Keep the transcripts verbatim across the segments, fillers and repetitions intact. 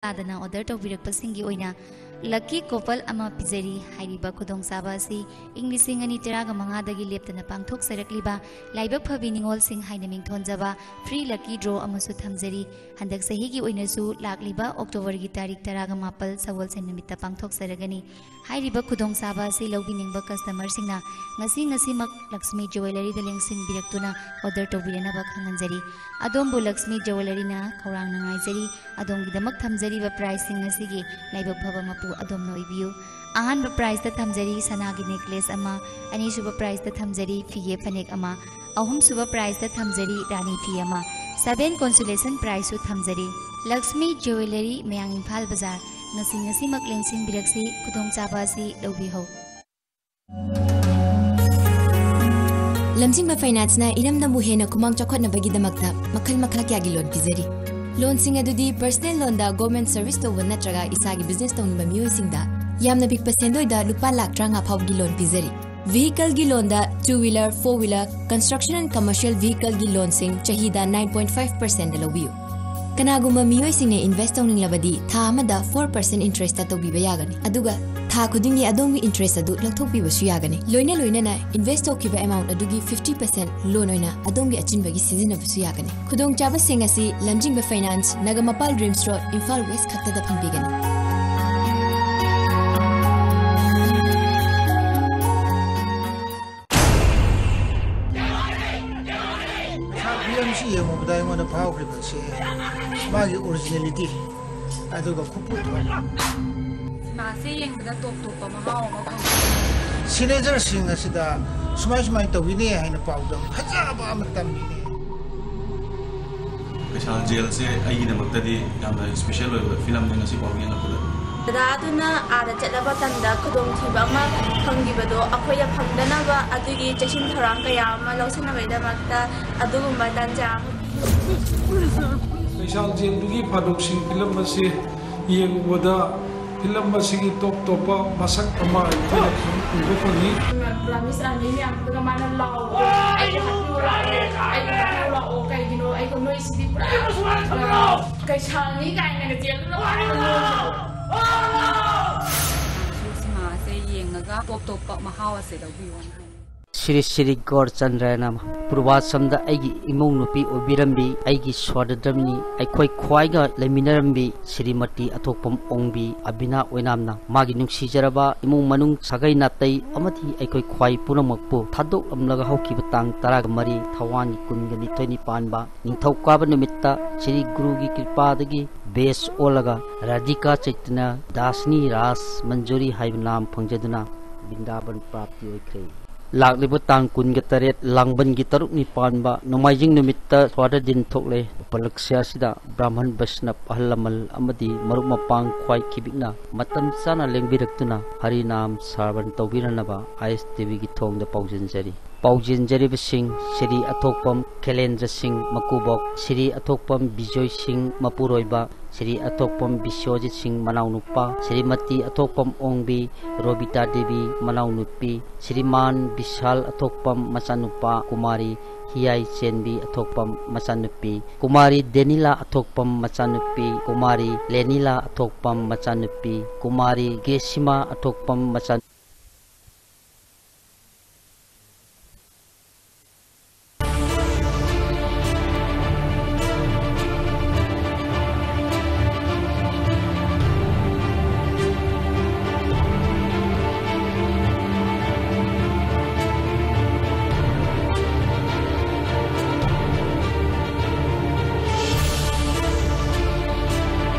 ꯇꯥꯗꯅ ꯑꯣꯔꯗꯔ ꯇꯧꯕꯤꯔꯛꯄꯁꯤꯡꯒꯤ ꯑꯣꯏꯅ ꯂꯛꯀꯤ ꯀꯣꯄꯜ ꯑꯃ ꯄꯤꯖꯔꯤ꯫ ꯍꯥꯏꯔꯤꯕ ꯈꯨꯗꯣꯡꯆꯥꯕ ꯑꯁꯤ ꯏꯪ ꯂꯤꯁꯤꯡ ꯑꯅꯤ ꯇꯔꯥꯒ ꯃꯉꯥꯗꯒꯤ ꯂꯦꯞꯇꯅ ꯄꯥꯡꯊꯣꯛꯆꯔꯛꯂꯤꯕ ꯂꯥꯏꯕꯛ ꯐꯕꯤ ꯅꯤꯉꯣꯜꯁꯤꯡ ꯍꯥꯏꯅ ꯃꯤꯡꯊꯣꯟꯖꯕ ꯐ꯭ꯔꯤ ꯂꯛꯀꯤ ꯗ꯭ꯔꯣ ꯑꯃꯁꯨ ꯊꯝꯖꯔꯤ꯫ ꯍꯟꯗꯛ ꯆꯍꯤꯒꯤ ꯑꯣꯏꯅꯁꯨ ꯂꯥꯛꯂꯤꯕ ꯑꯣꯛꯇꯣꯕꯔꯒꯤ ꯇꯥꯔꯤꯛ ꯇꯔꯥꯒ ꯃꯥꯄꯜ ꯁꯒꯣꯜꯁꯦꯟ ꯅꯨꯃꯤꯠꯇ ꯄꯥꯡꯊꯣꯛꯆꯔꯒꯅꯤ꯫ ꯍꯥꯏꯔꯤꯕ ꯈꯨꯗꯣꯡꯆꯥꯕ ꯑꯁꯤ ꯂꯧꯕꯤꯅꯤꯡꯕ ꯀꯁꯇꯃꯔꯁꯤꯡꯅ ꯉꯁꯤ ꯉꯁꯤꯃꯛ ꯂꯛꯁꯃꯤ ꯖꯨꯋꯦꯂꯔꯤꯗ ꯂꯦꯡꯁꯤꯟꯕꯤꯔꯛꯇꯨꯅ ꯑꯣꯔꯗꯔ ꯇꯧꯕꯤꯔꯅꯕ ꯈꯪꯍꯟꯖꯔꯤ꯫ ꯑꯗꯣꯝꯕꯨ ꯂꯛꯁꯃꯤ ꯖꯨꯋꯦꯂꯔꯤꯅ ꯈꯧꯔꯥꯡꯅ ꯉꯥꯏꯖꯔꯤ꯫ ꯑꯗꯣꯝꯒꯤꯗꯃꯛ ꯊꯝꯖꯔꯤꯕ ꯄ꯭ꯔꯥꯏꯖꯁꯤꯡ ꯑꯁꯤꯒꯤ ꯂꯥꯏꯕꯛ ꯐꯕ ꯃꯄꯨ ꯑꯗꯣꯝꯅ ꯑꯣꯏꯕꯤꯌꯨ꯫ ꯑꯍꯥꯟꯕ ꯄ꯭ꯔꯥꯏꯖꯇ ꯊꯝꯖꯔꯤ ꯁꯅꯥꯒꯤ ꯅꯦꯀꯂꯦꯁ ꯑꯃ, ꯑꯅꯤꯁꯨꯕ ꯄ꯭ꯔꯥꯏꯖꯇ ꯊꯝꯖꯔꯤ ꯐꯤꯒꯦ ꯐꯅꯦꯛ ꯑꯃ, ꯑꯍꯨꯝꯁꯨꯕ ꯄ꯭ꯔꯥꯏꯖꯇ ꯊꯝꯖꯔꯤ ꯔꯥꯅꯤ ꯐꯤ ꯑꯃ, ꯁꯚꯦꯟ ꯀꯣꯟꯁꯣꯂꯦꯁꯟ ꯄ꯭ꯔꯥꯏꯖꯁꯨ ꯊꯝꯖꯔꯤ꯫ ꯂꯛꯁꯃꯤ ꯖꯨꯋꯦꯂꯔꯤ, ꯃꯌꯥꯡ, ꯏꯝꯐꯥꯜ ꯕꯖꯥꯔ꯫ ꯉꯁꯤ ꯉꯁꯤꯃꯛ ꯂꯦꯡꯁꯤꯟꯕꯤꯔꯛꯁꯤ, ꯈꯨꯗꯣꯡꯆꯥꯕ ꯑꯁꯤ ꯂꯧꯕꯤꯍꯧ꯫ ꯂꯝꯖꯤꯡꯕ ꯐꯥꯏꯅꯥꯟꯁꯅ ꯏꯔꯝꯗꯝꯕꯨ ꯍꯦꯟꯅ ꯈꯨꯃꯥꯡ ꯆꯥꯎꯈꯠꯅꯕꯒꯤꯗꯃꯛꯇ ꯃꯈꯜ ꯃꯈꯥ ꯀꯌꯥꯒꯤ ꯂꯣꯟ ꯄꯤꯖꯔꯤ꯫ ꯂꯣꯟꯁꯤꯡ ꯑꯗꯨꯗꯤ ꯄꯔꯁꯅꯦꯜ ꯂꯣꯟꯗ ꯒꯣꯔꯃꯦꯟ ꯁꯔꯚꯤꯁ ꯇꯧꯕ ꯅꯠꯇ꯭ꯔꯒ ꯏꯁꯥꯒꯤ ꯕꯤꯖꯤꯅꯦꯁ ꯇꯧꯅꯤꯡꯕ ꯃꯤꯑꯣꯏꯁꯤꯡꯗ ꯌꯥꯝꯅ ꯄꯤꯛꯄ ꯁꯦꯟꯗꯣꯏꯗ ꯂꯨꯄꯥ ꯂꯥꯈ ꯇꯔꯥꯃꯉꯥ ꯐꯥꯎꯕꯒꯤ ꯂꯣꯟ ꯄꯤꯖꯔꯤ꯫ ꯚꯤꯍꯤꯀꯜꯒꯤ ꯂꯣꯟꯗ two wheeler, four wheeler, construction and commercial vehicleꯒꯤ ꯂꯣꯟꯁꯤꯡ ꯆꯍꯤꯗ nine point five percentꯗ ꯂꯧꯕꯤꯌꯨ꯫ ꯀꯅꯥꯒꯨꯝꯕ ꯃꯤꯑꯣꯏꯁꯤꯡꯅ ꯏꯟꯚꯦꯁ ꯇꯧꯅꯤꯡꯂꯕꯗꯤ ꯊꯥ ꯑꯃꯗ four percent interestꯇ ꯇꯧꯕꯤꯕ ꯌꯥꯒꯅꯤ, ꯑꯗꯨꯒ ꯊꯥ ꯈꯨꯗꯤꯡꯒꯤ ꯑꯗꯣꯝꯒꯤ interest ꯑꯗꯨ ꯂꯧꯊꯣꯛꯄꯤꯕꯁꯨ ꯌꯥꯒꯅꯤ꯫ ꯂꯣꯏꯅ ꯂꯣꯏꯅꯅ ꯏꯟꯚꯦꯁ ꯇꯧꯈꯤꯕ ꯑꯦꯃꯥꯎꯟ ꯑꯗꯨꯒꯤ fifty percent ꯂꯣꯟ ꯑꯣꯏꯅ ꯑꯗꯣꯝꯒꯤ ꯑꯆꯤꯟꯕꯒꯤ ꯁꯤꯖꯤꯟꯅꯕꯁꯨ ꯌꯥꯒꯅꯤ꯫ ꯈꯨꯗꯣꯡꯆꯥꯕꯁꯤꯡ ꯑꯁꯤ ꯂꯝꯖꯤꯡꯕ finance, Nagamapal RIMS road, Imphal west ꯈꯛꯇꯗ ꯐꯪꯕꯤꯒꯅꯤ꯫ ꯐꯤꯂꯝꯁꯤ ꯌꯦꯡꯉꯨꯕꯗ ꯑꯩꯉꯣꯟꯗ ꯐꯥꯎꯈ꯭ꯔꯤꯕꯁꯦ ꯃꯥꯒꯤ ꯑꯣꯔꯤꯖꯤꯅꯦꯂꯤꯇꯤ, ꯑꯗꯨꯒ ꯈꯨꯄꯨ ꯊꯣꯡ꯫ ꯁꯤꯅꯦꯃꯥꯁꯦ ꯌꯦꯡꯕꯗ ꯇꯣꯞ ꯇꯣꯞꯄ ꯃꯍꯥꯎ ꯑꯃ ꯐꯪꯉꯤ꯫ ꯁꯤꯒꯅꯦꯆꯔꯁꯤꯡ ꯑꯁꯤꯗ ꯁꯨꯃꯥꯏ ꯁꯨꯃꯥꯏꯅ ꯇꯧꯋꯤꯅꯦ ꯍꯥꯏꯅ ꯄꯥꯎꯗꯝ ꯐꯖꯕ ꯑꯃ ꯇꯝꯃꯤꯅꯦ꯫ ꯀꯩꯁꯥꯜ ꯖꯦꯜꯁꯦ ꯑꯩꯒꯤꯗꯃꯛꯇꯗꯤ ꯌꯥꯝꯅ ꯏꯁꯄꯤꯁꯦꯜ ꯑꯣꯏꯕ ꯐꯤꯂꯝꯅꯦ ꯉꯁꯤ ꯐꯥꯎ ꯌꯦꯡꯉꯛꯄꯗ꯫ ꯗꯗꯥ ꯑꯗꯨꯅ ꯑꯥꯗ ꯆꯠꯂꯕ ꯃꯇꯝꯗ ꯈꯨꯗꯣꯡꯊꯤꯕ ꯑꯃ ꯐꯪꯈꯤꯕꯗꯣ ꯑꯩꯈꯣꯏꯗ ꯐꯪꯗꯅꯕ ꯑꯗꯨꯒꯤ ꯆꯦꯛꯁꯤꯟ ꯊꯧꯔꯥꯡ ꯀꯌꯥ ꯑꯃ ꯂꯧꯁꯤꯟꯅꯕꯒꯤꯗꯃꯛꯇ ꯑꯗꯨꯒꯨꯝꯕ ꯇꯥꯟꯖꯥ ꯑꯃ ꯄꯤꯕꯤꯔꯛꯄ꯫ ꯀꯩꯁꯥꯜ ꯖꯦꯜꯗꯨꯒꯤ ꯐꯥꯗꯣꯛꯁꯤꯡ ꯐꯤꯂꯝ ꯑꯁꯤ ꯌꯦꯡꯕꯗ ꯐꯤꯂꯝ ꯑꯁꯤꯒꯤ ꯇꯣꯞ ꯇꯣꯞꯄ ꯃꯁꯛ ꯑꯃ ꯑꯩꯈꯣꯏꯅ ꯎꯕ ꯐꯪꯉꯤ꯫ ꯄ꯭ꯔꯥꯏꯝ ꯃꯤꯅꯤꯁꯇꯔ ꯑꯅꯤ ꯃꯌꯥꯝꯗꯨꯒ ꯃꯥꯅ ꯂꯥꯎꯕꯗꯣ, "ꯑꯩꯕꯨ ꯍꯥꯠꯄꯤꯌꯨ ꯂꯥꯛꯑꯣ, ꯑꯩꯕꯨ ꯍꯥꯠꯄꯤꯌꯨ ꯂꯥꯛꯑꯣ, ꯀꯩꯒꯤꯅꯣ ꯑꯩꯕꯨ ꯅꯣꯏꯁꯤꯗꯤ ꯄꯨꯔꯥ, ꯑ, ꯀꯩꯁꯥꯜꯅꯤ" ꯀꯥꯏꯅꯒ ꯖꯦꯜꯗ ꯂꯧ-, ꯇꯣꯞ ꯇꯣꯞꯄ ꯃꯍꯥꯎ ꯑꯁꯦ ꯂꯧꯕꯤꯌꯣꯅ ꯍꯥꯏꯅꯤꯡꯉꯤ꯫ ꯁ꯭ꯔꯤ ꯁ꯭ꯔꯤ ꯒꯧꯔꯆꯟꯗ꯭ꯔꯅ ꯄꯨꯔꯕꯥꯁꯝꯗ ꯑꯩꯒꯤ ꯏꯃꯧ ꯅꯨꯄꯤ ꯑꯣꯏꯕꯤꯔꯝꯕꯤ, ꯑꯩꯒꯤ ꯁꯣꯗꯗ꯭ꯔꯝꯅꯤ, ꯑꯩꯈꯣꯏ ꯈ꯭ꯋꯥꯏꯒ ꯂꯩꯃꯤꯟꯅꯔꯝꯕꯤ ꯁ꯭ꯔꯤꯃꯇꯤ ꯑꯊꯣꯛꯄꯝ ꯑꯣꯡꯕꯤ ꯑꯕꯤꯅꯥ ꯑꯣꯏꯅꯥꯝꯅ ꯃꯥꯒꯤ ꯅꯨꯡꯁꯤꯖꯔꯕ ꯏꯃꯨꯡ ꯃꯅꯨꯡ, ꯁꯥꯒꯩ ꯅꯥꯇꯩ ꯑꯃꯗꯤ ꯑꯩꯈꯣꯏ ꯈ꯭ꯋꯥꯏ ꯄꯨꯝꯅꯃꯛꯄꯨ ꯊꯥꯗꯣꯛꯂꯝꯂꯒ ꯍꯧꯈꯤꯕ ꯇꯥꯡ ꯇꯔꯥꯒ ꯃꯔꯤ ꯊꯋꯥꯟ ꯀꯨꯟꯒ ꯅꯤꯊꯣꯏꯅꯤ ꯄꯥꯟꯕ ꯅꯤꯡꯊꯧꯀꯥꯕ ꯅꯨꯃꯤꯠꯇ ꯁ꯭ꯔꯤ ꯒꯨꯔꯨꯒꯤ ꯀ꯭ꯔꯤꯄꯥꯗꯒꯤ ꯕꯦꯁ ꯑꯣꯜꯂꯒ ꯔꯥꯙꯤꯀꯥ ꯆꯩꯇꯟꯌ ꯗꯥꯁꯤꯅꯤ ꯔꯥꯁ ꯃꯟꯖꯨꯔꯤ ꯍꯥꯏꯕ ꯅꯥꯝ ꯐꯪꯖꯗꯨꯅ ꯕ꯭ꯔꯤꯟꯗꯥꯕꯟ ꯄ꯭ꯔꯥꯞꯇꯤ ꯑꯣꯏꯈ꯭ꯔꯦ꯫ ꯂꯥꯛꯂꯤꯕ ꯇꯥꯡ ꯀꯨꯟꯒ ꯇꯔꯦꯠ, ꯂꯥꯡꯕꯟꯒꯤ ꯇꯔꯨꯛꯅꯤ ꯄꯥꯟꯕ ꯅꯣꯡꯃꯥꯏꯖꯤꯡ ꯅꯨꯃꯤꯠꯇ ꯁ꯭ꯋꯥꯔꯗ ꯗꯤꯟ ꯊꯣꯛꯂꯦ꯫ ꯎꯄꯂꯛꯁ꯭ꯌ ꯑꯁꯤꯗ ꯕ꯭ꯔꯥꯍꯃꯟ ꯕꯩꯁꯅꯕ ꯑꯍꯜ ꯂꯃꯟ ꯑꯃꯗꯤ ꯃꯔꯨꯞ ꯃꯄꯥꯡ ꯈ꯭ꯋꯥꯏ ꯈꯤꯕꯤꯛꯅ ꯃꯇꯝ ꯆꯥꯅ ꯂꯦꯡꯕꯤꯔꯛꯇꯨꯅ ꯍꯔꯤꯅꯥꯝ ꯁ꯭ꯔꯕꯟ ꯇꯧꯕꯤꯔꯅꯕ ꯑꯥꯏ ꯑꯦꯁ ꯇꯤ ꯚꯤꯒꯤ ꯊꯣꯡꯗ ꯄꯥꯎꯖꯦꯟꯖꯔꯤ꯫ ꯄꯥꯎꯖꯦꯟꯖꯔꯤꯕꯁꯤꯡ ꯁ꯭ꯔꯤ ꯑꯊꯣꯛꯄꯝ ꯈꯦꯂꯦꯟꯗ꯭ꯔ ꯁꯤꯡ ꯃꯀꯨꯕꯣꯛ, ꯁ꯭ꯔꯤ ꯑꯊꯣꯛꯄꯝ ꯕꯤꯖꯣꯏ ꯁꯤꯡ ꯃꯄꯨꯔꯣꯏꯕ, ꯁ꯭ꯔꯤ ꯑꯊꯣꯛꯄꯝ ꯕꯤꯁ꯭ꯋꯖꯤꯠ ꯁꯤꯡ ꯃꯅꯥꯎꯅꯨꯄꯥ, ꯁ꯭ꯔꯤꯃꯇꯤ ꯑꯊꯣꯛꯄꯝ ꯑꯣꯡꯕꯤ ꯔꯣꯕꯤꯇꯥ ꯗꯦꯕꯤ ꯃꯅꯥꯎꯅꯨꯄꯤ, ꯁ꯭ꯔꯤꯃꯥꯟ ꯕꯤꯁꯥꯜ ꯑꯊꯣꯛꯄꯝ ꯃꯆꯥꯅꯨꯄꯥ, ꯀꯨꯃꯥꯔꯤ ꯍꯤꯌꯥꯏ ꯆꯦꯟꯕꯤ ꯑꯊꯣꯛꯄꯝ ꯃꯆꯥꯅꯨꯄꯤ, ꯀꯨꯃꯥꯔꯤ ꯗꯦꯅꯤꯂꯥ ꯑꯊꯣꯛꯄꯝ ꯃꯆꯥꯅꯨꯄꯤ, ꯀꯨꯃꯥꯔꯤ ꯂꯦꯅꯤꯂꯥ ꯑꯊꯣꯛꯄꯝ ꯃꯆꯥꯅꯨꯄꯤ, ꯀꯨꯃꯥꯔꯤ ꯒꯦꯁꯤꯃꯥ ꯑꯊꯣꯛꯄꯝ ꯃꯆꯥ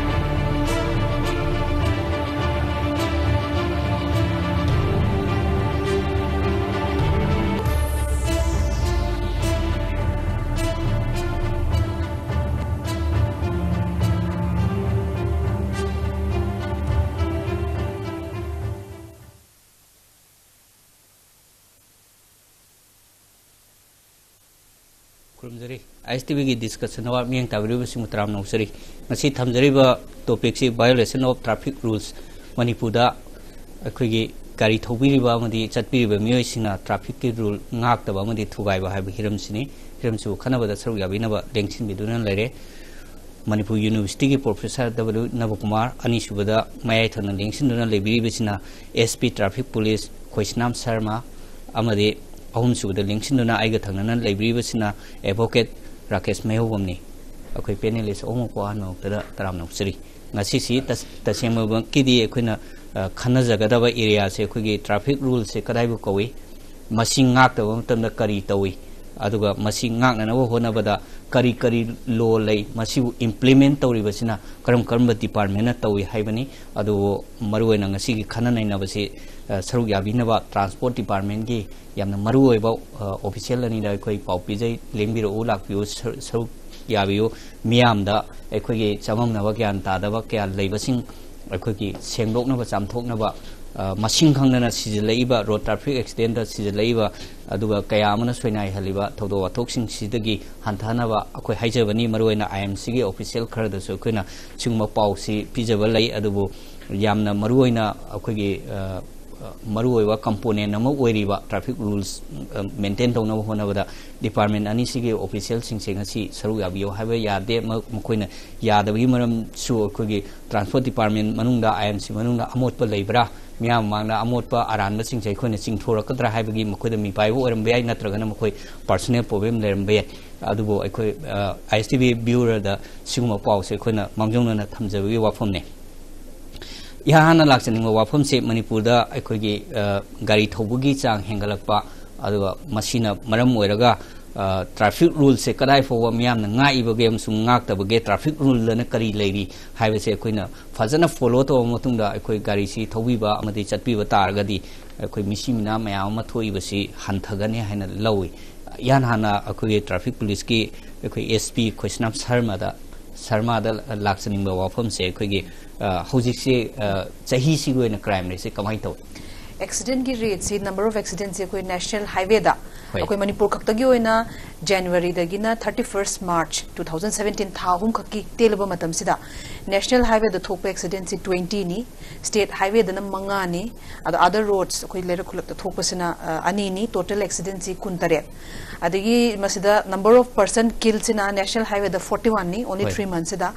ꯈꯨꯔꯨꯝꯖꯔꯤ꯫ ꯑꯥꯏ ꯑꯦꯁ ꯇꯤ ꯚꯤꯒꯤ ꯗꯤꯁꯀꯁꯟ ꯑꯋꯥꯔ ꯃꯤꯠꯌꯦꯡ ꯇꯥꯕꯤꯔꯤꯕꯁꯤꯡꯕꯨ ꯇꯔꯥꯝꯅ ꯑꯣꯛꯆꯔꯤ꯫ ꯉꯁꯤ ꯊꯝꯖꯔꯤꯕ ꯇꯣꯄꯤꯛꯁꯤ violation of traffic rules꯫ ꯃꯅꯤꯄꯨꯔꯗ ꯑꯩꯈꯣꯏꯒꯤ ꯒꯥꯔꯤ ꯊꯧꯕꯤꯔꯤꯕ ꯑꯃꯗꯤ ꯆꯠꯄꯤꯔꯤꯕ ꯃꯤꯑꯣꯏꯁꯤꯡꯅ ꯇ꯭ꯔꯥꯐꯤꯛꯀꯤ ꯔꯨꯜ ꯉꯥꯛꯇꯕ ꯑꯃꯗꯤ ꯊꯨꯒꯥꯏꯕ ꯍꯥꯏꯕ ꯍꯤꯔꯝꯁꯤꯅꯤ꯫ ꯍꯤꯔꯝꯁꯤꯕꯨ ꯈꯟꯅꯕꯗ ꯁꯔꯨꯛ ꯌꯥꯕꯤꯅꯕ ꯂꯦꯡꯁꯤꯟꯕꯤꯗꯨꯅ ꯂꯩꯔꯦ꯫ ꯃꯅꯤꯄꯨꯔ ꯌꯨꯅꯤꯚꯔꯁꯤꯇꯤꯒꯤ ꯄ꯭ꯔꯣꯐꯦꯁꯔ ꯗꯕ꯭ꯂꯤꯎ ꯅꯕꯀꯨꯃꯥꯔ, ꯑꯅꯤꯁꯨꯕꯗ ꯃꯌꯥꯏ ꯊꯪꯅ ꯂꯦꯡꯁꯤꯟꯗꯨꯅ ꯂꯩꯕꯤꯔꯤꯕꯁꯤꯅ S P traffic police Khoisnam Sharma ꯑꯃꯗꯤ ꯑꯍꯨꯝꯁꯨꯕꯗ ꯂꯦꯡꯁꯤꯟꯗꯨꯅ ꯑꯩꯒ ꯊꯪꯅꯅ ꯂꯩꯕꯤꯔꯤꯕꯁꯤꯅ ꯑꯦꯗꯚꯣꯀꯦꯠ ꯔꯥꯀꯦꯁ ꯃꯩꯍꯧꯕꯝꯅꯤ꯫ ꯑꯩꯈꯣꯏ ꯄꯦꯅꯦꯂꯤꯁ ꯑꯍꯨꯝꯃꯛꯄꯨ ꯑꯍꯥꯟꯕ ꯃꯛꯇꯗ ꯇꯔꯥꯝꯅ ꯑꯣꯛꯆꯔꯤ꯫ ꯉꯁꯤꯁꯤ ꯇꯁ-, ꯇꯁꯦꯡꯕꯃꯛꯀꯤꯗꯤ ꯑꯩꯈꯣꯏꯅ, ꯑ, ꯈꯟꯅꯖꯒꯗꯕ ꯑꯦꯔꯤꯌꯥꯁꯦ ꯑꯩꯈꯣꯏꯒꯤ ꯇ꯭ꯔꯥꯐꯤꯛ ꯔꯨꯜꯁꯦ ꯀꯗꯥꯏꯕꯨ ꯀꯧꯏ, ꯃꯁꯤ ꯉꯥꯛꯇꯕ ꯃꯇꯝꯗ ꯀꯔꯤ ꯇꯧꯏ, ꯑꯗꯨꯒ ꯃꯁꯤ ꯉꯥꯛꯅꯅꯕ ꯍꯣꯠꯅꯕꯗ ꯀꯔꯤ ꯀꯔꯤ ꯂꯣ ꯂꯩ, ꯃꯁꯤꯕꯨ ꯏꯝꯄ꯭ꯂꯤꯃꯦꯟ ꯇꯧꯔꯤꯕꯁꯤꯅ ꯀꯔꯝ ꯀꯔꯝꯕ ꯗꯤꯄꯥꯔꯠꯃꯦꯟꯅ ꯇꯧꯏ ꯍꯥꯏꯕꯅꯤ꯫ ꯑꯗꯨꯕꯨ ꯃꯔꯨꯑꯣꯏꯅ ꯉꯁꯤꯒꯤ ꯈꯟꯅ ꯅꯩꯅꯕꯁꯤ, ꯑ, ꯁꯔꯨꯛ ꯌꯥꯕꯤꯅꯕ ꯇ꯭ꯔꯥꯟꯁꯄꯣꯔꯠ ꯗꯤꯄꯥꯔꯠꯃꯦꯟꯒꯤ ꯌꯥꯝꯅ ꯃꯔꯨꯑꯣꯏꯕ, ꯑ, ꯑꯣꯐꯤꯁꯤꯌꯦꯜ ꯑꯅꯤꯗ ꯑꯩꯈꯣꯏ ꯄꯥꯎ ꯄꯤꯖꯩ, ꯂꯦꯡꯕꯤꯔꯛꯎ, ꯂꯥꯛꯄꯤꯌꯨ, ꯁꯔ-, ꯁꯔꯨꯛ ꯌꯥꯕꯤꯌꯨ꯫ ꯃꯤꯌꯥꯝꯗ ꯑꯩꯈꯣꯏꯒꯤ ꯆꯃꯝꯅꯕ, ꯒ꯭ꯌꯥꯟ ꯇꯥꯗꯕ ꯀꯌꯥ ꯂꯩꯕꯁꯤꯡ ꯑꯩꯈꯣꯏꯒꯤ ꯁꯦꯡꯗꯣꯛꯅꯕ, ꯆꯥꯝꯊꯣꯛꯅꯕ, ꯑ, ꯃꯁꯤꯡ ꯈꯪꯗꯅ ꯁꯤꯖꯤꯜꯂꯛꯏꯕ, ꯔꯣꯗ ꯇ꯭ꯔꯥꯐꯤꯛ ꯑꯦꯛꯁꯤꯗꯦꯟꯗ ꯁꯤꯖꯤꯜꯂꯛꯏꯕ, ꯑꯗꯨꯒ ꯀꯌꯥ ꯑꯃꯅ ꯁꯣꯏꯅꯥꯏꯍꯜꯂꯤꯕ ꯊꯧꯗꯣꯛ ꯋꯥꯊꯣꯛꯁꯤꯡꯁꯤꯗꯒꯤ ꯍꯟꯊꯅꯕ ꯑꯩꯈꯣꯏ ꯍꯥꯏꯖꯕꯅꯤ꯫ ꯃꯔꯨꯑꯣꯏꯅ ꯑꯥꯏ ꯑꯦꯝ ꯁꯤꯒꯤ ꯑꯣꯐꯤꯁꯤꯌꯦꯜ ꯈꯔꯗꯁꯨ ꯑꯩꯈꯣꯏꯅ ꯁꯤꯒꯨꯝꯕ ꯄꯥꯎꯁꯤ ꯄꯤꯖꯕ ꯂꯩ, ꯑꯗꯨꯕꯨ ꯌꯥꯝꯅ ꯃꯔꯨꯑꯣꯏꯅ ꯑꯩꯈꯣꯏꯒꯤ, ꯑ, ꯃꯔꯨꯑꯣꯏꯕ ꯀꯝꯄꯣꯅꯦꯟ ꯑꯃ ꯑꯣꯏꯔꯤꯕ ꯇ꯭ꯔꯥꯐꯤꯛ ꯔꯨꯜꯁ, ꯑ, ꯃꯦꯟꯇꯦꯟ ꯇꯧꯅꯕ ꯍꯣꯠꯅꯕꯗ ꯗꯤꯄꯥꯔꯠꯃꯦꯟ ꯑꯅꯤꯁꯤꯒꯤ ꯑꯣꯐꯤꯁꯤꯌꯦꯜꯁꯤꯡꯁꯦ ꯉꯁꯤ ꯁꯔꯨꯛ ꯌꯥꯕꯤꯌꯨ ꯍꯥꯏꯕ ꯌꯥꯗꯦ꯫ ꯃ-, ꯃꯈꯣꯏꯅ ꯌꯥꯗꯕꯒꯤ ꯃꯔꯝꯁꯨ ꯑꯩꯈꯣꯏꯒꯤ ꯇ꯭ꯔꯥꯟꯁꯄꯣꯔꯠ ꯗꯤꯄꯥꯔꯠꯃꯦꯟ ꯃꯅꯨꯡꯗ, ꯑꯥꯏ ꯑꯦꯝ ꯁꯤ ꯃꯅꯨꯡꯗ ꯑꯃꯣꯠꯄ ꯂꯩꯕ꯭ꯔꯥ, ꯃꯤꯌꯥꯝ ꯃꯃꯥꯡꯗ ꯑꯃꯣꯠꯄ ꯑꯔꯥꯟꯕꯁꯤꯡꯁꯦ ꯑꯩꯈꯣꯏꯅ ꯆꯤꯡꯊꯣꯔꯛꯀꯗ꯭ꯔꯥ ꯍꯥꯏꯕꯒꯤ ꯃꯈꯣꯏꯗ ꯃꯤꯄꯥꯏꯕ ꯑꯣꯏꯔꯝꯕ ꯌꯥꯏ, ꯅꯠꯇ꯭ꯔꯒꯅ ꯃꯈꯣꯏ ꯄꯔꯁꯣꯅꯦꯜ ꯄ꯭ꯔꯣꯕ꯭ꯂꯦꯝ ꯂꯩꯔꯝꯕ ꯌꯥꯏ꯫ ꯑꯗꯨꯕꯨ ꯑꯩꯈꯣꯏ, ꯑ, ꯑꯥꯏ ꯑꯦꯁ ꯇꯤ ꯚꯤ ꯕ꯭ꯌꯨꯔꯣꯗ ꯁꯤꯒꯨꯝꯕ ꯄꯥꯎꯁꯦ ꯑꯩꯈꯣꯏꯅ ꯃꯥꯡꯖꯧꯅꯅ ꯊꯝꯖꯕꯒꯤ ꯋꯥꯐꯝꯅꯤ꯫ ꯏꯍꯥꯟ ꯍꯥꯟꯅ ꯂꯥꯛꯆꯅꯤꯡꯕ ꯋꯥꯐꯝꯁꯦ ꯃꯅꯤꯄꯨꯔꯗ ꯑꯩꯈꯣꯏꯒꯤ, ꯑ, ꯒꯥꯔꯤ ꯊꯧꯕꯒꯤ ꯆꯥꯡ ꯍꯦꯟꯒꯠꯂꯛꯄ, ꯑꯗꯨꯒ ꯃꯁꯤꯅ ꯃꯔꯝ ꯑꯣꯏꯔꯒ, ꯑ, ꯇ꯭ꯔꯥꯐꯤꯛ ꯔꯨꯜꯁꯦ ꯀꯗꯥꯏ ꯐꯥꯎꯕ ꯃꯤꯌꯥꯝꯅ ꯉꯥꯛꯏꯕꯒꯦ ꯑꯃꯁꯨꯡ ꯉꯥꯛꯇꯕꯒꯦ, ꯇ꯭ꯔꯥꯐꯤꯛ ꯔꯨꯜꯗꯅ ꯀꯔꯤ ꯂꯩꯔꯤ ꯍꯥꯏꯕꯁꯦ ꯑꯩꯈꯣꯏꯅ ꯐꯖꯅ ꯐꯣꯂꯣ ꯇꯧꯔꯕ ꯃꯇꯨꯡꯗ ꯑꯩꯈꯣꯏ ꯒꯥꯔꯤꯁꯤ ꯊꯧꯕꯤꯕ ꯑꯃꯗꯤ ꯆꯠꯄꯤꯕ ꯇꯥꯔꯒꯗꯤ ꯑꯩꯈꯣꯏ ꯃꯤꯁꯤ ꯃꯤꯅꯥ ꯃꯌꯥꯝ ꯑꯃ ꯊꯣꯛꯏꯕꯁꯤ ꯍꯟꯊꯒꯅꯤ ꯍꯥꯏꯅ ꯂꯧꯏ꯫ ꯏꯍꯥꯟ ꯍꯥꯟꯅ ꯑꯩꯈꯣꯏꯒꯤ ꯇ꯭ꯔꯥꯐꯤꯛ ꯄꯨꯂꯤꯁꯀꯤ ꯑꯩꯈꯣꯏ ꯑꯦꯁ ꯄꯤ ꯈꯣꯏꯁꯅꯥꯝ ꯁꯔꯃꯗ, ꯁꯔꯃꯗ ꯂꯥꯛꯆꯅꯤꯡꯕ ꯋꯥꯐꯝꯁꯦ ꯑꯩꯈꯣꯏꯒꯤ, ꯑ, ꯍꯧꯖꯤꯛꯁꯦ, ꯑ, ꯆꯍꯤꯁꯤꯒꯤ ꯑꯣꯏꯅ ꯀ꯭ꯔꯥꯏꯝ ꯔꯦꯠꯁꯦ ꯀꯃꯥꯏꯅ ꯇꯧꯏ? ꯑꯦꯛꯁꯤꯗꯦꯟꯒꯤ ꯔꯦꯠꯁꯤ, ꯅꯝꯕꯔ ꯑꯣꯐ ꯑꯦꯛꯁꯤꯗꯦꯟꯁꯤ ꯑꯩꯈꯣꯏ ꯅꯦꯁꯅꯦꯜ ꯍꯥꯏꯋꯦꯗ, ꯍꯣꯏ꯫ ꯑꯩꯈꯣꯏ ꯃꯅꯤꯄꯨꯔ ꯈꯛꯇꯒꯤ ꯑꯣꯏꯅ ꯖꯅꯋꯥꯔꯤꯗꯒꯤꯅ thirty first March two thousand seventeen, ꯊꯥ ꯑꯍꯨꯝ ꯈꯛꯀꯤ ꯇꯦꯜꯂꯕ ꯃꯇꯝꯁꯤꯗ ꯅꯦꯁꯅꯦꯜ ꯍꯥꯏꯋꯦꯗ ꯊꯣꯛꯄ ꯑꯦꯛꯁꯤꯗꯦꯟꯁꯤ ꯇ꯭ꯋꯦꯟꯇꯤꯅꯤ, ꯁ꯭ꯇꯦꯠ ꯍꯥꯏꯋꯦꯗꯅ ꯃꯉꯥꯅꯤ, ꯑꯗꯣ ꯑꯗꯔ ꯔꯣꯗꯁ ꯑꯩꯈꯣꯏ ꯂꯩꯔꯛ ꯈꯨꯜꯂꯛꯇ ꯊꯣꯛꯄꯁꯤꯅ, ꯑ, ꯑꯅꯤꯅꯤ, ꯇꯣꯇꯦꯜ ꯑꯦꯛꯁꯤꯗꯦꯟꯁꯤ ꯀꯨꯟꯇꯔꯦꯠ꯫ ꯑꯗꯒꯤ ꯃꯁꯤꯗ ꯅꯝꯕꯔ ꯑꯣꯐ ꯄꯔꯁꯟ ꯀꯤꯜꯁꯤꯅ ꯅꯦꯁꯅꯦꯜ ꯍꯥꯏꯋꯦꯗ ꯐꯣꯔꯇꯤ ꯋꯥꯟꯅꯤ, ꯑꯣꯟꯂꯤ ꯍꯣꯏ꯫ ꯊ꯭ꯔꯤ ꯃꯟꯁꯁꯤꯗ,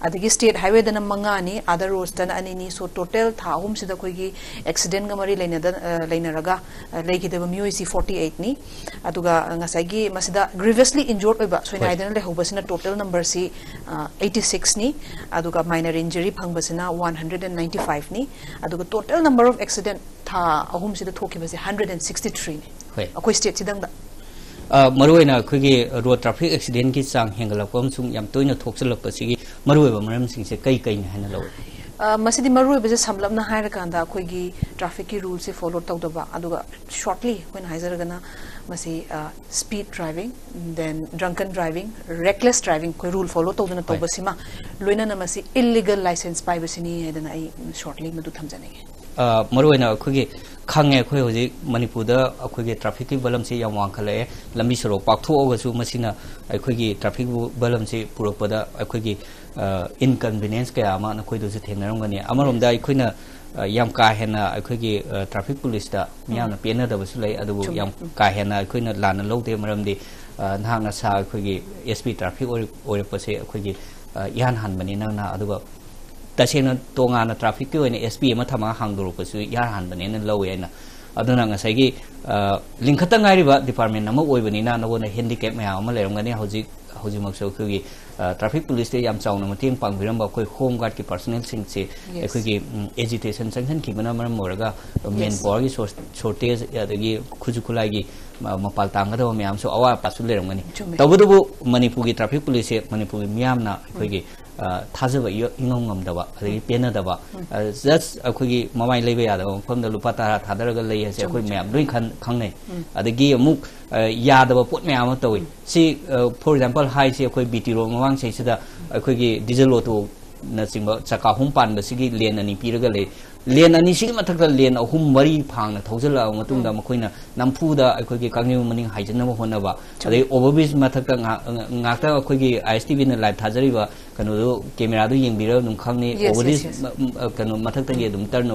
ꯑꯗꯒꯤ ꯁ꯭ꯇꯦꯠ ꯍꯥꯏꯋꯦꯗꯅ ꯃꯉꯥꯅꯤ, ꯑꯗꯔ ꯔꯣꯗꯁꯇꯅ ꯑꯅꯤꯅꯤ꯫ ꯁꯣ ꯇꯣꯇꯦꯜ ꯊꯥ ꯑꯍꯨꯝꯁꯤꯗ ꯑꯩꯈꯣꯏꯒꯤ ꯑꯦꯛꯁꯤꯗꯦꯟꯒ ꯃꯔꯤ ꯂꯩꯅꯗ ꯑ, ꯂꯩꯅꯔꯒ ꯑ, ꯂꯩꯈꯤꯗꯕ ꯃꯤꯑꯣꯏꯁꯤ ꯐꯣꯔꯇꯤ ꯑꯩꯠꯅꯤ꯫ ꯑꯗꯨꯒ ꯑ, ꯉꯁꯥꯏꯒꯤ ꯃꯁꯤꯗ grievously injured ꯑꯣꯏꯕ, ꯁꯣꯏꯅꯥꯏꯗꯅ ꯂꯩꯍꯧꯕꯁꯤꯅ total numberꯁꯤ ꯑꯩꯠꯇꯤ ꯁꯤꯛꯁꯅꯤ꯫ ꯑꯗꯨꯒ minor injury ꯐꯪꯕꯁꯤꯅ ꯋꯥꯟ ꯍꯟꯗ꯭ꯔꯦꯗ ꯑꯦꯟ ꯅꯥꯏꯟꯇꯤ ꯐꯥꯏꯚꯅꯤ꯫ ꯑꯗꯨꯒ total number of accident ꯊꯥ ꯑꯍꯨꯝꯁꯤꯗ ꯊꯣꯛꯈꯤꯕꯁꯦ ꯍꯟꯗ꯭ꯔꯦꯗ ꯑꯦꯟ ꯁꯤꯛꯁꯇꯤ ꯊ꯭ꯔꯤꯅꯤ꯫ ꯍꯣꯏ꯫ ꯑꯩꯈꯣꯏ stateꯁꯤꯗꯪꯗ꯫ ꯑ, ꯃꯔꯨꯑꯣꯏꯅ ꯑꯩꯈꯣꯏꯒꯤ road traffic accidentꯀꯤ ꯆꯥꯡ ꯍꯦꯟꯒꯠꯂꯛꯄ ꯑꯃꯁꯨꯡ ꯌꯥꯝ ꯇꯣꯏꯅ ꯊꯣꯛꯆꯜꯂꯛꯄꯁꯤꯒꯤ ꯃꯔꯨꯑꯣꯏꯕ ꯃꯔꯝꯁꯤꯡꯁꯦ ꯀꯩ ꯀꯩꯅꯤ ꯍꯥꯏꯅ ꯂꯧꯏ? ꯑ, ꯃꯁꯤꯗꯤ ꯃꯔꯨꯑꯣꯏꯕꯁꯦ ꯁꯝꯂꯞꯅ ꯍꯥꯏꯔꯀꯥꯟꯗ ꯑꯩꯈꯣꯏꯒꯤ trafficꯀꯤ ruleꯁꯦ follow ꯇꯧꯗꯕ, ꯑꯗꯨꯒ shortly ꯑꯩꯈꯣꯏꯅ ꯍꯥꯏꯖꯔꯒꯅ ꯃꯁꯤ speed driving, then drunken driving, reckless driving ꯑꯩꯈꯣꯏ rule follow ꯇꯧꯗꯅ ꯍꯣꯏ꯫ ꯇꯧꯕꯁꯤꯃ, ꯂꯣꯏꯅꯅ ꯃꯁꯤ illegal license ꯄꯥꯏꯕꯁꯤꯅꯤ ꯍꯥꯏꯗꯅ ꯑꯩ shortly ꯃꯗꯨ ꯊꯝꯖꯅꯤꯡꯉꯤ꯫ ꯑ, ꯃꯔꯨꯑꯣꯏꯅ ꯑꯩꯈꯣꯏꯒꯤ ꯈꯪꯉꯦ, ꯑꯩꯈꯣꯏ ꯍꯧꯖꯤꯛ ꯃꯅꯤꯄꯨꯔꯗ ꯑꯩꯈꯣꯏꯒꯤ trafficꯀꯤ ꯕꯂꯝꯁꯤ ꯌꯥꯝ ꯋꯥꯡꯈꯠꯂꯛꯑꯦ, ꯂꯝꯕꯤ ꯁꯣꯔꯣꯛ ꯄꯥꯛꯊꯣꯛꯑꯒꯁꯨ ꯃꯁꯤꯅ ꯑꯩꯈꯣꯏꯒꯤ traffic ꯕꯂꯝꯁꯤ ꯄꯨꯔꯛꯄꯗ ꯑꯩꯈꯣꯏꯒꯤ ꯑ, inconvenience ꯀꯌꯥ ꯑꯃ ꯅꯈꯣꯏꯗꯁꯨ ꯊꯦꯡꯅꯔꯝꯒꯅꯤ꯫ ꯑꯃꯔꯣꯝꯗ ꯑꯩꯈꯣꯏꯅ ꯑ, ꯌꯥꯝ ꯀꯥ ꯍꯦꯟꯅ ꯑꯩꯈꯣꯏꯒꯤ ꯑ, traffic policeꯇ ꯃꯤꯌꯥꯝꯅ ꯄꯦꯟꯅꯗꯕꯁꯨ ꯂꯩ, ꯑꯗꯨꯕꯨ ꯆꯨꯝꯃꯦ꯫ ꯌꯥꯝ ꯀꯥ ꯍꯦꯟꯅ ꯑꯩꯈꯣꯏꯅ ꯂꯥꯟꯅ ꯂꯧꯗꯦ, ꯃꯔꯝꯗꯤ ꯑ, ꯅꯍꯥꯛꯅ ꯁꯥ ꯑꯩꯈꯣꯏꯒꯤ SP traffic ꯑꯣꯏꯔꯛ- ꯑꯣꯏꯔꯛꯄꯁꯦ ꯑꯩꯈꯣꯏꯒꯤ ꯑ, ꯏꯍꯥꯟ ꯍꯥꯟꯕꯅꯤ ꯅꯪꯅ, ꯑꯗꯨꯒ ꯇꯁꯦꯡꯅ ꯇꯣꯉꯥꯟꯅ trafficꯀꯤ ꯑꯣꯏꯅ SP ꯑꯃ ꯊꯝꯃꯒ ꯍꯥꯡꯗꯣꯔꯛꯄꯁꯨ ꯏꯍꯥꯟ ꯍꯥꯟꯕꯅꯦꯅ ꯂꯧꯋꯦ ꯑꯩꯅ꯫ ꯑꯗꯨꯅ ꯉꯁꯥꯏꯒꯤ ꯑ, ꯂꯤꯡꯈꯠꯇ ꯉꯥꯏꯔꯤꯕ department ꯑꯃ ꯑꯣꯏꯕꯅꯤꯅ ꯅꯉꯣꯟꯗ handicap ꯃꯌꯥꯝ ꯑꯃ ꯂꯩꯔꯝꯒꯅꯤ꯫ ꯍꯧꯖꯤꯛ ꯍꯧꯖꯤꯛꯃꯛꯁꯨ ꯑꯩꯈꯣꯏꯒꯤ ꯑ, traffic policeꯇ ꯌꯥꯝ ꯆꯥꯎꯅ ꯃꯇꯦꯡ ꯄꯥꯡꯕꯤꯔꯝꯕ ꯑꯩꯈꯣꯏ home guardꯀꯤ personnelꯁꯤꯡꯁꯦ Yes. ꯑꯩꯈꯣꯏꯒꯤ ꯎꯝ, agitation ꯆꯪꯁꯤꯟꯈꯤꯕꯅ ꯃꯔꯝ ꯑꯣꯏꯔꯒ man Yes. powerꯒꯤ shortage, ꯑꯗꯒꯤ ꯈꯨꯠꯁꯨ ꯈꯨꯠꯂꯥꯏꯒꯤ ꯃ- ꯃꯄꯥꯜ ꯇꯥꯡꯒꯗꯕ ꯃꯌꯥꯝꯁꯨ ꯑꯋꯥꯠ ꯑꯄꯥꯁꯨ ꯂꯩꯔꯝꯒꯅꯤ꯫ ꯆꯨꯝꯃꯦ꯫ ꯇꯧꯕꯇꯕꯨ ꯃꯅꯤꯄꯨꯔꯒꯤ traffic policeꯁꯦ ꯃꯅꯤꯄꯨꯔꯒꯤ ꯃꯤꯌꯥꯝꯅ ꯑꯩꯈꯣꯏꯒꯤ ꯑ, ꯊꯥꯖꯕ ꯏ- ꯏꯉꯝ ꯉꯝꯗꯕ, ꯑꯗꯒꯤ ꯄꯦꯟꯅꯗꯕ, ꯑ, just ꯑꯩꯈꯣꯏꯒꯤ ꯃꯃꯥꯏ ꯂꯩꯕ ꯌꯥꯗꯕ ꯃꯐꯝꯗ ꯂꯨꯄꯥ ꯇꯔꯥ ꯊꯥꯗꯔꯒ ꯂꯩ ꯍꯥꯏꯁꯦ ꯆꯨꯝꯃꯦ, ꯑꯩꯈꯣꯏ ꯆꯨꯝꯃꯦ꯫ ꯃꯌꯥꯝ ꯂꯣꯏ ꯈꯪ- ꯈꯪꯅꯩ꯫ ꯑꯗꯒꯤ ꯑꯃꯨꯛ ꯑ, ꯌꯥꯗꯕ ꯄꯣꯠ ꯃꯌꯥꯝ ꯑꯃ ꯇꯧꯏ꯫ ꯁꯤ ꯑ, for example ꯍꯥꯏꯁꯤ ꯑꯩꯈꯣꯏ BT road ꯃꯃꯥꯡ ꯁꯩꯁꯤꯗ ꯑꯩꯈꯣꯏꯒꯤ diesel autoꯅꯆꯤꯡꯕ ꯆꯀꯥ ꯑꯍꯨꯝ ꯄꯥꯟꯕꯁꯤꯒꯤ lane ꯑꯅꯤ ꯄꯤꯔꯒ ꯂꯩ꯫ Lane ꯑꯅꯤꯁꯤꯒꯤ ꯃꯊꯛꯇ lane ꯑꯍꯨꯝ ꯃꯔꯤ ꯐꯥꯡꯅ ꯊꯧꯖꯤꯜꯂꯛꯑꯕ ꯃꯇꯨꯡꯗ ꯃꯈꯣꯏꯅ ꯅꯝꯐꯨꯗ ꯑꯩꯈꯣꯏꯒꯤ ꯀꯥꯡꯖꯩꯕꯨꯡ ꯃꯅꯤꯡ ꯍꯥꯏꯖꯤꯟꯅꯕ ꯍꯣꯠꯅꯕ, ꯑꯗꯩ overbridge ꯃꯊꯛꯇ ꯉꯥ- ꯉꯥ- ꯉꯥꯛꯇ ꯑꯩꯈꯣꯏꯒꯤ ISTVꯅ live ꯊꯥꯖꯔꯤꯕ ꯀꯩꯅꯣꯗꯣ, cameraꯗꯣ ꯌꯦꯡꯕꯤꯔꯒ ꯑꯗꯨꯝ ꯈꯪꯅꯤ꯫ Yes, yes, Overbridge yes. ꯃ- ꯃ- ꯀꯩꯅꯣ ꯃꯊꯛꯇꯒꯤ ꯑꯗꯨꯝ turn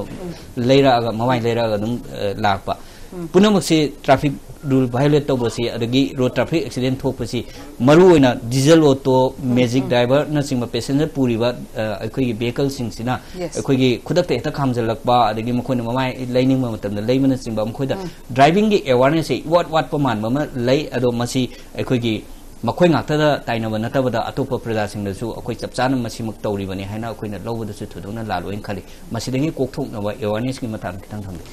ꯂꯩꯔꯛꯑꯒ, ꯃꯃꯥꯏ ꯂꯩꯔꯛꯑꯒ ꯑꯗꯨꯝ ꯑ, ꯂꯥꯛꯄ꯫ ꯄꯨꯝꯅꯃꯛꯁꯤ ꯇ꯭ꯔꯥꯐꯤꯛ ꯔꯨꯜ ꯚꯥꯏꯑꯣꯂꯦꯠ ꯇꯧꯕꯁꯤ, ꯑꯗꯒꯤ ꯔꯣꯗ ꯇ꯭ꯔꯥꯐꯤꯛ ꯑꯦꯛꯁꯤꯗꯦꯟ ꯊꯣꯛꯄꯁꯤ, ꯃꯔꯨꯑꯣꯏꯅ ꯗꯤꯖꯜ ꯑꯣꯇꯣ, ꯃꯦꯖꯤꯛ ꯗ꯭ꯔꯥꯏꯚꯔꯅꯆꯤꯡꯕ ꯄꯦꯁꯦꯟꯖꯔ ꯄꯨꯔꯤꯕ, ꯑ, ꯑꯩꯈꯣꯏꯒꯤ ꯚꯦꯍꯤꯀꯜꯁꯤꯡꯁꯤꯅ Yes. ꯑꯩꯈꯣꯏꯒꯤ ꯈꯨꯗꯛꯇ ꯍꯦꯛꯇ ꯈꯥꯝꯖꯤꯜꯂꯛꯄ, ꯑꯗꯒꯤ ꯃꯈꯣꯏꯅ ꯃꯃꯥꯏ ꯂꯩꯅꯤꯡꯕ ꯃꯇꯝꯗ ꯂꯩꯕꯅꯆꯤꯡꯕ, ꯃꯈꯣꯏꯗ ꯗ꯭ꯔꯥꯏꯚꯤꯡꯒꯤ ꯑꯦꯋꯥꯔꯅꯦꯁꯁꯦ ꯏꯋꯥꯠ ꯋꯥꯠꯄ ꯃꯥꯟꯕ ꯑꯃ ꯂꯩ꯫ ꯑꯗꯣ ꯃꯁꯤ ꯑꯩꯈꯣꯏꯒꯤ ꯃꯈꯣꯏ ꯉꯥꯛꯇꯗ ꯇꯥꯏꯅꯕ ꯅꯠꯇꯕꯗ ꯑꯇꯣꯞꯄ ꯄ꯭ꯔꯖꯥꯁꯤꯡꯗꯁꯨ ꯑꯩꯈꯣꯏ ꯆꯞ ꯆꯥꯅ ꯃꯁꯤꯃꯛ ꯇꯧꯔꯤꯕꯅꯤ ꯍꯥꯏꯅ ꯑꯩꯈꯣꯏꯅ ꯂꯧꯕꯗꯁꯨ ꯊꯣꯏꯗꯣꯛꯅ ꯂꯥꯜꯂꯣꯏꯅ ꯈꯜꯂꯤ꯫ ꯃꯁꯤꯗꯒꯤ ꯀꯣꯛꯊꯣꯛꯅꯕ ꯑꯦꯋꯥꯔꯅꯦꯁꯀꯤ ꯃꯇꯥꯡꯗ ꯈꯤꯇꯪ ꯊꯝꯕꯤꯌꯨ꯫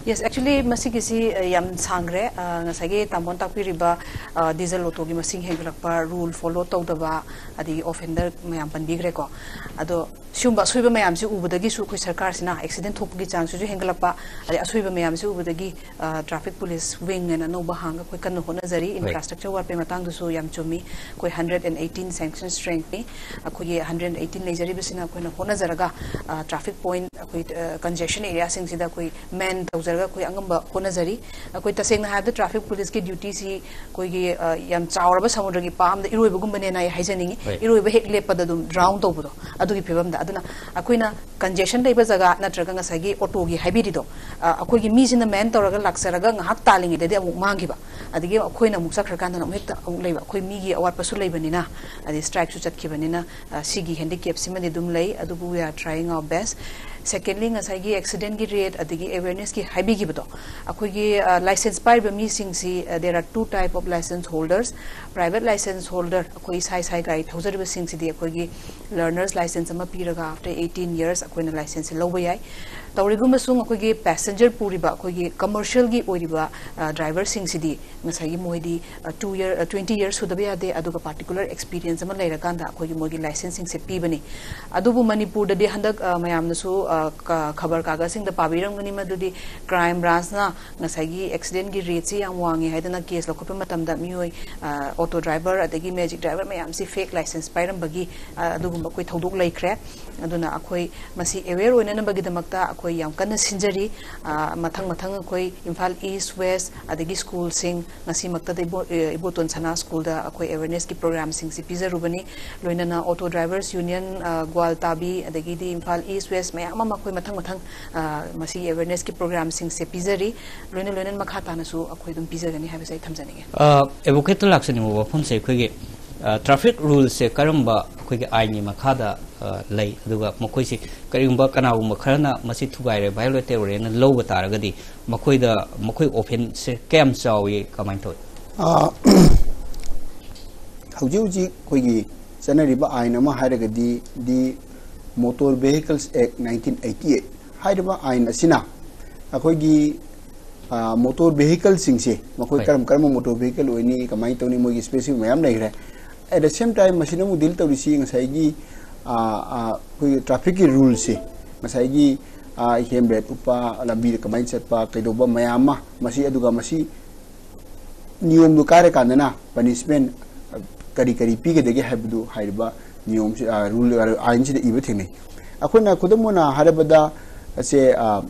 Yes, actually, ꯃꯁꯤꯒꯤꯁꯤ, ꯑ, ꯌꯥꯝ ꯁꯥꯡꯈ꯭ꯔꯦ꯫ ꯑ, ꯉꯁꯥꯏꯒꯤ ꯇꯥꯃꯣꯅ ꯇꯥꯛꯄꯤꯔꯤꯕ, ꯑ, ꯗꯤꯖꯜ ꯑꯣꯇꯣꯒꯤ ꯃꯁꯤꯡ ꯍꯦꯟꯒꯠꯂꯛꯄ, ꯔꯨꯜ ꯐꯣꯂꯣ ꯇꯧꯗꯕ, ꯑꯗꯒꯤ ꯑꯣꯐꯦꯟꯗꯔ ꯃꯌꯥꯝ ꯄꯟꯕꯤꯈ꯭ꯔꯦꯀꯣ꯫ ꯑꯗꯣ ꯁꯤꯒꯨꯝꯕ ꯑꯁꯣꯏꯕ ꯃꯌꯥꯝꯁꯤ ꯎꯕꯗꯒꯤꯁꯨ ꯑꯩꯈꯣꯏ ꯁꯔꯀꯥꯔꯁꯤꯅ ꯑꯦꯛꯁꯤꯗꯦꯟ ꯊꯣꯛꯄꯒꯤ ꯆꯥꯡꯁꯤꯁꯨ ꯍꯦꯟꯒꯠꯂꯛꯄ, ꯑꯗꯩ ꯑꯁꯣꯏꯕ ꯃꯌꯥꯝꯁꯤ ꯎꯕꯗꯒꯤ, ꯑ, ꯇ꯭ꯔꯥꯐꯤꯛ ꯄꯨꯂꯤꯁ ꯋꯤꯡ ꯍꯥꯏꯅ ꯑꯅꯧꯕ ꯍꯥꯡꯉꯒ ꯑꯩꯈꯣꯏ ꯀꯟꯅ ꯍꯣꯠꯅꯖꯔꯤ꯫ ꯍꯣꯏ꯫ ꯏꯟꯐ꯭ꯔꯥꯁ꯭ꯇ꯭ꯔꯛꯆꯔ ꯋꯥꯠꯄꯒꯤ ꯃꯇꯥꯡꯗꯁꯨ ꯌꯥꯝ ꯆꯨꯝꯃꯤ꯫ ꯑꯩꯈꯣꯏ ꯍꯟꯗ꯭ꯔꯦꯠ ꯑꯦꯟ ꯑꯩꯠꯇꯤꯟ ꯁꯦꯡꯁꯟ ꯁ꯭ꯇꯔꯦꯡꯅꯤ꯫ ꯑꯩꯈꯣꯏꯒꯤ ꯍꯟꯗ꯭ꯔꯦꯠ ꯑꯦꯟ ꯑꯩꯠꯇꯤꯟ ꯂꯩꯖꯔꯤꯕꯁꯤꯅ ꯑꯩꯈꯣꯏꯅ ꯍꯣꯠꯅꯖꯔꯒ, ꯑ, ꯇ꯭ꯔꯥꯐꯤꯛ ꯄꯣꯏꯟꯠ, ꯑꯩꯈꯣꯏ, ꯑ, ꯀꯟꯖꯦꯁꯟ ꯑꯦꯔꯤꯌꯥꯁꯤꯡꯁꯤꯗ ꯑꯩꯈꯣꯏ ꯃꯦꯟ ꯇꯧꯖꯔꯒ ꯑꯩꯈꯣꯏ ꯑꯉꯝꯕ ꯍꯣꯠꯅꯖꯔꯤ꯫ ꯑꯩꯈꯣꯏ ꯇꯁꯦꯡꯅ ꯍꯥꯏꯔꯕꯗ ꯇ꯭ꯔꯥꯐꯤꯛ ꯄꯨꯂꯤꯁꯀꯤ ꯗ꯭ꯌꯨꯇꯤꯁꯤ ꯑꯩꯈꯣꯏꯒꯤ, ꯑ, ꯌꯥꯝ ꯆꯥꯎꯔꯕ ꯁꯃꯨꯗ꯭ꯔꯒꯤ ꯄꯥꯝꯗ ꯏꯔꯣꯏꯕꯒꯨꯝꯕꯅꯦꯅ ꯑꯩ ꯍꯥꯏꯖꯅꯤꯡꯉꯤ꯫ ꯍꯣꯏ꯫ ꯏꯔꯣꯏꯕ ꯍꯦꯛ ꯂꯦꯞꯄꯗ ꯑꯗꯨꯝ ꯗ꯭ꯔꯥꯎꯟ ꯇꯧꯕꯗꯣ, ꯑꯗꯨꯒꯤ ꯐꯤꯕꯝꯗ꯫ ꯑꯗꯨꯅ ꯑꯩꯈꯣꯏꯅ ꯀꯟꯖꯦꯁꯟ ꯂꯩꯕ ꯖꯒꯥ ꯅꯠꯇ꯭ꯔꯒ ꯉꯁꯥꯏꯒꯤ ꯑꯣꯇꯣꯒꯤ ꯍꯥꯏꯕꯤꯔꯤꯗꯣ, ꯑ, ꯑꯩꯈꯣꯏꯒꯤ ꯃꯤꯁꯤꯅ ꯃꯦꯟ ꯇꯧꯔꯒ ꯂꯥꯛꯆꯔꯒ ꯉꯥꯏꯍꯥꯛ ꯇꯥꯜꯂꯤꯉꯩꯗꯗꯤ ꯑꯃꯨꯛ ꯃꯥꯡꯈꯤꯕ, ꯑꯗꯒꯤ ꯑꯩꯈꯣꯏꯅ ꯑꯃꯨꯛ ꯆꯠꯈ꯭ꯔꯀꯥꯟꯗꯅ ꯑꯃꯨꯛ ꯍꯦꯛꯇ ꯑꯃꯨꯛ ꯂꯩꯕ, ꯑꯩꯈꯣꯏ ꯃꯤꯒꯤ ꯑꯋꯥꯠꯄꯁꯨ ꯂꯩꯕꯅꯤꯅ, ꯑꯗꯩ ꯁ꯭ꯇ꯭ꯔꯥꯏꯛꯁꯨ ꯆꯠꯈꯤꯕꯅꯤꯅ, ꯑ, ꯁꯤꯒꯤ ꯍꯦꯟꯗꯤꯀꯦꯞꯁꯤꯃꯗꯤ ꯑꯗꯨꯝ ꯂꯩ꯫ ꯑꯗꯨꯕꯨ we are trying our best. Secondly, ꯉꯁꯥꯏꯒꯤ ꯑꯦꯛꯁꯤꯗꯦꯟꯒꯤ ꯔꯦꯠ ꯑꯗꯒꯤ ꯑꯦꯋꯦꯔꯅꯦꯁꯀꯤ ꯍꯥꯏꯕꯤꯈꯤꯕꯗꯣ, ꯑꯩꯈꯣꯏꯒꯤ, ꯑ, ꯂꯥꯏꯁꯦꯟꯁ ꯄꯥꯏꯔꯤꯕ ꯃꯤꯁꯤꯡꯁꯤ, ꯑ, there are two type of license holders. Private license holder, ꯑꯩꯈꯣꯏ ꯏꯁꯥ ꯏꯁꯥꯒꯤ ꯒꯥꯔꯤ ꯊꯧꯖꯔꯤꯕꯁꯤꯡꯁꯤꯗꯤ ꯑꯩꯈꯣꯏꯒꯤ ꯂꯔꯅꯔꯁ ꯂꯥꯏꯁꯦꯟꯁ ꯑꯃ ꯄꯤꯔꯒ after eighteen years ꯑꯩꯈꯣꯏꯅ ꯂꯥꯏꯁꯦꯟꯁꯁꯦ ꯂꯧꯕ ꯌꯥꯏ꯫ ꯇꯧꯔꯤꯒꯨꯝꯕꯁꯨꯡ ꯑꯩꯈꯣꯏꯒꯤ ꯄꯦꯁꯦꯟꯖꯔ ꯄꯨꯔꯤꯕ ꯑꯩꯈꯣꯏꯒꯤ ꯀꯃꯔꯁꯤꯌꯦꯜꯒꯤ ꯑꯣꯏꯔꯤꯕ, ꯑ, ꯗ꯭ꯔꯥꯏꯚꯔꯁꯤꯡꯁꯤꯗꯤ ꯉꯁꯥꯏꯒꯤ ꯃꯣꯏꯗꯤ, ꯑ, two year, ꯑ, twenty years ꯁꯨꯗꯕ ꯌꯥꯗꯦ, ꯑꯗꯨꯒ ꯄꯥꯔꯇꯤꯀꯨꯂꯔ ꯑꯦꯛꯁꯄꯤꯔꯤꯌꯦꯟꯁ ꯑꯃ ꯂꯩꯔꯀꯥꯟꯗ ꯑꯩꯈꯣꯏꯒꯤ ꯃꯣꯏꯒꯤ ꯂꯥꯏꯁꯦꯟꯁꯁꯤꯡꯁꯦ ꯄꯤꯕꯅꯤ꯫ ꯑꯗꯨꯕꯨ ꯃꯅꯤꯄꯨꯔꯗꯗꯤ ꯍꯟꯗꯛ, ꯑ, ꯃꯌꯥꯝꯅꯁꯨ, ꯑ, ꯀ-, ꯈꯕꯔ ꯀꯥꯒꯖꯁꯤꯡꯗ ꯄꯥꯕꯤꯔꯝꯒꯅꯤ, ꯃꯗꯨꯗꯤ ꯀ꯭ꯔꯥꯏꯝ ꯕ꯭ꯔꯥꯟꯁꯅ ꯉꯁꯥꯏꯒꯤ ꯑꯦꯛꯁꯤꯗꯦꯟꯒꯤ ꯔꯦꯠꯁꯤ ꯌꯥꯝ ꯋꯥꯡꯉꯤ ꯍꯥꯏꯗꯅ ꯀꯦꯁ ꯂꯧꯈꯠꯄ ꯃꯇꯝꯗ ꯃꯤꯑꯣꯏ, ꯑ, ꯑꯣꯇꯣ ꯗ꯭ꯔꯥꯏꯚꯔ ꯑꯗꯒꯤ ꯃꯦꯖꯤꯛ ꯗ꯭ꯔꯥꯏꯚꯔ ꯃꯌꯥꯝꯁꯤ ꯐꯦꯛ ꯂꯥꯏꯁꯦꯟꯁ ꯄꯥꯏꯔꯝꯕꯒꯤ, ꯑ, ꯑꯗꯨꯒꯨꯝꯕ ꯑꯩꯈꯣꯏ ꯊꯧꯗꯣꯛ ꯂꯩꯈ꯭ꯔꯦ꯫ ꯑꯗꯨꯅ ꯑꯩꯈꯣꯏ ꯃꯁꯤ ꯑꯦꯋꯦꯌꯔ ꯑꯣꯏꯅꯅꯕꯒꯤꯗꯃꯛꯇ ꯑꯩꯈꯣꯏ ꯌꯥꯝ ꯀꯟꯅ ꯁꯤꯟꯖꯔꯤ꯫ ꯑ, ꯃꯊꯪ ꯃꯊꯪ ꯑꯩꯈꯣꯏ ꯏꯝꯐꯥꯜ ꯏꯁ, ꯋꯦꯁ, ꯑꯗꯒꯤ ꯁ꯭ꯀꯨꯜꯁꯤꯡ, ꯉꯁꯤꯃꯛꯇꯗ ꯏꯕꯣ-, ꯑꯦ, ꯏꯕꯣꯇꯣꯟ ꯁꯅꯥ ꯁ꯭ꯀꯨꯜꯗ ꯑꯩꯈꯣꯏ ꯑꯦꯋꯦꯔꯅꯦꯁꯀꯤ ꯄ꯭ꯔꯣꯒ꯭ꯔꯥꯝꯁꯤꯡꯁꯤ ꯄꯤꯖꯔꯨꯕꯅꯤ꯫ ꯂꯣꯏꯅꯅ ꯑꯣꯇꯣ ꯗ꯭ꯔꯥꯏꯚꯔꯁ ꯌꯨꯅꯤꯌꯟ, ꯑ, ꯒ꯭ꯋꯥꯜ ꯇꯥꯕꯤ, ꯑꯗꯒꯤꯗꯤ ꯏꯝꯐꯥꯜ ꯏꯁ, ꯋꯦꯁ ꯃꯌꯥꯝ ꯑꯃ ꯑꯩꯈꯣꯏ ꯃꯊꯪ ꯃꯊꯪ, ꯑ, ꯃꯁꯤꯒꯤ awareness ꯀꯤ program ꯁꯤꯡꯁꯦ ꯄꯤꯖꯔꯤ꯫ ꯂꯣꯏꯅ ꯂꯣꯏꯅꯅ ꯃꯈꯥ ꯇꯥꯅꯁꯨ ꯑꯩꯈꯣꯏ ꯑꯗꯨꯝ ꯄꯤꯖꯒꯅꯤ ꯍꯥꯏꯕꯁꯦ ꯑꯩ ꯊꯝꯖꯅꯤꯡꯉꯦ꯫ ꯑꯦꯗꯚꯣꯀꯦꯠꯇ ꯂꯥꯛꯆꯅꯤꯡꯕ ꯋꯥꯐꯝꯁꯦ ꯑꯩꯈꯣꯏꯒꯤ ꯇ꯭ꯔꯥꯐꯤꯛ ꯔꯨꯜꯁꯦ ꯀꯔꯝꯕ ꯑꯩꯈꯣꯏꯒꯤ ꯑꯥꯏꯟꯒꯤ ꯃꯈꯥꯗ ꯑ, ꯂꯩ, ꯑꯗꯨꯒ ꯃꯈꯣꯏꯁꯤ ꯀꯔꯤꯒꯨꯝꯕ ꯀꯅꯥꯒꯨꯝꯕ ꯈꯔꯅ ꯃꯁꯤ ꯊꯨꯒꯥꯏꯔꯦ, violate ꯇꯧꯔꯦꯅ ꯂꯧꯕ ꯇꯥꯔꯒꯗꯤ ꯃꯈꯣꯏꯗ, ꯃꯈꯣꯏ ꯑꯣꯐꯦꯟꯁꯁꯦ ꯀꯌꯥꯝ ꯆꯥꯎꯏ, ꯀꯃꯥꯏꯅ ꯇꯧꯏ? ꯑ, ꯍꯧꯖꯤꯛ ꯍꯧꯖꯤꯛ ꯑꯩꯈꯣꯏꯒꯤ ꯆꯠꯅꯔꯤꯕ ꯑꯥꯏꯟ ꯑꯃ ꯍꯥꯏꯔꯒꯗꯤ the Motor Vehicles Act nineteen eighty eight ꯍꯥꯏꯔꯤꯕ ꯑꯥꯏꯟ ꯑꯁꯤꯅ ꯑꯩꯈꯣꯏꯒꯤ ꯃꯣꯇꯣꯔ ꯚꯦꯍꯤꯀꯜꯁꯤꯡꯁꯦ ꯃꯈꯣꯏ ꯍꯣꯏ꯫ ꯀꯔꯝ ꯀꯔꯝꯕ ꯃꯣꯇꯣꯔ ꯚꯦꯍꯤꯀꯜ ꯑꯣꯏꯅꯤ, ꯀꯃꯥꯏꯅ ꯇꯧꯅꯤ, ꯃꯣꯏꯒꯤ ꯁ꯭ꯄꯦꯁꯤꯐꯤꯛ ꯃꯌꯥꯝ ꯂꯩꯈ꯭ꯔꯦ꯫ At the same time ꯃꯁꯤꯅ ꯑꯃꯨꯛ ꯗꯤꯜ ꯇꯧꯔꯤꯁꯤ ꯉꯁꯥꯏꯒꯤ ꯑ, ꯑ, ꯑꯩꯈꯣꯏꯒꯤ ꯇ꯭ꯔꯥꯐꯤꯛꯀꯤ ꯔꯨꯜꯁꯦ, ꯉꯁꯥꯏꯒꯤ ꯍꯦꯝ ꯕ꯭ꯔꯦꯛ ꯎꯞꯄ, ꯂꯝꯕꯤꯗ ꯀꯃꯥꯏꯅ ꯆꯠꯄ, ꯀꯩꯗꯧꯕ ꯃꯌꯥꯝ ꯑꯃ ꯃꯁꯤ, ꯑꯗꯨꯒ ꯃꯁꯤ ꯅꯤꯌꯣꯝꯗꯨ ꯀꯥꯏꯔꯀꯥꯟꯗꯅ ꯄꯅꯤꯁꯃꯦꯟ ꯀꯔꯤ ꯀꯔꯤ ꯄꯤꯒꯗꯒꯦ ꯍꯥꯏꯕꯗꯨ ꯍꯥꯏꯔꯤꯕ ꯅꯤꯌꯣꯝꯁꯤ, ꯑ, ꯔꯨꯜ, ꯑ, ꯑꯥꯏꯟꯁꯤꯗ ꯏꯕ ꯊꯦꯡꯅꯩ꯫ ꯑꯩꯈꯣꯏꯅ ꯈꯨꯗꯝ ꯑꯣꯏꯅ ꯍꯥꯏꯔꯕꯗ ꯁꯦ, ꯑ,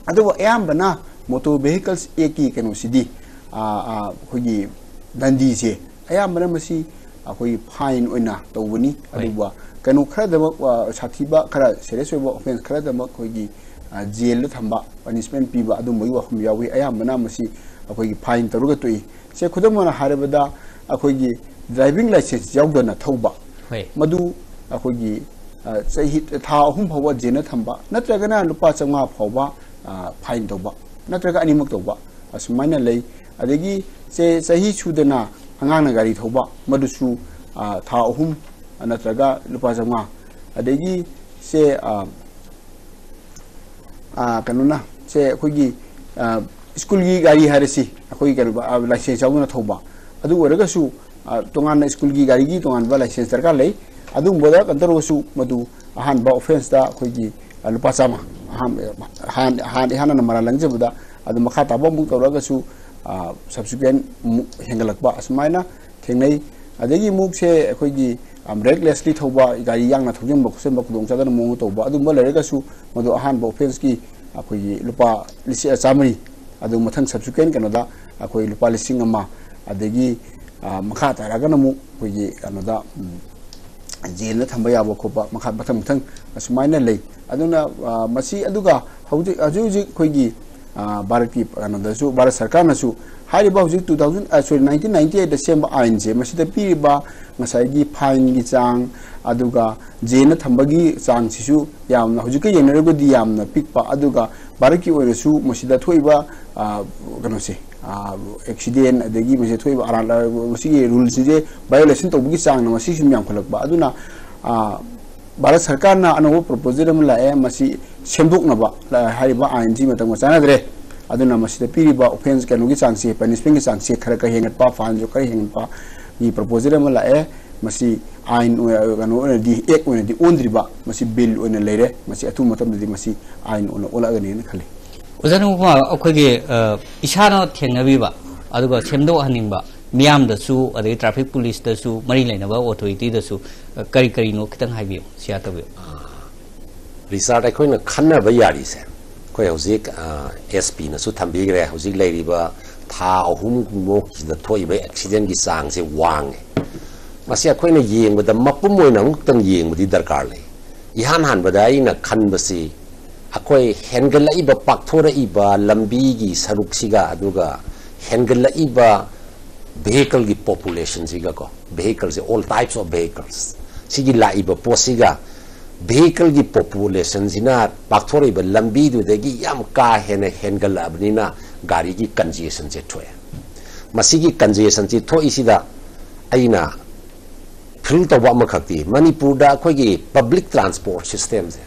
ꯑꯗꯨꯕꯨ ꯑꯌꯥꯝꯕꯅ ꯃꯣꯇꯣꯔ ꯚꯦꯍꯤꯀꯜꯁ ꯑꯦꯛꯀꯤ ꯀꯩꯅꯣꯁꯤꯗꯤ, ꯑ, ꯑ, ꯑꯩꯈꯣꯏꯒꯤ ꯗꯟꯗꯤꯁꯦ ꯑꯌꯥꯝꯕꯅ ꯃꯁꯤ ꯑꯩꯈꯣꯏꯒꯤ ꯐꯥꯏꯟ ꯑꯣꯏꯅ ꯇꯧꯕꯅꯤ꯫ ꯍꯣꯏ꯫ ꯑꯗꯨꯒ ꯀꯩꯅꯣ ꯈꯔꯗꯃꯛ, ꯑ, ꯁꯥꯊꯤꯕ ꯈꯔ ꯁꯦꯔꯤꯌꯁ ꯑꯣꯏꯕ ꯑꯣꯐꯦꯟꯁ ꯈꯔꯗꯃꯛ ꯑꯩꯈꯣꯏꯒꯤ, ꯑ, ꯖꯦꯜꯗ ꯊꯝꯕ, ꯄꯅꯤꯁꯃꯦꯟ ꯄꯤꯕ ꯑꯗꯨꯝꯕꯒꯤ ꯋꯥꯐꯝ ꯌꯥꯎꯏ꯫ ꯑꯌꯥꯝꯕꯅ ꯃꯁꯤ ꯑꯩꯈꯣꯏꯒꯤ ꯐꯥꯏꯟ ꯇꯧꯔꯒ ꯇꯣꯛꯏ꯫ ꯁꯦ ꯈꯨꯗꯝ ꯑꯣꯏꯅ ꯍꯥꯏꯔꯕꯗ ꯑꯩꯈꯣꯏꯒꯤ ꯗ꯭ꯔꯥꯏꯚꯤꯡ ꯂꯥꯏꯁꯦꯟꯁ ꯌꯥꯎꯗꯅ ꯊꯧꯕ, ꯍꯣꯏ꯫ ꯃꯗꯨ ꯑꯩꯈꯣꯏꯒꯤ, ꯑ, ꯆꯍꯤ, ꯊꯥ ꯑꯍꯨꯝ ꯐꯥꯎꯕ ꯖꯦꯜꯗ ꯊꯝꯕ, ꯅꯠꯇ꯭ꯔꯒꯅ ꯂꯨꯄꯥ ꯆꯥꯝꯃꯉꯥ ꯐꯥꯎꯕ, ꯑ, ꯐꯥꯏꯟ ꯇꯧꯕ, ꯅꯠꯇ꯭ꯔꯒ ꯑꯅꯤꯃꯛ ꯇꯧꯕ, ꯑꯁꯨꯃꯥꯏꯅ ꯂꯩ꯫ ꯑꯗꯒꯤ ꯁꯦ ꯆꯍꯤ ꯁꯨꯗꯅ ꯑꯉꯥꯡꯅ ꯒꯥꯔꯤ ꯊꯧꯕ, ꯃꯗꯨꯁꯨ, ꯑ, ꯊꯥ ꯑꯍꯨꯝ ꯅꯠꯇ꯭ꯔꯒ ꯂꯨꯄꯥ ꯆꯥꯝꯃꯉꯥ꯫ ꯑꯗꯒꯤ ꯁꯦ, ꯑ, ꯑ, ꯀꯩꯅꯣꯅ ꯁꯦ ꯑꯩꯈꯣꯏꯒꯤ, ꯑ, ꯁ꯭ꯀꯨꯜꯒꯤ ꯒꯥꯔꯤ ꯍꯥꯏꯔꯁꯤ, ꯑꯩꯈꯣꯏꯒꯤ ꯀꯩꯅꯣ, ꯑ, ꯂꯥꯏꯁꯦꯟꯁ ꯌꯥꯎꯗꯅ ꯊꯧꯕ, ꯑꯗꯨ ꯑꯣꯏꯔꯒꯁꯨ, ꯑ, ꯇꯣꯉꯥꯟꯅ ꯁ꯭ꯀꯨꯜꯒꯤ ꯒꯥꯔꯤꯒꯤ ꯇꯣꯉꯥꯟꯕ ꯂꯥꯏꯁꯦꯟꯁ ꯗꯔꯀꯥꯔ ꯂꯩ꯫ ꯑꯗꯨꯒꯨꯝꯕꯗ ꯀꯩꯅꯣ ꯇꯧꯔꯒꯁꯨ ꯃꯗꯨ ꯑꯍꯥꯟꯕ ꯑꯣꯐꯦꯟꯁꯇ ꯑꯩꯈꯣꯏꯒꯤ, ꯑ, ꯂꯨꯄꯥ ꯆꯥꯝꯃ ꯑꯍꯥꯟꯕ, ꯍꯥꯟ-, ꯍꯥꯟ-, ꯏꯍꯥꯟ ꯍꯥꯟꯅ ꯃꯔꯥꯜ ꯂꯪꯖꯕꯗ ꯑꯗꯨ ꯃꯈꯥ ꯇꯥꯕ ꯑꯃꯨꯛ ꯇꯧꯔꯒꯁꯨ, ꯑ, subsequent ꯑꯃꯨꯛ ꯍꯦꯟꯒꯠꯂꯛꯄ ꯑꯁꯨꯃꯥꯏꯅ ꯊꯦꯡꯅꯩ꯫ ꯑꯗꯒꯤ ꯑꯃꯨꯛꯁꯦ ꯑꯩꯈꯣꯏꯒꯤ, ꯑ, recklessly ꯊꯧꯕ, ꯒꯥꯔꯤ ꯌꯥꯡꯅ ꯊꯧꯖꯤꯟꯕ ꯈꯣꯠꯆꯤꯟꯕ ꯈꯨꯗꯣꯡ ꯆꯥꯗꯅ ꯃꯑꯣꯡꯗ ꯇꯧꯕ, ꯑꯗꯨꯝꯕ ꯂꯩꯔꯒꯁꯨ ꯃꯗꯨ ꯑꯍꯥꯟꯕ ꯑꯣꯐꯦꯟꯁꯀꯤ ꯑꯩꯈꯣꯏꯒꯤ ꯂꯨꯄꯥ ꯂꯤꯁꯤꯡ ꯆꯥꯝꯃꯔꯤ, ꯑꯗꯨ ꯃꯊꯪ subsequent ꯀꯩꯅꯣꯗ ꯑꯩꯈꯣꯏ ꯂꯨꯄꯥ ꯂꯤꯁꯤꯡ ꯑꯃ, ꯑꯗꯒꯤ, ꯑ, ꯃꯈꯥ ꯇꯥꯔꯒꯅ ꯑꯃꯨꯛ ꯑꯩꯈꯣꯏꯒꯤ ꯀꯩꯅꯣꯗ, ꯎꯝ, ꯖꯦꯜꯗ ꯊꯝꯕ ꯌꯥꯕ ꯈꯣꯠꯄ ꯃꯈꯥ ꯃꯊꯪ ꯃꯊꯪ ꯑꯁꯨꯃꯥꯏꯅ ꯂꯩ꯫ ꯑꯗꯨꯅ ꯃꯁꯤ ꯑꯗꯨꯒ ꯍꯧꯖꯤꯛ ꯍꯧꯖꯤꯛ ꯍꯧꯖꯤꯛ ꯑꯩꯈꯣꯏꯒꯤ ꯚꯥꯔꯠꯀꯤ ꯀꯩꯅꯣꯗꯁꯨ, ꯚꯥꯔꯠ ꯁꯔꯀꯥꯔꯅꯁꯨ ꯍꯥꯏꯔꯤꯕ ꯍꯧꯖꯤꯛ ꯇꯨ ꯊꯥꯎꯖꯟ ꯁꯣꯔꯤ ꯅꯥꯏꯟꯇꯤꯟ ꯅꯥꯏꯟꯇꯤ ꯑꯩꯠꯇ ꯁꯦꯝꯕ ꯑꯥꯏꯟꯁꯦ, ꯃꯁꯤꯗ ꯄꯤꯔꯤꯕ ꯉꯁꯥꯏꯒꯤ ꯐꯥꯏꯟꯒꯤ ꯆꯥꯡ, ꯑꯗꯨꯒ ꯖꯦꯜꯗ ꯊꯝꯕꯒꯤ ꯆꯥꯡꯁꯤꯁꯨ ꯌꯥꯝꯅ, ꯍꯧꯖꯤꯛꯀ ꯌꯦꯡꯅꯔꯨꯔꯒꯗꯤ ꯌꯥꯝꯅ ꯄꯤꯛꯄ, ꯑꯗꯨꯒ ꯚꯥꯔꯠꯀꯤ ꯑꯣꯏꯅꯁꯨ ꯃꯁꯤꯗ ꯊꯣꯛꯏꯕ ꯀꯩꯅꯣꯁꯦ, ꯑꯦꯛꯁꯤꯗꯦꯟ, ꯑꯗꯒꯤ ꯃꯁꯤꯗ ꯊꯣꯛꯏꯕ ꯑꯔꯥꯟ, ꯃꯁꯤꯒꯤ ꯔꯨꯜꯁꯤꯡꯁꯦ ꯚꯥꯏꯑꯣꯂꯦꯁꯟ ꯇꯧꯕꯒꯤ ꯆꯥꯡꯅ ꯃꯁꯤ ꯁꯨꯝ ꯌꯥꯝꯈꯠꯂꯛꯄ꯫ ꯑꯗꯨꯅ ꯚꯥꯔꯠ ꯁꯔꯀꯥꯔꯅ ꯑꯅꯧꯕ ꯄ꯭ꯔꯣꯄꯣꯖꯦꯜ ꯑꯃ ꯂꯥꯛꯑꯦ, ꯃꯁꯤ ꯁꯦꯝꯗꯣꯛꯅꯕ꯫ ꯍꯥꯏꯔꯤꯕ ꯑꯥꯏꯟꯁꯤ ꯃꯇꯝꯒ ꯆꯥꯟꯅꯗ꯭ꯔꯦ꯫ ꯑꯗꯨꯅ ꯃꯁꯤꯗ ꯄꯤꯔꯤꯕ ꯑꯣꯐꯦꯟꯁ ꯀꯩꯅꯣꯒꯤ ꯆꯥꯡꯁꯦ, ꯄꯅꯤꯁꯃꯦꯟꯒꯤ ꯆꯥꯡꯁꯦ ꯈꯔ ꯈꯔ ꯍꯦꯟꯒꯠꯄ, ꯐꯥꯏꯟꯁꯨ ꯈꯔ ꯍꯦꯟꯒꯠꯄꯒꯤ ꯄ꯭ꯔꯣꯄꯣꯖꯦꯜ ꯑꯃ ꯂꯥꯛꯑꯦ꯫ ꯃꯁꯤ ꯑꯥꯏꯟ ꯑꯣꯏ-, ꯀꯩꯅꯣ ꯑꯣꯏꯅꯗꯤ, ꯑꯦꯛ ꯑꯣꯏꯅꯗꯤ ꯑꯣꯟꯗ꯭ꯔꯤꯕ, ꯃꯁꯤ ꯕꯤꯜ ꯑꯣꯏꯅ ꯂꯩꯔꯦ꯫ ꯃꯁꯤ ꯑꯊꯨꯕ ꯃꯇꯝꯗꯗꯤ ꯃꯁꯤ ꯑꯥꯏꯟ ꯑꯣꯏꯅ ꯑꯣꯜꯂꯛꯑꯒꯅꯤꯅ ꯈꯜꯂꯤ꯫ ꯑꯣꯖꯥ ꯅꯨꯄꯥ, ꯑꯩꯈꯣꯏꯒꯤ, ꯑ, ꯏꯁꯥꯅ ꯊꯦꯡꯅꯕꯤꯕ, ꯑꯗꯨꯒ ꯁꯦꯝꯗꯣꯛꯍꯟꯅꯤꯡꯕ ꯃꯤꯌꯥꯝꯗꯁꯨ, ꯑꯗꯒꯤ ꯇ꯭ꯔꯥꯐꯤꯛ ꯄꯨꯂꯤꯁꯇꯁꯨ, ꯃꯔꯤ ꯂꯩꯅꯕ ꯑꯣꯊꯣꯔꯤꯇꯤꯗꯁꯨ, ꯑ, ꯀꯔꯤ ꯀꯔꯤꯅꯣ ꯈꯤꯇꯪ ꯍꯥꯏꯕꯤꯌꯨ, ꯁꯤꯌꯥꯔ ꯇꯧꯕꯤꯌꯨ꯫ ꯔꯤꯆꯥꯔꯗ, ꯑꯩꯈꯣꯏꯅ ꯈꯟꯅꯕ ꯌꯥꯔꯤꯁꯦ, ꯑꯩꯈꯣꯏ ꯍꯧꯖꯤꯛ, ꯑ, ꯑꯦꯁ ꯄꯤꯅꯁꯨ ꯊꯝꯕꯤꯈ꯭ꯔꯦ, ꯍꯧꯖꯤꯛ ꯂꯩꯔꯤꯕ ꯊꯥ ꯑꯍꯨꯝꯃꯨꯛꯁꯤꯗ ꯊꯣꯛꯏꯕ ꯑꯦꯛꯁꯤꯗꯦꯟꯒꯤ ꯆꯥꯡꯁꯦ ꯋꯥꯡꯉꯦ꯫ ꯃꯁꯤ ꯑꯩꯈꯣꯏꯅ ꯌꯦꯡꯕꯗ, ꯃꯄꯨꯝ ꯑꯣꯏꯅ ꯑꯃꯨꯛꯇꯪ ꯌꯦꯡꯕꯗꯤ ꯗꯔꯀꯥꯔ ꯂꯩ꯫ ꯏꯍꯥꯟ ꯍꯥꯟꯕꯗ ꯑꯩꯅ ꯈꯟꯕꯁꯤ, ꯑꯩꯈꯣꯏ ꯍꯦꯟꯒꯠꯂꯛꯏꯕ, ꯄꯥꯛꯊꯣꯔꯛꯏꯕ ꯂꯝꯕꯤꯒꯤ ꯁꯔꯨꯛꯁꯤꯒ, ꯑꯗꯨꯒ ꯍꯦꯟꯒꯠꯂꯛꯏꯕ ꯚꯦꯍꯤꯀꯜꯒꯤ ꯄꯣꯄꯨꯂꯦꯁꯟꯁꯤꯒꯀꯣ, ꯚꯦꯍꯤꯀꯜꯁꯦ, all types of vehicles, ꯁꯤꯒꯤ ꯂꯥꯛꯏꯕ ꯄꯣꯠꯁꯤꯒ, ꯚꯦꯍꯤꯀꯜꯒꯤ ꯄꯣꯄꯨꯂꯦꯁꯟꯁꯤꯅ ꯄꯥꯛꯊꯣꯔꯛꯏꯕ ꯂꯝꯕꯤꯗꯨꯗꯒꯤ ꯌꯥꯝ ꯀꯥ ꯍꯦꯟꯅ ꯍꯦꯟꯒꯠꯂꯛꯑꯕꯅꯤꯅ ꯒꯥꯔꯤꯒꯤ ꯀꯟꯖꯦꯁꯟꯁꯦ ꯊꯣꯛꯑꯦ꯫ ꯃꯁꯤꯒꯤ ꯀꯟꯖꯦꯁꯟꯁꯤ ꯊꯣꯛꯏꯁꯤꯗ ꯑꯩꯅ ꯐꯤꯜ ꯇꯧꯕ ꯑꯃꯈꯛꯇꯤ, ꯃꯅꯤꯄꯨꯔꯗ ꯑꯩꯈꯣꯏꯒꯤ ꯄꯕ꯭ꯂꯤꯛ ꯇ꯭ꯔꯥꯟꯁꯄꯣꯔꯠ ꯁꯤꯁꯇꯦꯝꯁꯦ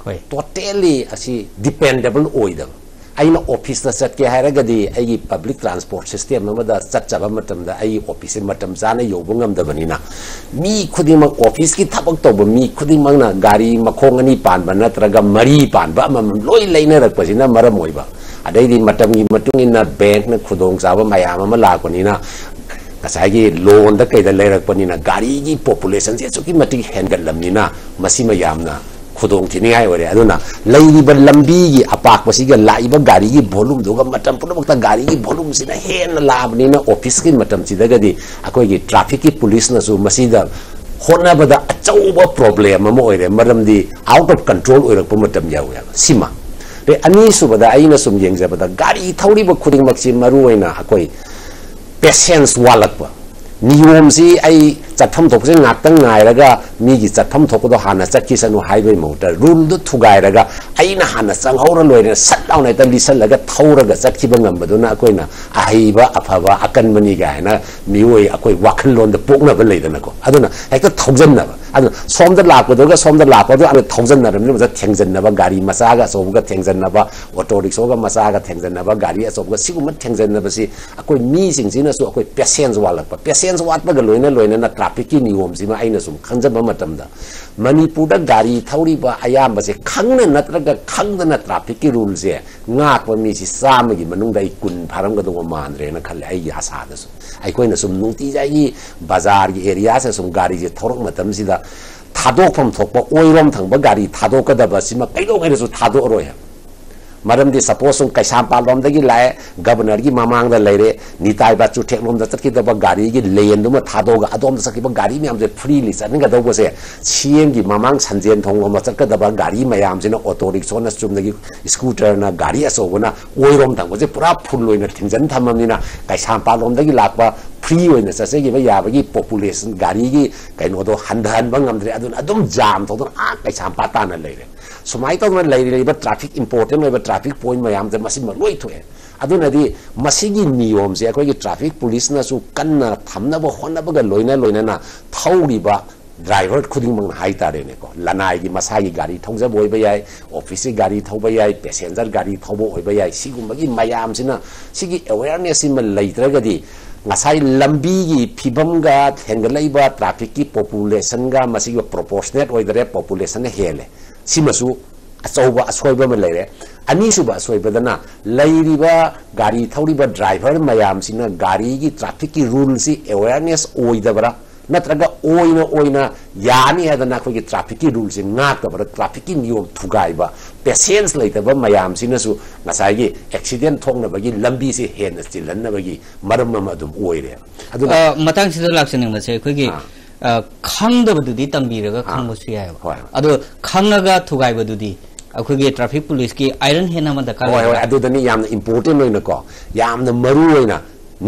ꯍꯣꯏ꯫ ꯇꯣꯇꯦꯜꯂꯤ ꯑꯁꯤ ꯗꯤꯄꯦꯟꯗꯦꯕꯜ ꯑꯣꯏꯗꯕ꯫ ꯑꯩꯅ ꯑꯣꯐꯤꯁꯇ ꯆꯠꯀꯦ ꯍꯥꯏꯔꯒꯗꯤ, ꯑꯩꯒꯤ ꯄꯕ꯭ꯂꯤꯛ ꯇ꯭ꯔꯥꯟꯁꯄꯣꯔꯠ ꯁꯤꯁꯇꯦꯝ ꯑꯃꯗ ꯆꯠꯆꯕ ꯃꯇꯝꯗ, ꯑꯩꯒꯤ ꯑꯣꯐꯤꯁꯁꯦ ꯃꯇꯝ ꯆꯥꯅ ꯌꯧꯕ ꯉꯝꯗꯕꯅꯤꯅ, ꯃꯤ ꯈꯨꯗꯤꯡꯃꯛ, ꯑꯣꯐꯤꯁꯀꯤ ꯊꯕꯛ ꯇꯧꯕ ꯃꯤ ꯈꯨꯗꯤꯡꯃꯛꯅ ꯒꯥꯔꯤ ꯃꯈꯣꯡ ꯑꯅꯤ ꯄꯥꯟꯕ ꯅꯠꯇ꯭ꯔꯒ ꯃꯔꯤ ꯄꯥꯟꯕ ꯑꯃꯃꯝ ꯂꯣꯏ ꯂꯩꯅꯔꯛꯄꯁꯤꯅ ꯃꯔꯝ ꯑꯣꯏꯕ, ꯑꯗꯩꯗꯤ ꯃꯇꯝꯒꯤ ꯃꯇꯨꯡ ꯏꯟꯅ ꯕꯦꯡꯛꯅ ꯈꯨꯗꯣꯡꯆꯥꯕ ꯃꯌꯥꯝ ꯑꯃ ꯂꯥꯛꯄꯅꯤꯅ, ꯉꯁꯥꯏꯒꯤ ꯂꯣꯟꯗ ꯀꯩꯗ ꯂꯩꯔꯛꯄꯅꯤꯅ, ꯒꯥꯔꯤꯒꯤ ꯄꯣꯄꯨꯂꯦꯁꯟꯁꯦ ꯑꯁꯨꯛꯀꯤ ꯃꯇꯤꯛ ꯍꯦꯟꯒꯠꯂꯝꯅꯤꯅ, ꯃꯁꯤꯃ ꯌꯥꯝꯅ ꯈꯨꯗꯣꯡ ꯊꯤꯅꯤꯡꯉꯥꯏ ꯑꯣꯏꯔꯦ꯫ ꯑꯗꯨꯅ ꯂꯩꯔꯤꯕ ꯂꯝꯕꯤꯒꯤ ꯑꯄꯥꯛꯄꯁꯤꯒ ꯂꯥꯛꯏꯕ ꯒꯥꯔꯤꯒꯤ ꯚꯣꯂꯨꯝꯗꯨꯒ, ꯃꯇꯝ ꯄꯨꯝꯅꯃꯛꯇ ꯒꯥꯔꯤꯒꯤ ꯚꯣꯂꯨꯝꯁꯤꯅ ꯍꯦꯟꯅ ꯂꯥꯛꯑꯕꯅꯤꯅ, ꯑꯣꯐꯤꯁꯀꯤ ꯃꯇꯝꯁꯤꯗꯒꯗꯤ ꯑꯩꯈꯣꯏꯒꯤ ꯇ꯭ꯔꯥꯐꯤꯛꯀꯤ ꯄꯨꯂꯤꯁꯅꯁꯨ ꯃꯁꯤꯗ ꯍꯣꯠꯅꯕꯗ ꯑꯆꯧꯕ ꯄ꯭ꯔꯣꯕ꯭ꯂꯦꯝ ꯑꯃ ꯑꯣꯏꯔꯦ, ꯃꯔꯝꯗꯤ ꯑꯥꯎꯠ ꯑꯣꯐ ꯀꯟꯇ꯭ꯔꯣꯜ ꯑꯣꯏꯔꯛꯄ ꯃꯇꯝ ꯌꯥꯎꯋꯦꯕ꯫ ꯁꯤꯃ꯫ ꯑꯗꯩ ꯑꯅꯤꯁꯨꯕꯗ ꯑꯩꯅ ꯁꯨꯝ ꯌꯦꯡꯖꯕꯗ ꯒꯥꯔꯤ ꯊꯧꯔꯤꯕ ꯈꯨꯗꯤꯡꯃꯛꯁꯤ, ꯃꯔꯨ ꯑꯣꯏꯅ ꯑꯩꯈꯣꯏ ꯄꯦꯁꯦꯟꯁ ꯋꯥꯠꯂꯛꯄ, ꯅꯤꯌꯣꯝꯁꯤ ꯑꯩ ꯆꯠꯐꯝ ꯊꯣꯛꯄꯁꯦ ꯉꯥꯛꯇꯪ ꯉꯥꯏꯔꯒ ꯃꯤꯒꯤ ꯆꯠꯐꯝ ꯊꯣꯛꯄꯗꯣ ꯍꯥꯟꯅ ꯆꯠꯈꯤꯁꯅꯨ ꯍꯥꯏꯕꯒꯤ ꯃꯍꯨꯠꯇ ꯔꯨꯜꯗꯨ ꯊꯨꯒꯥꯏꯔꯒ ꯑꯩꯅ ꯍꯥꯟꯅ ꯆꯪꯍꯧꯔ ꯂꯣꯏꯔꯦ, ꯁꯠ ꯂꯥꯎꯅ ꯍꯦꯛꯇ ꯂꯤꯁꯜꯂꯒ ꯊꯧꯔꯒ ꯆꯠꯈꯤꯕ ꯉꯝꯕꯗꯨꯅ ꯑꯩꯈꯣꯏꯅ ꯑꯍꯩꯕ ꯑꯐꯕ ꯑꯀꯟꯕꯅꯤ ꯀꯥꯏꯅ ꯃꯤꯑꯣꯏ ꯑꯩꯈꯣꯏ ꯋꯥꯈꯜꯂꯣꯟꯗ ꯄꯣꯛꯅꯕ ꯂꯩꯗꯅꯀꯣ꯫ ꯑꯗꯨꯅ ꯍꯦꯛꯇ ꯊꯧꯖꯟꯅꯕ, ꯑꯗꯨꯅ ꯁꯣꯝꯗ ꯂꯥꯛꯄꯗꯨꯒ ꯁꯣꯝꯗ ꯂꯥꯛꯄꯗꯨ ꯑꯗꯨ ꯊꯧꯖꯟꯅꯔꯕꯅꯤꯅ ꯃꯗ ꯊꯦꯡꯖꯟꯅꯕ, ꯒꯥꯔꯤ ꯃꯆꯥꯒ ꯑꯆꯧꯕꯒ ꯊꯦꯡꯖꯟꯅꯕ, ꯑꯣꯇꯣ ꯔꯤꯛꯁꯣꯒ ꯃꯆꯥꯒ ꯊꯦꯡꯖꯟꯅꯕ, ꯒꯥꯔꯤ ꯑꯆꯧꯕꯒ, ꯁꯤꯒꯨꯝꯕ ꯊꯦꯡꯖꯟꯅꯕꯁꯤ ꯑꯩꯈꯣꯏ ꯃꯤꯁꯤꯡꯁꯤꯅꯁꯨ ꯑꯩꯈꯣꯏ ꯄꯦꯁꯦꯟꯁ ꯋꯥꯠꯂꯛꯄ, ꯄꯦꯁꯦꯟꯁ ꯋꯥꯠꯄꯒ ꯂꯣꯏꯅ ꯂꯣꯏꯅꯅ ꯇ꯭ꯔꯥꯐꯤꯛꯀꯤ ꯅꯤꯌꯣꯝꯁꯤꯃ ꯑꯩꯅ ꯁꯨꯝ ꯈꯟꯖꯕ ꯃꯇꯝꯗ ꯃꯅꯤꯄꯨꯔꯗ ꯒꯥꯔꯤ ꯊꯧꯔꯤꯕ ꯑꯌꯥꯝꯕꯁꯦ ꯈꯪꯅ ꯅꯠꯇ꯭ꯔꯒ ꯈꯪꯗꯅ ꯇ꯭ꯔꯥꯐꯤꯛꯀꯤ ꯔꯨꯜꯁꯦ ꯉꯥꯛꯄ ꯃꯤꯁꯤ ꯆꯥꯝꯃꯒꯤ ꯃꯅꯨꯡꯗ ꯑꯩ ꯀꯨꯟ ꯐꯥꯔꯝꯒꯗꯧꯕ ꯃꯥꯟꯗ꯭ꯔꯦꯅ ꯈꯜꯂꯦ ꯑꯩꯒꯤ ꯑꯁꯥꯗꯁꯨ꯫ ꯑꯩꯈꯣꯏꯅ ꯁꯨꯝ ꯅꯨꯡꯇꯤꯖꯥꯏꯒꯤ ꯕꯖꯥꯔꯒꯤ ꯑꯦꯔꯤꯌꯥꯁꯦ ꯁꯨꯝ ꯒꯥꯔꯤꯁꯦ ꯊꯧꯔꯛ ꯃꯇꯝꯁꯤꯗ ꯊꯥꯗꯣꯛꯐꯝ ꯊꯣꯛꯄ ꯑꯣꯏꯔꯣꯝ ꯊꯪꯕ ꯒꯥꯔꯤ ꯊꯥꯗꯣꯛꯀꯗꯕꯁꯤꯃ ꯀꯩꯗꯧꯉꯩꯗꯁꯨ ꯊꯥꯗꯣꯛꯑꯔꯣꯏ ꯍꯥꯏꯕ꯫ ꯃꯔꯝꯗꯤ ꯁꯄꯣꯁ ꯁꯨꯝ ꯀꯩꯁꯥꯝꯄꯥꯠ ꯂꯣꯝꯗꯒꯤ ꯂꯥꯛꯑꯦ, ꯒꯕꯔꯅꯔꯒꯤ ꯃꯃꯥꯡꯗ ꯂꯩꯔꯦ, ꯅꯤꯇꯥꯏ ꯕꯥ ꯆꯨꯊꯦꯛꯂꯣꯝꯗ ꯆꯠꯈꯤꯗꯕ ꯒꯥꯔꯤꯒꯤ ꯂꯦꯟꯗꯨꯃ ꯊꯥꯗꯣꯛꯑꯒ ꯑꯗꯣꯝꯗ ꯆꯠꯈꯤꯕ ꯒꯥꯔꯤ ꯃꯌꯥꯝꯁꯦ ꯐ꯭ꯔꯤꯂꯤ ꯆꯠꯍꯟꯒꯗꯧꯕꯁꯦ, ꯁꯤ ꯑꯦꯝꯒꯤ ꯃꯃꯥꯡ ꯁꯟꯖꯦꯟ ꯊꯣꯡꯂꯣꯝꯗ ꯆꯠꯀꯗꯕ ꯒꯥꯔꯤ ꯃꯌꯥꯝꯁꯤꯅ, ꯑꯣꯇꯣ ꯔꯤꯛꯁꯣꯅ, ꯆꯨꯝꯅꯒꯤ ꯁ꯭ꯀꯨꯇꯔꯅ, ꯒꯥꯔꯤ ꯑꯆꯧꯕꯅ ꯑꯣꯏꯔꯣꯝ ꯊꯪꯕꯁꯦ ꯄꯨꯔꯥ ꯐꯨꯜ ꯑꯣꯏꯅ ꯊꯤꯡꯖꯤꯟ ꯊꯝꯃꯕꯅꯤꯅ ꯀꯩꯁꯥꯝꯄꯥꯠꯂꯣꯝꯗꯒꯤ ꯂꯥꯛꯄ ꯐ꯭ꯔꯤ ꯑꯣꯏꯅ ꯆꯠꯆꯈꯤꯕ ꯌꯥꯕꯒꯤ ꯄꯣꯄꯨꯂꯦꯁꯟ, ꯒꯥꯔꯤꯒꯤ ꯀꯩꯅꯣꯗꯣ ꯍꯟꯊꯍꯟꯕ ꯉꯝꯗ꯭ꯔꯦ꯫ ꯑꯗꯨꯅ ꯑꯗꯨꯝ ꯖꯥꯝ ꯊꯧꯗꯨꯅ ꯑꯥ ꯀꯩꯁꯥꯝꯄꯥꯠ ꯇꯥꯅ ꯂꯩꯔꯦ꯫ ꯁꯨꯃꯥꯏꯅ ꯇꯧꯗꯅ ꯂꯩꯔꯤꯕ ꯇ꯭ꯔꯥꯐꯤꯛ ꯏꯝꯄꯣꯔꯇꯦꯟ ꯑꯣꯏꯕ ꯇ꯭ꯔꯥꯐꯤꯛ ꯄꯣꯏꯟ ꯃꯌꯥꯝꯁꯦ ꯃꯁꯤꯃ ꯂꯣꯏ ꯊꯣꯛꯑꯦ꯫ ꯑꯗꯨꯅꯗꯤ ꯃꯁꯤꯒꯤ ꯅꯤꯌꯣꯝꯁꯦ ꯑꯩꯈꯣꯏꯒꯤ ꯇ꯭ꯔꯥꯐꯤꯛ ꯄꯨꯂꯤꯁꯅꯁꯨ ꯀꯟꯅ ꯊꯝꯅꯕ ꯍꯣꯠꯅꯕꯒ ꯂꯣꯏꯅ ꯂꯣꯏꯅꯅ ꯊꯧꯔꯤꯕ ꯗ꯭ꯔꯥꯏꯚꯔ ꯈꯨꯗꯤꯡꯃꯛꯅ ꯍꯥꯏꯇꯥꯔꯦꯅꯦꯀꯣ, ꯂꯅꯥꯏꯒꯤ ꯃꯁꯥꯒꯤ ꯒꯥꯔꯤ ꯊꯧꯖꯕ ꯑꯣꯏꯕ ꯌꯥꯏ, ꯑꯣꯐꯤꯁꯀꯤ ꯒꯥꯔꯤ ꯊꯧꯕ ꯌꯥꯏ, ꯄꯦꯁꯦꯟꯖꯔ ꯒꯥꯔꯤ ꯊꯧꯕ ꯑꯣꯏꯕ ꯌꯥꯏ, ꯁꯤꯒꯨꯝꯕꯒꯤ ꯃꯌꯥꯝꯁꯤꯅ, ꯁꯤꯒꯤ ꯑꯦꯋꯦꯌꯔꯅꯦꯁ ꯁꯤꯃ ꯂꯩꯇ꯭ꯔꯒꯗꯤ ꯉꯁꯥꯏ ꯂꯝꯕꯤꯒꯤ ꯐꯤꯕꯝꯒ ꯍꯦꯟꯒꯠꯂꯛꯏꯕ ꯇ꯭ꯔꯥꯐꯤꯛꯀꯤ ꯄꯣꯄꯨꯂꯦꯁꯟꯒ ꯃꯁꯤꯒ ꯄ꯭ꯔꯣꯄꯣꯔꯁꯅꯦꯠ ꯑꯣꯏꯗꯔꯦ, ꯄꯣꯄꯨꯂꯦꯁꯟꯅ ꯍꯦꯜꯂꯦ꯫ ꯁꯤꯃꯁꯨ ꯑꯆꯧꯕ ꯑꯁꯣꯏꯕ ꯑꯃ ꯂꯩꯔꯦ꯫ ꯑꯅꯤꯁꯨꯕ ꯑꯁꯣꯏꯕꯗꯅ ꯂꯩꯔꯤꯕ ꯒꯥꯔꯤ ꯊꯧꯔꯤꯕ ꯗ꯭ꯔꯥꯏꯚꯔ ꯃꯌꯥꯝꯁꯤꯅ ꯒꯥꯔꯤꯒꯤ ꯇ꯭ꯔꯥꯐꯤꯛꯀꯤ ꯔꯨꯜꯁꯤ ꯑꯦꯋꯦꯌꯔꯅꯦꯁ ꯑꯣꯏꯗꯕ꯭ꯔꯥ, ꯅꯠꯇ꯭ꯔꯒ ꯑꯣꯏꯅ ꯑꯣꯏꯅ ꯌꯥꯅꯤ ꯍꯥꯏꯗꯅ ꯑꯩꯈꯣꯏꯒꯤ ꯇ꯭ꯔꯥꯐꯤꯛꯀꯤ ꯔꯨꯜꯁꯤ ꯉꯥꯛꯇꯕ꯭ꯔꯥ, ꯇ꯭ꯔꯥꯐꯤꯛꯀꯤ ꯅꯤꯌꯣꯝ ꯊꯨꯒꯥꯏꯕ, ꯄꯦꯁꯦꯟꯁ ꯂꯩꯇꯕ ꯃꯌꯥꯝꯁꯤꯅꯁꯨ ꯉꯁꯥꯏꯒꯤ ꯑꯦꯛꯁꯤꯗꯦꯟ ꯊꯣꯛꯅꯕꯒꯤ ꯂꯝꯕꯤꯁꯦ ꯍꯦꯟꯅ ꯆꯤꯜꯍꯟꯅꯕꯒꯤ ꯃꯔꯝ ꯑꯃ ꯑꯗꯨꯝ ꯑꯣꯏꯔꯦꯕ꯫ ꯑꯗꯨꯅ ꯑ, ꯃꯇꯥꯡꯁꯤꯗ ꯂꯥꯛꯆꯅꯤꯡꯕꯁꯦ ꯑꯩꯈꯣꯏꯒꯤ ꯑꯥ꯫ ꯑ, ꯈꯪꯗꯕꯗꯨꯗꯤ ꯇꯝꯕꯤꯔꯒ ꯑꯥ꯫ ꯈꯪꯕꯁꯨ ꯌꯥꯏꯑꯕ꯫ ꯍꯣꯏ꯫ ꯑꯗꯣ ꯈꯪꯉꯒ ꯊꯨꯒꯥꯏꯕꯗꯨꯗꯤ ꯑꯩꯈꯣꯏꯒꯤ traffic police ꯀꯤ iron hand ꯑꯃ ꯗꯔꯀꯥꯔ ꯍꯣꯏ, ꯍꯣꯏ, ꯂꯩꯕ꯭ꯔꯥ? ꯑꯗꯨꯗꯅꯤ ꯌꯥꯝꯅ important ꯑꯣꯏꯅꯀꯣ, ꯌꯥꯝꯅ ꯃꯔꯨ ꯑꯣꯏꯅ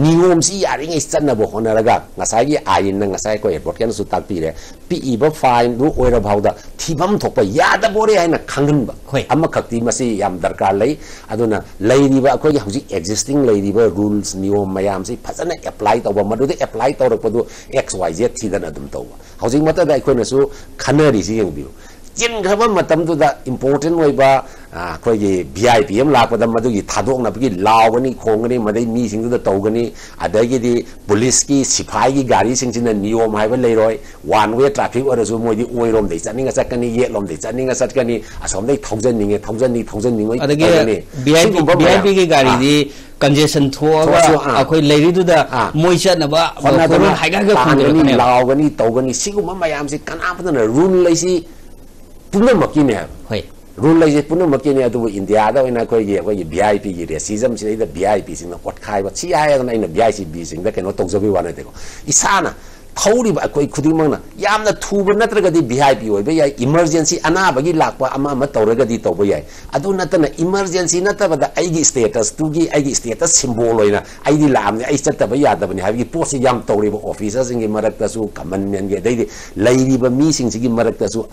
ꯅꯤꯌꯣꯝꯁꯤ ꯌꯥꯔꯤꯉꯩ ꯆꯠꯅꯕ ꯍꯣꯠꯅꯔꯒ, ꯉꯁꯥꯏꯒꯤ ꯑꯥꯏꯟꯅ ꯉꯁꯥꯏ ꯑꯩꯈꯣꯏ advocate ꯅꯁꯨ ꯇꯥꯛꯄꯤꯔꯦ, ꯄꯤꯛꯏꯕ fine ꯗꯨ ꯑꯣꯏꯔ ꯐꯥꯎꯗ ꯊꯤꯐꯝ ꯊꯣꯛꯄ ꯌꯥꯗꯕ ꯑꯣꯏꯔꯦ ꯍꯥꯏꯅ ꯈꯪꯍꯟꯕ ꯍꯣꯏ꯫ ꯑꯃꯈꯛꯇꯤ ꯃꯁꯤ ꯌꯥꯝ ꯗꯔꯀꯥꯔ ꯂꯩ꯫ ꯑꯗꯨꯅ ꯂꯩꯔꯤꯕ ꯑꯩꯈꯣꯏꯒꯤ ꯍꯧꯖꯤꯛ existing ꯂꯩꯔꯤꯕ rules ꯅꯤꯌꯣꯝ ꯃꯌꯥꯝꯁꯤ ꯐꯖꯅ apply ꯇꯧꯕ, ꯃꯗꯨꯗ apply ꯇꯧꯔꯛꯄꯗꯨ X Y Z ꯊꯤꯗꯅ ꯑꯗꯨꯝ ꯇꯧꯕ꯫ ꯍꯧꯖꯤꯛ ꯃꯇꯝꯗ ꯑꯩꯈꯣꯏꯅꯁꯨ ꯈꯟꯅꯔꯤꯁꯤ ꯌꯦꯡꯕꯤꯌꯨ꯫ ꯆꯤꯟꯈ꯭ꯔꯕ ꯃꯇꯝꯗꯨꯗ important ꯑꯣꯏꯕ, ꯑ, ꯑꯩꯈꯣꯏꯒꯤ V I P ꯑꯃ ꯂꯥꯛꯄꯗ ꯃꯗꯨꯒꯤ ꯊꯥꯗꯣꯛꯅꯕꯒꯤ ꯂꯥꯎꯒꯅꯤ, ꯈꯣꯡꯒꯅꯤ, ꯃꯗꯩ ꯃꯤꯁꯤꯡꯗꯨꯗ ꯇꯧꯒꯅꯤ, ꯑꯗꯒꯤꯗꯤ police ꯀꯤ ꯁꯤꯐꯥꯏꯒꯤ ꯒꯥꯔꯤꯁꯤꯡꯁꯤꯅ ꯅꯤꯌꯣꯝ ꯍꯥꯏꯕ ꯂꯩꯔꯣꯏ, one way traffic ꯑꯣꯏꯔꯁꯨ ꯃꯣꯏꯗꯤ ꯑꯣꯏꯔꯣꯝꯗꯩ ꯆꯠꯅꯤꯡꯉ ꯆꯠꯀꯅꯤ, ꯌꯦꯠꯂꯣꯝꯗꯩ ꯆꯠꯅꯤꯡꯉ ꯆꯠꯀꯅꯤ, ꯑꯁꯣꯝꯗꯩ ꯊꯧꯖꯟꯅꯤꯡꯉꯦ, ꯊꯧꯖꯟꯅꯤ, ꯊꯧꯖꯟꯅꯤꯡꯉꯣꯏ ꯑꯗꯒꯤ ꯇꯧꯒꯅꯤ꯫ V I P, ꯁꯤꯒꯨꯝꯕ ꯃꯌꯥꯝ꯫ V I P ꯒꯤ ꯒꯥꯔꯤꯗꯤ ꯑꯥ꯫ Congestion ꯊꯣꯛꯑꯒ ꯊꯣꯛꯑꯁꯨ, ꯑꯥ꯫ ꯑꯩꯈꯣꯏ ꯂꯩꯔꯤꯗꯨꯗ ꯑꯥ꯫ ꯃꯣꯏ ꯆꯠꯅꯕ ꯍꯣꯠꯅꯗꯅ ꯍꯣꯔꯣꯟ ꯍꯥꯏꯒꯠꯂꯒ ꯇꯥꯟꯒꯅꯤ, ꯈꯣꯡꯖꯤꯜꯂꯛꯀꯅꯦꯕ꯫ ꯂꯥꯎꯒꯅꯤ, ꯇꯧꯒꯅꯤ꯫ ꯁꯤꯒꯨꯝꯕ ꯃꯌꯥꯝꯁꯤ ꯀꯅꯥꯝꯇꯅ, rule ꯂꯩꯁꯤ ꯄꯨꯝꯅꯃꯛꯀꯤꯅꯦ ꯍꯥꯏꯕ꯫ ꯍꯣꯏ꯫ Rule ꯂꯩꯁꯤ ꯄꯨꯝꯅꯃꯛꯀꯤꯅꯦ, ꯑꯗꯨꯕꯨ ꯏꯟꯗꯤꯌꯥꯗ ꯑꯣꯏꯅ ꯑꯩꯈꯣꯏꯒꯤ, ꯑꯩꯈꯣꯏꯒꯤ V I P ꯒꯤ racism ꯁꯤꯗꯩꯗ V I P ꯁꯤꯡꯅ ꯑꯣꯠꯈꯥꯏꯕ, ꯁꯤ ꯍꯥꯏꯔꯒꯅ ꯑꯩꯅ V I P ꯁꯤꯡꯗ ꯀꯩꯅꯣ ꯇꯧꯖꯕꯒꯤ ꯋꯥ ꯅꯠꯇꯦꯀꯣ꯫ ꯏꯁꯥꯅ ꯊꯧꯔꯤꯕ ꯑꯩꯈꯣꯏ ꯈꯨꯗꯤꯡꯃꯛꯅ ꯌꯥꯝꯅ ꯊꯨꯕ ꯅꯠꯇ꯭ꯔꯒꯗꯤ V I P ꯑꯣꯏꯕ ꯌꯥꯏ, emergency ꯑꯅꯥꯕꯒꯤ ꯂꯥꯛꯄ ꯑꯃ ꯑꯃ ꯇꯧꯔꯒꯗꯤ ꯇꯧꯕ ꯌꯥꯏ꯫ ꯑꯗꯨ ꯅꯠꯇꯅ emergency ꯅꯠꯇꯕꯗ ꯑꯩꯒꯤ status ꯇꯨꯒꯤ, ꯑꯩꯒꯤ status symbol ꯑꯣꯏꯅ ꯑꯩꯗꯤ ꯂꯥꯛꯑꯝꯅꯤ, ꯑꯩ ꯆꯠꯇꯕ ꯌꯥꯗꯕꯅꯤ ꯍꯥꯏꯕꯒꯤ ꯄꯣꯠꯁꯤ ꯌꯥꯝ ꯇꯧꯔꯤꯕ officer ꯁꯤꯡꯒꯤ ꯃꯔꯛꯇꯁꯨ, common man ꯒꯤ, ꯑꯗꯩꯗꯤ ꯂꯩꯔꯤꯕ ꯃꯤꯁꯤꯡꯁꯤꯒꯤ ꯃꯔꯛꯇꯁꯨ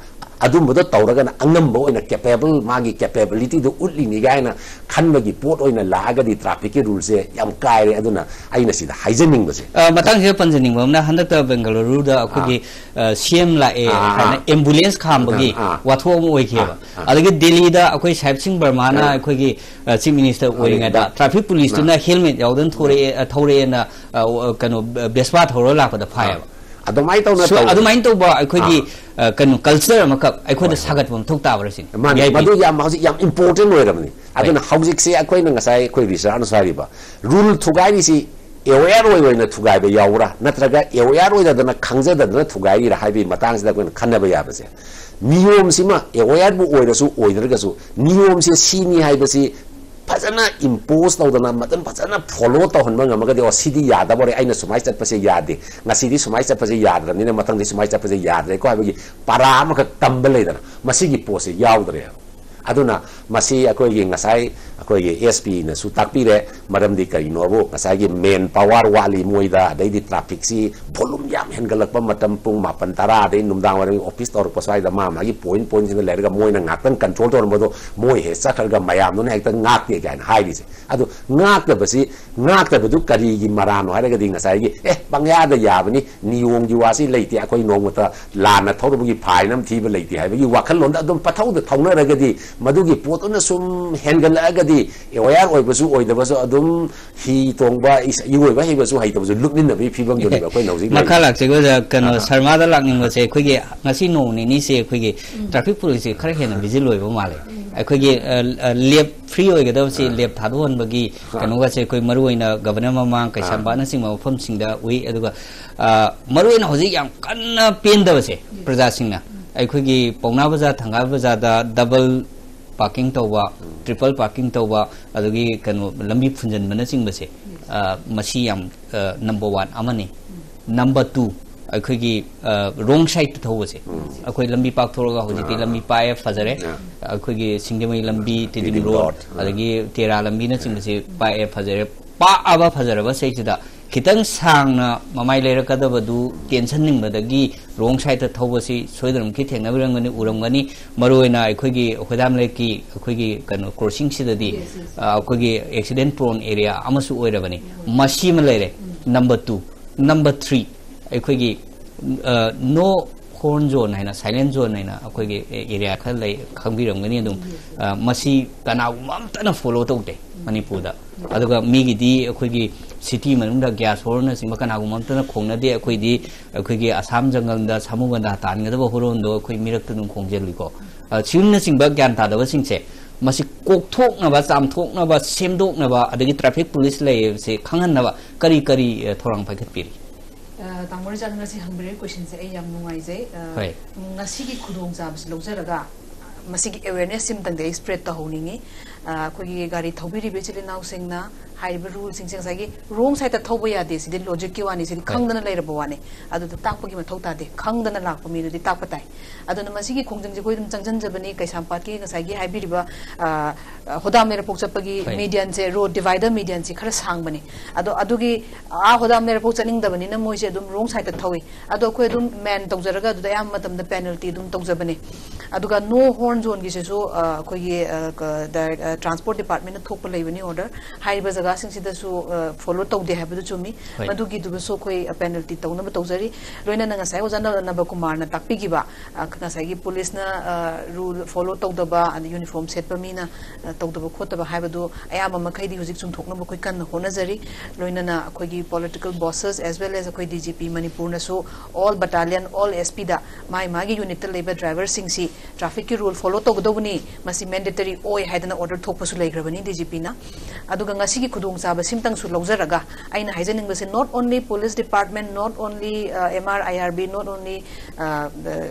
ꯑꯗꯨꯝꯕꯗꯣ ꯇꯧꯔꯒꯅ ꯑꯉꯝꯕ ꯑꯣꯏꯅ capable, ꯃꯥꯒꯤ capability ꯗꯨ ꯎꯠꯂꯤꯅꯤ ꯀꯥꯏꯅ ꯈꯟꯕꯒꯤ ꯄꯣꯠ ꯑꯣꯏꯅ ꯂꯥꯛꯑꯒꯗꯤ traffic ꯀꯤ rule ꯁꯦ ꯌꯥꯝ ꯀꯥꯏꯔꯦ꯫ ꯑꯗꯨꯅ ꯑꯩꯅ ꯁꯤꯗ ꯍꯥꯏꯖꯅꯤꯡꯕꯁꯦ꯫ ꯑ, ꯃꯇꯥꯡꯁꯤꯗ ꯄꯟꯖꯅꯤꯡꯕ ꯑꯃꯅ, ꯍꯟꯗꯛꯇ ꯕꯦꯡꯒꯂꯨꯔꯨꯗ ꯑꯩꯈꯣꯏꯒꯤ, ꯑꯥ꯫ ꯑ, C M ꯂꯥꯛꯑꯦ ꯑꯥ, ꯍꯥꯏꯅ ꯑꯥ꯫ Ambulance ꯈꯥꯝꯕꯒꯤ ꯑꯥ, ꯑꯥ꯫ ꯋꯥꯊꯣꯛ ꯑꯃ ꯑꯣꯏꯈꯤꯑꯕ꯫ ꯑꯥ, ꯑꯥ꯫ ꯑꯗꯒꯤ ꯗꯦꯜꯂꯤꯗ ꯑꯩꯈꯣꯏ ꯁꯥꯍꯦꯕ ꯁꯤꯡ ꯕꯔꯃꯥꯅ ꯑꯥ꯫ ꯑꯩꯈꯣꯏꯒꯤ, ꯑ, Chief Minister ꯑꯣꯏꯔꯤꯉꯩꯗ ꯑꯥ꯫ Traffic Police ꯇꯨꯅ ꯑꯥ꯫ Helmet ꯌꯥꯎꯗꯅ ꯊꯧꯔꯛꯑꯦ, ꯑ, ꯊꯧꯔꯛꯑꯦꯅ, ꯑ, ꯀꯩꯅꯣ, Vespa ꯊꯧꯔ ꯂꯥꯛꯄꯗ ꯐꯥꯏꯌꯦꯕ꯫ ꯑꯥ꯫ ꯑꯗꯨꯃꯥꯏꯅ ꯇꯧꯅ So, ꯇꯧ-, ꯑꯗꯨꯃꯥꯏꯅ ꯇꯧꯕ ꯑꯩꯈꯣꯏꯒꯤ, ꯑꯥ꯫ ꯑ, ꯀꯩꯅꯣ, culture ꯑꯃꯈꯛ ꯑꯩꯈꯣꯏꯗ ꯍꯣꯏ, ꯍꯣꯏ꯫ ꯁꯥꯒꯠꯄ ꯑꯃ ꯊꯣꯛ ꯇꯥꯕ꯭ꯔꯥ ꯁꯤꯅꯤ꯫ ꯃꯥꯅꯤ, V I P꯫ ꯃꯗꯨ ꯌꯥꯝ, ꯍꯧꯖꯤꯛ ꯌꯥꯝ important ꯑꯣꯏꯔꯕꯅꯤ꯫ ꯍꯣꯏ꯫ ꯑꯗꯨꯅ ꯍꯧꯖꯤꯛꯁꯦ ꯑꯩꯈꯣꯏꯅ ꯉꯁꯥꯏ ꯑꯩꯈꯣꯏ research ꯅꯁꯨ ꯍꯥꯏꯔꯤꯕ rule ꯊꯨꯒꯥꯏꯔꯤꯁꯤ aware ꯑꯣꯏ ꯑꯣꯏꯅ ꯊꯨꯒꯥꯏꯕ ꯌꯥꯎꯕ꯭ꯔꯥ, ꯅꯠꯇ꯭ꯔꯒ aware ꯑꯣꯏꯗꯗꯅ ꯈꯪꯖꯗꯗꯅ ꯊꯨꯒꯥꯏꯔꯤꯔꯥ ꯍꯥꯏꯕꯒꯤ ꯃꯇꯥꯡꯁꯤꯗ ꯑꯩꯈꯣꯏꯅ ꯈꯟꯅꯕ ꯌꯥꯕꯁꯦ꯫ ꯅꯤꯌꯣꯝꯁꯤꯃ aware ꯕꯨ ꯑꯣꯏꯔꯁꯨ ꯑꯣꯏꯗ꯭ꯔꯒꯁꯨ ꯅꯤꯌꯣꯝꯁꯦ ꯁꯤꯅꯤ ꯍꯥꯏꯕꯁꯤ ꯐꯖꯅ impose ꯇꯧꯗꯅ, ꯃꯇꯝ ꯐꯖꯅ follow ꯇꯧꯍꯟꯕ ꯉꯝꯃꯒꯗꯤ, "ꯑꯣ, ꯁꯤꯗꯤ ꯌꯥꯗꯕ ꯑꯣꯏꯔꯦ, ꯑꯩꯅ ꯁꯨꯃꯥꯏꯅ ꯆꯠꯄꯁꯦ ꯌꯥꯗꯦ, ꯉꯁꯤꯗꯤ ꯁꯨꯃꯥꯏꯅ ꯆꯠꯄꯁꯦ ꯌꯥꯗ꯭ꯔꯕꯅꯤꯅ ꯃꯊꯪꯗꯤ ꯁꯨꯃꯥꯏꯅ ꯆꯠꯄꯁꯦ ꯌꯥꯗ꯭ꯔꯦꯀꯣ" ꯍꯥꯏꯕꯒꯤ ꯄꯔꯥ ꯑꯃꯈꯛ ꯇꯝꯕ ꯂꯩꯗꯅ, ꯃꯁꯤꯒꯤ ꯄꯣꯠꯁꯦ ꯌꯥꯎꯗ꯭ꯔꯦꯕ꯫ ꯑꯗꯨꯅ ꯃꯁꯤ ꯑꯩꯈꯣꯏꯒꯤ ꯉꯁꯥꯏ ꯑꯩꯈꯣꯏꯒꯤ S P ꯅꯁꯨ ꯇꯥꯛꯄꯤꯔꯦ, ꯃꯔꯝꯗꯤ ꯀꯔꯤꯅꯣꯕꯨ ꯉꯁꯥꯏꯒꯤ man power ꯋꯥꯠꯂꯤ ꯃꯣꯏꯗ, ꯑꯗꯩꯗꯤ traffic ꯁꯤ volume ꯌꯥꯝ ꯍꯦꯟꯒꯠꯂꯛꯄ ꯃꯇꯝ, ꯄꯨꯡ ꯃꯥꯄꯟ ꯇꯔꯥ ꯑꯗꯩ ꯅꯨꯡꯗꯥꯡ ꯋꯥꯏꯔꯝꯒꯤ office ꯇꯧꯔꯛꯄ ꯁ꯭ꯋꯥꯏꯗ ꯃꯥ ꯃꯥꯒꯤ point point ꯁꯤꯡꯗ ꯂꯩꯔꯒ ꯃꯣꯏꯅ ꯉꯥꯛꯇꯪ control ꯇꯧꯔꯝꯕꯗꯣ ꯃꯣꯏ ꯍꯦꯛ ꯆꯠꯈ꯭ꯔꯒ ꯃꯌꯥꯝꯗꯨꯅ ꯍꯦꯛꯇ ꯉꯥꯛꯇꯦ ꯀꯥꯏꯅ ꯍꯥꯏꯔꯤꯁꯦ꯫ ꯑꯗꯨ ꯉꯥꯛꯇꯕꯁꯤ, ꯉꯥꯛꯇꯕꯗꯨ ꯀꯔꯤꯒꯤ ꯃꯔꯥꯅꯣ ꯍꯥꯏꯔꯒꯗꯤ ꯉꯁꯥꯏꯒꯤ, "ꯑꯦ, ꯄꯪꯌꯥꯗ ꯌꯥꯕꯅꯤ, ꯅꯤꯌꯣꯝꯒꯤ ꯋꯥꯁꯤ ꯂꯩꯇꯦ, ꯑꯩꯈꯣꯏ ꯅꯣꯡꯃꯇ ꯂꯥꯟꯅ ꯊꯧꯔꯨꯕꯒꯤ fine ꯑꯃ ꯊꯤꯕ ꯂꯩꯇꯦ" ꯍꯥꯏꯕꯒꯤ ꯋꯥꯈꯜꯂꯣꯟꯗ ꯑꯗꯨꯝ ꯄꯊꯧꯗ ꯊꯧꯅꯔꯒꯗꯤ, ꯃꯗꯨꯒꯤ ꯄꯣꯠꯇꯨꯅ ꯁꯨꯝ ꯍꯦꯟꯒꯠꯂꯛꯑꯒꯗꯤ, aware ꯑꯣꯏꯕꯁꯨ ꯑꯣꯏꯗꯕꯁꯨ ꯑꯗꯨꯝ ꯍꯤ ꯇꯣꯡꯕ, ꯏꯁ-, ꯏꯔꯣꯏꯕ ꯍꯩꯕꯁꯨ ꯍꯩꯇꯕꯁꯨ ꯂꯨꯞꯃꯤꯟꯅꯕꯒꯤ ꯐꯤꯕꯝꯗꯨꯅꯦꯕ ꯑꯩꯈꯣꯏꯅ ꯍꯧꯖꯤꯛ ꯃꯈꯥ ꯂꯩꯔꯤꯁꯦ꯫ ꯂꯥꯛꯆꯒꯦ ꯑꯣꯖꯥ, ꯀꯩꯅꯣ, ꯑꯥ꯫ ꯁꯔꯃꯥꯗ ꯂꯥꯛꯅꯤꯡꯕꯁꯦ, ꯑꯩꯈꯣꯏꯒꯤ ꯉꯁꯤ ꯅꯣꯡ ꯅꯤꯅꯤꯁꯦ ꯑꯩꯈꯣꯏꯒꯤ traffic police ꯁꯦ ꯈꯔ ꯍꯦꯟꯅ vigil ꯑꯣꯏꯕ ꯃꯥꯜꯂꯦ꯫ ꯑꯩꯈꯣꯏꯒꯤ, ꯑ, ꯑ, ꯂꯦꯞ free ꯑꯣꯏꯒꯗꯕꯁꯤ ꯑꯥ꯫ ꯂꯦꯞ ꯊꯥꯗꯣꯛꯍꯟꯕꯒꯤ ꯑꯥ꯫ ꯀꯩꯅꯣꯒꯁꯦ ꯑꯩꯈꯣꯏ ꯃꯔꯨꯑꯣꯏꯅ ꯒꯚꯔꯅꯔ ꯃꯃꯥꯡ, ꯑꯥ꯫ ꯀꯩꯁꯥꯝꯄꯥꯠꯅꯆꯤꯡꯕ ꯃꯐꯝꯁꯤꯡꯗ ꯎꯏ꯫ ꯑꯗꯨꯒ, ꯑ, ꯃꯔꯨꯑꯣꯏꯅ ꯍꯧꯖꯤꯛ ꯌꯥꯝ ꯀꯟꯅ ꯄꯦꯟꯗꯕꯁꯦ ꯄ꯭ꯔꯖꯥꯁꯤꯡꯅ, ꯑꯩꯈꯣꯏꯒꯤ ꯄꯥꯎꯅꯥ ꯕꯖꯥꯔ, ꯊꯪꯒꯥꯜ ꯕꯖꯥꯔꯗ double parking ꯇꯧꯕ, triple parking ꯇꯧꯕ, ꯑꯗꯒꯤ ꯀꯩꯅꯣ ꯂꯝꯕꯤ ꯐꯨꯟꯖꯟꯕꯅꯆꯤꯡꯕꯁꯦ, ꯑ, ꯃꯁꯤ ꯌꯥꯝ, ꯑ, number one ꯑꯃꯅꯤ꯫ Number two, ꯑꯩꯈꯣꯏꯒꯤ, ꯑ, wrong side ꯇ ꯊꯧꯕꯁꯦ꯫ ꯑꯩꯈꯣꯏ ꯂꯝꯕꯤ ꯄꯥꯛꯊꯣꯔꯛꯑꯒ ꯍꯧꯖꯤꯛꯇꯤ ꯑꯥ꯫ ꯂꯝꯕꯤ ꯄꯥꯛꯑꯦ, ꯐꯖꯔꯦ꯫ ꯑꯥ꯫ ꯑꯩꯈꯣꯏꯒꯤ ꯁꯤꯡꯖꯃꯩ ꯂꯝꯕꯤ, ꯇꯤꯗꯤꯝ ꯇꯤꯗꯤꯝ ꯔꯣꯗ, ꯔꯣꯗ, ꯑꯥ꯫ ꯑꯗꯒꯤ ꯇꯦꯔꯥ ꯂꯝꯕꯤꯅꯆꯤꯡꯕꯁꯦ ꯄꯥꯛꯑꯦ, ꯐꯖꯔꯦ꯫ ꯄꯥꯛꯑꯕ ꯐꯖꯔꯕ ꯁꯤꯗꯩꯁꯤꯗ ꯈꯤꯇꯪ ꯁꯥꯡꯅ ꯃꯃꯥꯏ ꯂꯩꯔꯛꯀꯗꯕꯗꯨ ꯇꯦꯟꯁꯟꯅꯤꯡꯕꯗꯒꯤ wrong side ꯇ ꯊꯧꯕꯁꯤ ꯁꯣꯏꯗꯅꯃꯛꯀꯤ ꯊꯦꯡꯅꯕꯤꯔꯝꯒꯅꯤ, ꯎꯔꯝꯒꯅꯤ꯫ ꯃꯔꯨꯑꯣꯏꯅ ꯑꯩꯈꯣꯏꯒꯤ ꯍꯣꯏꯗꯥꯝ ꯂꯦꯛꯀꯤ ꯑꯩꯈꯣꯏꯒꯤ ꯀꯩꯅꯣ crossing ꯁꯤꯗꯗꯤ, Yes, yes. ꯑ, ꯑꯩꯈꯣꯏꯒꯤ accident prone area ꯑꯃꯁꯨ ꯑꯣꯏꯔꯕꯅꯤ꯫ ꯃꯁꯤ ꯑꯃ ꯂꯩꯔꯦ꯫ Number two꯫ Number three, ꯑꯩꯈꯣꯏꯒꯤ, ꯑ, no horn zone ꯍꯥꯏꯅ, silent zone ꯍꯥꯏꯅ ꯑꯩꯈꯣꯏꯒꯤ area ꯈꯔ ꯂꯩ, ꯈꯪꯕꯤꯔꯝꯒꯅꯤ ꯑꯗꯨꯝ꯫ ꯑ, ꯃꯁꯤ ꯀꯅꯥꯒꯨꯝꯕ ꯑꯝꯇꯅ follow ꯇꯧꯗꯦ ꯃꯅꯤꯄꯨꯔꯗ꯫ ꯑꯗꯨꯒ ꯃꯤꯒꯤꯗꯤ ꯑꯩꯈꯣꯏꯒꯤ city ꯃꯅꯨꯡꯗ gas horn ꯅꯆꯤꯡꯕ ꯀꯅꯥꯒꯨꯝꯕ ꯑꯝꯇꯅ ꯈꯣꯡꯅꯗꯦ꯫ ꯑꯩꯈꯣꯏꯗꯤ, ꯑꯩꯈꯣꯏꯒꯤ ꯑꯁꯥꯝ ꯖꯪꯒꯜꯗ ꯁꯥꯃꯨ ꯒꯟꯗꯥ ꯇꯥꯟꯒꯗꯕ ꯍꯨꯔꯣꯟꯗꯣ ꯑꯩꯈꯣꯏ ꯃꯤꯔꯛꯇ ꯑꯗꯨꯝ ꯈꯣꯡꯖꯤꯜꯂꯤꯀꯣ꯫ ꯑ, ꯁꯤꯒꯨꯝꯅꯆꯤꯡꯕ ꯒ꯭ꯌꯥꯟ ꯇꯥꯗꯕꯁꯤꯡꯁꯦ ꯃꯁꯤ ꯀꯣꯛꯊꯣꯛꯅꯕ, ꯆꯥꯝꯊꯣꯛꯅꯕ, ꯁꯦꯝꯗꯣꯛꯅꯕ, ꯑꯗꯒꯤ traffic police ꯂꯩꯕꯁꯦ ꯈꯪꯍꯟꯅꯕ ꯀꯔꯤ ꯀꯔꯤ, ꯑ, ꯊꯧꯔꯥꯡ ꯄꯥꯏꯈꯠꯄꯤꯔꯤ? ꯑ, ꯇꯥꯃꯣ ꯔꯤꯆꯥꯔꯗ ꯉꯁꯤ ꯍꯪꯕꯤꯔꯛꯏ question ꯁꯦ ꯑꯩ ꯌꯥꯝ ꯅꯨꯡꯉꯥꯏꯖꯩ꯫ ꯑ, ꯍꯣꯏ꯫ ꯉꯁꯤꯒꯤ ꯈꯨꯗꯣꯡꯆꯥꯕꯁꯤ ꯂꯧꯖꯔꯒ, ꯑ, ꯃꯁꯤꯒꯤ ꯑꯦꯋꯦꯔꯅꯦꯁ ꯁꯤꯝꯇꯪꯗꯤ ꯑꯩ ꯁ꯭ꯄ꯭ꯔꯦꯗ ꯇꯧꯍꯧꯅꯤꯡꯉꯤ꯫ ꯑ, ꯑꯩꯈꯣꯏꯒꯤ ꯒꯥꯔꯤ ꯊꯧꯕꯤꯔꯤꯕ ꯏꯆꯤꯜ ꯏꯅꯥꯎꯁꯤꯡꯅ ꯍꯥꯏꯔꯤꯕ ꯔꯨꯜꯁꯤꯡꯁꯦ ꯉꯁꯥꯏꯒꯤ ꯔꯣꯡ ꯁꯥꯏꯗꯇ ꯊꯧꯕ ꯌꯥꯗꯦ, ꯁꯤꯗꯤ ꯂꯣꯖꯤꯛꯀꯤ ꯋꯥꯅꯤ, ꯁꯤꯗꯤ ꯈꯪꯗꯅ ꯂꯩꯔꯕ ꯋꯥꯅꯤ꯫ ꯑꯗꯨꯗ ꯇꯥꯛꯄꯒꯤ ꯃꯊꯧ ꯇꯥꯗꯦ, ꯈꯪꯗꯅ ꯂꯥꯛꯄ ꯃꯤꯗꯨꯗꯤ ꯇꯥꯛꯄ ꯇꯥꯏ꯫ ꯑꯗꯨꯅ ꯃꯁꯤꯒꯤ ꯈꯣꯡꯖꯪꯁꯦ ꯑꯩꯈꯣꯏ ꯑꯗꯨꯝ ꯆꯪꯁꯤꯟꯖꯕꯅꯤ꯫ ꯀꯩꯁꯥꯝꯄꯥꯠꯀꯤ ꯉꯁꯥꯏꯒꯤ ꯍꯥꯏꯕꯤꯔꯤꯕ, ꯑ, ꯑ, ꯍꯣꯗꯥꯝ ꯂꯩꯔꯛꯐꯥꯎ ꯆꯠꯄꯒꯤ ꯃꯤꯗꯤꯌꯟꯁꯦ, ꯔꯣꯗ ꯗꯤꯚꯥꯏꯗꯔ ꯃꯤꯗꯤꯌꯟꯁꯦ ꯈꯔ ꯁꯥꯡꯕꯅꯤ꯫ ꯑꯗꯣ ꯑꯗꯨꯒꯤ ꯑꯥ ꯍꯣꯗꯥꯝ ꯂꯩꯔꯛꯐꯥꯎ ꯆꯠꯅꯤꯡꯗꯕꯅꯤꯅ ꯃꯣꯏꯁꯦ ꯑꯗꯨꯝ ꯔꯣꯡ ꯁꯥꯏꯗꯇ ꯊꯧꯏ꯫ ꯑꯗꯣ ꯑꯩꯈꯣꯏ ꯑꯗꯨꯝ ꯃꯦꯟ ꯇꯧꯖꯔꯒ ꯑꯗꯨꯗ ꯑꯌꯥꯝꯕ ꯃꯇꯝꯗ ꯄꯦꯅꯜꯇꯤ ꯑꯗꯨꯝ ꯇꯧꯖꯕꯅꯦ꯫ ꯑꯗꯨꯒ ꯅꯣ ꯍꯣꯔꯟ ꯖꯣꯟꯒꯤꯁꯤꯁꯨ, ꯑ, ꯑꯩꯈꯣꯏꯒꯤ, ꯑ, ꯀ-, ꯗꯥꯏꯔꯦꯛ-, ꯑ, ꯇ꯭ꯔꯥꯟꯁꯄꯣꯔꯠ ꯗꯤꯄꯥꯔꯠꯃꯦꯟꯅ ꯊꯣꯛꯄ ꯂꯩꯕꯅꯤ ꯑꯣꯔꯗꯔ꯫ ꯍꯥꯏꯔꯤꯕ ꯖꯒꯥꯁꯤꯡꯁꯤꯗꯁꯨ, ꯑ, ꯐꯣꯂꯣ ꯇꯧꯗꯦ ꯍꯥꯏꯕꯗꯨ ꯆꯨꯝꯃꯤ꯫ ꯍꯣꯏ꯫ ꯃꯗꯨꯒꯤꯗꯨꯕꯨꯁꯨ ꯑꯩꯈꯣꯏ, ꯑ, ꯄꯦꯅꯜꯇꯤ ꯇꯧꯅꯕ ꯇꯧꯖꯔꯤ꯫ ꯂꯣꯏꯅꯅ ꯉꯁꯥꯏ ꯑꯣꯖꯥ ꯅ-, ꯅꯕꯀꯨꯃꯥꯔꯅ ꯇꯥꯛꯄꯤꯈꯤꯕ, ꯑ, ꯉꯁꯥꯏꯒꯤ ꯄꯨꯂꯤꯁꯅ, ꯑ, ꯔꯨꯜ ꯐꯣꯂꯣ ꯇꯧꯗꯕ, ꯑꯗ ꯌꯨꯅꯤꯐꯣꯔꯝ ꯁꯦꯠꯄ ꯃꯤꯅ, ꯑ, ꯇꯧꯗꯕ ꯈꯣꯠꯇꯕ ꯍꯥꯏꯕꯗꯨ ꯑꯌꯥꯝꯕ ꯃꯈꯩꯗꯤ ꯍꯧꯖꯤꯛ ꯆꯨꯝꯊꯣꯛꯅꯕ ꯑꯩꯈꯣꯏ ꯀꯟꯅ ꯍꯣꯠꯅꯖꯔꯤ꯫ ꯂꯣꯏꯅꯅ ꯑꯩꯈꯣꯏꯒꯤ political bosses as well as ꯑꯩꯈꯣꯏ D G P ꯃꯅꯤꯄꯨꯔꯅꯁꯨ all battalion, all S P ꯗ ꯃꯥꯒꯤ ꯃꯥꯒꯤ ꯌꯨꯅꯤꯠꯇ ꯂꯩꯕ ꯗ꯭ꯔꯥꯏꯚꯔꯁꯤꯡꯁꯤ ꯇ꯭ꯔꯥꯐꯤꯛꯀꯤ ꯔꯨꯜ ꯐꯣꯂꯣ ꯇꯧꯒꯗꯧꯕꯅꯤ, ꯃꯁꯤ ꯃꯦꯟꯗꯦꯇꯔꯤ ꯑꯣꯏ ꯍꯥꯏꯗꯅ ꯑꯣꯔꯗꯔ ꯊꯣꯛꯄꯁꯨ ꯂꯩꯈ꯭ꯔꯕꯅꯤ D G P ꯅ꯫ ꯑꯗꯨꯒ ꯉꯁꯤꯒꯤ ꯈꯨꯗꯣꯡꯆꯥꯕ ꯁꯤꯝꯇꯪꯁꯨ ꯂꯧꯖꯔꯒ ꯑꯩꯅ ꯍꯥꯏꯖꯅꯤꯡꯕꯁꯦ, not only police department, not only, uh, M R, I R B, not only, uh,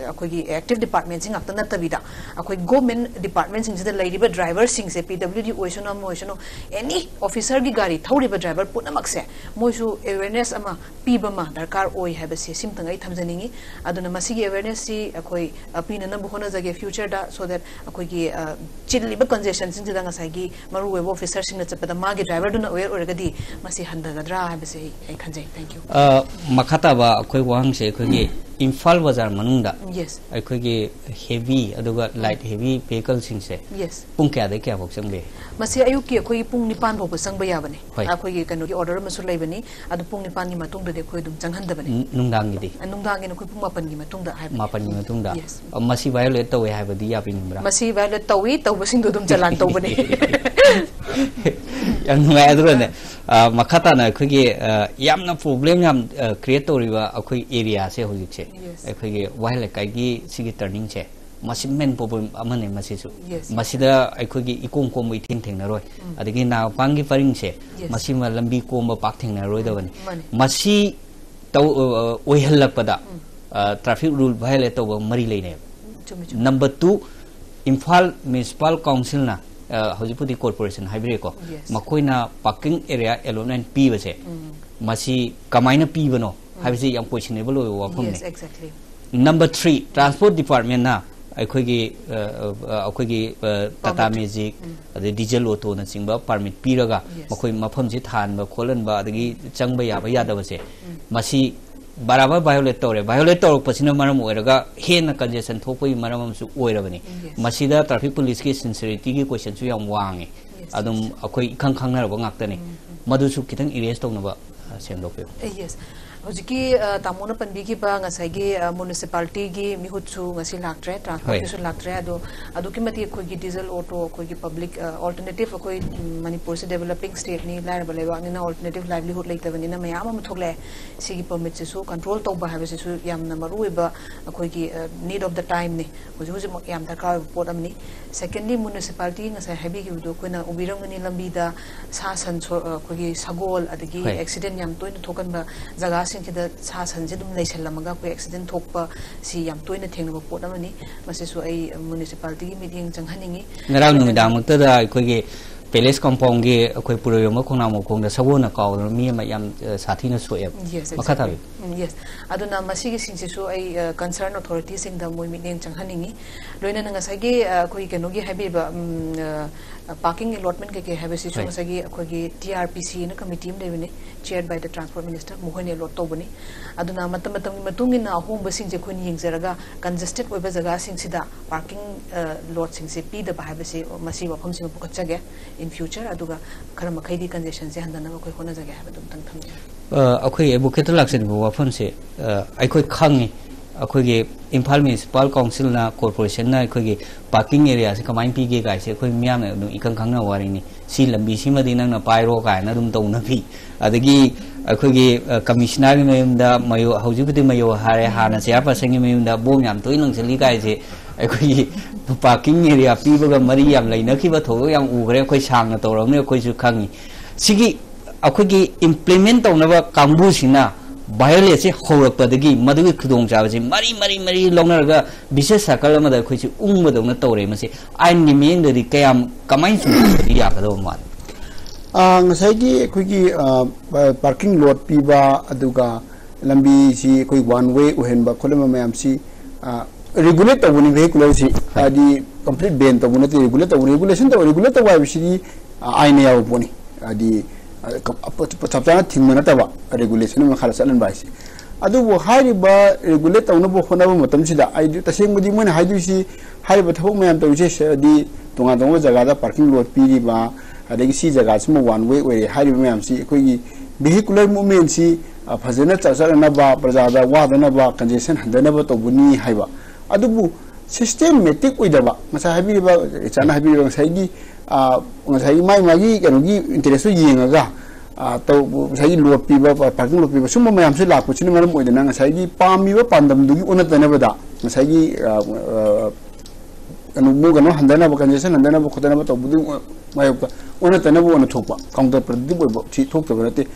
ꯑꯩꯈꯣꯏꯒꯤ ꯑꯦꯛꯇꯤꯚ ꯗꯤꯄꯥꯔꯠꯃꯦꯟꯁꯤ ꯉꯥꯛꯇ ꯅꯠꯇꯕꯤꯗ, ꯑꯩꯈꯣꯏ ꯒꯣꯔꯃꯦꯟ ꯗꯤꯄꯥꯔꯠꯃꯦꯟꯁꯤꯡꯁꯤꯗ ꯂꯩꯔꯤꯕ ꯗ꯭ꯔꯥꯏꯚꯔꯁꯤꯡꯁꯦ, P W D ꯑꯣꯏꯁꯅꯨ, ꯑꯃ ꯑꯣꯏꯁꯅꯨ, ꯑꯦꯅꯤ ꯑꯣꯐꯤꯁꯔꯒꯤ ꯒꯥꯔꯤ ꯊꯧꯔꯤꯕ ꯗ꯭ꯔꯥꯏꯚꯔ ꯄꯨꯝꯅꯃꯛꯁꯦ, ꯃꯣꯏꯁꯨ ꯑꯦꯋꯦꯔꯅꯦꯁ ꯑꯃ ꯄꯤꯕ ꯑꯃ ꯗꯔꯀꯥꯔ ꯑꯣꯏ ꯍꯥꯏꯕꯁꯦ ꯁꯤꯝꯇꯪ ꯑꯩ ꯊꯝꯖꯅꯤꯡꯉꯤ꯫ ꯑꯗꯨꯅ ꯃꯁꯤꯒꯤ ꯑꯦꯋꯦꯔꯅꯦꯁꯁꯤ ꯑꯩꯈꯣꯏ, ꯑ, ꯄꯤꯅꯅꯕ ꯍꯣꯠꯅꯖꯒꯦ ꯐ꯭ꯌꯨꯆꯔꯗ, so that ꯑꯩꯈꯣꯏꯒꯤ, ꯑ, ꯆꯤꯜꯂꯤꯕ ꯀꯟꯖꯦꯁꯟꯁꯤꯡꯁꯤꯗ ꯉꯁꯥꯏꯒꯤ ꯃꯔꯨꯑꯣꯏꯕ ꯑꯣꯐꯤꯁꯔꯁꯤꯡꯅ ꯆꯠꯄꯗ ꯃꯥꯒꯤ ꯗ꯭ꯔꯥꯏꯚꯔꯗꯨꯅ ꯑꯦꯋꯦꯔ ꯑꯣꯏꯔꯒꯗꯤ ꯃꯁꯤ ꯍꯟꯊꯒꯗ꯭ꯔꯥ ꯍꯥꯏꯕꯁꯦ ꯑꯩ, ꯑꯩ ꯈꯟꯖꯩ꯫ Thank you꯫ ꯑ, ꯃꯈꯥ ꯇꯥꯕ ꯑꯩꯈꯣꯏ ꯋꯥꯍꯪꯁꯦ, ꯑꯩꯈꯣꯏꯒꯤ ꯏꯝꯐꯥꯜ ꯕꯖꯥꯔ ꯃꯅꯨꯡꯗ ꯌꯦꯁ꯫ ꯑꯩꯈꯣꯏꯒꯤ ꯍꯦꯚꯤ ꯑꯗꯨꯒ ꯂꯥꯏꯠ ꯍꯦꯚꯤ ꯚꯦꯍꯤꯀꯜꯁꯤꯡꯁꯦ ꯌꯦꯁ꯫ ꯄꯨꯡ ꯀꯌꯥꯗꯒꯤ ꯀꯌꯥꯐꯥꯎ ꯆꯪꯕ ꯌꯥꯏ? ꯃꯁꯤ ꯑꯌꯨꯛꯀꯤ ꯑꯩꯈꯣꯏꯒꯤ ꯄꯨꯡ ꯅꯤꯄꯥꯟ ꯐꯥꯎꯕ ꯆꯪꯕ ꯌꯥꯕꯅꯤ꯫ ꯍꯣꯏ꯫ ꯑꯩꯈꯣꯏꯒꯤ ꯀꯩꯅꯣꯒꯤ ꯑꯣꯔꯗꯔ ꯑꯃꯁꯨ ꯂꯩꯕꯅꯤ, ꯑꯗꯨ ꯄꯨꯡ ꯅꯤꯄꯥꯟꯒꯤ ꯃꯇꯨꯡꯗꯗꯤ ꯑꯩꯈꯣꯏ ꯑꯗꯨꯝ ꯆꯪꯍꯟꯗꯕꯅꯤ꯫ ꯅꯨꯡꯗꯥꯡꯒꯤꯗꯤ? ꯅꯨꯡꯗꯥꯡꯒꯤꯅ ꯑꯩꯈꯣꯏ ꯄꯨꯡ ꯃꯥꯄꯟꯒꯤ ꯃꯇꯨꯡꯗ ꯍꯥꯏꯕꯅꯤ꯫ ꯃꯥꯄꯟꯒꯤ ꯃꯇꯨꯡꯗ? ꯌꯦꯁ꯫ ꯑ, ꯃꯁꯤ ꯚꯥꯏꯑꯣꯂꯦꯠ ꯇꯧꯋꯦ ꯍꯥꯏꯕꯗꯤ ꯌꯥꯕꯤꯅꯤꯡꯕ꯭ꯔꯥ? ꯃꯁꯤ ꯚꯥꯏꯑꯣꯂꯦꯠ ꯇꯧꯏ, ꯇꯧꯕꯁꯤꯡꯗꯣ ꯑꯗꯨꯝ ꯆꯂꯥꯟ ꯇꯧꯕꯅꯤ꯫ ꯌꯥꯝ ꯅꯨꯡꯉꯥꯏ꯫ ꯑꯗꯨꯒꯅꯦ, ꯑ, ꯃꯈꯥ ꯇꯥꯅ ꯑꯩꯈꯣꯏꯒꯤ, ꯑ, ꯌꯥꯝꯅ ꯄ꯭ꯔꯣꯕ꯭ꯂꯦꯝ ꯌꯥꯝ, ꯑ, ꯀ꯭ꯔꯤꯌꯦꯠ ꯇꯧꯔꯤꯕ ꯑꯩꯈꯣꯏ ꯑꯦꯔꯤꯌꯥꯁꯦ ꯍꯧꯖꯤꯛꯁꯦ, ꯌꯦꯁ꯫ ꯑꯩꯈꯣꯏꯒꯤ ꯋꯥꯍꯦꯡ ꯂꯩꯀꯥꯏꯒꯤ ꯁꯤꯒꯤ ꯇꯔꯅꯤꯡꯁꯦ, ꯃꯁꯤ ꯃꯦꯟ ꯄ꯭ꯔꯣꯕ꯭ꯂꯦꯝ ꯑꯃꯅꯤ ꯃꯁꯤꯁꯨ꯫ Yes, yes. ꯃꯁꯤꯗ ꯑꯩꯈꯣꯏꯒꯤ ꯏꯀꯣꯝ ꯀꯣꯝꯕ ꯏꯊꯦꯡ ꯊꯦꯡꯅꯔꯣꯏ꯫ ꯎꯝ꯫ ꯑꯗꯒꯤ ꯅꯥꯒꯥꯃꯄꯥꯟꯒꯤ ꯄꯔꯤꯡꯁꯦ, ꯌꯦꯁ꯫ ꯃꯁꯤꯃ ꯂꯝꯕꯤ ꯀꯣꯝꯕ ꯄꯥꯛ ꯊꯦꯡꯅꯔꯣꯏꯗꯕꯅꯤ꯫ ꯃꯥꯅꯤ꯫ ꯃꯁꯤ ꯇꯧ-, ꯑ, ꯑꯣꯏꯍꯜꯂꯛꯄꯗ, ꯎꯝ꯫ ꯑ, ꯇ꯭ꯔꯥꯐꯤꯛ ꯔꯨꯜ ꯚꯥꯏꯑꯣꯂꯦꯠ ꯇꯧꯕ ꯃꯔꯤ ꯂꯩꯅꯩꯕ꯫ ꯆꯨꯝꯃꯤ, ꯆꯨꯝꯃꯤ꯫ ꯅꯝꯕꯔ ꯇꯨ, ꯏꯝꯐꯥꯜ ꯃ꯭ꯌꯨꯅꯤꯁꯤꯄꯥꯜ ꯀꯥꯎꯟꯁꯤꯜꯅ, ꯑ, ꯍꯧꯖꯤꯛꯄꯨꯗꯤ ꯀꯣꯔꯄꯣꯔꯦꯁꯟ ꯍꯥꯏꯕꯤꯔꯦꯀꯣ, Yes. ꯃꯈꯣꯏꯅ parking area allotment ꯄꯤꯕꯁꯦ, ꯎꯝ. ꯃꯁꯤ ꯀꯃꯥꯏꯅ ꯄꯤꯕꯅꯣ ꯎꯝ. ꯍꯥꯏꯕꯁꯤ ꯌꯥꯝ questionable ꯑꯣꯏꯕ ꯋꯥꯐꯝꯅꯤ꯫ Yes, exactly. Number three, transport departmentꯅ ꯑꯩꯈꯣꯏꯒꯤ, ꯑ, ꯑ, ꯑꯩꯈꯣꯏꯒꯤ, ꯑ, Tata Permit. Magic, ꯎꯝ. ꯑꯗꯩ diesel autoꯅꯆꯤꯡꯕ permit ꯄꯤꯔꯒ Yes. ꯃꯈꯣꯏ ꯃꯐꯝꯁꯤ ꯊꯥꯍꯟꯕ ꯈꯣꯠꯍꯟꯕ ꯑꯗꯒꯤ ꯆꯪꯕ ꯌꯥꯕ ꯌꯥꯗꯕꯁꯦ, ꯎꯝ. ꯃꯁꯤ ꯕꯔꯥꯕꯔ violate ꯇꯧꯔꯦ꯫ Violate ꯇꯧꯔꯛꯄꯁꯤꯅ ꯃꯔꯝ ꯑꯣꯏꯔꯒ ꯍꯦꯟꯅ congestion ꯊꯣꯛꯄꯒꯤ ꯃꯔꯝ ꯑꯃꯁꯨ ꯑꯣꯏꯔꯕꯅꯤ꯫ Yes. ꯃꯁꯤꯗ traffic policeꯀꯤ sincerityꯒꯤ questionꯁꯨ ꯌꯥꯝ ꯋꯥꯡꯉꯤ꯫ Yes, ꯑꯗꯨꯝ yes. ꯑꯩꯈꯣꯏ ꯏꯈꯪ ꯈꯪꯅꯔꯕ ꯉꯥꯛꯇꯅꯤ꯫ ꯎꯝ, ꯎꯝ. ꯃꯗꯨꯁꯨ ꯈꯤꯇꯪ erase ꯇꯧꯅꯕ, ꯑ, ꯁꯦꯝꯗꯣꯛꯄꯤꯌꯨ꯫ ꯑꯦ, yes. ꯍꯧꯖꯤꯛꯀꯤ, ꯑ, ꯇꯥꯃꯣꯅ ꯄꯟꯕꯤꯈꯤꯕ ꯉꯁꯥꯏꯒꯤ, ꯑ, municipalityꯒꯤ ꯃꯤꯍꯨꯠꯁꯨ ꯉꯁꯤ ꯂꯥꯛꯇ꯭ꯔꯦ, transportꯀꯤꯁꯨ ꯍꯣꯏ. ꯂꯥꯛꯇ꯭ꯔꯦ꯫ ꯑꯗꯣ ꯑꯗꯨꯛꯀꯤ ꯃꯇꯤꯛ ꯑꯩꯈꯣꯏꯒꯤ diesel auto, ꯑꯩꯈꯣꯏꯒꯤ public, ꯑ, alternative, ꯑꯩꯈꯣꯏ, ꯎꯝ, ꯃꯅꯤꯄꯨꯔꯁꯦ developing stateꯅꯤ, ꯂꯥꯏꯔꯕ ꯂꯩꯕꯥꯛꯅꯤꯅ alternative livelihood ꯂꯩꯇꯕꯅꯤꯅ ꯃꯌꯥꯝ ꯑꯃ ꯊꯣꯛꯂꯛꯑꯦ꯫ ꯁꯤꯒꯤ permitꯁꯤꯁꯨ control ꯇꯧꯕ ꯍꯥꯏꯕꯁꯤꯁꯨ ꯌꯥꯝꯅ ꯃꯔꯨ ꯑꯣꯏꯕ ꯑꯩꯈꯣꯏꯒꯤ, ꯑ, need of the timeꯅꯤ꯫ ꯍꯧꯖꯤꯛ ꯍꯧꯖꯤꯛꯃꯛ ꯌꯥꯝ ꯗꯔꯀꯥꯔ ꯑꯣꯏꯕ ꯄꯣꯠ ꯑꯃꯅꯤ꯫ Secondly, municipality ꯉꯁꯥꯏ ꯍꯥꯏꯕꯤꯈꯤꯕꯗꯣ ꯑꯩꯈꯣꯏꯅ ꯎꯕꯤꯔꯝꯒꯅꯤ, ꯂꯝꯕꯤꯗ ꯁꯥ ꯁꯟ ꯁꯣ-, ꯑ, ꯑꯩꯈꯣꯏꯒꯤ ꯁꯒꯣꯜ, ꯑꯗꯒꯤ ꯍꯣꯏ. Accident ꯌꯥꯝ ꯇꯣꯏꯅ ꯊꯣꯛꯀꯟꯕ ꯖꯒꯥꯁꯤꯡꯁꯤꯗ ꯁꯥ ꯁꯟꯁꯦ ꯑꯗꯨꯝ ꯂꯩꯁꯜꯂꯝꯃꯒ ꯑꯩꯈꯣꯏ accident ꯊꯣꯛꯄ ꯁꯤ ꯌꯥꯝ ꯇꯣꯏꯅ ꯊꯦꯡꯅꯕ ꯄꯣꯠ ꯑꯃꯅꯤ꯫ ꯃꯁꯤꯁꯨ ꯑꯩ municipalityꯒꯤ ꯃꯤꯠꯌꯦꯡ ꯆꯪꯍꯟꯅꯤꯡꯉꯤ꯫ ꯉꯔꯥꯡ ꯂꯣꯏꯅꯅ ꯅꯨꯃꯤꯗꯥꯡꯃꯛꯇꯗ ꯑꯩꯈꯣꯏꯒꯤ palace compoundꯒꯤ ꯑꯩꯈꯣꯏ ꯄꯨꯔꯣꯏꯔꯣꯝꯕ ꯈꯣꯡꯅꯥꯡ ꯃꯈꯣꯡꯗ ꯁꯒꯣꯜꯅ ꯀꯥꯎꯗꯅ ꯃꯤ ꯑꯃ ꯌꯥꯝ, ꯑ, ꯁꯥꯊꯤꯅ ꯁꯣꯛꯑꯦꯕ꯫ Yes, ꯃꯈꯥ exactly. ꯇꯥꯕꯤꯌꯨ꯫ ꯎꯝ, yes. ꯑꯗꯨꯅ ꯃꯁꯤꯒꯤꯁꯤꯡꯁꯤꯁꯨ ꯑꯩ, ꯑ, concern authorityꯁꯤꯡꯗ ꯃꯣꯏ ꯃꯤꯠꯌꯦꯡ ꯆꯪꯍꯟꯅꯤꯡꯉꯤ꯫ ꯂꯣꯏꯅꯅ ꯉꯁꯥꯏꯒꯤ, ꯑ, ꯑꯩꯈꯣꯏ ꯀꯩꯅꯣꯒꯤ ꯍꯥꯏꯕꯤꯕ, ꯎꯝ, ꯑ, parking allotment ꯀꯩꯀꯩ ꯍꯥꯏꯕꯁꯤꯁꯨ ꯍꯣꯏ. ꯉꯁꯥꯏꯒꯤ ꯑꯩꯈꯣꯏꯒꯤ T R P Cꯅ committee ꯑꯃ ꯂꯩꯕꯅꯤ, chaired by the transport minister, ꯃꯈꯣꯏꯅ allot ꯇꯧꯕꯅꯤ꯫ ꯑꯗꯨꯅ ꯃꯇꯝ ꯃꯇꯝꯒꯤ ꯃꯇꯨꯡ ꯏꯟꯅ ꯑꯍꯣꯡꯕꯁꯤꯡꯁꯦ ꯑꯩꯈꯣꯏꯅ ꯌꯦꯡꯖꯔꯒ congested ꯑꯣꯏꯕ ꯖꯒꯥꯁꯤꯡꯁꯤꯗ parking, ꯑ, lotꯁꯤꯡꯁꯦ ꯄꯤꯗꯕ ꯍꯥꯏꯕꯁꯤ ꯃꯁꯤ ꯋꯥꯐꯝꯁꯤꯃ ꯄꯨꯈꯠꯆꯒꯦ in future꯫ ꯑꯗꯨꯒ ꯈꯔ ꯃꯈꯩꯗꯤ congestionꯁꯦ ꯍꯟꯊꯅꯕ ꯑꯩꯈꯣꯏ ꯍꯣꯠꯅꯖꯒꯦ ꯍꯥꯏꯕꯗꯨ ꯑꯝꯇꯪ ꯊꯝꯖꯒꯦ꯫ ꯑ, ꯑꯩꯈꯣꯏ advocateꯇ ꯂꯥꯛꯆꯅꯤꯡꯕ ꯋꯥꯐꯝꯁꯦ, ꯑ, ꯑꯩꯈꯣꯏ ꯈꯪꯉꯤ, ꯑꯩꯈꯣꯏꯒꯤ ꯏꯝꯐꯥꯜ ꯃ꯭ꯌꯨꯅꯤꯁꯤꯄꯥꯜ ꯀꯥꯎꯟꯁꯤꯜꯅ, ꯀꯣꯔꯄꯣꯔꯦꯁꯟꯅ ꯑꯩꯈꯣꯏꯒꯤ parking areaꯁꯦ ꯀꯃꯥꯏꯅ ꯄꯤꯒꯦ ꯀꯥꯏꯁꯦ ꯑꯩꯈꯣꯏ ꯃꯤꯌꯥꯝꯅ ꯑꯗꯨꯝ ꯏꯈꯪ ꯈꯪꯅꯕ ꯋꯥꯔꯤꯅꯤ꯫ ꯁꯤ ꯂꯝꯕꯤꯁꯤꯃꯗꯤ ꯅꯪꯅ ꯄꯥꯏꯔꯣ ꯀꯥꯏꯅ ꯑꯗꯨꯝ ꯇꯧꯅꯕꯤ, ꯑꯗꯒꯤ ꯑꯩꯈꯣꯏꯒꯤ, ꯑ, ꯀꯃꯤꯁꯅꯔꯒꯤ ꯃꯌꯨꯝꯗ ꯃꯌꯣ-, ꯍꯧꯖꯤꯛꯄꯨꯗꯤ ꯃꯌꯣ ꯍꯥꯏꯔꯦ, ꯍꯥꯟꯅ chairpersonꯒꯤ ꯃꯌꯨꯝꯗ ꯕꯣꯝ ꯌꯥꯝ ꯇꯣꯏꯅ ꯂꯪꯁꯤꯜꯂꯤ ꯀꯥꯏꯁꯦ ꯑꯩꯈꯣꯏꯒꯤ parking area ꯄꯤꯕꯒ ꯃꯔꯤ ꯌꯥꯝ ꯂꯩꯅꯈꯤꯕ ꯊꯧꯗꯣꯛ ꯌꯥꯝ ꯎꯈ꯭ꯔꯦ꯫ ꯑꯩꯈꯣꯏ ꯁꯥꯡꯅ ꯇꯧꯔꯕꯅꯤ, ꯑꯩꯈꯣꯏꯁꯨ ꯈꯪꯉꯤ꯫ ꯁꯤꯒꯤ ꯑꯩꯈꯣꯏꯒꯤ implement ꯇꯧꯅꯕ ꯀꯥꯡꯕꯨꯁꯤꯅ ꯚꯥꯏꯑꯣꯂꯦꯟꯁꯁꯦ ꯍꯧꯔꯛꯄꯗꯒꯤ ꯃꯗꯨꯒꯤ ꯈꯨꯗꯣꯡꯆꯥꯕꯁꯤ ꯃꯔꯤ ꯃꯔꯤ ꯃꯔꯤ ꯂꯧꯅꯔꯒ vicious circle ꯑꯃꯗ ꯑꯩꯈꯣꯏꯁꯤ ꯎꯪꯕꯗꯧꯅ ꯇꯧꯔꯦ꯫ ꯃꯁꯤ ꯑꯥꯏꯟꯒꯤ ꯃꯤꯠꯌꯦꯡꯗꯗꯤ ꯀꯌꯥꯝ, ꯀꯃꯥꯏꯅ ꯆꯨꯝꯊꯣꯛꯄꯗꯤ ꯌꯥꯒꯗꯕ ꯃꯥꯜꯂꯤ? ꯑꯥ, ꯉꯁꯥꯏꯒꯤ ꯑꯩꯈꯣꯏꯒꯤ, ꯑꯥ, ꯄꯥꯔꯀꯤꯡ ꯂꯣꯠ ꯄꯤꯕ, ꯑꯗꯨꯒ ꯂꯝꯕꯤꯁꯤ ꯑꯩꯈꯣꯏ ꯋꯥꯟ ꯋꯦ ꯑꯣꯏꯍꯟꯕ ꯈꯣꯠꯍꯟꯕ ꯃꯌꯥꯝꯁꯤ, ꯑꯥ, ꯔꯤꯒꯨꯂꯦꯠ ꯇꯧꯕꯅꯤ ꯚꯦꯍꯤꯀꯨꯂꯔꯁꯤ꯫ ꯍꯥꯏꯗꯤ ꯀꯝꯄ꯭ꯂꯤꯠ ꯕꯦꯟ ꯇꯧꯕ ꯅꯠꯇꯦ, ꯔꯤꯒꯨꯂꯦꯠ ꯇꯧꯕ꯫ ꯔꯤꯒꯨꯂꯦꯁꯟ ꯇꯧꯕ, ꯔꯤꯒꯨꯂꯦꯠ ꯇꯧꯕ ꯍꯥꯏꯕꯁꯤꯗꯤ, ꯑꯥ, ꯑꯥꯏꯟꯅ ꯌꯥꯎꯕ ꯄꯣꯠꯅꯤ꯫ ꯍꯥꯏꯗꯤ, ꯑꯥ, ꯀ-, ꯑꯄ-, ꯆꯞ ꯆꯥꯅ ꯊꯤꯡꯕ ꯅꯠꯇꯕ, ꯔꯤꯒꯨꯂꯦꯁꯟ ꯑꯃ ꯃꯈꯥꯗ ꯆꯠꯍꯟꯕ ꯍꯥꯏꯁꯦ꯫ ꯑꯗꯨꯕꯨ ꯍꯥꯏꯔꯤꯕ ꯔꯤꯒꯨꯂꯦꯠ ꯇꯧꯅꯕ ꯍꯣꯠꯅꯕ ꯃꯇꯝꯁꯤꯗ, ꯍꯥꯏꯗꯤ ꯇꯁꯦꯡꯕꯗꯤ ꯃꯣꯏꯅ ꯍꯥꯏꯗꯣꯏꯁꯤ, ꯍꯥꯏꯔꯤꯕ ꯊꯕꯛ ꯃꯌꯥꯝ ꯇꯧꯔꯤꯁꯦ, ꯁ-, ꯍꯥꯏꯗꯤ ꯇꯣꯉꯥꯟ ꯇꯣꯉꯥꯟꯕ ꯖꯒꯥꯗ ꯄꯥꯔꯀꯤꯡ ꯂꯣꯠ ꯄꯤꯔꯤꯕ, ꯑꯗꯒꯤ ꯁꯤ ꯖꯒꯥꯁꯤꯃ ꯋꯥꯟ ꯋꯦ ꯑꯣꯏꯔꯦ ꯍꯥꯏꯔꯤꯕ ꯃꯌꯥꯝꯁꯤ ꯑꯩꯈꯣꯏꯒꯤ ꯚꯦꯍꯤꯀꯨꯂꯔ ꯃꯨꯞꯃꯦꯟꯁꯤ, ꯑ, ꯐꯖꯅ ꯆꯠ-, ꯆꯠꯅꯅꯕ, ꯄ꯭ꯔꯖꯥꯗ ꯋꯥꯗꯅꯕ, ꯀꯟꯖꯦꯁꯟ ꯍꯟꯊꯅꯕ ꯇꯧꯕꯅꯤ ꯍꯥꯏꯕ꯫ ꯑꯗꯨꯕꯨ ꯁꯤꯁꯇꯦꯃꯦꯇꯤꯛ ꯑꯣꯏꯗꯕ, ꯉꯁꯥꯏ ꯍꯥꯏꯕꯤꯔꯤꯕ, ꯏꯆꯥꯅ ꯍꯥꯏꯕꯤꯔꯤꯕ ꯉꯁꯥꯏꯒꯤ, ꯑ, ꯉꯁꯥꯏꯒꯤ ꯃꯥꯒꯤ, ꯃꯥꯒꯤ ꯀꯩꯅꯣꯒꯤ ꯏꯟꯇꯔꯦꯁꯇꯨ ꯌꯦꯡꯉꯒ, ꯑ, ꯇꯧ-, ꯉꯁꯥꯏꯒꯤ ꯂꯣꯠ ꯄꯤꯕ, ꯄ-, ꯄꯥꯔꯀꯤꯡ ꯂꯣꯠ ꯄꯤꯕ, ꯁꯨꯝꯕ ꯃꯌꯥꯝꯁꯦ ꯂꯥꯛꯄꯁꯤꯅ ꯃꯔꯝ ꯑꯣꯏꯗꯅ ꯉꯁꯥꯏꯒꯤ ꯄꯥꯝꯃꯤꯕ ꯄꯥꯟꯗꯝꯗꯨꯒꯤ ꯑꯣꯟꯅ ꯇꯩꯅꯕꯗ ꯉꯁꯥꯏꯒꯤ, ꯑ, ꯑ, ꯀꯩꯅꯣ, ꯃꯨ-, ꯀꯩꯅꯣ ꯍꯟꯊꯅꯕ, ꯀꯟꯖꯦꯁꯟ ꯍꯟꯊꯅꯕ ꯈꯣꯠꯇꯅꯕ ꯇꯧꯕꯗꯨ ꯃꯥꯌꯣꯛꯇ ꯑꯣꯟꯅ ꯇꯩꯅꯕ ꯑꯣꯏꯅ ꯊꯣꯛꯄ, ꯀꯥꯎꯟꯇꯔ ꯄ꯭ꯔꯗꯛꯇꯤꯚ ꯑꯣꯏꯕ ꯁꯤ ꯊꯣꯛꯇꯕ ꯅꯠꯇꯦ꯫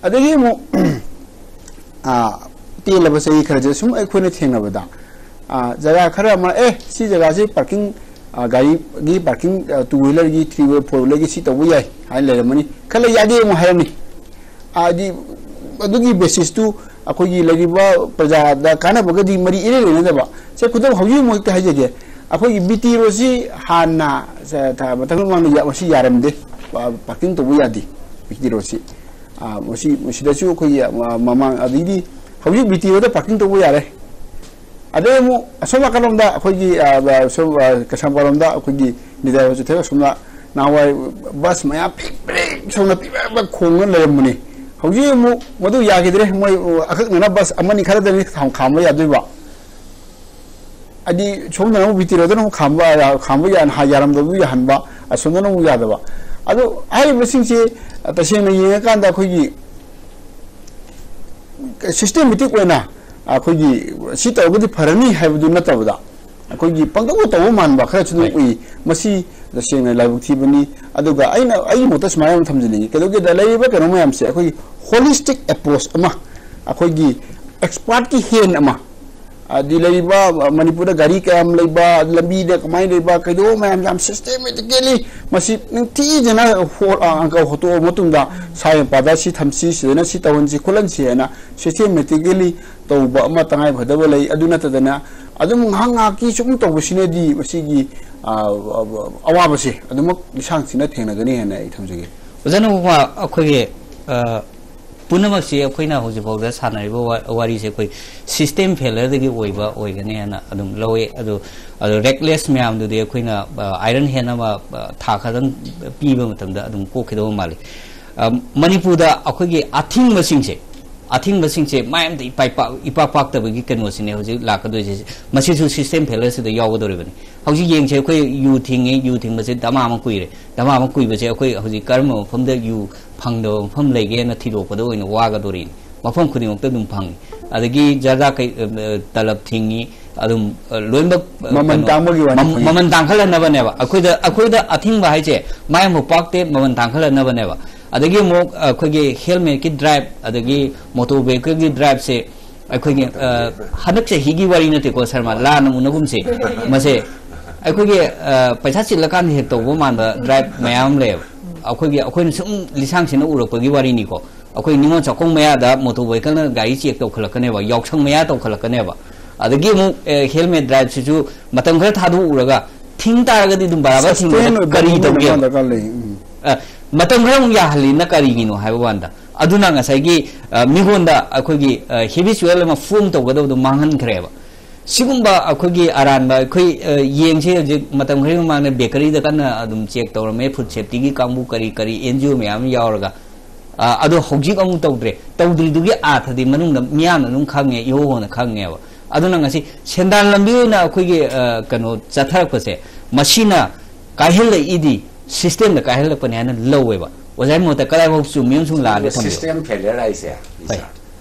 ꯑꯗꯒꯤ ꯑꯃꯨꯛ, ꯑ, ꯇꯦꯜꯂꯕ ꯆꯍꯤ ꯈꯔꯁꯦ ꯁꯨꯝ ꯑꯩꯈꯣꯏꯅ ꯊꯦꯡꯅꯕꯗ, ꯑ, ꯖꯒꯥ ꯈꯔ ꯑꯃ, "ꯑꯦ, ꯁꯤ ꯖꯒꯥꯁꯤ ꯄꯥꯔꯀꯤꯡ, ꯑ, ꯒꯥꯔꯤꯒꯤ ꯄꯥꯔꯀꯤꯡ, ꯑ, ꯇꯨ ꯋꯤꯂꯔꯒꯤ, ꯊ꯭ꯔꯤ ꯋꯤꯂꯔ, ꯐꯣꯔ ꯋꯤꯂꯔꯒꯤ ꯁꯤ ꯇꯧꯕ ꯌꯥꯏ" ꯍꯥꯏꯅ ꯂꯩꯔꯝꯃꯅꯤ꯫ ꯈꯔ ꯂꯩ ꯌꯥꯗꯦ ꯑꯃꯨꯛ ꯍꯥꯏꯔꯝꯅꯤ꯫ ꯍꯥꯏꯗꯤ ꯑꯗꯨꯒꯤ ꯕꯦꯁꯤꯁꯇꯨ ꯑꯩꯈꯣꯏꯒꯤ ꯂꯩꯔꯤꯕ ꯄ꯭ꯔꯖꯥꯗ ꯀꯥꯟꯅꯕꯒꯗꯤ ꯃꯔꯤ ꯏꯔꯩ ꯂꯩꯅꯗꯕ꯫ ꯁꯦ, ꯈꯨꯗꯝ ꯍꯧꯖꯤꯛ ꯑꯃꯨꯛ ꯍꯦꯛꯇ ꯍꯥꯏꯖꯒꯦ, ꯑꯩꯈꯣꯏꯒꯤ ꯕꯤ ꯇꯤ ꯔꯣꯗꯁꯤ ꯍꯥꯟꯅ, ꯁ-, ꯊ-, ꯃꯊꯪ ꯃꯃꯥꯡꯗ ꯌꯥ-, ꯃꯁꯤ ꯌꯥꯔꯝꯗꯦ, ꯄꯥ-, ꯄꯥꯔꯀꯤꯡ ꯇꯧꯕ ꯌꯥꯗꯦ ꯕꯤ ꯇꯤ ꯔꯣꯗꯁꯤ꯫ ꯑ, ꯃꯁꯤ, ꯃꯁꯤꯗꯁꯨ ꯑꯩꯈꯣꯏꯒꯤ, ꯑ, ꯃ-, ꯃꯃꯥꯡ, ꯑꯗꯩꯗꯤ ꯍꯧꯖꯤꯛ ꯕꯤ ꯇꯤ ꯔꯣꯗꯇ ꯄꯥꯔꯀꯤꯡ ꯇꯧꯕ ꯌꯥꯔꯦ꯫ ꯑꯗꯩ ꯑꯃꯨꯛ ꯑꯁꯣꯝ ꯅꯥꯀꯜꯂꯣꯝꯗ ꯑꯩꯈꯣꯏꯒꯤ, ꯑ, ꯑ, ꯁꯣꯝ, ꯑ, ꯀꯩꯁꯥꯝꯄꯥꯠꯂꯣꯝꯗ ꯑꯩꯈꯣꯏꯒꯤ ꯅꯤꯗꯥꯏ ꯍꯣꯁꯄꯤꯇꯥꯜ ꯑꯁꯣꯝꯗ ꯅꯍꯥꯟꯋꯥꯏ ꯕꯁ ꯃꯌꯥꯝ ꯄꯤꯛ ꯄꯤꯛ ꯁꯧꯅ ꯄꯤꯛ ꯄꯤꯛ ꯈꯣꯡꯅ ꯂꯩꯔꯝꯕꯅꯤ꯫ ꯍꯧꯖꯤꯛ ꯑꯃꯨꯛ ꯃꯗꯨ ꯌꯥꯈꯤꯗ꯭ꯔꯦ꯫ ꯃꯣꯏ ꯑꯀꯛꯅꯅ ꯕꯁ ꯑꯃꯅꯤ ꯈꯔꯗꯅꯤ ꯈꯥꯝ-, ꯈꯥꯝꯕ ꯌꯥꯗꯣꯏꯕ꯫ ꯍꯥꯏꯗꯤ ꯁꯣꯝꯗꯅ ꯑꯃꯨꯛ ꯕꯤ ꯇꯤ ꯔꯣꯗꯅ ꯑꯃꯨꯛ ꯈꯥꯝꯕ ꯌꯥ-, ꯈꯥꯝꯕ ꯌꯥ-, ꯌꯥꯔꯝꯗꯕꯗꯨ ꯌꯥꯍꯟꯕ, ꯑꯁꯣꯝꯗꯅ ꯑꯃꯨꯛ ꯌꯥꯗꯕ꯫ ꯑꯗꯣ ꯍꯥꯏꯔꯤꯕꯁꯤꯡꯁꯦ ꯇꯁꯦꯡꯅ ꯌꯦꯡꯉꯀꯥꯟꯗ ꯑꯩꯈꯣꯏꯒꯤ ꯁꯤꯁꯇꯦꯃꯦꯇꯤꯛ ꯑꯣꯏꯅ ꯑꯩꯈꯣꯏꯒꯤ ꯁꯤ ꯇꯧꯔꯒꯗꯤ ꯐꯔꯅꯤ ꯍꯥꯏꯕꯗꯨ ꯅꯠꯇꯕꯗ, ꯑꯩꯈꯣꯏꯒꯤ ꯄꯪꯇꯧꯗ ꯇꯧꯕ ꯃꯥꯟꯕ ꯈꯔꯁꯨ ꯑꯗꯨꯝ ꯍꯣꯏ꯫ ꯎꯏ꯫ ꯃꯁꯤ ꯇꯁꯦꯡꯅ ꯂꯥꯏꯕꯛ ꯊꯤꯕꯅꯤ꯫ ꯑꯗꯨꯒ ꯑꯩꯅ ꯑꯩꯒꯤ ꯃꯣꯠꯇ ꯁꯨꯃꯥꯏꯅ ꯑꯃ ꯊꯝꯖꯅꯤꯡꯉꯤ, ꯀꯩꯗꯧꯒꯦꯗ ꯂꯩꯔꯤꯕ ꯀꯩꯅꯣ ꯃꯌꯥꯝꯁꯦ ꯑꯩꯈꯣꯏꯒꯤ ꯍꯣꯂꯤꯁꯇꯤꯛ ꯑꯦꯄ꯭ꯔꯣꯆ ꯑꯃ, ꯑꯩꯈꯣꯏꯒꯤ ꯑꯦꯛꯁꯄꯥꯔꯠꯀꯤ ꯍꯦꯟ ꯑꯃ, ꯑꯗꯤ ꯂꯩꯔꯤꯕ ꯃꯅꯤꯄꯨꯔꯗ ꯒꯥꯔꯤ ꯀꯌꯥꯝ ꯂꯩꯕ, ꯂꯝꯕꯤꯗ ꯀꯃꯥꯏꯅ ꯂꯩꯕ, ꯀꯩꯗꯧꯕ ꯃꯌꯥꯝ ꯌꯥꯝ ꯁꯤꯁꯇꯦꯃꯦꯇꯤꯀꯦꯂꯤ ꯃꯁꯤ ꯅꯤꯡꯊꯤꯖꯅ ꯍꯣ-, ꯑ, ꯑꯪꯀ ꯍꯣꯠꯇꯣꯛꯑ ꯃꯇꯨꯡꯗ ꯁꯥ ꯌꯦꯟꯄꯥꯗ ꯁꯤ ꯊꯝꯁꯤ, ꯁꯤꯗꯅ ꯁꯤ ꯇꯧꯍꯟꯁꯤ, ꯈꯣꯠꯍꯟꯁꯤ ꯍꯥꯏꯅ ꯁꯤꯁꯇꯦꯃꯦꯇꯤꯀꯦꯂꯤ ꯇꯧꯕ ꯑꯃ ꯇꯉꯥꯏ ꯐꯗꯕ ꯂꯩ꯫ ꯑꯗꯨ ꯅꯠꯇꯗꯅ ꯑꯗꯨꯝ ꯉꯥꯏꯍꯥꯛ ꯉꯥꯏꯍꯥꯛꯀꯤ ꯁꯨꯝ ꯇꯧꯕꯁꯤꯅꯗꯤ ꯃꯁꯤꯒꯤ, ꯑ, ꯑ, ꯑꯋꯥꯕꯁꯦ ꯑꯗꯨꯃꯛ ꯂꯤꯁꯥꯡꯁꯤꯟꯅ ꯊꯦꯡꯅꯒꯅꯤ ꯍꯥꯏꯅ ꯑꯩ ꯊꯝꯖꯒꯦ꯫ ꯑꯣꯖꯥꯅ ꯑꯩꯈꯣꯏꯒꯤ, ꯑ, ꯄꯨꯝꯅꯃꯛꯁꯤ ꯑꯩꯈꯣꯏꯅ ꯍꯧꯖꯤꯛꯐꯥꯎꯗ ꯁꯥꯟꯅꯔꯤꯕ ꯋꯥ-, ꯋꯥꯔꯤꯁꯦ ꯑꯩꯈꯣꯏ ꯁꯤꯁꯇꯦꯝ ꯐꯦꯂꯔꯗꯒꯤ ꯑꯣꯏꯕ ꯑꯣꯏꯒꯅꯤ ꯍꯥꯏꯅ ꯑꯗꯨꯝ ꯂꯧꯋꯦ꯫ ꯑꯗꯨ, ꯑꯗꯨ ꯔꯦꯛꯂꯦꯁ ꯃꯌꯥꯝꯗꯨꯗꯤ ꯑꯩꯈꯣꯏꯅ, ꯑ, ꯑꯥꯏꯔꯟ ꯍꯦꯟ ꯑꯃ, ꯑ, ꯊꯥ ꯈꯔꯗꯪ ꯄꯤꯕ ꯃꯇꯝꯗ ꯑꯗꯨꯝ ꯀꯣꯛꯈꯤꯗꯧꯕ ꯃꯥꯜꯂꯤ꯫ ꯑ, ꯃꯅꯤꯄꯨꯔꯗ ꯑꯩꯈꯣꯏꯒꯤ ꯑꯊꯤꯡꯕꯁꯤꯡꯁꯦ, ꯑꯊꯤꯡꯕꯁꯤꯡꯁꯦ ꯃꯌꯥꯝꯗ ꯏꯄꯥꯏ ꯄꯥꯛ-, ꯏꯄꯥꯛ ꯄꯥꯛꯇꯕꯒꯤ ꯀꯩꯅꯣꯁꯤꯅꯦ ꯍꯧꯖꯤꯛ ꯂꯥꯛꯀꯗꯣꯏꯁꯦ꯫ ꯃꯁꯤꯁꯨ ꯁꯤꯁꯇꯦꯝ ꯐꯦꯂꯔꯁꯤꯗ ꯌꯥꯎꯒꯗꯧꯔꯤꯕꯅꯤ꯫ ꯍꯧꯖꯤꯛ ꯌꯦꯡꯁꯦ, ꯑꯩꯈꯣꯏ ꯌꯨ ꯊꯤꯡꯉꯤ, ꯌꯨ ꯊꯤꯡꯕꯁꯦ ꯗꯃꯥ ꯑꯃ ꯀꯨꯏꯔꯦ꯫ ꯗꯃꯥ ꯑꯃ ꯀꯨꯏꯕꯁꯦ ꯑꯩꯈꯣꯏ ꯍꯧꯖꯤꯛ ꯀꯔꯝꯕ ꯃꯐꯝꯗ ꯌꯨ ꯐꯪꯗꯕ ꯃꯐꯝ ꯂꯩꯒꯦꯅ ꯊꯤꯗꯣꯛꯄꯗ ꯑꯣꯏꯅ ꯋꯥꯒꯗꯧꯔꯤꯅꯤ꯫ ꯃꯐꯝ ꯈꯨꯗꯤꯡꯃꯛꯇ ꯑꯗꯨꯝ ꯐꯪꯉꯤ꯫ ꯑꯗꯒꯤ ꯖꯔꯗꯥ ꯀꯩ-, ꯑ, ꯇꯂꯕ ꯊꯤꯡꯉꯤ, ꯑꯗꯨꯝ, ꯑ, ꯂꯣꯏꯅꯃꯛ, ꯑ, ꯃꯃꯜ ꯀꯩꯅꯣ, ꯇꯥꯡꯕꯒꯤ ꯋꯥꯅꯤ ꯃꯝ-, ꯈꯪꯉꯤ꯫ ꯃꯃꯜ ꯇꯥꯡꯈꯠꯍꯟꯅꯕꯅꯦꯕ꯫ ꯑꯩꯈꯣꯏꯗ, ꯑꯩꯈꯣꯏꯗ ꯑꯊꯤꯡꯕ ꯍꯥꯏꯁꯦ ꯃꯥꯏ ꯑꯃ ꯄꯥꯛꯇꯦ, ꯃꯃꯜ ꯇꯥꯡꯈꯠꯍꯟꯅꯕꯅꯦꯕ꯫ ꯑꯗꯒꯤ ꯑꯃꯨꯛ ꯑꯩꯈꯣꯏꯒꯤ ꯍꯦꯜꯃꯦꯠꯀꯤ ꯗ꯭ꯔꯥꯏꯕ, ꯑꯗꯒꯤ ꯃꯣꯇꯣꯔ ꯚꯦꯍꯤꯀꯜꯒꯤ ꯗ꯭ꯔꯥꯏꯕꯁꯦ ꯑꯩꯈꯣꯏꯒꯤ, ꯑ, ꯍꯟꯗꯛ ꯆꯍꯤꯒꯤ ꯋꯥꯔꯤ ꯅꯠꯇꯦꯀꯣ ꯁꯔꯃ, ꯂꯥꯟꯅ ꯎꯅꯒꯨꯝꯁꯦ꯫ ꯃꯁꯦ ꯑꯩꯈꯣꯏꯒꯤ, ꯑ, ꯄꯩꯁꯥ ꯆꯤꯜꯂꯀꯥꯟꯗ ꯍꯦꯛ ꯇꯧꯕ ꯃꯥꯟꯕ ꯗ꯭ꯔꯥꯏꯕ ꯃꯌꯥꯝ ꯑꯃ ꯂꯩꯌꯦꯕ꯫ ꯑꯩꯈꯣꯏꯒꯤ, ꯑꯩꯈꯣꯏꯅ ꯁꯨꯝ ꯂꯤꯁꯥꯡꯁꯤꯟꯅ ꯎꯔꯛꯄꯒꯤ ꯋꯥꯔꯤꯅꯤꯀꯣ꯫ ꯑꯩꯈꯣꯏ ꯅꯤꯉꯣꯜ ꯆꯥꯛꯀꯧ ꯃꯌꯥꯗ ꯃꯣꯇꯣꯔ ꯚꯦꯍꯤꯀꯜꯅ ꯒꯥꯔꯤ ꯆꯦꯛ ꯇꯧꯈꯠꯂꯛꯀꯅꯦꯕ, ꯌꯥꯎꯁꯪ ꯃꯌꯥ ꯇꯧꯈꯠꯂꯛꯀꯅꯦꯕ꯫ ꯑꯗꯒꯤ ꯑꯃꯨꯛ, ꯑ, ꯍꯦꯜꯃꯦꯠ ꯗ꯭ꯔꯥꯏꯕꯁꯤꯁꯨ ꯃꯇꯝ ꯈꯔ ꯊꯥꯗꯣꯛꯎꯔꯒ ꯊꯤꯡ ꯇꯥꯔꯒꯗꯤ ꯑꯗꯨꯝ ꯕꯔꯥꯕꯔ ꯁꯁꯇꯦꯟ ꯊꯤꯡꯕꯗ ꯑꯣꯏꯕ ꯀꯔꯤ ꯃꯑꯣꯡ ꯑꯃ ꯇꯧꯒꯦꯕ? ꯗꯔꯀꯥꯔ ꯂꯩ꯫ ꯎꯝ꯫ ꯑ, ꯃꯇꯝ ꯈꯔ ꯑꯃꯨꯛ ꯌꯥꯍꯜꯂꯤꯅ ꯀꯔꯤꯒꯤꯅꯣ ꯍꯥꯏꯕ ꯋꯥꯅꯤꯗ꯫ ꯑꯗꯨꯅ ꯉꯁꯥꯏꯒꯤ, ꯑ, ꯃꯤꯉꯣꯟꯗ ꯑꯩꯈꯣꯏꯒꯤ, ꯑ, ꯍꯦꯕꯤꯆꯨꯋꯦꯜ ꯑꯃ ꯐꯣꯝ ꯇꯧꯒꯗꯕꯗꯣ ꯃꯥꯡꯍꯟꯈ꯭ꯔꯦꯕ꯫ ꯁꯤꯒꯨꯝꯕ ꯑꯩꯈꯣꯏꯒꯤ ꯑꯔꯥꯟꯕ ꯑꯩꯈꯣꯏ, ꯑ, ꯌꯦꯡꯁꯦ, ꯍꯧꯖꯤꯛ ꯃꯇꯝ ꯈꯔꯒꯤ ꯃꯃꯥꯡꯗ ꯕꯦꯀꯔꯤꯗ ꯀꯟꯅ ꯑꯗꯨꯝ ꯆꯦꯛ ꯇꯧꯔꯝꯃꯦ, ꯐꯨꯗ ꯁꯦꯐꯇꯤꯒꯤ ꯀꯥꯡꯕꯨ ꯀꯔꯤ ꯀꯔꯤ ꯑꯦꯟ ꯖꯤ ꯑꯣ ꯃꯌꯥꯝ ꯑꯃ ꯌꯥꯎꯔꯒ꯫ ꯑ, ꯑꯗꯣ ꯍꯧꯖꯤꯛ ꯑꯃꯨꯛ ꯇꯧꯗ꯭ꯔꯦ꯫ ꯇꯧꯗ꯭ꯔꯤꯗꯨꯒꯤ ꯑꯥꯊꯗꯤ ꯃꯅꯨꯡꯗ ꯃꯤꯌꯥꯝꯅ ꯑꯗꯨꯝ ꯈꯪꯉꯦ, ꯏꯍꯧ ꯍꯧꯅ ꯈꯪꯉꯦꯕ꯫ ꯑꯗꯨꯅ ꯉꯁꯤ ꯁꯦꯟꯗꯥꯟ ꯂꯝꯕꯤ ꯑꯣꯏꯅ ꯑꯩꯈꯣꯏꯒꯤ, ꯑ, ꯀꯩꯅꯣ ꯆꯠꯊꯔꯛꯄꯁꯦ, ꯃꯁꯤꯅ ꯀꯥꯏꯍꯜꯂꯛꯏꯗꯤ ꯁꯤꯁꯇꯦꯝꯗ ꯀꯥꯏꯍꯜꯂꯛꯄꯅꯦ ꯍꯥꯏꯅ ꯂꯧꯋꯦꯕ꯫ ꯑꯣꯖꯥꯒꯤ ꯃꯣꯠꯇ ꯀꯗꯥꯏꯐꯥꯎ ꯆꯨꯝꯃꯤ ꯑꯃꯁꯨꯡ ꯂꯥꯜꯂꯤ ꯊꯝꯕꯤꯌꯨ꯫ ꯁꯤꯁꯇꯦꯝ ꯐꯦꯂꯤꯌꯔ ꯍꯥꯏꯁꯦ, ꯍꯣꯏ꯫ ꯁꯥꯔ,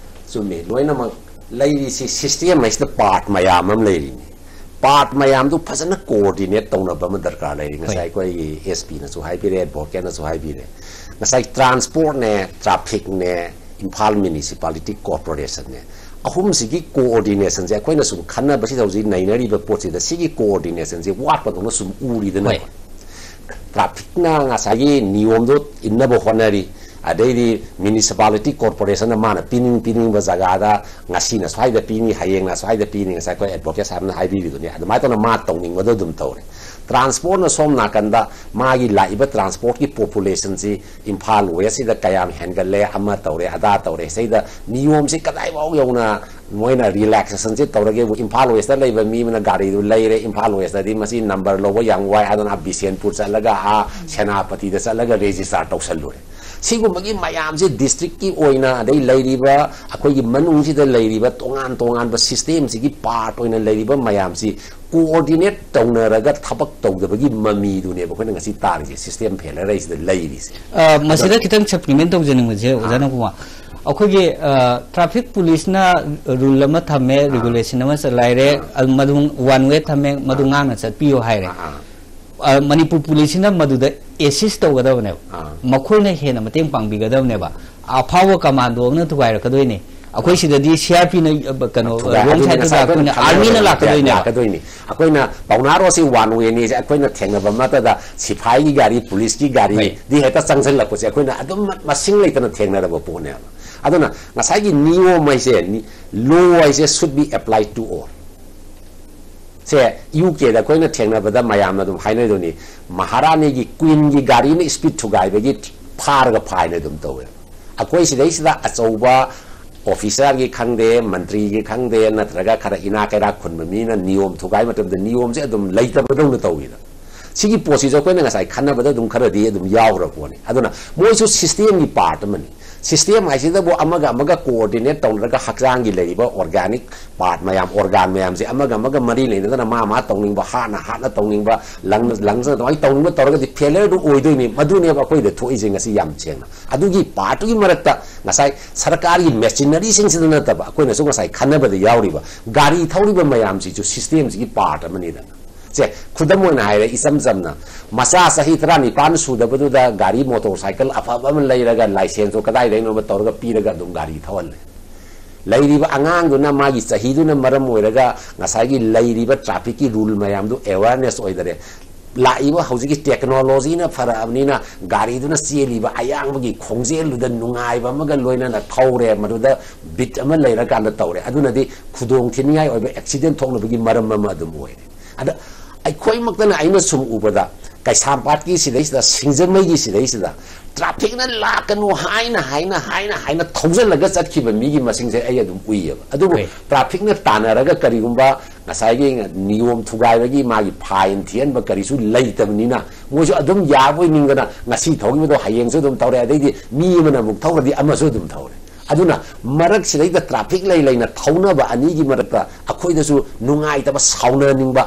ꯆꯨꯝꯃꯤ꯫ ꯂꯣꯏꯅꯃꯛ ꯂꯩꯔꯤꯁꯤ ꯁꯤꯁꯇꯦꯝ ꯍꯥꯏꯁꯤꯗ ꯄꯥꯔꯠ ꯃꯌꯥꯝ ꯑꯃ ꯂꯩꯔꯤꯅꯤ꯫ ꯄꯥꯔꯠ ꯃꯌꯥꯝꯗꯨ ꯐꯖꯅ ꯀꯣꯑꯣꯔꯗꯤꯅꯦꯠ ꯇꯧꯅꯕ ꯑꯃ ꯗꯔꯀꯥꯔ ꯂꯩꯔꯤ꯫ ꯉꯁꯥꯏ ꯍꯣꯏ꯫ ꯑꯩꯈꯣꯏꯒꯤ ꯑꯦꯁ ꯄꯤꯅꯁꯨ ꯍꯥꯏꯕꯤꯔꯦ, ꯑꯦꯗꯚꯣꯀꯦꯠꯅꯁꯨ ꯍꯥꯏꯕꯤꯔꯦ꯫ ꯉꯁꯥꯏ ꯇ꯭ꯔꯥꯟꯁꯄꯣꯔꯠꯅꯦ, ꯇ꯭ꯔꯥꯐꯤꯛꯅꯦ, ꯏꯝꯐꯥꯜ ꯃ꯭ꯌꯨꯅꯤꯁꯤꯄꯥꯂꯤꯇꯤ ꯀꯣꯔꯄꯣꯔꯦꯁꯟꯅꯦ꯫ ꯑꯍꯨꯝꯁꯤꯒꯤ ꯀꯣꯑꯣꯔꯗꯤꯅꯦꯁꯟꯁꯦ ꯑꯩꯈꯣꯏꯅ ꯁꯨꯝ ꯈꯟꯅꯕꯁꯤꯗ ꯍꯧꯖꯤꯛ ꯅꯩꯅꯔꯤꯕ ꯄꯣꯠꯁꯤꯗ ꯁꯤꯒꯤ ꯀꯣꯑꯣꯔꯗꯤꯅꯦꯁꯟꯁꯦ ꯋꯥꯠꯄꯗꯧꯅ ꯁꯨꯝ ꯎꯔꯤꯗꯅ꯫ ꯍꯣꯏ꯫ ꯇ꯭ꯔꯥꯐꯤꯛꯅ ꯉꯁꯥꯏꯒꯤ ꯅꯤꯌꯣꯝꯗꯣ ꯏꯟꯅꯕ ꯍꯣꯠꯅꯔꯤ, ꯑꯗꯩꯗꯤ ꯃ꯭ꯌꯨꯅꯤꯁꯤꯄꯥꯂꯤꯇꯤ ꯀꯣꯔꯄꯣꯔꯦꯁꯟꯅ ꯃꯥꯅ ꯄꯤꯅꯤꯡ ꯄꯤꯅꯤꯡꯕ ꯖꯒꯥꯗ ꯉꯁꯤꯅ ꯁ꯭ꯋꯥꯏꯗ ꯄꯤꯅꯤ, ꯍꯌꯦꯡꯅ ꯁ꯭ꯋꯥꯏꯗ ꯄꯤꯅꯤ, ꯉꯁꯥꯏ ꯑꯩꯈꯣꯏ ꯑꯦꯗꯚꯣꯀꯦꯠ ꯁꯥꯍꯦꯕꯅ ꯍꯥꯏꯕꯤꯔꯤꯗꯨꯅꯤ꯫ ꯑꯗꯨꯃꯥꯏꯅ ꯇꯧꯅ ꯃꯥ ꯇꯧꯅꯤꯡꯕꯗꯣ ꯑꯗꯨꯝ ꯇꯧꯔꯦ꯫ ꯇ꯭ꯔꯥꯟꯁꯄꯣꯔꯠꯅ ꯁꯣꯝ ꯅꯥꯀꯟꯗ ꯃꯥꯒꯤ ꯂꯥꯛꯏꯕ ꯇ꯭ꯔꯥꯟꯁꯄꯣꯔꯠꯀꯤ ꯄꯣꯄꯨꯂꯦꯁꯟꯁꯤ ꯏꯝꯐꯥꯜ ꯋꯦꯁꯁꯤꯗ ꯀꯌꯥꯝ ꯍꯦꯟꯒꯠꯂꯦ, ꯑꯃ ꯇꯧꯔꯦ, ꯑꯗꯥ ꯇꯧꯔꯦ, ꯁꯤꯗ ꯅꯤꯌꯣꯝꯁꯤ ꯀꯗꯥꯏꯐꯥꯎ ꯌꯧꯅ ꯃꯣꯏꯅ ꯔꯤꯂꯦꯛꯁꯦꯁꯟꯁꯤ ꯇꯧꯔꯒꯦꯕꯨ, ꯏꯝꯐꯥꯜ ꯋꯦꯁꯇ ꯂꯩꯕ ꯃꯤ ꯑꯃꯅ ꯒꯥꯔꯤꯗꯨ ꯂꯩꯔꯦ, ꯏꯝꯐꯥꯜ ꯋꯦꯁꯇꯗꯤ ꯃꯁꯤ ꯅꯝꯕꯔ ꯂꯧꯕ ꯌꯥꯝ ꯋꯥꯏ, ꯑꯗꯨꯅ ꯕꯤꯁꯦꯟꯄꯨꯔ ꯆꯠꯂꯒ, ꯑꯥ ꯁꯦꯅꯥꯄꯇꯤꯗ ꯆꯠꯂꯒ ꯔꯦꯖꯤꯁꯇꯥꯔ ꯇꯧꯁꯜꯂꯨꯔꯦ꯫ ꯁꯤꯒꯨꯝꯕꯒꯤ ꯃꯌꯥꯝꯁꯦ ꯗꯤꯁꯇ꯭ꯔꯤꯛꯀꯤ ꯑꯣꯏꯅ, ꯑꯗꯩ ꯂꯩꯔꯤꯕ ꯑꯩꯈꯣꯏꯒꯤ ꯃꯅꯨꯡꯁꯤꯗ ꯂꯩꯔꯤꯕ ꯇꯣꯉꯥꯟ ꯇꯣꯉꯥꯟꯕ ꯁꯤꯁꯇꯦꯝꯁꯤꯒꯤ ꯄꯥꯔꯠ ꯑꯣꯏꯅ ꯂꯩꯔꯤꯕ ꯃꯌꯥꯝꯁꯤ ꯀꯣꯑꯣꯔꯗꯤꯅꯦꯠ ꯇꯧꯅꯔꯒ ꯊꯕꯛ ꯇꯧꯗꯕꯒꯤ ꯃꯃꯤꯗꯨꯅꯦꯕ ꯑꯩꯈꯣꯏꯅ ꯉꯁꯤ ꯇꯥꯔꯤꯁꯦ, ꯁꯤꯁꯇꯦꯝ ꯐꯦꯂꯔ ꯍꯥꯏꯁꯤꯗ ꯂꯩꯔꯤꯁꯦ꯫ ꯑ, ꯃꯁꯤꯗ ꯈꯤꯇꯪ ꯁꯄ꯭ꯂꯤꯃꯦꯟ ꯇꯧꯖꯅꯤꯡꯕꯁꯦ, ꯑꯣꯖꯥ ꯅꯣꯡꯀꯨꯃꯥꯔ, ꯑꯩꯈꯣꯏꯒꯤ ꯇ꯭ꯔꯥꯐꯤꯛ ꯄꯨꯂꯤꯁꯅ ꯔꯨꯜ ꯑꯃ ꯊꯝꯃꯦ, ꯔꯤꯒꯨꯂꯦꯁꯟ ꯑꯃ ꯆꯂꯥꯏꯔꯦ, ꯑ, ꯃꯗꯨ ꯋꯥꯟ ꯋꯦ ꯊꯝꯃꯦ, ꯃꯗꯨ ꯉꯥꯛꯅ ꯆꯠꯄꯤꯌꯨ ꯍꯥꯏꯔꯦ꯫ ꯑꯥ, ꯑꯥ꯫ ꯑ, ꯃꯅꯤꯄꯨꯔ ꯄꯨꯂꯤꯁꯁꯤꯅ ꯃꯗꯨꯗ ꯑꯦꯁꯤꯁ ꯇꯧꯒꯗꯕꯅꯦꯕ, ꯑꯥ꯫ ꯃꯈꯣꯏꯅ ꯍꯦꯟꯅ ꯃꯇꯦꯡ ꯄꯥꯡꯕꯤꯒꯗꯕꯅꯦꯕ꯫ ꯑꯐꯥꯎꯕ ꯀꯃꯥꯟꯗꯣ ꯑꯃꯅ ꯊꯨꯒꯥꯏꯔꯛꯀꯗꯣꯏꯅꯦ꯫ ꯑꯩꯈꯣꯏ ꯁꯤꯗꯗꯤ ꯁꯤ ꯑꯥꯔ ꯄꯤꯅ, ꯑ, ꯀꯩꯅꯣ, ꯊꯨꯒꯥꯏ-, ꯔꯣꯡ ꯑꯗꯨꯅꯤ ꯁꯥꯏꯗꯇ ꯉꯁꯥꯏ ꯑꯩꯈꯣꯏꯅ ꯂꯥꯛꯇꯣꯏꯅꯦ, ꯈꯪꯗꯕ ꯑꯥꯔꯃꯤꯅ ꯅꯠꯇꯦ, ꯂꯥꯛꯀꯗꯣꯏꯅꯦꯕ꯫ ꯂꯥꯛꯀꯗꯣꯏꯅꯤ꯫ ꯑꯩꯈꯣꯏꯅ ꯄꯥꯎꯅꯥ ꯔꯣꯗꯁꯤ ꯋꯥꯟ ꯋꯦꯅꯤ, ꯑꯩꯈꯣꯏꯅ ꯊꯦꯡꯅꯕ ꯃꯇꯝꯗ ꯁꯤꯐꯥꯏꯒꯤ ꯒꯥꯔꯤ, ꯄꯨꯂꯤꯁꯀꯤ ꯒꯥꯔꯤ ꯍꯣꯏ꯫ ꯗꯤ ꯍꯦꯛꯇ ꯆꯪꯁꯤꯜꯂꯛꯄꯁꯦ ꯑꯩꯈꯣꯏꯅ ꯑꯗꯨꯝ ꯃꯁꯤꯡ ꯂꯩꯇꯅ ꯊꯦꯡꯅꯔꯕ ꯄꯣꯠꯅꯦꯕ꯫ ꯑꯗꯨꯅ ꯉꯁꯥꯏꯒꯤ ꯅꯤꯌꯣꯝ ꯍꯥꯏꯁꯦ, ꯅꯤ-, ꯂꯣ ꯍꯥꯏꯁꯦ should be applied to all꯫ ꯁꯦ ꯌꯨ ꯀꯦꯗ ꯑꯩꯈꯣꯏꯅ ꯊꯦꯡꯅꯕꯗ ꯃꯌꯥꯝꯅ ꯑꯗꯨꯝ ꯍꯥꯏꯅꯩꯗꯨꯅꯤ, ꯃꯍꯥꯔꯥꯅꯤꯒꯤ, ꯀ꯭ꯋꯤꯟꯒꯤ ꯒꯥꯔꯤꯅ ꯁ꯭ꯄꯤꯗ ꯊꯨꯒꯥꯏꯕꯒꯤ ꯐꯥꯔꯒ ꯐꯥꯏꯟ ꯑꯗꯨꯝ ꯇꯧꯋꯦ꯫ ꯑꯩꯈꯣꯏ ꯁꯤꯗꯩꯁꯤꯗ ꯑꯆꯧꯕ ꯑꯣꯐꯤꯁꯥꯔꯒꯤ ꯈꯪꯗꯦ, ꯃꯟꯇ꯭ꯔꯤꯒꯤ ꯈꯪꯗꯦ, ꯅꯠꯇ꯭ꯔꯒ ꯈꯔ ꯏꯅꯥ ꯀꯩꯔꯥꯛ ꯈꯨꯟꯕ ꯃꯤꯅ ꯅꯤꯌꯣꯝ ꯊꯨꯒꯥꯏ ꯃꯇꯝꯗ ꯅꯤꯌꯣꯝꯁꯦ ꯑꯗꯨꯝ ꯂꯩꯇꯕꯗꯧꯅ ꯇꯧꯋꯤꯗ꯫ ꯁꯤꯒꯤ ꯄꯣꯠꯁꯤꯁꯨ ꯑꯩꯈꯣꯏꯅ ꯉꯁꯥꯏ ꯈꯟꯅꯕꯗ ꯑꯗꯨꯝ ꯈꯔꯗꯤ ꯑꯗꯨꯝ ꯌꯥꯎꯈ꯭ꯔ ꯄꯣꯠꯅꯤ꯫ ꯑꯗꯨꯅ ꯃꯣꯏꯁꯨ ꯁꯤꯁꯇꯦꯝꯒꯤ ꯄꯥꯔꯠ ꯑꯃꯅꯤ꯫ ꯁꯤꯁꯇꯦꯝ ꯍꯥꯏꯁꯤꯗꯕꯨ ꯑꯃꯒ ꯑꯃꯒ ꯀꯣꯑꯣꯔꯗꯤꯅꯦꯠ ꯇꯧꯅꯔꯒ ꯍꯛꯆꯥꯡꯒꯤ ꯂꯩꯔꯤꯕ ꯑꯣꯔꯒꯥꯅꯤꯛ ꯄꯥꯔꯠ ꯃꯌꯥꯝ, ꯑꯣꯔꯒꯥꯟ ꯃꯌꯥꯝꯁꯦ ꯑꯃꯒ ꯑꯃꯒ ꯃꯔꯤ ꯂꯩꯅꯗꯅ ꯃꯥ ꯃꯥ ꯇꯧꯅꯤꯡꯕ, ꯍꯥꯔꯠꯅ ꯍꯥꯔꯠꯅ ꯇꯧꯅꯤꯡꯕ, ꯂꯪꯅ ꯂꯪꯁꯅ ꯑꯗꯨꯃꯥꯏꯅ ꯇꯧꯅꯤꯡꯕ ꯇꯧꯔꯒꯗꯤ ꯐꯦꯂꯔꯗꯨ ꯑꯣꯏꯗꯣꯏꯅꯤ꯫ ꯃꯗꯨꯅꯦꯕ ꯑꯩꯈꯣꯏꯗ ꯊꯣꯛꯏꯁꯦ ꯉꯁꯤ ꯌꯥꯝ ꯁꯦꯡꯅ꯫ ꯑꯗꯨꯒꯤ ꯄꯥꯔꯠꯇꯨꯒꯤ ꯃꯔꯛꯇ ꯉꯁꯥꯏ ꯁꯔꯀꯥꯔꯒꯤ ꯃꯦꯆꯤꯅꯔꯤꯁꯤꯡꯁꯤꯗ ꯅꯠꯇꯕ, ꯑꯩꯈꯣꯏꯅꯁꯨ ꯉꯁꯥꯏ ꯈꯟꯅꯕꯗ ꯌꯥꯎꯔꯤꯕ ꯒꯥꯔꯤ ꯊꯧꯔꯤꯕ ꯃꯌꯥꯝꯁꯤꯁꯨ ꯁꯤꯁꯇꯦꯝꯁꯤꯒꯤ ꯄꯥꯔꯠ ꯑꯃꯅꯤꯗꯅ꯫ ꯁꯦ, ꯈꯨꯗꯝ ꯑꯣꯏꯅ ꯍꯥꯏꯔꯦ, ꯏꯆꯝ ꯆꯝꯅ, ꯃꯆꯥ ꯆꯍꯤ ꯇꯔꯥꯅꯤꯄꯥꯟ ꯁꯨꯗꯕꯗꯨꯗ ꯒꯥꯔꯤ ꯃꯣꯇꯣꯔ ꯁꯥꯏꯀꯜ ꯑꯐꯕ ꯑꯃ ꯂꯩꯔꯒ, ꯂꯥꯏꯁꯦꯟꯁꯇꯣ ꯀꯗꯥꯏꯗꯩꯅꯣ ꯑꯃ ꯇꯧꯔꯒ ꯄꯤꯔꯒ ꯑꯗꯨꯝ ꯒꯥꯔꯤ ꯊꯧꯍꯜꯂꯦ꯫ ꯂꯩꯔꯤꯕ ꯑꯉꯥꯡꯗꯨꯅ ꯃꯥꯒꯤ ꯆꯍꯤꯗꯨꯅ ꯃꯔꯝ ꯑꯣꯏꯔꯒ ꯉꯁꯥꯏꯒꯤ ꯂꯩꯔꯤꯕ ꯇ꯭ꯔꯥꯐꯤꯛꯀꯤ ꯔꯨꯜ ꯃꯌꯥꯝꯗꯨ ꯑꯦꯋꯥꯔꯅꯦꯁ ꯑꯣꯏꯗꯔꯦ꯫ ꯂꯥꯛꯏꯕ ꯍꯧꯖꯤꯛꯀꯤ ꯇꯦꯛꯅꯣꯂꯣꯖꯤꯅ ꯐꯔꯛꯑꯕꯅꯤꯅ ꯒꯥꯔꯤꯗꯨꯅ ꯆꯦꯜꯂꯤꯕ ꯑꯌꯥꯡꯕꯒꯤ ꯈꯣꯡꯖꯦꯜꯗꯨꯗ ꯅꯨꯡꯉꯥꯏꯕ ꯑꯃꯒ ꯂꯣꯏꯅꯅ ꯊꯧꯔꯦ, ꯃꯗꯨꯗ ꯕꯤꯠ ꯑꯃ ꯂꯩꯔꯀꯥꯟꯗ ꯇꯧꯔꯦ꯫ ꯑꯗꯨꯅꯗꯤ ꯈꯨꯗꯣꯡ ꯊꯤꯅꯤꯡꯉꯥꯏ ꯑꯣꯏꯕ ꯑꯦꯛꯁꯤꯗꯦꯟ ꯊꯣꯛꯅꯕꯒꯤ ꯃꯔꯝ ꯑꯃ ꯑꯗꯨꯝ ꯑꯣꯏꯔꯦ꯫ ꯑꯗ ꯑꯩꯈꯣꯏꯃꯛꯇꯅ, ꯑꯩꯅ ꯁꯨꯝ ꯎꯕꯗ, ꯀꯩꯁꯥꯝꯄꯥꯠꯀꯤ ꯁꯤꯗꯩꯁꯤꯗ, ꯁꯤꯡꯖꯃꯩꯒꯤ ꯁꯤꯗꯩꯁꯤꯗ ꯇ꯭ꯔꯥꯐꯤꯛꯅ ꯂꯥꯛꯀꯅꯨ ꯍꯥꯏꯅ, ꯍꯥꯏꯅ, ꯍꯥꯏꯅ, ꯍꯥꯏꯅ ꯊꯧꯖꯤꯜꯂꯒ ꯆꯠꯈꯤꯕ ꯃꯤꯒꯤ ꯃꯁꯤꯡꯁꯦ ꯑꯩ ꯑꯗꯨꯝ ꯎꯏꯌꯦꯕ꯫ ꯑꯗꯨꯕꯨ ꯍꯣꯏ꯫ ꯇ꯭ꯔꯥꯐꯤꯛꯅ ꯇꯥꯟꯅꯔꯒ ꯀꯔꯤꯒꯨꯝꯕ ꯉꯁꯥꯏꯒꯤ ꯅꯤꯌꯣꯝ ꯊꯨꯒꯥꯏꯕꯒꯤ ꯃꯥꯒꯤ ꯐꯥꯏꯟ ꯊꯤꯍꯟꯕ ꯀꯔꯤꯁꯨ ꯂꯩꯇꯕꯅꯤꯅ, ꯃꯣꯏꯁꯨ ꯑꯗꯨꯝ ꯌꯥꯕꯣꯏ ꯅꯤꯡꯗꯅ ꯉꯁꯤ ꯊꯧꯈꯤꯕꯗꯣ ꯍꯌꯦꯡꯁꯨ ꯑꯗꯨꯝ ꯊꯧꯔꯦ, ꯑꯗꯩꯗꯤ ꯃꯤ ꯑꯃꯅ ꯑꯃꯨꯛ ꯊꯧꯔꯗꯤ ꯑꯃꯁꯨ ꯑꯗꯨꯝ ꯊꯧꯔꯦ꯫ ꯑꯗꯨꯅ ꯃꯔꯛꯁꯤꯗꯩꯗ ꯇ꯭ꯔꯥꯐꯤꯛ ꯂꯩ ꯂꯩꯅ ꯊꯧꯅꯕ ꯑꯅꯤꯒꯤ ꯃꯔꯛꯇ ꯑꯩꯈꯣꯏꯗꯁꯨ ꯅꯨꯡꯉꯥꯏꯇꯕ, ꯁꯥꯎꯅꯅꯤꯡꯕ,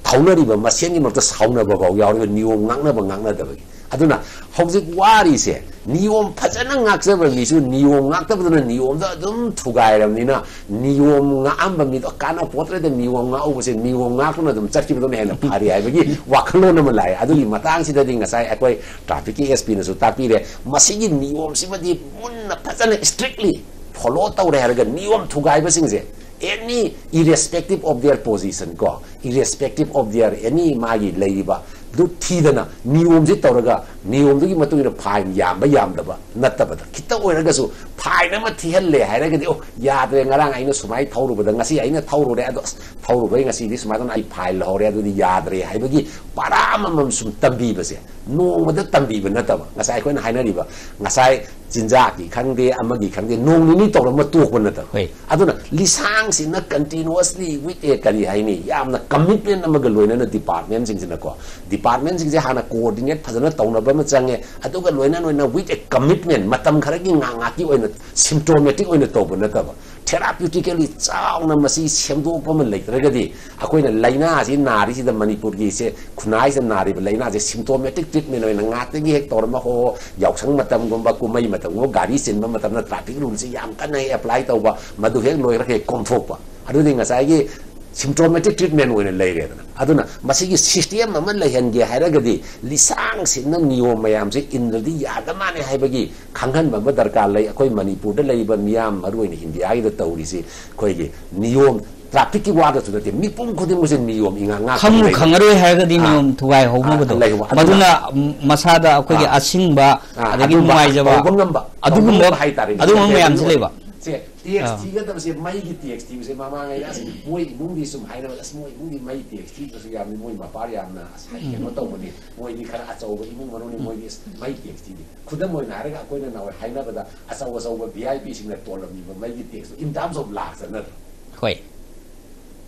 ꯊꯧꯅꯔꯤꯕ ꯃꯁꯦꯟꯒꯤ ꯃꯔꯛꯇ ꯁꯥꯎꯅꯕ ꯐꯥꯎ ꯌꯥꯎꯔꯤꯕ, ꯅꯤꯌꯣꯝ ꯉꯥꯛꯅꯕ ꯉꯥꯛꯅꯗꯕꯒꯤ꯫ ꯑꯗꯨꯅ ꯍꯧꯖꯤꯛ ꯋꯥꯔꯤꯁꯦ, ꯅꯤꯌꯣꯝ ꯐꯖꯅ ꯉꯥꯛꯆꯕ ꯃꯤꯁꯨ ꯅꯤꯌꯣꯝ ꯉꯥꯛꯇꯕꯗꯨꯅ ꯅꯤꯌꯣꯝꯗ ꯑꯗꯨꯝ ꯊꯨꯒꯥꯏꯔꯕꯅꯤꯅ, ꯅꯤꯌꯣꯝ ꯉꯥꯛꯑꯝꯕ ꯃꯤꯗꯣ ꯀꯥꯟꯅ ꯄꯣꯠꯇ꯭ꯔꯦꯗ, ꯅꯤꯌꯣꯝ ꯉꯥꯛꯎꯕꯁꯦ, ꯅꯤꯌꯣꯝ ꯉꯥꯛꯄꯅ ꯑꯗꯨꯝ ꯆꯠꯈꯤꯕꯗꯨꯅ ꯍꯦꯟꯅ ꯐꯔꯦ ꯍꯥꯏꯕꯒꯤ ꯋꯥꯈꯜꯂꯣꯟ ꯑꯃ ꯂꯥꯛꯑꯦ꯫ ꯑꯗꯨꯒꯤ ꯃꯇꯥꯡꯁꯤꯗꯗꯤ ꯉꯁꯥꯏ ꯑꯩꯈꯣꯏ ꯇ꯭ꯔꯥꯐꯤꯛꯀꯤ ꯑꯦꯁ ꯄꯤꯅꯁꯨ ꯇꯥꯛꯄꯤꯔꯦ, ꯃꯁꯤꯒꯤ ꯅꯤꯌꯣꯝꯁꯤꯃꯗꯤ ꯃꯨꯟꯅ ꯐꯖꯅ strictly follow ꯇꯧꯔꯦ ꯍꯥꯏꯔꯒ, ꯅꯤꯌꯣꯝ ꯊꯨꯒꯥꯏꯕꯁꯤꯡꯁꯦ, any, irrespective of their position ꯀꯣ, irrespective of their any ꯃꯥꯒꯤ ꯂꯩꯔꯤꯕ ꯑꯗꯨ ꯊꯤꯗꯅ ꯅꯤꯌꯣꯝꯁꯤ ꯇꯧꯔꯒ, ꯅꯤꯌꯣꯝꯗꯨꯒꯤ ꯃꯇꯨꯡ ꯏꯟꯅ ꯐꯥꯏꯟ ꯌꯥꯝꯕ ꯌꯥꯝꯗꯕ ꯅꯠꯇꯕꯗ, ꯈꯤꯇ ꯑꯣꯏꯔꯒꯁꯨ ꯐꯥꯏꯟ ꯑꯃ ꯊꯤꯍꯜꯂꯦ ꯍꯥꯏꯔꯒꯗꯤ, "ꯑꯣ, ꯌꯥꯗ꯭ꯔꯦ, ꯉꯔꯥꯡ ꯑꯩꯅ ꯁꯨꯃꯥꯏꯅ ꯊꯧꯔꯨꯕꯗ ꯉꯁꯤ ꯑꯩꯅ ꯊꯧꯔꯨꯔꯦ, ꯑꯗꯣ ꯑꯁ, ꯊꯧꯔꯨꯕꯩ ꯉꯁꯤꯗꯤ ꯁꯨꯃꯥꯏꯅ ꯑꯩ ꯐꯥꯏꯟ ꯂꯧꯍꯧꯔꯦ, ꯑꯗꯨꯗꯤ ꯌꯥꯗ꯭ꯔꯦ" ꯍꯥꯏꯕꯒꯤ ꯄꯔꯥ ꯑꯃꯃꯝ ꯁꯨꯝ ꯇꯝꯕꯤꯕꯁꯦ, ꯅꯣꯡꯃꯗ ꯇꯝꯕꯤꯕ ꯅꯠꯇꯕ, ꯉꯁꯥꯏ ꯑꯩꯈꯣꯏꯅ ꯍꯥꯏꯅꯔꯤꯕ, ꯉꯁꯥꯏ ꯆꯤꯟꯖꯥꯛꯀꯤ ꯈꯪꯗꯦ, ꯑꯃꯒꯤ ꯈꯪꯗꯦ, ꯅꯣꯡ ꯅꯤꯅꯤ ꯇꯧꯔꯝꯃ ꯇꯣꯛꯄ ꯅꯠꯇꯕ꯫ ꯍꯣꯏ꯫ ꯑꯗꯨꯅ ꯂꯤꯁꯥꯡꯁꯤꯟꯅ continuously with a, ꯀꯔꯤ ꯍꯥꯏꯅꯤ, ꯌꯥꯝꯅ commitment ꯑꯃꯒ ꯂꯣꯏꯅꯅ departmentꯁꯤꯡꯁꯤꯅꯀꯣ, departmentꯁꯤꯡꯁꯦ ꯍꯥꯟꯅ coordinate ꯐꯖꯅ ꯇꯧꯅꯕ ꯑꯃ ꯆꯪꯉꯦ꯫ ꯑꯗꯨꯒ ꯂꯣꯏꯅ ꯂꯣꯏꯅ with a commitment, ꯃꯇꯝ ꯈꯔꯒꯤ ꯉꯥꯏꯍꯥꯛ ꯉꯥꯏꯍꯥꯛꯀꯤ ꯑꯣꯏꯅ symptomatic ꯑꯣꯏꯅ ꯇꯧꯕ ꯅꯠꯇꯕ, therapeutically ꯆꯥꯎꯅ ꯃꯁꯤ ꯁꯦꯝꯗꯣꯛꯄ ꯑꯃ ꯂꯩꯇ꯭ꯔꯒꯗꯤ, ꯑꯩꯈꯣꯏꯅ ꯂꯥꯏꯅꯥꯁꯤ ꯅꯥꯔꯤꯁꯤꯗ, ꯃꯅꯤꯄꯨꯔꯒꯤꯁꯦ, ꯈꯨꯟꯅꯥꯏꯁꯤꯗ ꯅꯥꯔꯤꯕ ꯂꯥꯏꯅꯥꯁꯦ symptomatic treatment ꯑꯣꯏꯅ ꯉꯥꯛꯇꯒꯤ ꯍꯦꯛ ꯇꯧꯔꯝꯃ, ꯍꯣ, ꯌꯥꯎꯁꯪ ꯃꯇꯝꯒꯨꯝꯕ, ꯀꯨꯝꯍꯩ ꯃꯇꯝꯒꯨꯝꯕ, ꯒꯥꯔꯤ ꯆꯤꯟꯕ ꯃꯇꯝꯗ traffic ruleꯁꯤ ꯌꯥꯝ ꯀꯟꯅ ꯍꯦꯛ apply ꯇꯧꯕ, ꯃꯗꯨ ꯍꯦꯛ ꯂꯣꯏꯈ꯭ꯔꯒ ꯍꯦꯛ ꯀꯣꯝꯊꯣꯛꯄ꯫ ꯑꯗꯨꯗꯤ ꯉꯁꯥꯏꯒꯤ ꯁꯤꯝꯇꯣꯃꯦꯇꯤꯛ ꯇ꯭ꯔꯤꯠꯃꯦꯟ ꯑꯣꯏꯅ ꯂꯩꯔꯦꯗꯅ꯫ ꯑꯗꯨꯅ ꯃꯁꯤꯒꯤ ꯁꯤꯁꯇꯦꯝ ꯑꯃ ꯂꯩꯍꯟꯒꯦ ꯍꯥꯏꯔꯒꯗꯤ ꯂꯤꯁꯥꯡ ꯁꯤꯠꯅ ꯅꯤꯌꯣꯝ ꯃꯌꯥꯝꯁꯦ ꯏꯟꯗ꯭ꯔꯗꯤ ꯌꯥꯗ ꯃꯥꯜꯂꯦ ꯍꯥꯏꯕꯒꯤ ꯈꯪꯍꯟꯕ ꯑꯃ ꯗꯔꯀꯥꯔ ꯂꯩ꯫ ꯑꯩꯈꯣꯏ ꯃꯅꯤꯄꯨꯔꯗ ꯂꯩꯔꯤꯕ ꯃꯤꯌꯥꯝ, ꯃꯔꯨꯑꯣꯏꯅ ꯏꯟꯗꯤꯌꯥꯒꯤꯗ ꯇꯧꯔꯤꯁꯤ, ꯑꯩꯈꯣꯏꯒꯤ ꯅꯤꯌꯣꯝ, ꯇ꯭ꯔꯥꯐꯤꯛꯀꯤ ꯋꯥꯗꯁꯨ ꯅꯠꯇꯦ, ꯃꯤꯄꯨꯝ ꯈꯨꯗꯤꯡꯃꯛꯁꯦ ꯅꯤꯌꯣꯝ ꯏꯉꯥꯛ ꯉꯥꯛꯇ ꯈꯪꯕꯨ ꯂꯩꯕ꯫ ꯈꯪꯉꯔꯣꯏ ꯍꯥꯏꯔꯒꯗꯤ ꯑꯥ, ꯅꯤꯌꯣꯝ ꯊꯨꯒꯥꯏ ꯍꯧꯅꯕꯗꯣ꯫ ꯑꯥ, ꯂꯩꯍꯧꯕ꯫ ꯑꯗꯨꯅ ꯑꯗꯨꯅ, ꯎꯝ, ꯃꯁꯥꯗ ꯑꯩꯈꯣꯏꯒꯤ ꯑꯥ꯫ ꯑꯁꯤꯡꯕ, ꯑꯥ, ꯑꯗꯒꯤ ꯑꯗꯨꯝꯕ ꯅꯨꯡꯉꯥꯏꯖꯕ, ꯇꯧꯕ ꯉꯝꯕ, ꯑꯗꯨꯒꯨꯝꯕ, ꯇꯧꯕ ꯉꯝꯕ ꯍꯥꯏꯇꯥꯔꯦ꯫ ꯑꯗꯨꯒꯨꯝꯕ ꯃꯌꯥꯝꯁꯨ ꯂꯩꯕ꯫ ꯁꯦ, ꯇꯦꯛꯁ ꯑꯥ꯫ ꯊꯤꯒꯗꯕꯁꯦ, ꯃꯩꯒꯤ ꯇꯦꯛꯁ ꯊꯤꯕꯁꯦ ꯃꯃꯥꯡꯉꯩꯗ ꯑꯁ ꯃꯣꯏ ꯏꯃꯨꯡꯗꯤ ꯁꯨꯝ ꯍꯥꯏꯅꯕ, "ꯑꯁ, ꯃꯣꯏ ꯏꯃꯨꯡꯗꯤ ꯃꯩ ꯇꯦꯛꯁ ꯊꯤꯗ꯭ꯔꯁꯨ ꯌꯥꯕꯅꯤ, ꯃꯣꯏ ꯃꯄꯥ ꯌꯥꯝꯅ ꯑꯁ ꯎꯝ꯫ ꯀꯩꯅꯣ ꯇꯧꯕꯅꯤ, ꯃꯣꯏꯗꯤ ꯈꯔ ꯑꯆꯧꯕ ꯏꯃꯨꯡ ꯃꯅꯨꯡꯅꯤ, ꯃꯣꯏꯗꯤ ꯑꯁ ꯃꯩ ꯇꯦꯛꯁ ꯊꯤꯗꯦ"꯫ ꯈꯨꯗꯝ ꯑꯣꯏꯅ ꯍꯥꯏꯔꯒ, ꯑꯩꯈꯣꯏꯅ ꯅꯍꯥꯟꯋꯥꯏ ꯍꯥꯏꯅꯕꯗ ꯑꯆꯧ ꯑꯆꯧꯕ V I P ꯁꯤꯡꯅ ꯇꯣꯜꯂꯝꯃꯤꯕ ꯃꯩꯒꯤ ꯇꯦꯛꯁꯇꯣ in terms of ꯂꯥꯛꯁ ꯅꯠꯇ꯭ꯔꯣ? ꯍꯣꯏ꯫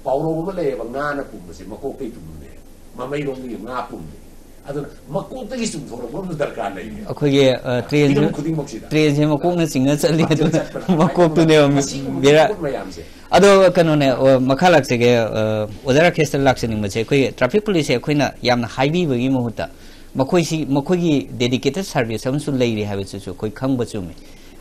ꯄꯥꯎꯔꯧ ꯑꯃ ꯂꯩꯌꯦꯕ, "ꯉꯥꯅ ꯄꯨꯝꯕꯁꯦ ꯃꯀꯣꯛꯇꯩ ꯄꯨꯝꯃꯦ", ꯃꯃꯩꯔꯣꯝꯗꯒꯤ ꯉꯥ ꯄꯨꯝꯃꯦ꯫ ꯑꯗꯨꯅ ꯃꯀꯣꯛꯇꯒꯤ ꯆꯨꯝꯊꯣꯔꯛꯄ ꯑꯃꯁꯨ ꯗꯔꯀꯥꯔ ꯂꯩꯔꯤ꯫ ꯑꯩꯈꯣꯏꯒꯤ, ꯑ, ꯇ꯭ꯔꯦꯟꯁꯦ, ꯍꯤꯔꯝ ꯈꯨꯗꯤꯡꯃꯛꯁꯤꯗ꯫ ꯇ꯭ꯔꯦꯟꯁꯦ ꯃꯀꯣꯛꯅ ꯆꯤꯡꯉ ꯆꯠꯂꯤ, ꯃꯀꯣꯛꯇ ꯑꯗꯨꯅ ꯆꯠꯄꯅ ꯃꯀꯣꯛꯇꯨꯅꯦꯕ ꯍꯥꯏꯕꯗꯤ ꯃꯁꯤꯒꯨꯝꯕ ꯕꯦꯔꯥ꯫ ꯄꯣꯠ ꯃꯌꯥꯝꯁꯦ꯫ ꯑꯗꯣ ꯀꯩꯅꯣꯅꯦ, ꯑ, ꯃꯈꯥ ꯂꯥꯛꯆꯒꯦ, ꯑ, ꯑꯣꯖꯥ ꯔꯥꯀꯦꯁꯇ ꯂꯥꯛꯆꯅꯤꯡꯕꯁꯦ, ꯑꯩꯈꯣꯏꯒꯤ ꯇ꯭ꯔꯥꯐꯤꯛ ꯄꯨꯂꯤꯁꯁꯦ ꯑꯩꯈꯣꯏꯅ ꯌꯥꯝꯅ ꯍꯥꯏꯕꯤꯕꯒꯤ ꯃꯍꯨꯠꯇ ꯃꯈꯣꯏꯁꯤ, ꯃꯈꯣꯏꯒꯤ dedicated service ꯑꯃꯁꯨ ꯂꯩꯔꯤ ꯍꯥꯏꯕꯁꯤꯁꯨ ꯑꯩꯈꯣꯏ ꯈꯪꯕ ꯆꯨꯝꯃꯤ꯫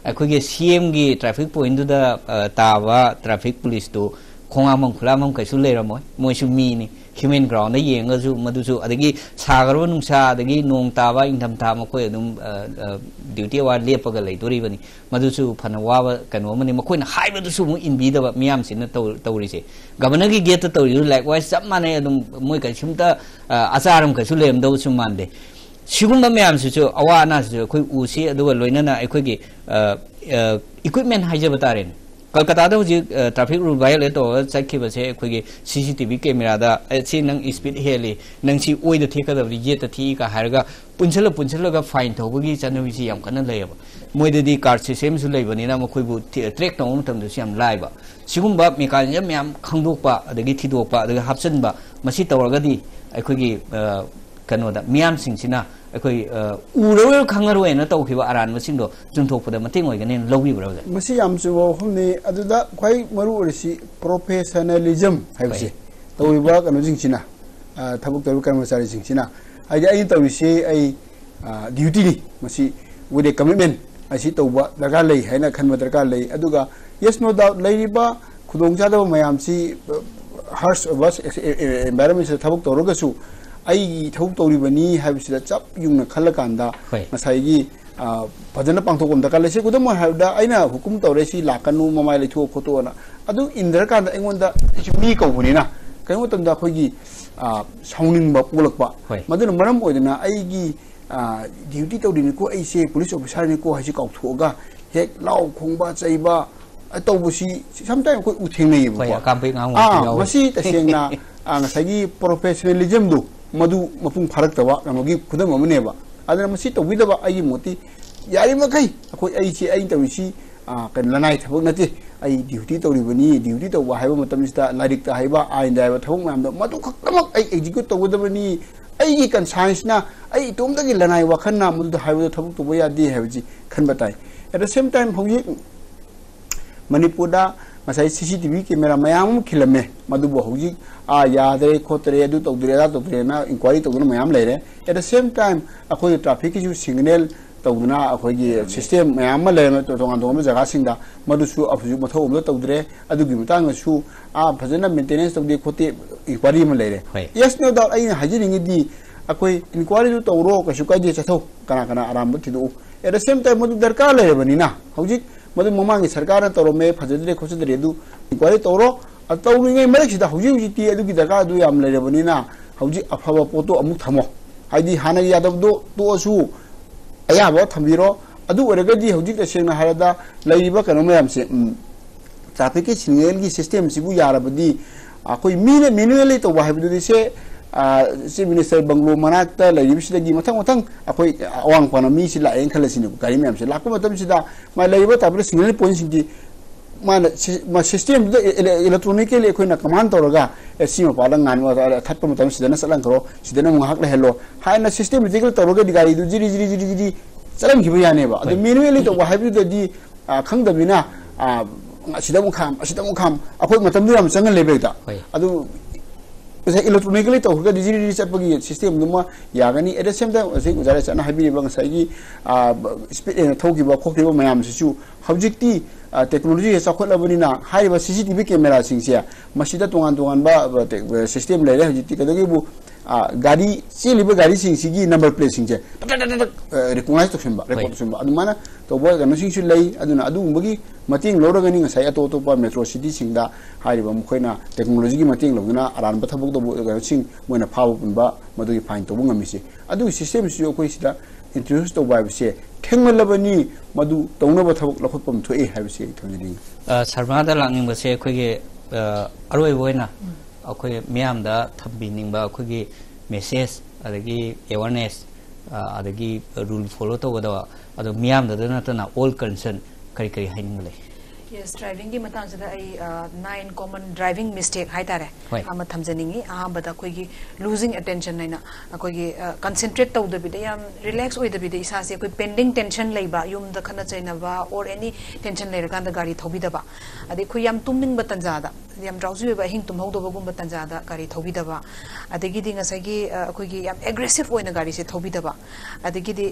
ꯑꯩꯈꯣꯏꯒꯤ C M ꯒꯤ ꯇ꯭ꯔꯥꯐꯤꯛ ꯄꯣꯏꯟꯗꯨꯗ, ꯑ, ꯇꯥꯕ ꯇ꯭ꯔꯥꯐꯤꯛ ꯄꯨꯂꯤꯁꯇꯨ ꯈꯣꯡꯍꯥꯝꯕꯝ ꯈꯨꯂꯥꯝꯕꯝ ꯀꯩꯁꯨ ꯂꯩꯔꯝꯃꯣꯏ꯫ ꯃꯣꯏꯁꯨ ꯃꯤꯅꯤ꯫ Human ground ꯗ ꯌꯦꯡꯉꯒꯁꯨ ꯃꯗꯨꯁꯨ, ꯑꯗꯒꯤ ꯁꯥꯈ꯭ꯔꯕ ꯅꯨꯡꯁꯥ, ꯑꯗꯒꯤ ꯅꯣꯡ ꯇꯥꯕ, ꯏꯪꯊꯝꯊꯥ, ꯃꯈꯣꯏ ꯑꯗꯨꯝ, ꯑ, ꯑ, duty hour ꯂꯦꯞꯄꯒ ꯂꯩꯗꯣꯔꯤꯕꯅꯤ꯫ ꯃꯗꯨꯁꯨ ꯐꯅ ꯋꯥꯕ ꯀꯩꯅꯣ ꯑꯃꯅꯤ꯫ ꯃꯈꯣꯏꯅ ꯍꯥꯏꯕꯗꯨꯁꯨ ꯑꯃꯨꯛ ꯏꯟꯕꯤꯗꯕ ꯃꯤꯌꯥꯝꯁꯤꯅ ꯇꯧ-, ꯇꯧꯔꯤꯁꯦ꯫ Governor ꯒꯤ gate ꯇ ꯇꯧꯔꯤꯁꯨ likewise ꯆꯞ ꯃꯥꯟꯅꯩ꯫ ꯑꯗꯨꯝ ꯃꯣꯏ ꯀꯩꯁꯨꯝꯇ, ꯑ, ꯑꯆꯥꯔ ꯑꯃ ꯀꯩꯁꯨ ꯂꯩꯔꯝꯗꯧꯕꯁꯨ ꯃꯥꯟꯗꯦ꯫ ꯁꯤꯒꯨꯝꯕ ꯃꯌꯥꯝꯁꯤꯁꯨ, ꯑꯋꯥ ꯑꯅꯥꯁꯤꯁꯨ ꯑꯩꯈꯣꯏ ꯎꯁꯤ, ꯑꯗꯨꯒ ꯂꯣꯏꯅꯅ ꯑꯩꯈꯣꯏꯒꯤ, ꯑ, ꯑ, equipment ꯍꯥꯏꯖꯕ ꯇꯥꯔꯦꯅꯦ꯫ ꯀꯜꯀꯇꯥꯗ ꯍꯧꯖꯤꯛ, ꯑ, traffic rule violate ꯇꯧꯔꯒ ꯆꯠꯈꯤꯕꯁꯦ ꯑꯩꯈꯣꯏꯒꯤ C C T V camera ꯗ, "ꯑꯦ, ꯁꯤ ꯅꯪ speed ꯍꯦꯜꯂꯤ, ꯅꯪ ꯁꯤ ꯑꯣꯏꯗ ꯊꯦꯛꯀꯗꯕꯅꯤ, ꯌꯦꯠꯇ ꯊꯦꯛꯏ"ꯀ ꯍꯥꯏꯔꯒ ꯄꯨꯟꯁꯤꯜꯂ ꯄꯨꯟꯁꯤꯜꯂꯒ fine ꯊꯧꯕꯒꯤ ꯆꯠꯅꯕꯤꯁꯤ ꯌꯥꯝ ꯀꯟꯅ ꯂꯩꯌꯦꯕ꯫ ꯃꯣꯏꯗꯗꯤ card system ꯁꯨ ꯂꯩꯕꯅꯤꯅ ꯃꯈꯣꯏꯕꯨ ꯊꯤ-, track ꯇꯧꯕ ꯃꯇꯝꯗꯁꯨ ꯌꯥꯝ ꯂꯥꯏꯕ꯫ ꯁꯤꯒꯨꯝꯕ mechanism ꯃꯌꯥꯝ ꯈꯪꯗꯣꯛꯄ, ꯑꯗꯒꯤ ꯊꯤꯗꯣꯛꯄ, ꯑꯗꯒꯤ ꯍꯥꯞꯆꯤꯟꯕ, ꯃꯁꯤ ꯇꯧꯔꯒꯗꯤ ꯑꯩꯈꯣꯏꯒꯤ, ꯑ, ꯀꯩꯅꯣꯗ ꯃꯤꯌꯥꯝꯁꯤꯡꯁꯤꯅ ꯑꯩꯈꯣꯏ, ꯑ, ꯎꯔꯔꯣꯏ ꯈꯪꯉꯔꯣꯏꯅ ꯇꯧꯈꯤꯕ ꯑꯔꯥꯟꯕꯁꯤꯡꯗꯣ ꯆꯨꯝꯊꯣꯛꯄꯗ ꯃꯇꯦꯡ ꯑꯣꯏꯒꯅꯤꯅ ꯂꯧꯕꯤꯕ꯭ꯔꯥ, ꯑꯣꯖꯥ? ꯃꯁꯤ ꯌꯥꯝ ꯆꯨꯝꯕ ꯋꯥꯐꯝꯅꯤ꯫ ꯑꯗꯨꯗ ꯈ꯭ꯋꯥꯏ ꯃꯔꯨ ꯑꯣꯏꯔꯤꯁꯤ professionalism ꯍꯥꯏꯕꯁꯤ꯫ ꯍꯣꯏ꯫ ꯇꯧꯔꯤꯕ ꯀꯩꯅꯣꯁꯤꯡꯁꯤꯅ, ꯑ, ꯊꯕꯛ ꯇꯧꯔꯤꯕ ꯀꯔꯃꯆꯥꯔꯤꯁꯤꯡꯁꯤꯅ, ꯍꯥꯏꯗꯤ ꯑꯩꯅ ꯇꯧꯔꯤꯁꯤ ꯑꯩ, ꯑ, duty ꯅꯤ, ꯃꯁꯤ with a commitment ꯑꯁꯤ ꯇꯧꯕ ꯗꯔꯀꯥꯔ ꯂꯩ ꯍꯥꯏꯅ ꯈꯟꯕ ꯗꯔꯀꯥꯔ ꯂꯩ꯫ ꯑꯗꯨꯒ yes, no doubt, ꯂꯩꯔꯤꯕ ꯈꯨꯗꯣꯡꯆꯥꯗꯕ ꯃꯌꯥꯝꯁꯤ, ꯑ, ꯍꯥꯔꯁ ꯑꯣꯏꯕ ꯑꯦꯟꯚꯥꯏꯔꯟꯃꯦꯟꯁꯤꯗ ꯊꯕꯛ ꯇꯧꯔꯒꯁꯨ ꯑꯩꯒꯤ ꯊꯕꯛ ꯇꯧꯔꯤꯕꯅꯤ ꯍꯥꯏꯕꯁꯤꯗ ꯆꯞ ꯌꯨꯡꯅ ꯈꯜꯂꯀꯥꯟꯗ ꯍꯣꯏ꯫ ꯉꯁꯥꯏꯒꯤ, ꯑ, ꯐꯖꯅ ꯄꯥꯡꯊꯣꯛꯄ ꯑꯃ ꯗꯔꯀꯥꯔ ꯂꯩ꯫ ꯁꯤ ꯈꯨꯗꯝ ꯑꯣꯏꯅ ꯍꯥꯏꯔꯕꯗ, ꯑꯩꯅ ꯍꯨꯀꯨꯝ ꯇꯧꯔꯦ, "ꯁꯤ ꯂꯥꯛꯀꯅꯨ, ꯃꯃꯥꯏ ꯂꯩꯊꯣꯛꯑꯣ ꯈꯣꯠꯇꯣꯛꯑꯣꯅ"꯫ ꯑꯗꯨ ꯏꯟꯗ꯭ꯔꯀꯥꯟꯗ ꯑꯩꯉꯣꯟꯗ, ꯑꯩꯁꯨ ꯃꯤ ꯀꯧꯕꯅꯤꯅ, ꯀꯔꯤꯒꯨꯝꯕ ꯃꯇꯝꯗ ꯑꯩꯈꯣꯏꯒꯤ, ꯑ, ꯁꯥꯎꯅꯤꯡꯕ ꯄꯣꯛꯂꯛꯄ꯫ ꯍꯣꯏ꯫ ꯃꯗꯨꯅ ꯃꯔꯝ ꯑꯣꯏꯗꯅ ꯑꯩꯒꯤ, ꯑ, ꯗ꯭ꯌꯨꯇꯤ ꯇꯧꯔꯤꯅꯤꯀꯣ, ꯑꯩꯁꯦ ꯄꯨꯂꯤꯁ ꯑꯣꯐꯤꯁꯥꯔꯅꯤꯀꯣ ꯍꯥꯏꯁꯤ ꯀꯥꯎꯊꯣꯛꯑꯒ ꯍꯦꯛ ꯂꯥꯎ ꯈꯣꯡꯕ, ꯆꯩꯕ, ꯑ, ꯇꯧꯕꯁꯤ ꯁꯝꯇꯥꯏꯝ ꯑꯩꯈꯣꯏ ꯎ ꯊꯦꯡꯅꯩꯌꯦꯕꯀꯣ꯫ ꯍꯣꯏ, ꯑꯀꯥꯝꯄꯩ ꯉꯥꯡꯕ ꯑꯥ, ꯌꯥꯎꯋꯤ꯫ ꯃꯁꯤ ꯇꯁꯦꯡꯅ, ꯑ, ꯉꯁꯥꯏꯒꯤ ꯄ꯭ꯔꯣꯐꯦꯁꯅꯦꯂꯤꯖꯝꯗꯣ ꯃꯗꯨ ꯃꯄꯨꯡ ꯐꯥꯔꯛꯇꯕ ꯀꯩꯅꯣꯒꯤ ꯈꯨꯗꯝ ꯑꯃꯅꯦꯕ꯫ ꯑꯗꯨꯅ ꯃꯁꯤ ꯇꯧꯕꯤꯗꯕ, ꯑꯩꯒꯤ ꯃꯣꯠꯇꯤ ꯌꯥꯔꯤꯃꯈꯩ ꯑꯩꯈꯣꯏ, ꯑꯩꯁꯤ, ꯑꯩꯅ ꯇꯧꯔꯤꯁꯤ, ꯑ, ꯀꯩꯅꯣ, ꯂꯅꯥꯏ ꯊꯕꯛ ꯅꯠꯇꯦ꯫ ꯑꯩ ꯗ꯭ꯌꯨꯇꯤ ꯇꯧꯔꯤꯕꯅꯤ꯫ ꯗ꯭ꯌꯨꯇꯤ ꯇꯧꯕ ꯍꯥꯏꯕ ꯃꯇꯝꯁꯤꯗ ꯂꯥꯏꯔꯤꯛꯇ ꯍꯥꯏꯕ, ꯑꯥꯏꯟꯗ ꯍꯥꯏꯕ ꯊꯕꯛ ꯃꯌꯥꯝꯗꯣ ꯃꯗꯨ ꯈꯛꯇꯃꯛ ꯑꯩ ꯑꯦꯛꯖꯤꯀ꯭ꯌꯨꯠ ꯇꯧꯒꯗꯕꯅꯤ꯫ ꯑꯩꯒꯤ ꯀꯟꯁꯥꯏꯟꯁꯅ ꯑꯩ ꯏꯇꯣꯝꯇꯒꯤ ꯂꯅꯥꯏ ꯋꯥꯈꯜꯅ ꯃꯗꯨꯗ ꯍꯥꯏꯕꯗꯣ ꯊꯕꯛ ꯇꯧꯕ ꯌꯥꯗꯦ ꯍꯥꯏꯕꯁꯤ ꯈꯟꯕ ꯇꯥꯏ꯫ At the same time, ꯍꯧꯖꯤꯛ ꯃꯅꯤꯄꯨꯔꯗ ꯉꯁꯥꯏ ꯁꯤ ꯁꯤ ꯇꯤ ꯚꯤ ꯀꯦꯃꯦꯔꯥ ꯃꯌꯥꯝ ꯑꯃ ꯈꯤꯜꯂꯝꯃꯦ, ꯃꯗꯨꯕꯨ ꯍꯧꯖꯤꯛ, "ꯑꯥ, ꯌꯥꯗ꯭ꯔꯦ, ꯈꯣꯠꯇ꯭ꯔꯦ, ꯑꯗꯨ ꯇꯧꯗ꯭ꯔꯦ, ꯑꯗꯥ ꯇꯧꯗ꯭ꯔꯦꯅ" ꯏꯟꯀ꯭ꯋꯥꯏꯔꯤ ꯇꯧꯗꯨꯅ ꯃꯌꯥꯝ ꯂꯩꯔꯦ꯫ At the same time, ꯑꯩꯈꯣꯏꯒꯤ ꯇ꯭ꯔꯥꯐꯤꯛꯀꯤꯁꯨ ꯁꯤꯒꯅꯦꯜ ꯇꯧꯗꯨꯅ ꯑꯩꯈꯣꯏꯒꯤ ꯁꯤꯁꯇꯦꯝ ꯃꯌꯥꯝ ꯑꯃ ꯂꯩꯔꯝꯃꯦ, ꯇꯣ-, ꯇꯣꯉꯥꯟ ꯇꯣꯉꯥꯟꯕ ꯖꯒꯥꯁꯤꯡꯗ, ꯃꯗꯨꯁꯨ ꯍꯧꯖꯤꯛ ꯃꯊꯧ ꯑꯃꯗ ꯇꯧꯗ꯭ꯔꯦ꯫ ꯑꯗꯨꯒꯤ ꯃꯇꯥꯡꯗꯁꯨ, ꯑꯥ, ꯐꯖꯅ ꯃꯦꯟꯇꯦꯅꯦꯟꯁ ꯇꯧꯗꯦ ꯈꯣꯠꯇꯦ, ꯏꯟꯀ꯭ꯋꯥꯏꯔꯤ ꯑꯃ ꯂꯩꯔꯦ꯫ ꯍꯣꯏ꯫ Yes, no doubt, ꯑꯩꯅ ꯍꯥꯏꯖꯅꯤꯡꯉꯤꯗꯤ, ꯑꯩꯈꯣꯏ ꯏꯟꯀ꯭ꯋꯥꯏꯔꯤꯗꯨ ꯇꯧꯔꯣ, ꯀꯩꯁꯨ ꯀꯥꯏꯗꯦ, ꯆꯠꯊꯧ, ꯀꯅꯥ ꯀꯅꯥ ꯑꯔꯥꯟꯕ ꯊꯤꯗꯣꯛꯎ꯫ At the same time, ꯃꯗꯨ ꯗꯔꯀꯥꯔ ꯂꯩꯔꯕꯅꯤꯅ, ꯍꯧꯖꯤꯛ ꯃꯗꯨ ꯃꯃꯥꯡꯒꯤ ꯁꯔꯀꯥꯔꯅ ꯇꯧꯔꯝꯃꯦ, ꯐꯖꯗ꯭ꯔꯦ ꯈꯣꯠꯆꯗ꯭ꯔꯦ, ꯑꯗꯨ ꯏꯟꯀ꯭ꯋꯥꯏꯔꯤ ꯇꯧꯔꯣ꯫ ꯑꯗꯨ ꯇꯧꯔꯤꯉꯩ ꯃꯔꯛꯁꯤꯗ ꯍꯧꯖꯤꯛ ꯍꯧꯖꯤꯛꯇꯤ ꯑꯗꯨꯒꯤ ꯗꯔꯀꯥꯔꯗꯨ ꯌꯥꯝ ꯂꯩꯔꯕꯅꯤꯅ, ꯍꯧꯖꯤꯛ ꯑꯐꯕ ꯄꯣꯠꯇꯣ ꯑꯃꯨꯛ ꯊꯝꯃꯣ꯫ ꯍꯥꯏꯗꯤ ꯍꯥꯟꯅꯒꯤ ꯌꯥꯗꯕꯗꯣ ꯇꯣꯛꯑꯁꯨ, ꯑꯌꯥꯕ ꯊꯝꯕꯤꯔꯣ꯫ ꯑꯗꯨ ꯑꯣꯏꯔꯒꯗꯤ ꯍꯧꯖꯤꯛ ꯇꯁꯦꯡꯅ ꯍꯥꯏꯔꯕꯗ ꯂꯩꯔꯤꯕ ꯀꯩꯅꯣ ꯃꯌꯥꯝꯁꯦ, ꯎꯝ, ꯇ꯭ꯔꯥꯐꯤꯛꯀꯤ ꯁꯤꯒꯅꯦꯜꯒꯤ ꯁꯤꯁꯇꯦꯝꯁꯤꯕꯨ ꯌꯥꯔꯕꯗꯤ, ꯑꯩꯈꯣꯏ ꯃꯤꯅ ꯃꯦꯅꯨꯋꯦꯜꯂꯤ ꯇꯧꯕ ꯍꯥꯏꯕꯗꯨꯗꯤ ꯁꯦ, ꯑ, ꯆꯤꯐ ꯃꯤꯅꯤꯁꯇꯔ ꯕꯪꯒ꯭ꯂꯣ ꯃꯅꯥꯛꯇ ꯂꯩꯔꯤꯕꯁꯤꯗꯒꯤ ꯃꯊꯪ ꯃꯊꯪ ꯑꯩꯈꯣꯏ ꯑꯋꯥꯡ ꯄꯥꯅ ꯃꯤꯁꯤ ꯂꯥꯛꯑꯦꯅ ꯈꯜꯂꯁꯤꯅꯦ, ꯒꯥꯔꯤ ꯃꯌꯥꯝꯁꯦ ꯂꯥꯛꯄ ꯃꯇꯝꯁꯤꯗ ꯃꯥ ꯂꯩꯔꯤꯕ ꯇ꯭ꯔꯥꯐꯤꯛ ꯁꯤꯒꯅꯦꯜ ꯄꯣꯏꯟꯁꯤꯡꯗꯤ ꯃꯥꯅ ꯁꯤ-, ꯃꯥ ꯁꯤꯁꯇꯦꯝꯗꯨꯗ ꯏꯂꯦ-, ꯏꯂꯦꯛꯇ꯭ꯔꯣꯅꯤꯀꯦꯜꯂꯤ ꯑꯩꯈꯣꯏꯅ ꯀꯃꯥꯟ ꯇꯧꯔꯒ, "ꯑꯦ, ꯁꯤ ꯃꯄꯥꯗ ꯉꯥꯟꯕ ꯊꯠꯄ ꯃꯇꯝ ꯁꯤꯗꯅ ꯆꯠꯍꯟꯈ꯭ꯔꯣ, ꯁꯤꯗꯅ ꯑꯃꯨꯛ ꯉꯥꯏꯍꯥꯛ ꯂꯩꯍꯜꯂꯣ" ꯍꯥꯏꯅ ꯁꯤꯁꯇꯦꯃꯦꯇꯤꯀꯦꯜ ꯇꯧꯔꯒꯗꯤ ꯒꯥꯔꯤꯗꯨ ꯖꯤꯔꯤ, ꯖꯤꯔꯤ, ꯖꯤꯔꯤ, ꯖꯤꯔꯤ ꯆꯠꯍꯟꯈꯤꯕ ꯌꯥꯅꯦꯕ꯫ ꯑꯗꯨ ꯍꯣꯏ꯫ ꯃꯦꯅꯨꯋꯦꯜꯂꯤ ꯇꯧꯕ ꯍꯥꯏꯕꯗꯨꯗꯗꯤ, ꯑ, ꯈꯪꯗꯕꯅꯤꯅ, ꯑ, ꯑꯁꯤꯗ ꯑꯃꯨꯛ ꯈꯥꯝ, ꯑꯁꯤꯗ ꯑꯃꯨꯛ ꯈꯥꯝ, ꯑꯩꯈꯣꯏ ꯃꯇꯝꯗꯨ ꯌꯥꯝ ꯆꯪꯍꯜꯂꯦꯕ ꯍꯦꯛꯇ꯫ ꯍꯣꯏ꯫ ꯑꯗꯨ ꯉꯁꯥꯏ electronically ꯇꯧꯈ꯭ꯔꯒ digitally ꯆꯠꯄꯒꯤ system ꯗꯨꯃ ꯌꯥꯒꯅꯤ꯫ At the same time, ꯉꯁꯥꯏ ꯑꯣꯖꯥ ꯔꯦꯁꯟꯅ ꯍꯥꯏꯕꯤꯔꯤꯕ ꯉꯁꯥꯏꯒꯤ speed ꯊꯧꯈꯤꯕ ꯈꯣꯠꯈꯤꯕ ꯃꯌꯥꯝꯁꯤꯁꯨ ꯍꯧꯖꯤꯛꯇꯤ technology ꯆꯥꯎꯈꯠꯂꯕꯅꯤꯅ ꯍꯥꯏꯔꯤꯕ CCTV camera ꯁꯤꯡꯁꯦ ꯃꯁꯤꯗ ꯇꯣꯉꯥꯟ ꯇꯣꯉꯥꯟꯕ system ꯂꯩꯔꯦ ꯍꯧꯖꯤꯛꯇꯤ꯫ ꯀꯩꯗꯧꯒꯦꯕꯨ ꯒꯥꯔꯤ ꯆꯦꯜꯂꯤꯕ ꯒꯥꯔꯤꯁꯤꯡꯁꯤꯒꯤ number plate ꯁꯤꯡꯁꯦ ꯇꯛ ꯇꯛ ꯇꯛ ꯇꯛ recognize ꯇꯧꯁꯤꯟꯕ, record ꯇꯧꯁꯤꯟꯕ ꯑꯗꯨꯃꯥꯏꯅ ꯇꯧꯕ ꯀꯩꯅꯣꯁꯤꯡꯁꯨ ꯂꯩ꯫ ꯑꯗꯨꯅ ꯑꯗꯨꯒꯨꯝꯕꯒꯤ ꯃꯇꯦꯡ ꯂꯧꯔꯒꯅꯤ ꯉꯁꯥꯏ ꯑꯇꯣꯞ ꯑꯇꯣꯞꯄ metro city ꯁꯤꯡꯗ ꯍꯥꯏꯔꯤꯕ ꯃꯈꯣꯏꯅ technology ꯒꯤ ꯃꯇꯦꯡ ꯂꯧꯗꯨꯅ ꯑꯔꯥꯟꯕ ꯊꯕꯛ ꯇꯧꯕ ꯀꯩꯅꯣꯁꯤꯡ ꯃꯣꯏꯅ ꯐꯥꯕ ꯄꯨꯟꯕ ꯃꯗꯨꯒꯤ fine ꯇꯧꯕ ꯉꯝꯃꯤꯁꯦ꯫ ꯑꯗꯨꯒꯤ system ꯁꯤꯁꯨ ꯑꯩꯈꯣꯏ ꯁꯤꯗ introduce ꯇꯧꯕ ꯍꯥꯏꯕꯁꯦ ꯊꯦꯡꯃꯜꯂꯕꯅꯤ, ꯃꯗꯨ ꯇꯧꯅꯕ ꯊꯕꯛ ꯂꯧꯈꯠꯐꯝ ꯊꯣꯛꯑꯦ ꯍꯥꯏꯕꯁꯤ ꯑꯩ ꯊꯝꯖꯅꯤꯡꯉꯤ꯫ ꯁꯔꯃꯥꯗ ꯂꯥꯛꯅꯤꯡꯕꯁꯦ ꯑꯩꯈꯣꯏꯒꯤ ꯑꯔꯣꯏꯕ ꯑꯣꯏꯅ ꯑꯩꯈꯣꯏ ꯃꯤꯌꯥꯝꯗ ꯊꯝꯕꯤꯅꯤꯡꯕ ꯑꯩꯈꯣꯏꯒꯤ message ꯑꯗꯒꯤ awareness ꯑꯗꯒꯤ rule follow ꯇꯧꯒꯗꯕ ꯑꯗꯣ ꯃꯤꯌꯥꯝꯗꯗ ꯅꯠꯇꯅ all concern ꯀꯔꯤ ꯀꯔꯤ ꯍꯥꯏꯅꯤꯡꯕ ꯂꯩ? Yes, driving ꯒꯤ ꯃꯇꯥꯡꯁꯤꯗ ꯑꯩ nine common driving mistake ꯍꯥꯏꯇꯥꯔꯦ, ꯍꯣꯏ꯫ ꯑꯃ ꯊꯝꯖꯅꯤꯡꯉꯤ꯫ ꯑꯍꯥꯟꯕꯗ ꯑꯩꯈꯣꯏꯒꯤ losing attention ꯍꯥꯏꯅ ꯑꯩꯈꯣꯏꯒꯤ concentrate ꯇꯧꯗꯕꯤꯗ, ꯌꯥꯝ relax ꯑꯣꯏꯗꯕꯤꯗ ꯏꯁꯥꯁꯦ ꯑꯩꯈꯣꯏ pending tension ꯂꯩꯕ, ꯌꯨꯝꯗ ꯈꯠꯅ ꯆꯩꯅꯕ or any tension ꯂꯩꯔꯀꯥꯟꯗ ꯒꯥꯔꯤ ꯊꯧꯕꯤꯗꯕ, ꯑꯗꯩ ꯑꯩꯈꯣꯏ ꯌꯥꯝ ꯇꯨꯝꯅꯤꯡꯕ ꯇꯥꯟꯖꯥꯗ, ꯌꯥꯝ drowsy ꯑꯣꯏꯕ, ꯑꯍꯤꯡ ꯇꯨꯝꯍꯧꯗꯕꯒꯨꯝꯕ ꯇꯥꯟꯖꯥꯗ ꯒꯥꯔꯤ ꯊꯧꯕꯤꯗꯕ, ꯑꯗꯒꯤꯗꯤ ꯉꯁꯥꯏꯒꯤ ꯑꯩꯈꯣꯏꯒꯤ ꯌꯥꯝ aggressive ꯑꯣꯏꯅ ꯒꯥꯔꯤꯁꯦ ꯊꯧꯕꯤꯗꯕ, ꯑꯗꯒꯤꯗꯤ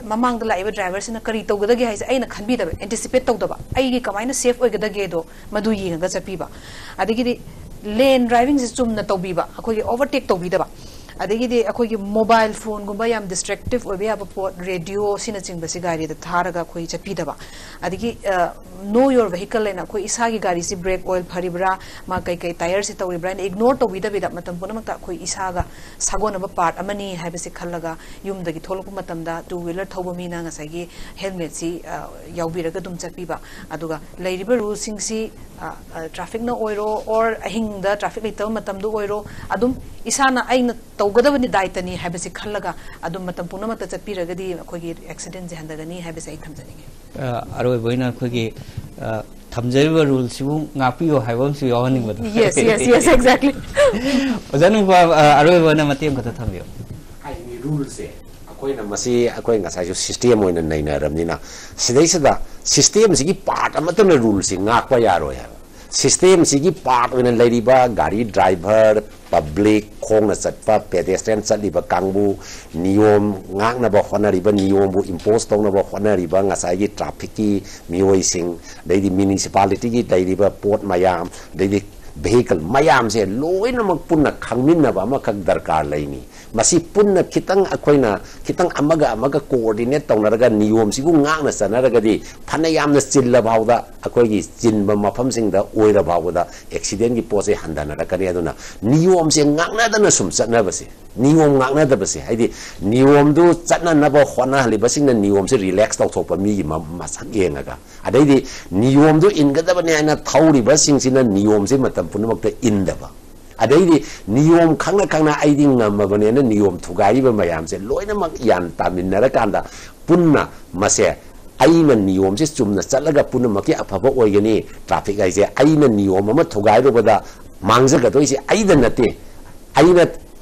ꯃꯃꯥꯡꯗ ꯂꯥꯛꯏꯕ driver ꯁꯤꯅ ꯀꯔꯤ ꯇꯧꯒꯗꯒꯦ ꯍꯥꯏꯁꯦ ꯑꯩꯅ ꯈꯟꯕꯤꯗꯕ, anticipate ꯇꯧꯗꯕ, ꯑꯩꯒꯤ ꯀꯃꯥꯏꯅ safe ꯑꯣꯏꯒꯗꯒꯦꯗꯣ ꯃꯗꯨ ꯌꯦꯡꯉꯒ ꯆꯠꯄꯤꯕ, ꯑꯗꯒꯤꯗꯤ lane driving ꯁꯦ ꯆꯨꯝꯅ ꯇꯧꯕꯤꯕ, ꯑꯩꯈꯣꯏꯒꯤ overtake ꯇꯧꯕꯤꯗꯕ, ꯑꯗꯒꯤꯗꯤ ꯑꯩꯈꯣꯏꯒꯤ mobile phone ꯒꯨꯝꯕ ꯌꯥꯝ destructive ꯑꯣꯏꯕ ꯌꯥꯕ ꯄꯣꯠ, radio ꯁꯤꯅꯆꯤꯡꯕꯁꯤ ꯒꯥꯔꯤꯗ ꯊꯥꯔꯒ ꯑꯩꯈꯣꯏ ꯆꯠꯄꯤꯗꯕ, ꯑꯗꯒꯤ know your vehicle ꯍꯥꯏꯅ ꯑꯩꯈꯣꯏ ꯏꯁꯥꯒꯤ ꯒꯥꯔꯤꯁꯤ brake oil ꯐꯔꯤꯕ꯭ꯔꯥ, ꯃꯥ ꯀꯩ ꯀꯩ tyre ꯁꯤ ꯇꯧꯔꯤꯕ꯭ꯔꯥ ꯍꯥꯏꯅ ignore ꯇꯧꯕꯤꯗꯕꯤꯗ ꯃꯇꯝ ꯄꯨꯝꯅꯃꯛꯇ ꯑꯩꯈꯣꯏ ꯏꯁꯥꯒ ꯁꯥꯒꯣꯟꯅꯕ part ꯑꯃꯅꯤ ꯍꯥꯏꯕꯁꯤ ꯈꯜꯂꯒ ꯌꯨꯝꯗꯒꯤ ꯊꯣꯛꯂꯛꯄ ꯃꯇꯝꯗ two wheeler ꯊꯧꯕ ꯃꯤꯅ ꯉꯁꯥꯏꯒꯤ helmet ꯁꯤ ꯌꯥꯎꯕꯤꯔꯒ ꯑꯗꯨꯝ ꯆꯠꯄꯤꯕ꯫ ꯑꯗꯨꯒ ꯂꯩꯔꯤꯕ rule ꯁꯤꯡꯁꯤ traffic ꯅ ꯑꯣꯏꯔꯣ or ꯑꯍꯤꯡꯗ traffic ꯂꯩꯇꯕ ꯃꯇꯝꯗ ꯑꯣꯏꯔꯣ, ꯑꯗꯨꯝ ꯏꯁꯥꯅ ꯑꯩꯅ ꯇꯧꯒꯗꯕꯅꯤ, ꯗꯥꯏꯇꯅꯤ ꯍꯥꯏꯕꯁꯤ ꯈꯜꯂꯒ ꯑꯗꯨꯝ ꯃꯇꯝ ꯄꯨꯝꯅꯃꯛꯇ ꯆꯠꯄꯤꯔꯒꯗꯤ ꯑꯩꯈꯣꯏꯒꯤ accident ꯁꯦ ꯍꯟꯊꯒꯅꯤ ꯍꯥꯏꯕꯁꯦ ꯑꯩ ꯊꯝꯖꯅꯤꯡꯉꯤ꯫ ꯑꯔꯣꯏꯕ ꯑꯣꯏꯅ ꯑꯩꯈꯣꯏꯒꯤ ꯊꯝꯖꯔꯤꯕ rule ꯁꯤꯕꯨ ꯉꯥꯛꯄꯤꯌꯨ ꯍꯥꯏꯕ ꯑꯃꯁꯨ ꯌꯥꯎꯍꯟꯅꯤꯡꯕꯗꯣ꯫ Yes, yes, yes, exactly. ꯑꯣꯖꯥ ꯅꯨꯄꯥ, ꯑꯔꯣꯏꯕ ꯑꯣꯏꯅ ꯃꯇꯦꯛ ꯑꯃꯈꯛꯇ ꯊꯝꯕꯤꯌꯨ꯫ ꯍꯥꯏꯗꯤ rule ꯁꯦ ꯑꯩꯈꯣꯏꯅ ꯃꯁꯤ ꯑꯩꯈꯣꯏ ꯉꯁꯥꯏꯁꯨ system ꯑꯣꯏꯅ ꯅꯩꯅꯔꯕꯅꯤꯅ ꯁꯤꯗꯩꯁꯤꯗ system ꯁꯤꯒꯤ part ꯑꯃꯠꯇꯅ rule ꯁꯤ ꯉꯥꯛꯄ ꯌꯥꯔꯣꯏ ꯍꯥꯏꯕ꯫ ꯁꯤꯁꯇꯦꯝꯁꯤꯒꯤ ꯄꯥꯔꯠ ꯑꯣꯏꯅ ꯂꯩꯔꯤꯕ ꯒꯥꯔꯤ ꯗ꯭ꯔꯥꯏꯚꯔ, ꯄꯕ꯭ꯂꯤꯛ, ꯈꯣꯡꯅ ꯆꯠꯄ, ꯄꯦꯗꯦꯁꯇ꯭ꯔꯤꯌꯟ ꯆꯠꯂꯤꯕ ꯀꯥꯡꯕꯨ, ꯅꯤꯌꯣꯝ ꯉꯥꯛꯅꯕ ꯍꯣꯠꯅꯔꯤꯕ, ꯅꯤꯌꯣꯝꯕꯨ ꯏꯝꯄꯣꯁ ꯇꯧꯅꯕ ꯍꯣꯠꯅꯔꯤꯕ ꯉꯁꯥꯏꯒꯤ ꯇ꯭ꯔꯥꯐꯤꯛꯀꯤ ꯃꯤꯑꯣꯏꯁꯤꯡ, ꯑꯗꯩꯗꯤ ꯃ꯭ꯌꯨꯅꯤꯁꯤꯄꯥꯂꯤꯇꯤꯒꯤ ꯂꯩꯔꯤꯕ ꯄꯣꯠ ꯃꯌꯥꯝ, ꯑꯗꯩꯗꯤ ꯚꯦꯍꯤꯀꯜ ꯃꯌꯥꯝꯁꯦ ꯂꯣꯏꯅꯃꯛ ꯄꯨꯟꯅ ꯈꯪꯃꯤꯟꯅꯕ ꯑꯃꯈꯛ ꯗꯔꯀꯥꯔ ꯂꯩꯅꯤ꯫ ꯃꯁꯤ ꯄꯨꯟꯅ ꯈꯤꯇꯪ ꯑꯩꯈꯣꯏꯅ ꯈꯤꯇꯪ ꯑꯃꯒ ꯑꯃꯒ ꯀꯣꯑꯣꯔꯗꯤꯅꯦꯠ ꯇꯧꯅꯔꯒ ꯅꯤꯌꯣꯝꯁꯤꯕꯨ ꯉꯥꯛꯅ ꯆꯠꯅꯔꯒꯗꯤ ꯐꯅ ꯌꯥꯝꯅ ꯆꯤꯜꯂ ꯐꯥꯎꯗ ꯑꯩꯈꯣꯏꯒꯤ ꯆꯤꯟꯕ ꯃꯐꯝꯁꯤꯡꯗ ꯑꯣꯏꯔ ꯐꯥꯎꯕꯗ ꯑꯦꯛꯁꯤꯗꯦꯟꯒꯤ ꯄꯣꯠꯁꯦ ꯍꯟꯊꯅꯔꯛꯀꯅꯤ꯫ ꯑꯗꯨꯅ ꯅꯤꯌꯣꯝꯁꯦ ꯉꯥꯛꯅꯗꯅ ꯁꯨꯝ ꯆꯠꯅꯕꯁꯦ, ꯅꯤꯌꯣꯝ ꯉꯥꯛꯅꯗꯕꯁꯦ, ꯍꯥꯏꯗꯤ ꯅꯤꯌꯣꯝꯗꯨ ꯆꯠꯅꯅꯕ ꯍꯣꯠꯅꯍꯜꯂꯤꯕꯁꯤꯡꯅ ꯅꯤꯌꯣꯝꯁꯦ ꯔꯤꯂꯦꯛꯁ ꯇꯧꯊꯣꯛꯄ ꯃꯤꯒꯤ ꯃ-, ꯃꯁꯛ ꯌꯦꯡꯉꯒ, ꯑꯗꯩꯗꯤ ꯅꯤꯌꯣꯝꯗꯨ ꯏꯟꯒꯗꯕꯅꯤ ꯍꯥꯏꯅ ꯊꯧꯔꯤꯕꯁꯤꯡꯁꯤꯅ ꯅꯤꯌꯣꯝꯁꯦ ꯃꯇꯝ ꯄꯨꯝꯅꯃꯛꯇ ꯏꯟꯗꯕ, ꯑꯗꯩꯗꯤ ꯅꯤꯌꯣꯝ ꯈꯪꯅ ꯈꯪꯅ ꯑꯩꯗꯤ ꯉꯝꯃꯕꯅꯦꯅ ꯅꯤꯌꯣꯝ ꯊꯨꯒꯥꯏꯔꯤꯕ ꯃꯌꯥꯝꯁꯦ ꯂꯣꯏꯅꯃꯛ ꯒ꯭ꯌꯥꯟ ꯇꯥꯃꯤꯟꯅꯔꯀꯥꯟꯗ ꯄꯨꯟꯅ ꯃꯁꯦ ꯑꯩꯅ ꯅꯤꯌꯣꯝꯁꯦ ꯆꯨꯝꯅ ꯆꯠꯂꯒ ꯄꯨꯝꯅꯃꯛꯀꯤ ꯑꯐꯕ ꯑꯣꯏꯒꯅꯤ, ꯇ꯭ꯔꯥꯐꯤꯛ ꯍꯥꯏꯁꯦ ꯑꯩꯅ ꯅꯤꯌꯣꯝ ꯑꯃ ꯊꯨꯒꯥꯏꯔꯨꯕꯗ ꯃꯥꯡꯖꯒꯗꯣꯏꯁꯦ ꯑꯩꯗ ꯅꯠꯇꯦ, ꯑꯩꯅ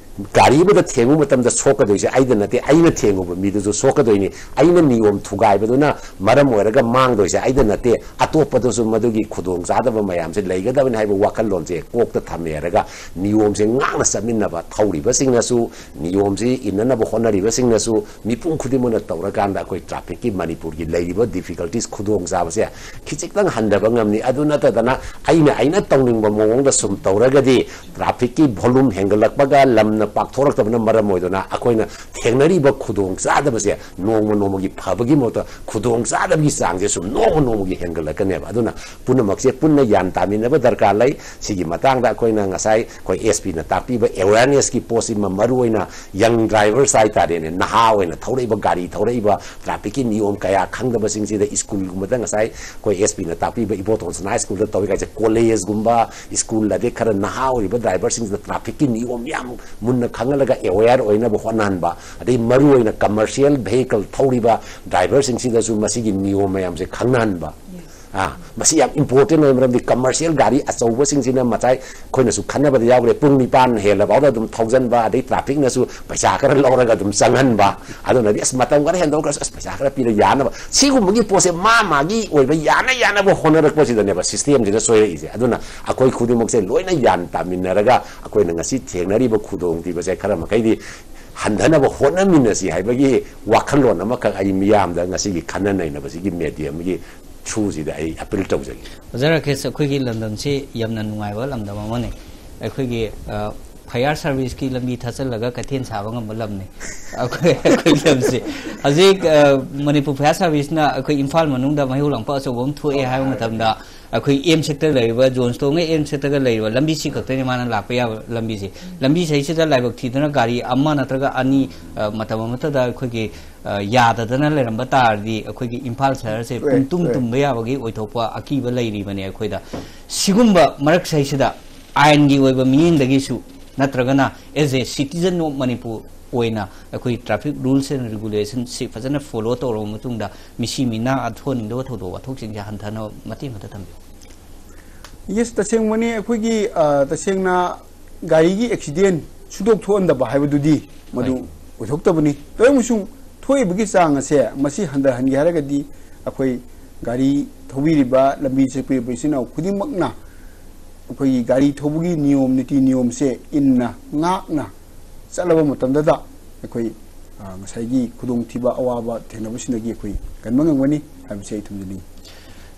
ꯒꯥꯔꯤ ꯑꯃꯗ ꯊꯦꯡꯉꯨ ꯃꯇꯝꯗ ꯁꯣꯛꯀꯗꯣꯏꯁꯦ ꯑꯩꯗ ꯅꯠꯇꯦ, ꯑꯩꯅ ꯊꯦꯡꯉꯨꯕ ꯃꯤꯗꯨꯁꯨ ꯁꯣꯛꯀꯗꯣꯏꯅꯤ꯫ ꯑꯩꯅ ꯅꯤꯌꯣꯝ ꯊꯨꯒꯥꯏꯕꯗꯨꯅ ꯃꯔꯝ ꯑꯣꯏꯔꯒ ꯃꯥꯡꯗꯣꯏꯁꯦ ꯑꯩꯗ ꯅꯠꯇꯦ, ꯑꯇꯣꯞꯄꯗꯁꯨ ꯃꯗꯨꯒꯤ ꯈꯨꯗꯣꯡꯆꯥꯗꯕ ꯃꯌꯥꯝꯁꯦ ꯂꯩꯒꯗꯕꯅꯤ ꯍꯥꯏꯕ ꯋꯥꯈꯜꯂꯣꯟꯁꯦ ꯀꯣꯛꯇ ꯊꯝꯃꯦꯔꯒ ꯅꯤꯌꯣꯝꯁꯦ ꯉꯥꯛꯅ ꯆꯠꯃꯤꯟꯅꯕ ꯊꯧꯔꯤꯕꯁꯤꯡꯅꯁꯨ, ꯅꯤꯌꯣꯝꯁꯤ ꯏꯟꯅꯅꯕ ꯍꯣꯠꯅꯔꯤꯕꯁꯤꯡꯅꯁꯨ, ꯃꯤꯄꯨꯝ ꯈꯨꯗꯤꯡꯃꯛꯅ ꯇꯧꯔꯀꯥꯟꯗ ꯑꯩꯈꯣꯏ ꯇ꯭ꯔꯥꯐꯤꯛꯀꯤ ꯃꯅꯤꯄꯨꯔꯒꯤ ꯂꯩꯔꯤꯕ ꯗꯤꯐꯤꯀꯜꯇꯤꯁ, ꯈꯨꯗꯣꯡꯆꯥꯕꯁꯦ ꯈꯤꯖꯤꯛꯇꯪ ꯍꯟꯊꯕ ꯉꯝꯅꯤ꯫ ꯑꯗꯨ ꯅꯠꯇꯗꯅ ꯑꯩꯅ, ꯑꯩꯅ ꯇꯧꯅꯤꯡꯕ ꯃꯑꯣꯡꯗ ꯁꯨꯝ ꯇꯧꯔꯒꯗꯤ ꯇ꯭ꯔꯥꯐꯤꯛꯀꯤ ꯚꯣꯂꯨꯝ ꯍꯦꯟꯒꯠꯂꯛꯄꯒ ꯂꯝꯅ ꯄꯥꯛꯊꯣꯔꯛꯇꯕꯅ ꯃꯔꯝ ꯑꯣꯏꯗꯨꯅ ꯑꯩꯈꯣꯏꯅ ꯊꯦꯡꯅꯔꯤꯕ ꯈꯨꯗꯣꯡꯆꯥꯗꯕꯁꯦ ꯅꯣꯡꯃ ꯅꯣꯡꯃꯒꯤ ꯐꯕꯒꯤ ꯃꯍꯨꯠꯇ ꯈꯨꯗꯣꯡꯆꯥꯗꯕꯒꯤ ꯆꯥꯡꯁꯦ ꯁꯨꯝ ꯅꯣꯡꯃ ꯅꯣꯡꯃꯒꯤ ꯍꯦꯟꯒꯠꯂꯛꯀꯅꯦꯕ꯫ ꯑꯗꯨꯅ ꯄꯨꯝꯅꯃꯛꯁꯦ ꯄꯨꯟꯅ ꯒ꯭ꯌꯥꯟ ꯇꯥꯃꯤꯟꯅꯕ ꯗꯔꯀꯥꯔ ꯂꯩ꯫ ꯁꯤꯒꯤ ꯃꯇꯥꯡꯗ ꯑꯩꯈꯣꯏꯅ ꯉꯁꯥꯏ ꯑꯩꯈꯣꯏ ꯑꯦꯁ ꯄꯤꯅ ꯇꯥꯛꯄꯤꯕ ꯑꯦꯋꯦꯔꯅꯦꯁꯀꯤ ꯄꯣꯠꯁꯤꯃ ꯃꯔꯨ ꯑꯣꯏꯅ ꯌꯪ ꯗ꯭ꯔꯥꯏꯚꯔꯁ ꯍꯥꯏꯇꯥꯔꯦꯅꯦ, ꯅꯍꯥ ꯑꯣꯏꯅ ꯊꯧꯔꯛꯏꯕ, ꯒꯥꯔꯤ ꯊꯧꯔꯛꯏꯕ, ꯇ꯭ꯔꯥꯐꯤꯛꯀꯤ ꯅꯤꯌꯣꯝ ꯀꯌꯥ ꯈꯪꯗꯕꯁꯤꯡꯁꯤꯗ ꯁ꯭ꯀꯨꯜꯒꯨꯝꯕꯗ ꯉꯁꯥꯏ ꯑꯩꯈꯣꯏ ꯑꯦꯁ ꯄꯤꯅ ꯇꯥꯛꯄꯤꯕ ꯏꯕꯣꯇꯣꯟ ꯁꯅꯥ ꯁ꯭ꯀꯨꯜꯗ ꯇꯧꯏ ꯀꯥꯏꯁꯦ, ꯀꯣꯂꯦꯖꯒꯨꯝꯕ, ꯁ꯭ꯀꯨꯜ, ꯑꯗꯩ ꯈꯔ ꯅꯍꯥ ꯑꯣꯏꯔꯤꯕ ꯗ꯭ꯔꯥꯏꯚꯔꯁꯤꯡꯁꯤꯗ ꯇ꯭ꯔꯥꯐꯤꯛꯀꯤ ꯅꯤꯌꯣꯝ ꯌꯥꯝ ꯃꯨꯟꯅ ꯈꯪꯍꯜꯂꯒ ꯑꯦꯋꯦꯌꯔ ꯑꯣꯏꯅꯕ ꯍꯣꯠꯅꯍꯟꯕ, ꯑꯗꯩ ꯃꯔꯨꯑꯣꯏꯅ ꯀꯃꯔꯁꯤꯌꯦꯜ ꯚꯦꯍꯤꯀꯜ ꯊꯧꯔꯤꯕ ꯗ꯭ꯔꯥꯏꯚꯔꯁꯤꯡꯁꯤꯗꯁꯨ ꯃꯁꯤꯒꯤ ꯅꯤꯌꯣꯝ ꯃꯌꯥꯝꯁꯦ ꯈꯪꯅꯍꯟꯕ꯫ ꯑꯥ, ꯃꯁꯤ ꯌꯥꯝ ꯏꯝꯄꯣꯔꯇꯦꯟ ꯑꯣꯏꯕ ꯃꯔꯝꯗꯤ ꯀꯃꯔꯁꯤꯌꯦꯜ ꯒꯥꯔꯤ ꯑꯆꯧꯕꯁꯤꯡꯁꯤꯅ ꯉꯁꯥꯏ ꯑꯩꯈꯣꯏꯅꯁꯨ ꯈꯟꯅꯕꯗ ꯌꯥꯎꯈ꯭ꯔꯦ, ꯄꯨꯡ ꯅꯤꯄꯥꯟ ꯍꯦꯜꯂꯐꯥꯎꯗ ꯑꯗꯨꯝ ꯊꯧꯖꯟꯕ, ꯑꯗꯩ ꯇ꯭ꯔꯥꯐꯤꯛꯅꯁꯨ ꯄꯩꯁꯥ ꯈꯔ ꯂꯧꯔꯒ ꯑꯗꯨꯝ ꯆꯪꯍꯟꯕ, ꯑꯗꯨꯅꯗꯤ ꯑꯁ ꯃꯇꯝ ꯈꯔ ꯍꯦꯟꯗꯣꯛꯈ꯭ꯔꯁꯨ ꯑꯁ ꯄꯩꯁꯥ ꯈꯔ ꯄꯤꯔ ꯌꯥꯅꯕ, ꯁꯤꯒꯨꯝꯕꯒꯤ ꯄꯣꯠꯁꯦ ꯃꯥ ꯃꯥꯒꯤ ꯑꯣꯏꯕ ꯌꯥꯅ ꯌꯥꯅꯕ ꯍꯣꯠꯅꯔꯛꯄꯁꯤꯗꯅꯦꯕ ꯁꯤꯁꯇꯦꯝꯁꯤꯗ ꯁꯣꯏꯔꯛꯏꯁꯦ꯫ ꯑꯗꯨꯅ ꯑꯩꯈꯣꯏ ꯈꯨꯗꯤꯡꯃꯛꯁꯦ ꯂꯣꯏꯅ ꯒ꯭ꯌꯥꯟ ꯇꯥꯃꯤꯟꯅꯔꯒ ꯑꯩꯈꯣꯏꯅ ꯉꯁꯤ ꯊꯦꯡꯅꯔꯤꯕ ꯈꯨꯗꯣꯡꯊꯤꯕꯁꯦ ꯈꯔ ꯃꯈꯩꯗꯤ ꯍꯟꯊꯅꯕ ꯍꯣꯠꯅꯃꯤꯟꯅꯁꯤ ꯍꯥꯏꯕꯒꯤ ꯋꯥꯈꯜꯂꯣꯟ ꯑꯃꯈꯛ ꯑꯩ ꯃꯤꯌꯥꯝꯗ ꯉꯁꯤꯒꯤ ꯈꯟꯅ ꯅꯩꯅꯕꯁꯤꯒꯤ ꯃꯦꯗꯤꯌꯝꯒꯤ ꯊ꯭ꯔꯨꯁꯤꯗ ꯑꯩ ꯑꯄꯤꯜ ꯇꯧꯖꯒꯦ꯫ ꯑꯣꯖꯥ ꯔꯥꯀꯦꯁ, ꯑꯩꯈꯣꯏꯒꯤ ꯂꯝꯗꯝꯁꯤ ꯌꯥꯝꯅ ꯅꯨꯡꯉꯥꯏꯕ ꯂꯝꯗꯝ ꯑꯃꯅꯤ꯫ ꯑꯩꯈꯣꯏꯒꯤ, ꯑ, ꯐꯥꯌꯔ ꯁꯥꯔꯚꯤꯁꯀꯤ ꯂꯝꯕꯤ ꯊꯥꯆꯜꯂꯒ ꯀꯩꯊꯦꯜ ꯁꯥꯕ ꯉꯝꯕ ꯂꯝꯅꯤ ꯑꯩꯈꯣꯏ, ꯑꯩꯈꯣꯏ ꯂꯝꯁꯤ꯫ ꯍꯧꯖꯤꯛ, ꯑ, ꯃꯅꯤꯄꯨꯔ ꯐꯥꯌꯔ ꯁꯥꯔꯚꯤꯁꯅ ꯑꯩꯈꯣꯏ ꯏꯝꯐꯥꯜ ꯃꯅꯨꯡꯗ ꯃꯩꯍꯧ ꯂꯥꯡꯄꯣꯛ ꯑꯆꯧꯕ ꯑꯃ ꯊꯣꯛꯑꯦ ꯍꯥꯏꯕ ꯃꯇꯝꯗ, ꯑꯩꯈꯣꯏ ꯑꯦꯝ ꯁꯦꯛꯇꯔ ꯂꯩꯔꯤꯕ, ꯖꯣꯟꯁꯇꯣꯟꯒ ꯑꯦꯝ ꯁꯦꯛꯇꯔꯒ ꯂꯩꯔꯤꯕ ꯂꯝꯕꯤꯁꯤ ꯈꯛꯇꯅꯤ ꯃꯥꯅ ꯂꯥꯛꯄ ꯌꯥꯕ ꯂꯝꯕꯤꯁꯦ꯫ ꯂꯝꯕꯤꯁꯤꯗꯩꯁꯤꯗ ꯂꯥꯏꯕꯛ ꯊꯤꯗꯅ ꯒꯥꯔꯤ ꯑꯃ ꯅꯠꯇ꯭ꯔꯒ ꯑꯅꯤ, ꯑ, ꯃꯇꯝ ꯑꯃꯠꯇꯗ ꯑꯩꯈꯣꯏꯒꯤ, ꯑ, ꯌꯥꯗꯗꯅ ꯂꯩꯔꯝꯕ ꯇꯥꯔꯗꯤ, ꯑꯩꯈꯣꯏꯒꯤ ꯏꯝꯐꯥꯜ ꯁꯍꯔꯁꯦ ꯍꯣꯏ, ꯄꯨꯡ ꯇꯨꯝ ꯍꯣꯏ꯫ ꯇꯨꯝꯕ ꯌꯥꯕꯒꯤ ꯑꯣꯏꯊꯣꯛꯄ ꯑꯀꯤꯕ ꯂꯩꯔꯤꯕꯅꯦ ꯑꯩꯈꯣꯏꯗ꯫ ꯁꯤꯒꯨꯝꯕ ꯃꯔꯛꯁꯤꯗꯩꯁꯤꯗ ꯑꯥꯏꯟꯒꯤ ꯑꯣꯏꯕ ꯃꯤꯠꯌꯦꯡꯗꯒꯤꯁꯨ ꯅꯠꯇ꯭ꯔꯒꯅ as a citizen of Manipur ꯑꯣꯏꯅ ꯑꯩꯈꯣꯏ traffic rules and regulation ꯁꯤ ꯐꯖꯅ follow ꯇꯧꯔꯕ ꯃꯇꯨꯡꯗ ꯃꯤꯁꯤ ꯃꯤꯅꯥ ꯊꯣꯛꯍꯟꯅꯤꯡꯗꯕ ꯊꯧꯗꯣꯛ ꯋꯥꯊꯣꯛꯁꯤꯡꯁꯦ ꯍꯟꯊꯅꯕ ꯃꯇꯦꯛ ꯑꯃꯇ ꯊꯝꯕꯤꯌꯨ꯫ Yes, ꯇꯁꯦꯡꯕꯅꯤ꯫ ꯑꯩꯈꯣꯏꯒꯤ, ꯑ, ꯇꯁꯦꯡꯅ ꯒꯥꯔꯤꯒꯤ ꯑꯦꯛꯁꯤꯗꯦꯟ ꯁꯨꯡꯊꯣꯛ ꯊꯣꯛꯍꯟꯗꯕ ꯍꯥꯏꯕꯗꯨꯗꯤ ꯃꯗꯨ ꯍꯣꯏ꯫ ꯑꯣꯏꯊꯣꯛꯇꯕꯅꯤ꯫ ꯇꯧꯏꯒꯨꯝꯕꯁꯨꯡ ꯊꯣꯛꯏꯕꯒꯤ ꯆꯥꯡ ꯑꯁꯦ ꯃꯁꯤ ꯍꯟꯊꯍꯟꯒꯦ ꯍꯥꯏꯔꯒꯗꯤ ꯑꯩꯈꯣꯏ ꯒꯥꯔꯤ ꯊꯧꯕꯤꯔꯤꯕ, ꯂꯝꯕꯤ ꯆꯠꯄꯤꯔꯤꯕ ꯏꯆꯤꯟ ꯏꯅꯥꯎ ꯈꯨꯗꯤꯡꯃꯛꯅ ꯑꯩꯈꯣꯏꯒꯤ ꯒꯥꯔꯤ ꯊꯧꯕꯒꯤ ꯅꯤꯌꯣꯝ, ꯅꯤꯇꯤ ꯅꯤꯌꯣꯝꯁꯦ ꯏꯟꯅ ꯉꯥꯛꯅ ꯆꯠꯂꯕ ꯃꯇꯝꯗꯗ ꯑꯩꯈꯣꯏ, ꯑ, ꯉꯁꯥꯏꯒꯤ ꯈꯨꯗꯣꯡꯊꯤꯕ, ꯑꯋꯥꯕ ꯊꯦꯡꯅꯕꯁꯤꯡꯗꯒꯤ ꯑꯩꯈꯣꯏ ꯀꯟꯕ ꯉꯝꯒꯅꯤ ꯍꯥꯏꯕꯁꯤ ꯑꯩ ꯊꯝꯖꯅꯤꯡꯏ꯫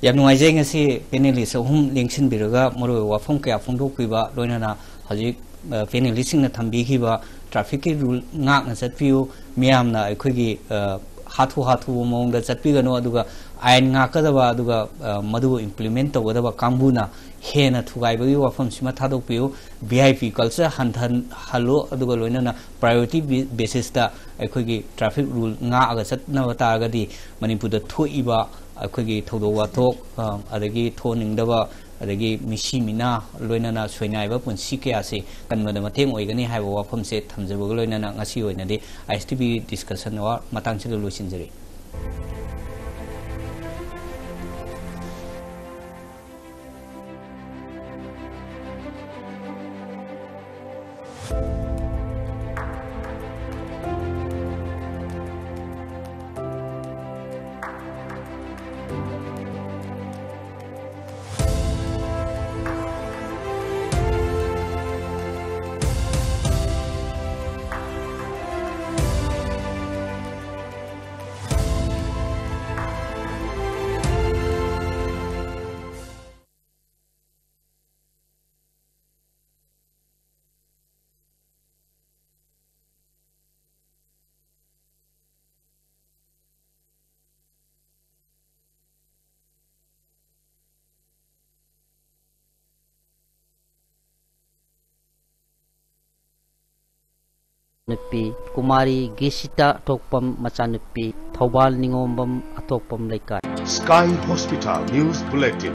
ꯌꯥꯝ ꯅꯨꯡꯉꯥꯏꯖꯩ ꯉꯁꯤ panelist ꯑꯍꯨꯝ ꯂꯦꯡꯁꯤꯟꯕꯤꯔꯒ ꯃꯔꯨꯑꯣꯏꯕ ꯋꯥꯐꯝ ꯀꯌꯥ ꯐꯣꯡꯗꯣꯛꯄꯤꯕ, ꯂꯣꯏꯅꯅ ꯍꯧꯖꯤꯛ, ꯑ, panelistꯁꯤꯡꯅ ꯊꯝꯕꯤꯈꯤꯕ trafficꯀꯤ rule ꯉꯥꯛꯅ ꯆꯠꯄꯤꯌꯨ, ꯃꯤꯌꯥꯝꯅ ꯑꯩꯈꯣꯏꯒꯤ, ꯑ, ꯍꯥꯊꯨ ꯍꯥꯊꯨꯕ ꯃꯑꯣꯡꯗ ꯆꯠꯄꯤꯒꯅꯨ, ꯑꯗꯨꯒ ꯑꯥꯏꯟ ꯉꯥꯛꯀꯗꯕ, ꯑꯗꯨꯒ, ꯑ, ꯃꯗꯨꯕꯨ implement ꯇꯧꯒꯗꯕ ꯀꯥꯡꯕꯨꯅ ꯍꯦꯟꯅ ꯊꯨꯒꯥꯏꯕꯒꯤ ꯋꯥꯐꯝꯁꯤꯃ ꯊꯥꯗꯣꯛꯄꯤꯌꯨ꯫ VIP culture ꯍꯟꯊꯍꯜꯂꯨ, ꯑꯗꯨꯒ ꯂꯣꯏꯅꯅ priority ꯕꯦ-, basisꯇ ꯑꯩꯈꯣꯏꯒꯤ traffic rule ꯉꯥꯛꯑꯒ ꯆꯠꯅꯕ ꯇꯥꯔꯒꯗꯤ ꯃꯅꯤꯄꯨꯔꯗ ꯊꯣꯛꯏꯕ ꯑꯩꯈꯣꯏꯒꯤ ꯊꯧꯗꯣꯛ ꯋꯥꯊꯣꯛ, ꯑ, ꯑꯗꯒꯤ ꯊꯣꯛꯍꯟꯅꯤꯡꯗꯕ, ꯑꯗꯒꯤ ꯃꯤꯁꯤ ꯃꯤꯅꯥ, ꯂꯣꯏꯅꯅ ꯁꯣꯏꯅꯥꯏꯕ ꯄꯨꯟꯁꯤ ꯀꯌꯥꯁꯤ ꯀꯟꯕꯗ ꯃꯇꯦꯡ ꯑꯣꯏꯒꯅꯤ ꯍꯥꯏꯕ ꯋꯥꯐꯝꯁꯦ ꯊꯝꯖꯕꯒ ꯂꯣꯏꯅꯅ ꯉꯁꯤ ꯑꯣꯏꯅꯗꯤ ISTV discussion hour ꯃꯇꯥꯡꯁꯤꯗ ꯂꯣꯏꯁꯤꯟꯖꯔꯤ꯫ ꯅꯨꯄꯤ, ꯀꯨꯃꯥꯔꯤ ꯒꯤꯁꯤꯇꯥ ꯑꯊꯣꯛꯄꯝ ꯃꯆꯥꯅꯨꯄꯤ, ꯊꯧꯕꯥꯜ ꯅꯤꯉꯣꯝꯕꯝ ꯑꯊꯣꯛꯄꯝ ꯂꯩꯀꯥꯏ꯫ Sky Hospital News Bulletin.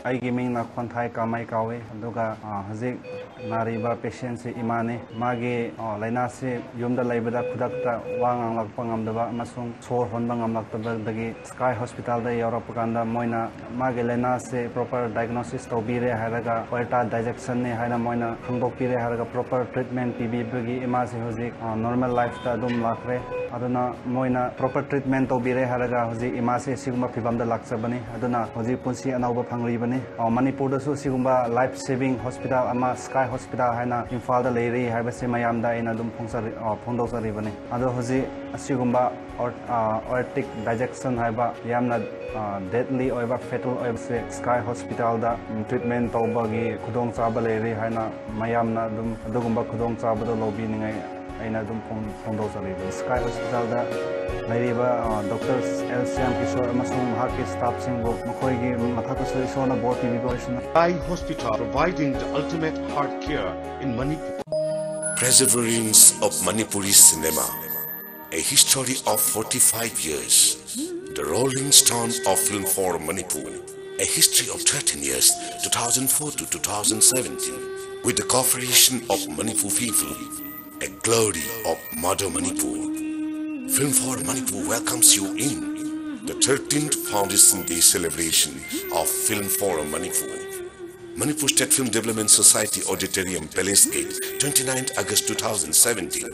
ꯑꯩꯒꯤ ꯃꯤꯡꯅ ꯈꯣꯟꯊꯥꯏ ꯀꯥꯃꯩ ꯀꯧꯏ, ꯑꯗꯨꯒ, ꯑ, ꯍꯧꯖꯤꯛ ꯅꯥꯔꯤꯕ patientꯁꯤ ꯏꯃꯥꯅꯤ꯫ ꯃꯥꯒꯤ, ꯑ, ꯂꯥꯏꯅꯥꯁꯤ ꯌꯨꯝꯗ ꯂꯩꯕꯗ ꯈꯨꯗꯛꯇ ꯋꯥ ꯉꯥꯡꯂꯛꯄ ꯉꯝꯗꯕ ꯑꯃꯁꯨꯡ ꯁꯣꯔ ꯍꯣꯟꯕ ꯉꯝꯂꯛꯇꯕꯗꯒꯤ Sky Hospitalꯗ ꯌꯧꯔꯛꯄ ꯀꯥꯟꯗ ꯃꯣꯏꯅ ꯃꯥꯒꯤ ꯂꯥꯏꯅꯥꯁꯤ proper diagnosis ꯇꯧꯕꯤꯔꯦ ꯍꯥꯏꯔꯒ aorta dissection ꯅꯤ ꯍꯥꯏꯅ ꯃꯣꯏꯅ ꯈꯪꯗꯣꯛꯄꯤꯔꯦ ꯍꯥꯏꯔꯒ proper treatment ꯄꯤꯕꯤꯕꯒꯤ ꯏꯃꯥꯁꯤ ꯍꯧꯖꯤꯛ, ꯑ, normal lifeꯇ ꯑꯗꯨꯝ ꯂꯥꯛꯈ꯭ꯔꯦ꯫ ꯑꯗꯨꯅ ꯃꯣꯏꯅ proper treatment ꯇꯧꯕꯤꯔꯦ ꯍꯥꯏꯔꯒ ꯍꯧꯖꯤꯛ ꯏꯃꯥꯁꯤ ꯁꯤꯒꯨꯝꯕ ꯐꯤꯕꯝꯗ ꯂꯥꯛꯆꯕꯅꯤ꯫ ꯑꯗꯨꯅ ꯍꯧꯖꯤꯛ ꯄꯨꯟꯁꯤ ꯑꯅꯧꯕ ꯐꯪꯂꯤꯕꯅꯤ꯫ ꯑ, ꯃꯅꯤꯄꯨꯔꯗꯁꯨ ꯁꯤꯒꯨꯝꯕ life saving hospital ꯑꯃ Sky Hospital ꯍꯥꯏꯅ ꯏꯝꯐꯥꯜꯗ ꯂꯩꯔꯤ ꯍꯥꯏꯕꯁꯤ ꯃꯌꯥꯝꯗ ꯑꯩꯅ ꯑꯗꯨꯝ ꯐꯣꯡꯆꯔꯤ-, ꯑ, ꯐꯣꯡꯗꯣꯛꯆꯔꯤꯕꯅꯤ꯫ ꯑꯗꯣ ꯍꯧꯖꯤꯛ ꯑꯁꯤꯒꯨꯝꯕ aort-, ꯑ, aortic dissection ꯍꯥꯏꯕ ꯌꯥꯝꯅ, ꯑ, deadly ꯑꯣꯏꯕ, fatal ꯑꯣꯏꯕꯁꯦ Sky Hospitalꯗ, ꯎꯝ, treatment ꯇꯧꯕꯒꯤ ꯈꯨꯗꯣꯡꯆꯥꯕ ꯂꯩꯔꯤ ꯍꯥꯏꯅ ꯃꯌꯥꯝꯅ ꯑꯗꯨꯝ ꯑꯗꯨꯒꯨꯝꯕ ꯈꯨꯗꯣꯡꯆꯥꯕꯗꯣ ꯂꯧꯕꯤꯅꯤꯡꯉꯥꯏ ꯑꯩꯅ ꯑꯗꯨꯝ ꯐꯣꯡ-, ꯐꯣꯡꯗꯣꯛꯆꯔꯤꯕꯅꯤ꯫ Sky Hospitalꯗ ꯂꯩꯔꯤꯕ, ꯑ, doctor L ꯁ꯭ꯌꯥꯝ ꯀꯤꯁꯣꯔ ꯑꯃꯁꯨꯡ ꯃꯍꯥꯛꯀꯤ staffꯁꯤꯡꯕꯨ ꯃꯈꯣꯏꯒꯤ ꯃꯊꯛꯇꯁꯨ ꯏꯁꯣꯔꯅ ꯕꯣꯔ ꯄꯤꯕꯤꯕ ꯑꯣꯏꯁꯅꯨ꯫ Sky Hospital, providing the ultimate heart care in Manipur. Perseverance of Manipuri cinema, a history of forty-five years. The Rolling Stone of Film for Manipur, a history of thirteen years, two thousand four to two thousand seventeen, with the cooperation of Manipur people, a glory of Mother Manipur. Film for Manipur welcomes you in the thirteenth Foundation Day celebration of Film for Manipur. Manipur State Film Development Society Auditorium, Palace Gate, twenty-ninth August two thousand seventeen,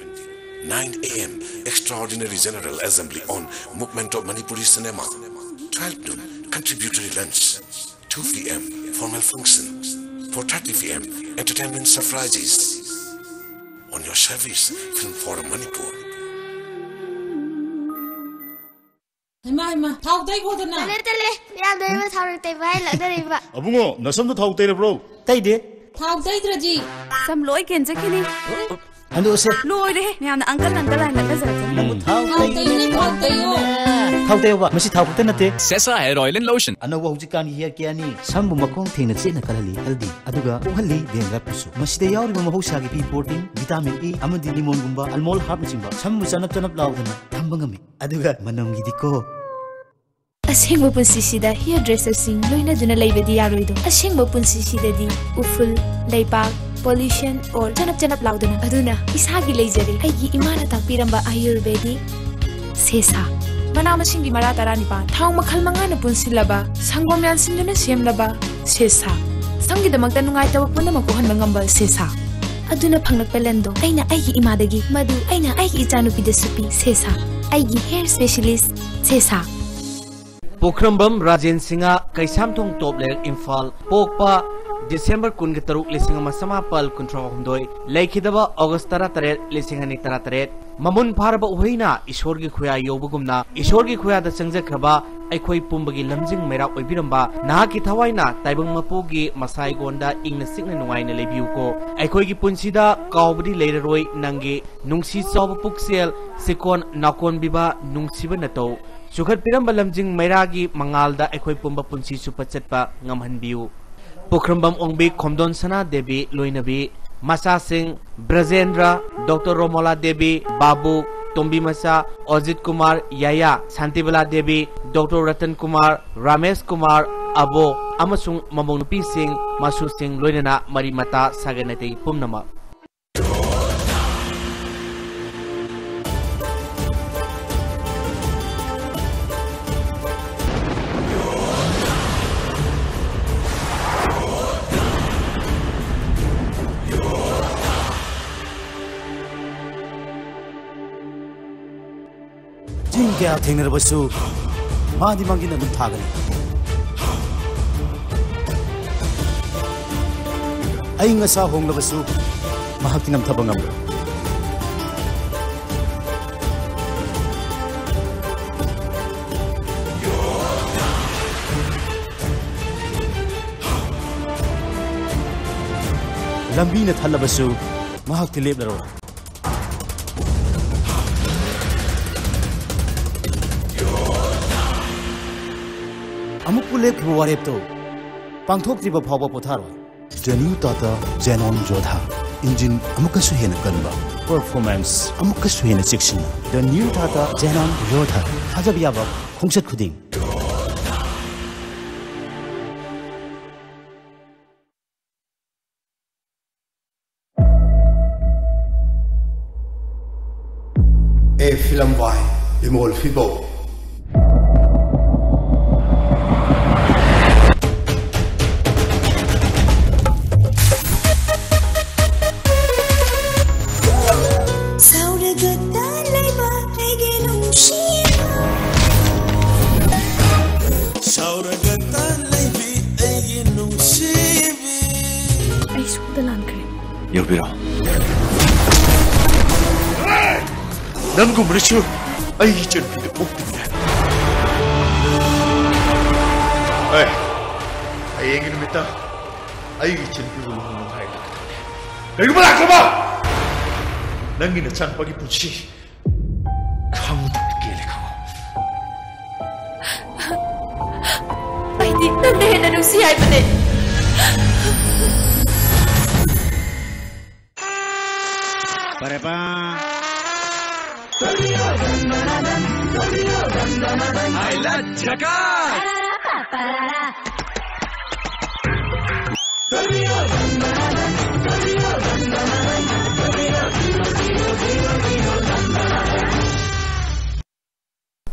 nine a m, Extraordinary General Assembly on Movement of Manipuri Cinema, twelve noon, contributory lunch, two p m, formal function, Four thirty P M, entertainment surprises. On your service, Film Forum Manipur. ꯍꯩꯃꯥ, ꯍꯩꯃꯥ, ꯊꯥꯎ ꯇꯩꯈꯣꯗꯅ꯫ ꯇꯜꯂꯦ, ꯇꯜꯂꯦ꯫ ꯃꯌꯥꯝꯗ ꯑꯩꯕꯨ ꯊꯥꯎ ꯇꯩꯕ ꯍꯥꯏ ꯂꯥꯛꯅꯔꯤꯕ꯫ ꯑꯕꯨꯡꯉꯣ, ꯅꯁꯝꯗꯣ ꯊꯥꯎ ꯇꯩꯔꯕ꯭ꯔꯣ? ꯇꯩꯗꯦ꯫ ꯊꯥꯎ ꯇꯩꯗ꯭ꯔꯗꯤ? ꯁꯝ ꯂꯣꯏ ꯀꯦꯟꯖꯈꯤꯅꯤ꯫ ꯍꯟꯗꯣꯛꯑꯁꯦ꯫ ꯂꯣꯏꯔꯦꯍꯦ, ꯃꯌꯥꯝꯅ uncle, uncle ꯍꯥꯏꯅ ꯂꯛꯅꯖꯔꯛꯀꯅꯤ꯫ ꯅꯪꯕꯨ ꯊꯥꯎ ꯊꯥꯎ ꯇꯩꯅꯦ, ꯇꯩꯅꯦ, ꯊꯥꯎ ꯊꯥꯎ ꯇꯩꯅꯦ꯫ ꯇꯩꯌꯣ꯫ ꯊꯥꯎ ꯇꯩꯌꯣꯕ, ꯃꯁꯤ ꯊꯥꯎ ꯈꯛꯇ ꯅꯠꯇꯦ꯫ ꯁꯦꯁꯥ hair oil and lotion꯫ ꯑꯅꯧꯕ ꯍꯧꯖꯤꯛꯀꯥꯟꯒꯤ hair careꯅꯤ꯫ ꯁꯝꯕꯨ ꯃꯈꯣꯡ ꯊꯦꯡꯅ ꯆꯦꯠꯅ ꯀꯜꯍꯜꯂꯤ healthy, ꯑꯗꯨꯒ ꯀꯣꯛꯍꯜꯂꯤ dandruffꯄꯨꯁꯨ꯫ ꯃꯁꯤꯗ ꯌꯥꯎꯔꯤꯕ ꯃꯍꯧꯁꯥꯒꯤ pea protein, vitamin E ꯑꯃꯗꯤ limonꯒꯨꯝꯕ almond herbꯅꯆꯤꯡꯕ ꯁꯝꯕꯨ ꯆꯅꯞ ꯆꯅꯞ ꯂꯥꯎꯗꯅ ꯊꯝꯕ ꯉꯝꯃꯤ꯫ ꯑꯗꯨꯒ ꯃꯅꯝꯒꯤꯗꯤꯀꯣ꯫ ꯑꯁꯦꯡꯕ ꯄꯨꯟꯁꯤꯁꯤꯗ hairdresserꯁꯤꯡ ꯂꯣꯏꯅꯗꯨꯅ ꯂꯩꯕꯗꯤ ꯌꯥꯔꯣꯏꯗꯣ꯫ ꯑꯁꯦꯡꯕ ꯄꯨꯟꯁꯤꯁꯤꯗꯗꯤ ꯎꯐꯨꯜ, ꯂꯩꯕꯥꯛ, pollution or ꯆꯅꯞ ꯆꯅꯞ ꯂꯥꯎꯗꯅ꯫ ꯑꯗꯨꯅ ꯏꯁꯥꯒꯤ ꯂꯩꯖꯔꯦ, ꯑꯩꯒꯤ ꯏꯃꯥꯅ ꯇꯥꯛꯄꯤꯔꯝꯕ Ayurvedic ꯁꯦꯁꯥ꯫ ꯃꯅꯥ ꯃꯁꯤꯡꯒꯤ ꯃꯔꯥ ꯇꯔꯥꯅꯤꯄꯥꯟ, ꯊꯥꯎ ꯃꯈꯜ ꯃꯉꯥꯅ ꯄꯨꯟꯁꯤꯜꯂꯕ, ꯁꯪꯒꯣꯝ ꯌꯥꯟꯁꯤꯟꯗꯨꯅ ꯁꯦꯝꯂꯕ ꯁꯦꯁꯥ꯫ ꯁꯝꯒꯤꯗꯃꯛꯇ ꯅꯨꯡꯉꯥꯏꯇꯕ ꯄꯨꯝꯅꯃꯛ ꯀꯣꯛꯍꯟꯕ ꯉꯝꯕ ꯁꯦꯁꯥ꯫ ꯑꯗꯨꯅ ꯐꯪꯂꯛꯄ ꯂꯟꯗꯣ ꯑꯩꯅ ꯑꯩꯒꯤ ꯏꯃꯥꯗꯒꯤ, ꯃꯗꯨ ꯑꯩꯅ ꯑꯩꯒꯤ ꯏꯆꯥꯅꯨꯄꯤꯗꯁꯨ ꯄꯤ꯫ ꯁꯦꯁꯥ, ꯑꯩꯒꯤ hair specialist ꯁꯦꯁꯥ꯫ ꯄꯣꯈ꯭ꯔꯝꯕꯝ ꯔꯥꯖꯦꯟ ꯁꯤꯡꯍ, ꯀꯩꯁꯥꯝꯊꯣꯡ ꯇꯣꯞ ꯂꯩꯔꯛ, ꯏꯝꯐꯥꯜ, ꯄꯣꯛꯄ ꯗꯤꯁꯦꯝꯕꯔ ꯀꯨꯟꯒ ꯇꯔꯨꯛ, ꯂꯤꯁꯤꯡ ꯑꯃ ꯆꯃꯥꯄꯜ ꯀꯨꯟꯊ꯭ꯔꯥ ꯍꯨꯝꯗꯣꯏ, ꯂꯩꯈꯤꯗꯕ ꯑꯣꯒꯁ ꯇꯔꯥꯇꯔꯦꯠ, ꯂꯤꯁꯤꯡ ꯑꯅꯤ ꯇꯔꯥꯇꯔꯦꯠ꯫ ꯃꯃꯨꯟ ꯐꯥꯔꯕ ꯎꯍꯩꯅ ꯏꯁꯣꯔꯒꯤ ꯈꯨꯌꯥ ꯌꯧꯕꯒꯨꯝꯅ, ꯏꯁꯣꯔꯒꯤ ꯈꯨꯌꯥꯗ ꯆꯪꯖꯈ꯭ꯔꯕ ꯑꯩꯈꯣꯏ ꯄꯨꯝꯕꯒꯤ ꯂꯝꯖꯤꯡ ꯃꯩꯔꯥ ꯑꯣꯏꯕꯤꯔꯝꯕ ꯅꯍꯥꯛꯀꯤ ꯊꯋꯥꯏꯅ ꯇꯥꯏꯕꯪ ꯃꯄꯨꯒꯤ ꯃꯁꯥꯏꯒꯣꯟꯗ ꯏꯪꯅ ꯆꯤꯛꯅ ꯅꯨꯡꯉꯥꯏꯅ ꯂꯩꯕꯤꯌꯨꯀꯣ꯫ ꯑꯩꯈꯣꯏꯒꯤ ꯄꯨꯟꯁꯤꯗ ꯀꯥꯎꯕꯗꯤ ꯂꯩꯔꯔꯣꯏ ꯅꯪꯒꯤ ꯅꯨꯡꯁꯤ ꯆꯥꯎꯕ ꯄꯨꯛꯆꯦꯜ, ꯆꯤꯀꯣꯟ ꯅꯥꯀꯣꯟꯕꯤꯕ ꯅꯨꯡꯁꯤꯕ ꯅꯇꯧ꯫ ꯆꯨꯈꯠꯄꯤꯔꯝꯕ ꯂꯝꯖꯤꯡ ꯃꯩꯔꯥꯒꯤ ꯃꯉꯥꯜꯗ ꯑꯩꯈꯣꯏ ꯄꯨꯝꯕ ꯄꯨꯟꯁꯤ ꯆꯨꯞꯄ ꯆꯠꯄ ꯉꯝꯍꯟꯕꯤꯌꯨ꯫ ꯄꯨꯈ꯭ꯔꯝꯕꯝ ꯑꯣꯡꯕꯤ ꯈꯣꯝꯗꯣꯟ ꯁꯅꯥ ꯗꯦꯕꯤ ꯂꯣꯏꯅꯕꯤ, ꯃꯆꯥꯁꯤꯡ ꯕ꯭ꯔꯖꯦꯟꯗ꯭ꯔ, ꯗꯣꯛꯇꯔ ꯔꯣꯃꯣꯂꯥ ꯗꯦꯕꯤ, ꯕꯥꯕꯨ, ꯇꯣꯝꯕꯤ ꯃꯆꯥ, ꯑꯣꯖꯤꯠ ꯀꯨꯃꯥꯔ, ꯌꯥꯌꯥ, ꯁꯥꯟꯇꯤꯕꯂꯥ ꯗꯦꯕꯤ, ꯗꯣꯛꯇꯔ ꯔꯇꯟ ꯀꯨꯃꯥꯔ, ꯔꯥꯃꯦꯁ ꯀꯨꯃꯥꯔ, ꯑꯕꯣ ꯑꯃꯁꯨꯡ ꯃꯃꯧ ꯅꯨꯄꯤꯁꯤꯡ, ꯃꯁꯨꯁꯤꯡ ꯂꯣꯏꯅꯅ ꯃꯔꯤ ꯃꯇꯥ ꯁꯥꯒꯩ ꯅꯥꯇꯩ ꯄꯨꯝꯅꯃꯛ꯫ ꯆꯤꯡ ꯀꯌꯥ ꯊꯦꯡꯅꯔꯕꯁꯨ ꯃꯥꯗꯤ ꯃꯥꯡꯖꯤꯟ ꯑꯗꯨꯝ ꯊꯥꯒꯅꯤ꯫ ꯑꯏꯪ ꯑꯁꯥ ꯍꯣꯡꯂꯕꯁꯨ ꯃꯍꯥꯛꯇꯤ ꯅꯝꯊꯕ ꯉꯝꯂꯣꯏ꯫ ꯂꯝꯕꯤꯅ ꯊꯜꯂꯕꯁꯨ ꯃꯍꯥꯛꯇꯤ ꯂꯦꯞꯂꯔꯣꯏ꯫ ꯑꯃꯨꯛꯄꯨ ꯂꯦꯞꯈꯤꯕ ꯋꯥꯔꯦꯞꯇꯨ ꯄꯥꯡꯊꯣꯛꯇ꯭ꯔꯤꯕ ꯐꯥꯎꯕ ꯄꯣꯊꯥꯔꯣꯏ꯫ The new Tata Xenon Yodha. Engine ꯑꯃꯨꯛꯀꯁꯨ ꯍꯦꯟꯅ ꯀꯟꯕ, performance ꯑꯃꯨꯛꯀꯁꯨ ꯍꯦꯟꯅ ꯆꯦꯛꯁꯤꯟꯅ꯫ The new Tata Xenon Yodha. ꯊꯥꯖꯕ ꯌꯥꯕ ꯈꯣꯡꯆꯠ ꯈꯨꯗꯤꯡ꯫ A film by Bimol Fibo. ꯁꯥꯎꯔꯒꯇ ꯂꯩꯕ ꯑꯩꯒꯤ ꯅꯨꯡꯁꯤꯕ꯫ ꯁꯥꯎꯔꯒꯇ ꯂꯩꯕꯤ ꯑꯩꯒꯤ ꯅꯨꯡꯁꯤꯕꯤ꯫ ꯑꯩ ꯁꯣꯝꯗ ꯂꯥꯟꯈ꯭ꯔꯦ꯫ ꯌꯧꯕꯤꯔꯣ꯫ ꯅꯪꯒꯨꯝꯕꯅꯁꯨ ꯑꯩꯒꯤ ꯏꯆꯟꯅꯨꯄꯤꯗ ꯄꯣꯛꯇꯕꯅꯦ꯫ ꯑꯦ, ꯍꯌꯦꯡꯒꯤ ꯅꯨꯃꯤꯠꯇ ꯑꯩꯒꯤ ꯏꯆꯟꯅꯨꯄꯤꯕꯨ ꯂꯨꯍꯣꯡꯉꯣ ꯍꯥꯏꯕ ꯅꯠꯇ꯭ꯔꯅꯦ? ꯀꯔꯤꯒꯨꯝꯕ ꯂꯥꯛꯇ꯭ꯔꯕ ꯅꯪꯒꯤ ꯅꯆꯥꯅꯨꯄꯥꯒꯤ ꯄꯨꯟꯁꯤ ꯈꯪꯉꯨꯗꯕ ꯀꯦꯜꯂꯦ ꯈꯪꯉꯣ꯫ ꯑꯩꯗꯤ ꯅꯪꯅ ꯍꯦꯟꯅ ꯅꯨꯡꯁꯤ ꯍꯥꯏꯕꯅꯦ꯫ ꯄꯔꯦꯄꯥ꯫ I love ꯖꯀꯥꯠ꯫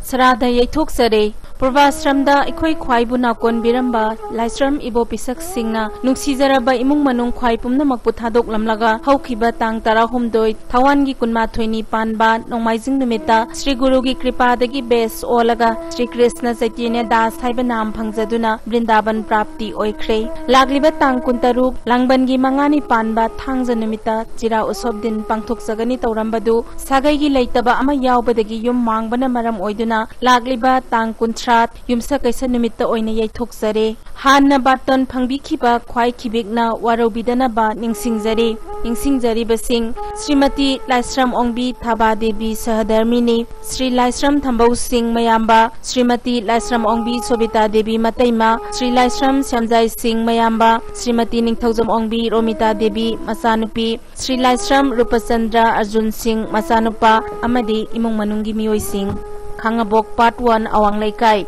ꯁꯔꯥꯗ ꯌꯩꯊꯣꯛꯆꯔꯦ꯫ ꯄꯨꯔꯕꯥꯁ꯭ꯔꯝꯗ ꯑꯩꯈꯣꯏ ꯈ꯭ꯋꯥꯏꯕꯨ ꯅꯥꯀꯣꯟꯕꯤꯔꯝꯕ ꯂꯥꯏꯁ꯭ꯔꯝ ꯏꯕꯣ ꯄꯤꯁꯛꯁꯤꯡꯅ ꯅꯨꯡꯁꯤꯖꯔꯕ ꯏꯃꯨꯡ ꯃꯅꯨꯡ ꯈ꯭ꯋꯥꯏ ꯄꯨꯝꯅꯃꯛꯄꯨ ꯊꯥꯗꯣꯛꯂꯝꯂꯒ ꯍꯧꯈꯤꯕ ꯇꯥꯡ ꯇꯔꯥꯍꯨꯝꯗꯣꯏ ꯊꯋꯥꯟꯒꯤ ꯀꯨꯟꯃꯥꯊꯣꯏꯅꯤ ꯄꯥꯟꯕ ꯅꯣꯡꯃꯥꯏꯖꯤꯡ ꯅꯨꯃꯤꯠꯇ ꯁ꯭ꯔꯤ ꯒꯨꯔꯨꯒꯤ ꯀ꯭ꯔꯤꯄꯥꯗꯒꯤ ꯕꯦꯁ ꯑꯣꯜꯂꯒ ꯁ꯭ꯔꯤ ꯀ꯭ꯔꯤꯁꯅ ꯆꯩꯇꯟꯌ ꯗꯥꯁ ꯍꯥꯏꯕ ꯅꯥꯝ ꯐꯪꯖꯗꯨꯅ ꯕ꯭ꯔꯤꯟꯗꯥꯕꯟ ꯄ꯭ꯔꯥꯞꯇꯤ ꯑꯣꯏꯈ꯭ꯔꯦ꯫ ꯂꯥꯛꯂꯤꯕ ꯇꯥꯡ ꯀꯨꯟꯇꯔꯨꯛ ꯂꯥꯡꯕꯟꯒꯤ ꯃꯉꯥꯅꯤ ꯄꯥꯟꯕ ꯊꯥꯡꯖ ꯅꯨꯃꯤꯠꯇ ꯆꯤꯔꯥ ꯎꯁꯣꯞ ꯗꯤꯟ ꯄꯥꯡꯊꯣꯛꯆꯒꯅꯤ ꯇꯧꯔꯝꯕꯗꯨ ꯁꯥꯒꯩꯒꯤ ꯂꯩꯇꯕ ꯑꯃ ꯌꯥꯎꯕꯗꯒꯤ ꯌꯨꯝ ꯃꯥꯡꯕꯅ ꯃꯔꯝ ꯑꯣꯏꯗꯨꯅ ꯂꯥꯛꯂꯤꯕ ꯇꯥꯡ ꯀꯨꯟꯊ꯭ꯔꯥ ꯌꯨꯝꯁꯀꯩꯁ ꯅꯨꯃꯤꯠꯇ ꯑꯣꯏꯅ ꯌꯩꯊꯣꯛꯆꯔꯦ꯫ ꯍꯥꯟꯅ ꯕꯥꯇꯣꯟ ꯐꯪꯕꯤꯈꯤꯕ ꯈ꯭ꯋꯥꯏ ꯈꯤꯕꯤꯛꯅ ꯋꯥꯔꯧꯕꯤꯗꯅꯕ ꯅꯤꯡꯁꯤꯡꯖꯔꯤ꯫ ꯅꯤꯡꯁꯤꯡꯖꯔꯤꯕꯁꯤꯡ ꯁ꯭ꯔꯤꯃꯇꯤ ꯂꯥꯏꯁ꯭ꯔꯝ ꯑꯣꯡꯕꯤ ꯊꯥꯕꯥ ꯗꯦꯕꯤ ꯁꯍꯙꯔꯃꯤꯅꯤ, ꯁ꯭ꯔꯤ ꯂꯥꯏꯁ꯭ꯔꯝ ꯊꯝꯕꯧ ꯁꯤꯡ ꯃꯌꯥꯝꯕ, ꯁ꯭ꯔꯤꯃꯇꯤ ꯂꯥꯏꯁ꯭ꯔꯝ ꯑꯣꯡꯕꯤ ꯁꯣꯕꯤꯇꯥ ꯗꯦꯕꯤ ꯃꯇꯩꯃ, ꯁ꯭ꯔꯤ ꯂꯥꯏꯁ꯭ꯔꯝ ꯁ꯭ꯌꯥꯝꯖꯥꯏ ꯁꯤꯡ ꯃꯌꯥꯝꯕ, ꯁ꯭ꯔꯤꯃꯇꯤ ꯅꯤꯡꯊꯧꯖꯝ ꯑꯣꯡꯕꯤ ꯔꯣꯃꯤꯇꯥ ꯗꯦꯕꯤ ꯃꯆꯥꯅꯨꯄꯤ, ꯁ꯭ꯔꯤ ꯂꯥꯏꯁ꯭ꯔꯝ ꯔꯨꯄꯆꯟꯗ꯭ꯔ ꯑꯔꯖꯨꯟ ꯁꯤꯡ ꯃꯆꯥꯅꯨꯄꯥ ꯑꯃꯗꯤ ꯏꯃꯨꯡ ꯃꯅꯨꯡꯒꯤ ꯃꯤꯑꯣꯏꯁꯤꯡ꯫ ꯈꯥꯡꯉꯕꯣꯛ ꯄꯥꯔꯠ ꯋꯥꯟ ꯑꯋꯥꯡ ꯂꯩꯀꯥꯏ꯫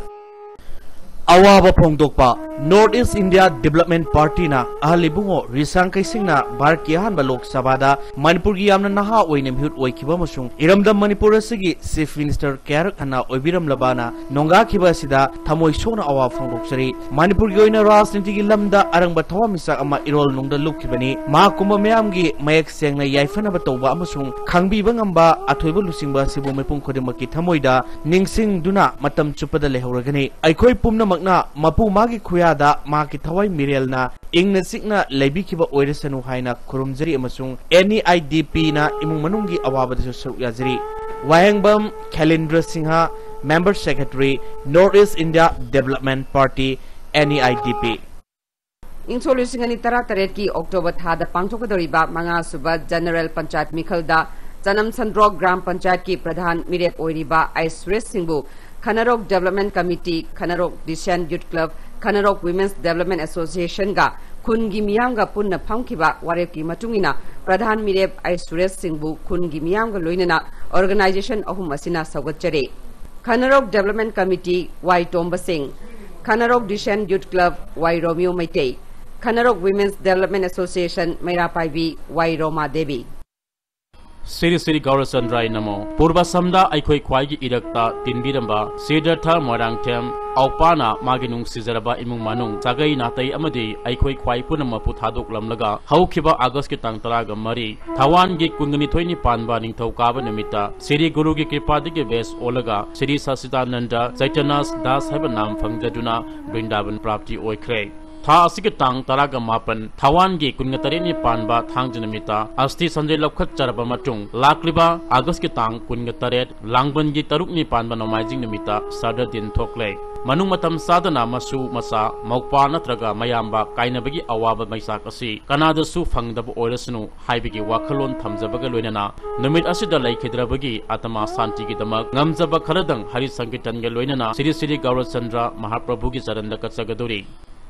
ꯑꯋꯥꯕ ꯐꯣꯡꯗꯣꯛꯄ꯫ North East India Development Partyꯅ ꯑꯍꯜ ꯏꯕꯨꯡꯉꯣ ꯔꯤꯁꯥꯡ ꯀꯩꯁꯤꯡꯅ ꯚꯥꯔꯠꯀꯤ ꯑꯍꯥꯟꯕ ꯂꯣꯛ ꯁꯚꯥꯗ ꯃꯅꯤꯄꯨꯔꯒꯤ ꯌꯥꯝꯅ ꯅꯍꯥ ꯑꯣꯏꯅ ꯃꯤꯍꯨꯠ ꯑꯣꯏꯈꯤꯕ ꯑꯃꯁꯨꯡ ꯏꯔꯝꯗꯝ ꯃꯅꯤꯄꯨꯔ ꯑꯁꯤꯒꯤ Chief Minister ꯀꯌꯥꯔꯛ ꯍꯟꯅ ꯑꯣꯏꯕꯤꯔꯝꯂꯕꯅ ꯅꯣꯡꯒꯥꯈꯤꯕ ꯑꯁꯤꯗ ꯊꯃꯣꯏ ꯁꯣꯛꯅ ꯑꯋꯥꯕ ꯐꯣꯡꯗꯣꯛꯆꯔꯤ꯫ ꯃꯅꯤꯄꯨꯔꯒꯤ ꯑꯣꯏꯅ ꯔꯥꯖꯅꯤꯇꯤꯒꯤ ꯂꯝꯗ ꯑꯔꯪꯕ ꯊꯋꯥꯟꯃꯤꯆꯥꯛ ꯑꯃ ꯏꯔꯣꯜ ꯅꯨꯡꯗ ꯂꯨꯞꯈꯤꯕꯅꯤ꯫ ꯃꯍꯥꯛꯀꯨꯝꯕ ꯃꯌꯥꯝꯒꯤ ꯃꯌꯦꯛ ꯁꯦꯡꯅ ꯌꯥꯏꯐꯅꯕ ꯇꯧꯕ ꯑꯃꯁꯨꯡ ꯈꯪꯕꯤꯕ ꯉꯝꯕ ꯑꯊꯣꯏꯕ ꯂꯨꯆꯤꯡꯕ ꯑꯁꯤꯕꯨ ꯃꯤꯄꯨꯝ ꯈꯨꯗꯤꯡꯃꯛꯀꯤ ꯊꯃꯣꯏꯗ ꯅꯤꯡꯁꯤꯡꯗꯨꯅ ꯃꯇꯝ ꯆꯨꯞꯄꯗ ꯂꯩꯍꯧꯔꯒꯅꯤ꯫ ꯑꯩꯈꯣꯏ ꯄꯨꯝꯅꯃꯛꯅ ꯃꯄꯨ ꯃꯥꯒꯤ ꯈꯨꯌꯥꯗ ꯃꯍꯥꯛꯀꯤ ꯊꯋꯥꯏ ꯃꯤꯔꯦꯜꯅ ꯏꯪꯅ ꯆꯤꯛꯅ ꯂꯩꯕꯤꯈꯤꯕ ꯑꯣꯏꯔꯁꯅꯨ ꯍꯥꯏꯅ ꯈꯨꯔꯨꯝꯖꯔꯤ ꯑꯃꯁꯨꯡ NEIDPꯅ ꯏꯃꯨꯡ ꯃꯅꯨꯡꯒꯤ ꯑꯋꯥꯕꯗꯁꯨ ꯁꯔꯨꯛ ꯌꯥꯖꯔꯤ꯫ ꯋꯥꯍꯦꯡꯕꯝ ꯈꯦꯂꯤꯟꯗ꯭ꯔ Singh, Member Secretary, North East India Development Party, NEIDP꯫ ꯏꯪꯁꯣꯛ ꯂꯤꯁꯤꯡ ꯑꯅꯤ ꯇꯔꯥꯇꯔꯦꯠꯀꯤ ꯑꯣꯛꯇꯣꯕꯔ ꯊꯥꯗ ꯄꯥꯡꯊꯣꯛꯀꯗꯧꯔꯤꯕ ꯃꯉꯥꯁꯨꯕ ꯖꯦꯅꯔꯦꯜ ꯄꯟꯆꯥꯌꯠ ꯃꯤꯈꯜꯗ ꯆꯅꯝ ꯁꯟꯗ꯭ꯔꯣꯛ ꯒ꯭ꯔꯥꯝ ꯄꯟꯆꯥꯌꯠꯀꯤ ꯄ꯭ꯔꯙꯥꯟ ꯃꯤꯔꯦꯞ ꯑꯣꯏꯔꯤꯕ ꯑꯥꯏ ꯁꯨꯔꯦꯁ ꯁꯤꯡꯕꯨ ꯈꯅꯔꯣꯛ ꯗꯦꯕꯂꯞꯃꯦꯟ ꯀꯃꯤꯇꯤ, ꯈꯅꯔꯣꯛ ꯗꯤꯁꯦꯟ ꯌꯨꯠ ꯀ꯭ꯂꯕ, ꯈꯅꯔꯣꯛ ꯋꯤꯃꯦꯟꯁ ꯗꯦꯕꯂꯞꯃꯦꯟ ꯑꯦꯁꯣꯁꯤꯌꯦꯁꯟꯒ ꯈꯨꯟꯒꯤ ꯃꯤꯌꯥꯝꯒ ꯄꯨꯟꯅ ꯐꯝꯈꯤꯕ ꯋꯥꯔꯦꯞꯀꯤ ꯃꯇꯨꯡ ꯏꯟꯅ ꯄ꯭ꯔꯙꯥꯟ ꯃꯤꯔꯦꯞ ꯑꯥꯏ ꯁꯨꯔꯦꯁ ꯁꯤꯡꯕꯨ ꯈꯨꯟꯒꯤ ꯃꯤꯌꯥꯝꯒ ꯂꯣꯏꯅꯅ ꯑꯣꯔꯒꯅꯥꯏꯖꯦꯁꯟ ꯑꯍꯨꯝ ꯑꯁꯤꯅ ꯁꯧꯒꯠꯆꯔꯦ꯫ ꯈꯅꯔꯣꯛ ꯗꯦꯕꯂꯞꯃꯦꯟ ꯀꯃꯤꯇꯤ, ꯋꯥꯏ ꯇꯣꯝꯕ ꯁꯤꯡ, ꯈꯅꯔꯣꯛ ꯗꯤꯁꯦꯟ ꯌꯨꯠ ꯀ꯭ꯂꯕ, ꯋꯥꯏ ꯔꯣꯃꯤꯌꯣ ꯃꯩꯇꯩ, ꯈꯅꯔꯣꯛ ꯋꯤꯃꯦꯟꯁ ꯗꯦꯕꯂꯞꯃꯦꯟ ꯑꯦꯁꯣꯁꯤꯌꯦꯁꯟ, ꯃꯩꯔꯥ ꯄꯥꯏꯕꯤ, ꯋꯥꯏ ꯔꯣꯃꯥ ꯗꯦꯕꯤ꯫ ꯁ꯭ꯔꯤ ꯁ꯭ꯔꯤ ꯒꯧꯔꯆꯟꯗ꯭ꯔꯥꯏ ꯅꯃꯣ꯫ ꯄꯨꯔꯕꯁꯝꯗ ꯑꯩꯈꯣꯏ ꯈ꯭ꯋꯥꯏꯒꯤ ꯏꯔꯛꯇ ꯇꯤꯟꯕꯤꯔꯝꯕ ꯁꯤꯗꯔꯊ ꯃꯣꯏꯔꯥꯡꯊꯦꯝ ꯑꯧꯄꯥꯅ ꯃꯥꯒꯤ ꯅꯨꯡꯁꯤꯖꯔꯕ ꯏꯃꯨꯡ ꯃꯅꯨꯡ, ꯁꯥꯒꯩ ꯅꯥꯇꯩ ꯑꯃꯗꯤ ꯑꯩꯈꯣꯏ ꯈ꯭ꯋꯥꯏ ꯄꯨꯝꯅꯃꯛꯄꯨ ꯊꯥꯗꯣꯛꯂꯝꯂꯒ ꯍꯧꯈꯤꯕ ꯑꯥꯒꯁꯀꯤ ꯇꯥꯡ ꯇꯔꯥꯒ ꯃꯔꯤ, ꯊꯥꯋꯥꯟꯒꯤ ꯀꯨꯟꯒ ꯅꯤꯊꯣꯏꯅꯤ ꯄꯥꯟꯕ ꯅꯤꯡꯊꯧꯀꯥꯕ ꯅꯨꯃꯤꯠꯇ ꯁ꯭ꯔꯤ ꯒꯨꯔꯨꯒꯤ ꯀ꯭ꯔꯤꯄꯥꯗꯒꯤ ꯕꯦꯁ ꯑꯣꯜꯂꯒ ꯁ꯭ꯔꯤ ꯁꯁꯤꯗꯥꯅꯟꯗ ꯆꯩꯇꯟꯌ ꯗꯥꯁ ꯍꯥꯏꯕ ꯅꯥꯝ ꯐꯪꯖꯗꯨꯅ ꯕ꯭ꯔꯤꯟꯗꯥꯕꯟ ꯄ꯭ꯔꯥꯞꯇꯤ ꯑꯣꯏꯈ꯭ꯔꯦ꯫ ꯊꯥ ꯑꯁꯤꯒꯤ ꯇꯥꯡ ꯇꯔꯥꯒ ꯃꯥꯄꯟ, ꯊꯥꯋꯥꯟꯒꯤ ꯀꯨꯟꯒ ꯇꯔꯦꯠꯅꯤ ꯄꯥꯟꯕ ꯊꯥꯡꯖ ꯅꯨꯃꯤꯠꯇ ꯑꯁꯊꯤ ꯁꯟꯖꯦ ꯂꯧꯈꯠꯆꯔꯕ ꯃꯇꯨꯡ, ꯂꯥꯛꯂꯤꯕ ꯑꯥꯒꯁꯀꯤ ꯇꯥꯡ ꯀꯨꯟꯒ ꯇꯔꯦꯠ, ꯂꯥꯡꯕꯟꯒꯤ ꯇꯔꯨꯛꯅꯤ ꯄꯥꯟꯕ ꯅꯣꯡꯃꯥꯏꯖꯤꯡ ꯅꯨꯃꯤꯠꯇ ꯁ꯭ꯔꯥꯗ ꯗꯤꯟ ꯊꯣꯛꯂꯦ꯫ ꯃꯅꯨꯡ ꯃꯇꯝ ꯆꯥꯗꯅ ꯃꯁꯨ, ꯃꯆꯥ, ꯃꯧꯄ꯭ꯋꯥ ꯅꯠꯇ꯭ꯔꯒ ꯃꯌꯥꯝꯕ ꯀꯥꯏꯅꯕꯒꯤ ꯑꯋꯥꯕ ꯃꯩꯆꯥꯛ ꯑꯁꯤ ꯀꯅꯥꯗꯁꯨ ꯐꯪꯗꯕ ꯑꯣꯏꯔꯁꯅꯨ ꯍꯥꯏꯕꯒꯤ ꯋꯥꯈꯜꯂꯣꯟ ꯊꯝꯖꯕꯒ ꯂꯣꯏꯅꯅ ꯅꯨꯃꯤꯠ ꯑꯁꯤꯗ ꯂꯩꯈꯤꯗ꯭ꯔꯕꯒꯤ ꯑꯇꯃꯥ ꯁꯥꯟꯇꯤꯒꯤꯗꯃꯛ ꯉꯝꯖꯕ ꯈꯔꯗꯪ ꯍꯔꯤ ꯁꯪꯀꯤꯔꯇꯟꯒ ꯂꯣꯏꯅꯅ ꯁ꯭ꯔꯤ ꯁ꯭ꯔꯤ ꯒꯧꯔꯆꯟꯗ꯭ꯔ ꯃꯍꯥꯄ꯭ꯔꯚꯨꯒꯤ ꯆꯔꯟꯗ ꯀꯠꯆꯒꯗꯧꯔꯤ꯫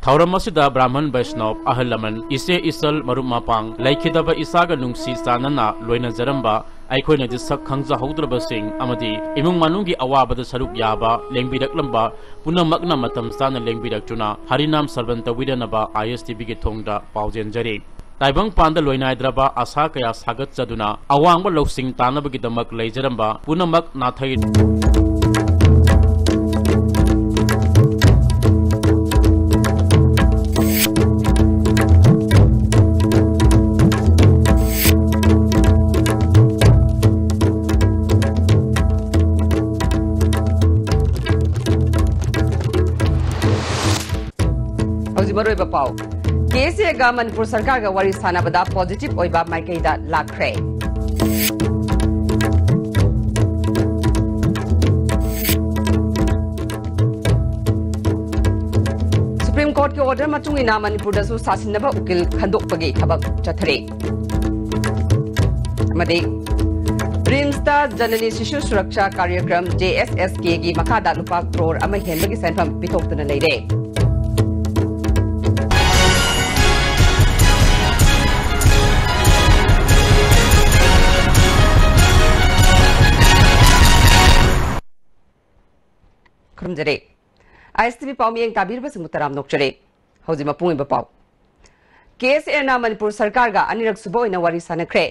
ꯊꯧꯔꯝ ꯑꯁꯤꯗ ꯕ꯭ꯔꯥꯍꯃꯟ ꯕꯩꯁꯅꯣꯞ, ꯑꯍꯜ ꯂꯃꯟ, ꯏꯆꯦ ꯏꯆꯜ, ꯃꯔꯨꯞ ꯃꯄꯥꯡ, ꯂꯩꯈꯤꯗꯕ ꯏꯆꯥꯒ ꯅꯨꯡꯁꯤ ꯆꯥꯟꯅꯅ ꯂꯣꯏꯅꯖꯔꯝꯕ, ꯑꯩꯈꯣꯏꯅꯗꯤ ꯁꯛ ꯈꯪꯖꯍꯧꯗ꯭ꯔꯕꯁꯤꯡ ꯑꯃꯗꯤ ꯏꯃꯨꯡ ꯃꯅꯨꯡꯒꯤ ꯑꯋꯥꯕꯗ ꯁꯔꯨꯛ ꯌꯥꯕ, ꯂꯦꯡꯕꯤꯔꯛꯂꯝꯕ ꯄꯨꯝꯅꯃꯛꯅ ꯃꯇꯝ ꯆꯥꯅ ꯂꯦꯡꯕꯤꯔꯛꯇꯨꯅ ꯍꯔꯤꯅꯥꯝ ꯁ꯭ꯔꯕꯟ ꯇꯧꯕꯤꯗꯅꯕ ꯑꯥꯏ ꯑꯦꯁ ꯇꯤ ꯚꯤꯒꯤ ꯊꯣꯡꯗ ꯄꯥꯎꯖꯦꯟꯖꯔꯤ꯫ ꯇꯥꯏꯕꯪꯄꯥꯟꯗ ꯂꯣꯏꯅꯥꯏꯗ꯭ꯔꯕ ꯑꯥꯁꯥ ꯀꯌꯥ ꯁꯥꯒꯠꯆꯗꯨꯅ ꯑꯋꯥꯡꯕ ꯂꯧꯁꯤꯡ ꯇꯥꯟꯅꯕꯒꯤꯗꯃꯛ ꯂꯩꯖꯔꯝꯕ ꯄꯨꯝꯅꯃꯛ ꯅꯥꯊꯩ꯫ ꯍꯧꯖꯤꯛ ꯃꯔꯨꯑꯣꯏꯕ ꯄꯥꯎ꯫ ꯀꯦ ꯑꯦꯁ ꯑꯦꯒ ꯃꯅꯤꯄꯨꯔ ꯁꯔꯀꯥꯔꯒ ꯋꯥꯔꯤ ꯁꯥꯟꯅꯕꯗ ꯄꯣꯖꯤꯇꯤꯚ ꯑꯣꯏꯕ ꯃꯥꯏꯀꯩꯗ ꯂꯥꯛꯈ꯭ꯔꯦ꯫ ꯁꯨꯄ꯭ꯔꯤꯝ ꯀꯣꯔꯠꯀꯤ ꯑꯣꯔꯗꯔ ꯃꯇꯨꯡ ꯏꯟꯅ ꯃꯅꯤꯄꯨꯔꯗꯁꯨ ꯁꯥꯁꯤꯟꯅꯕ ꯎꯀꯤꯜ ꯈꯟꯗꯣꯛꯄꯒꯤ ꯊꯕꯛ ꯆꯠꯊꯔꯤ꯫ ꯑꯃꯗꯤ ꯔꯤꯝꯁꯇ ꯖꯅꯅꯤ ꯁꯤꯁꯨ ꯁꯨꯔꯛꯁꯥ ꯀꯥꯔꯌꯀ꯭ꯔꯝ, ꯖꯦ ꯑꯦꯁ ꯑꯦꯁ ꯀꯦꯒꯤ ꯃꯈꯥꯗ ꯂꯨꯄꯥ ꯀ꯭ꯔꯣꯔ ꯑꯃ ꯍꯦꯟꯕꯒꯤ ꯁꯦꯟꯐꯝ ꯄꯤꯊꯣꯛꯇꯨꯅ ꯂꯩꯔꯦ꯫ ꯈꯨꯔꯨꯝꯖꯔꯤ꯫ ꯑꯥꯏ ꯑꯦꯁ ꯇꯤ ꯚꯤ ꯄꯥꯎꯃꯤꯌꯦꯡ ꯇꯥꯕꯤꯔꯤꯕꯁꯤꯡꯕꯨ ꯇꯔꯥꯝꯅ ꯑꯣꯛꯆꯔꯤ꯫ ꯍꯧꯖꯤꯛ ꯃꯄꯨꯡ ꯑꯣꯏꯕ ꯄꯥꯎ꯫ ꯀꯦ ꯑꯦꯁ ꯑꯦꯅ ꯃꯅꯤꯄꯨꯔ ꯁꯔꯀꯥꯔꯒ ꯑꯅꯤꯔꯛ ꯁꯨꯕ ꯑꯣꯏꯅ ꯋꯥꯔꯤ ꯁꯥꯟꯅꯈ꯭ꯔꯦ꯫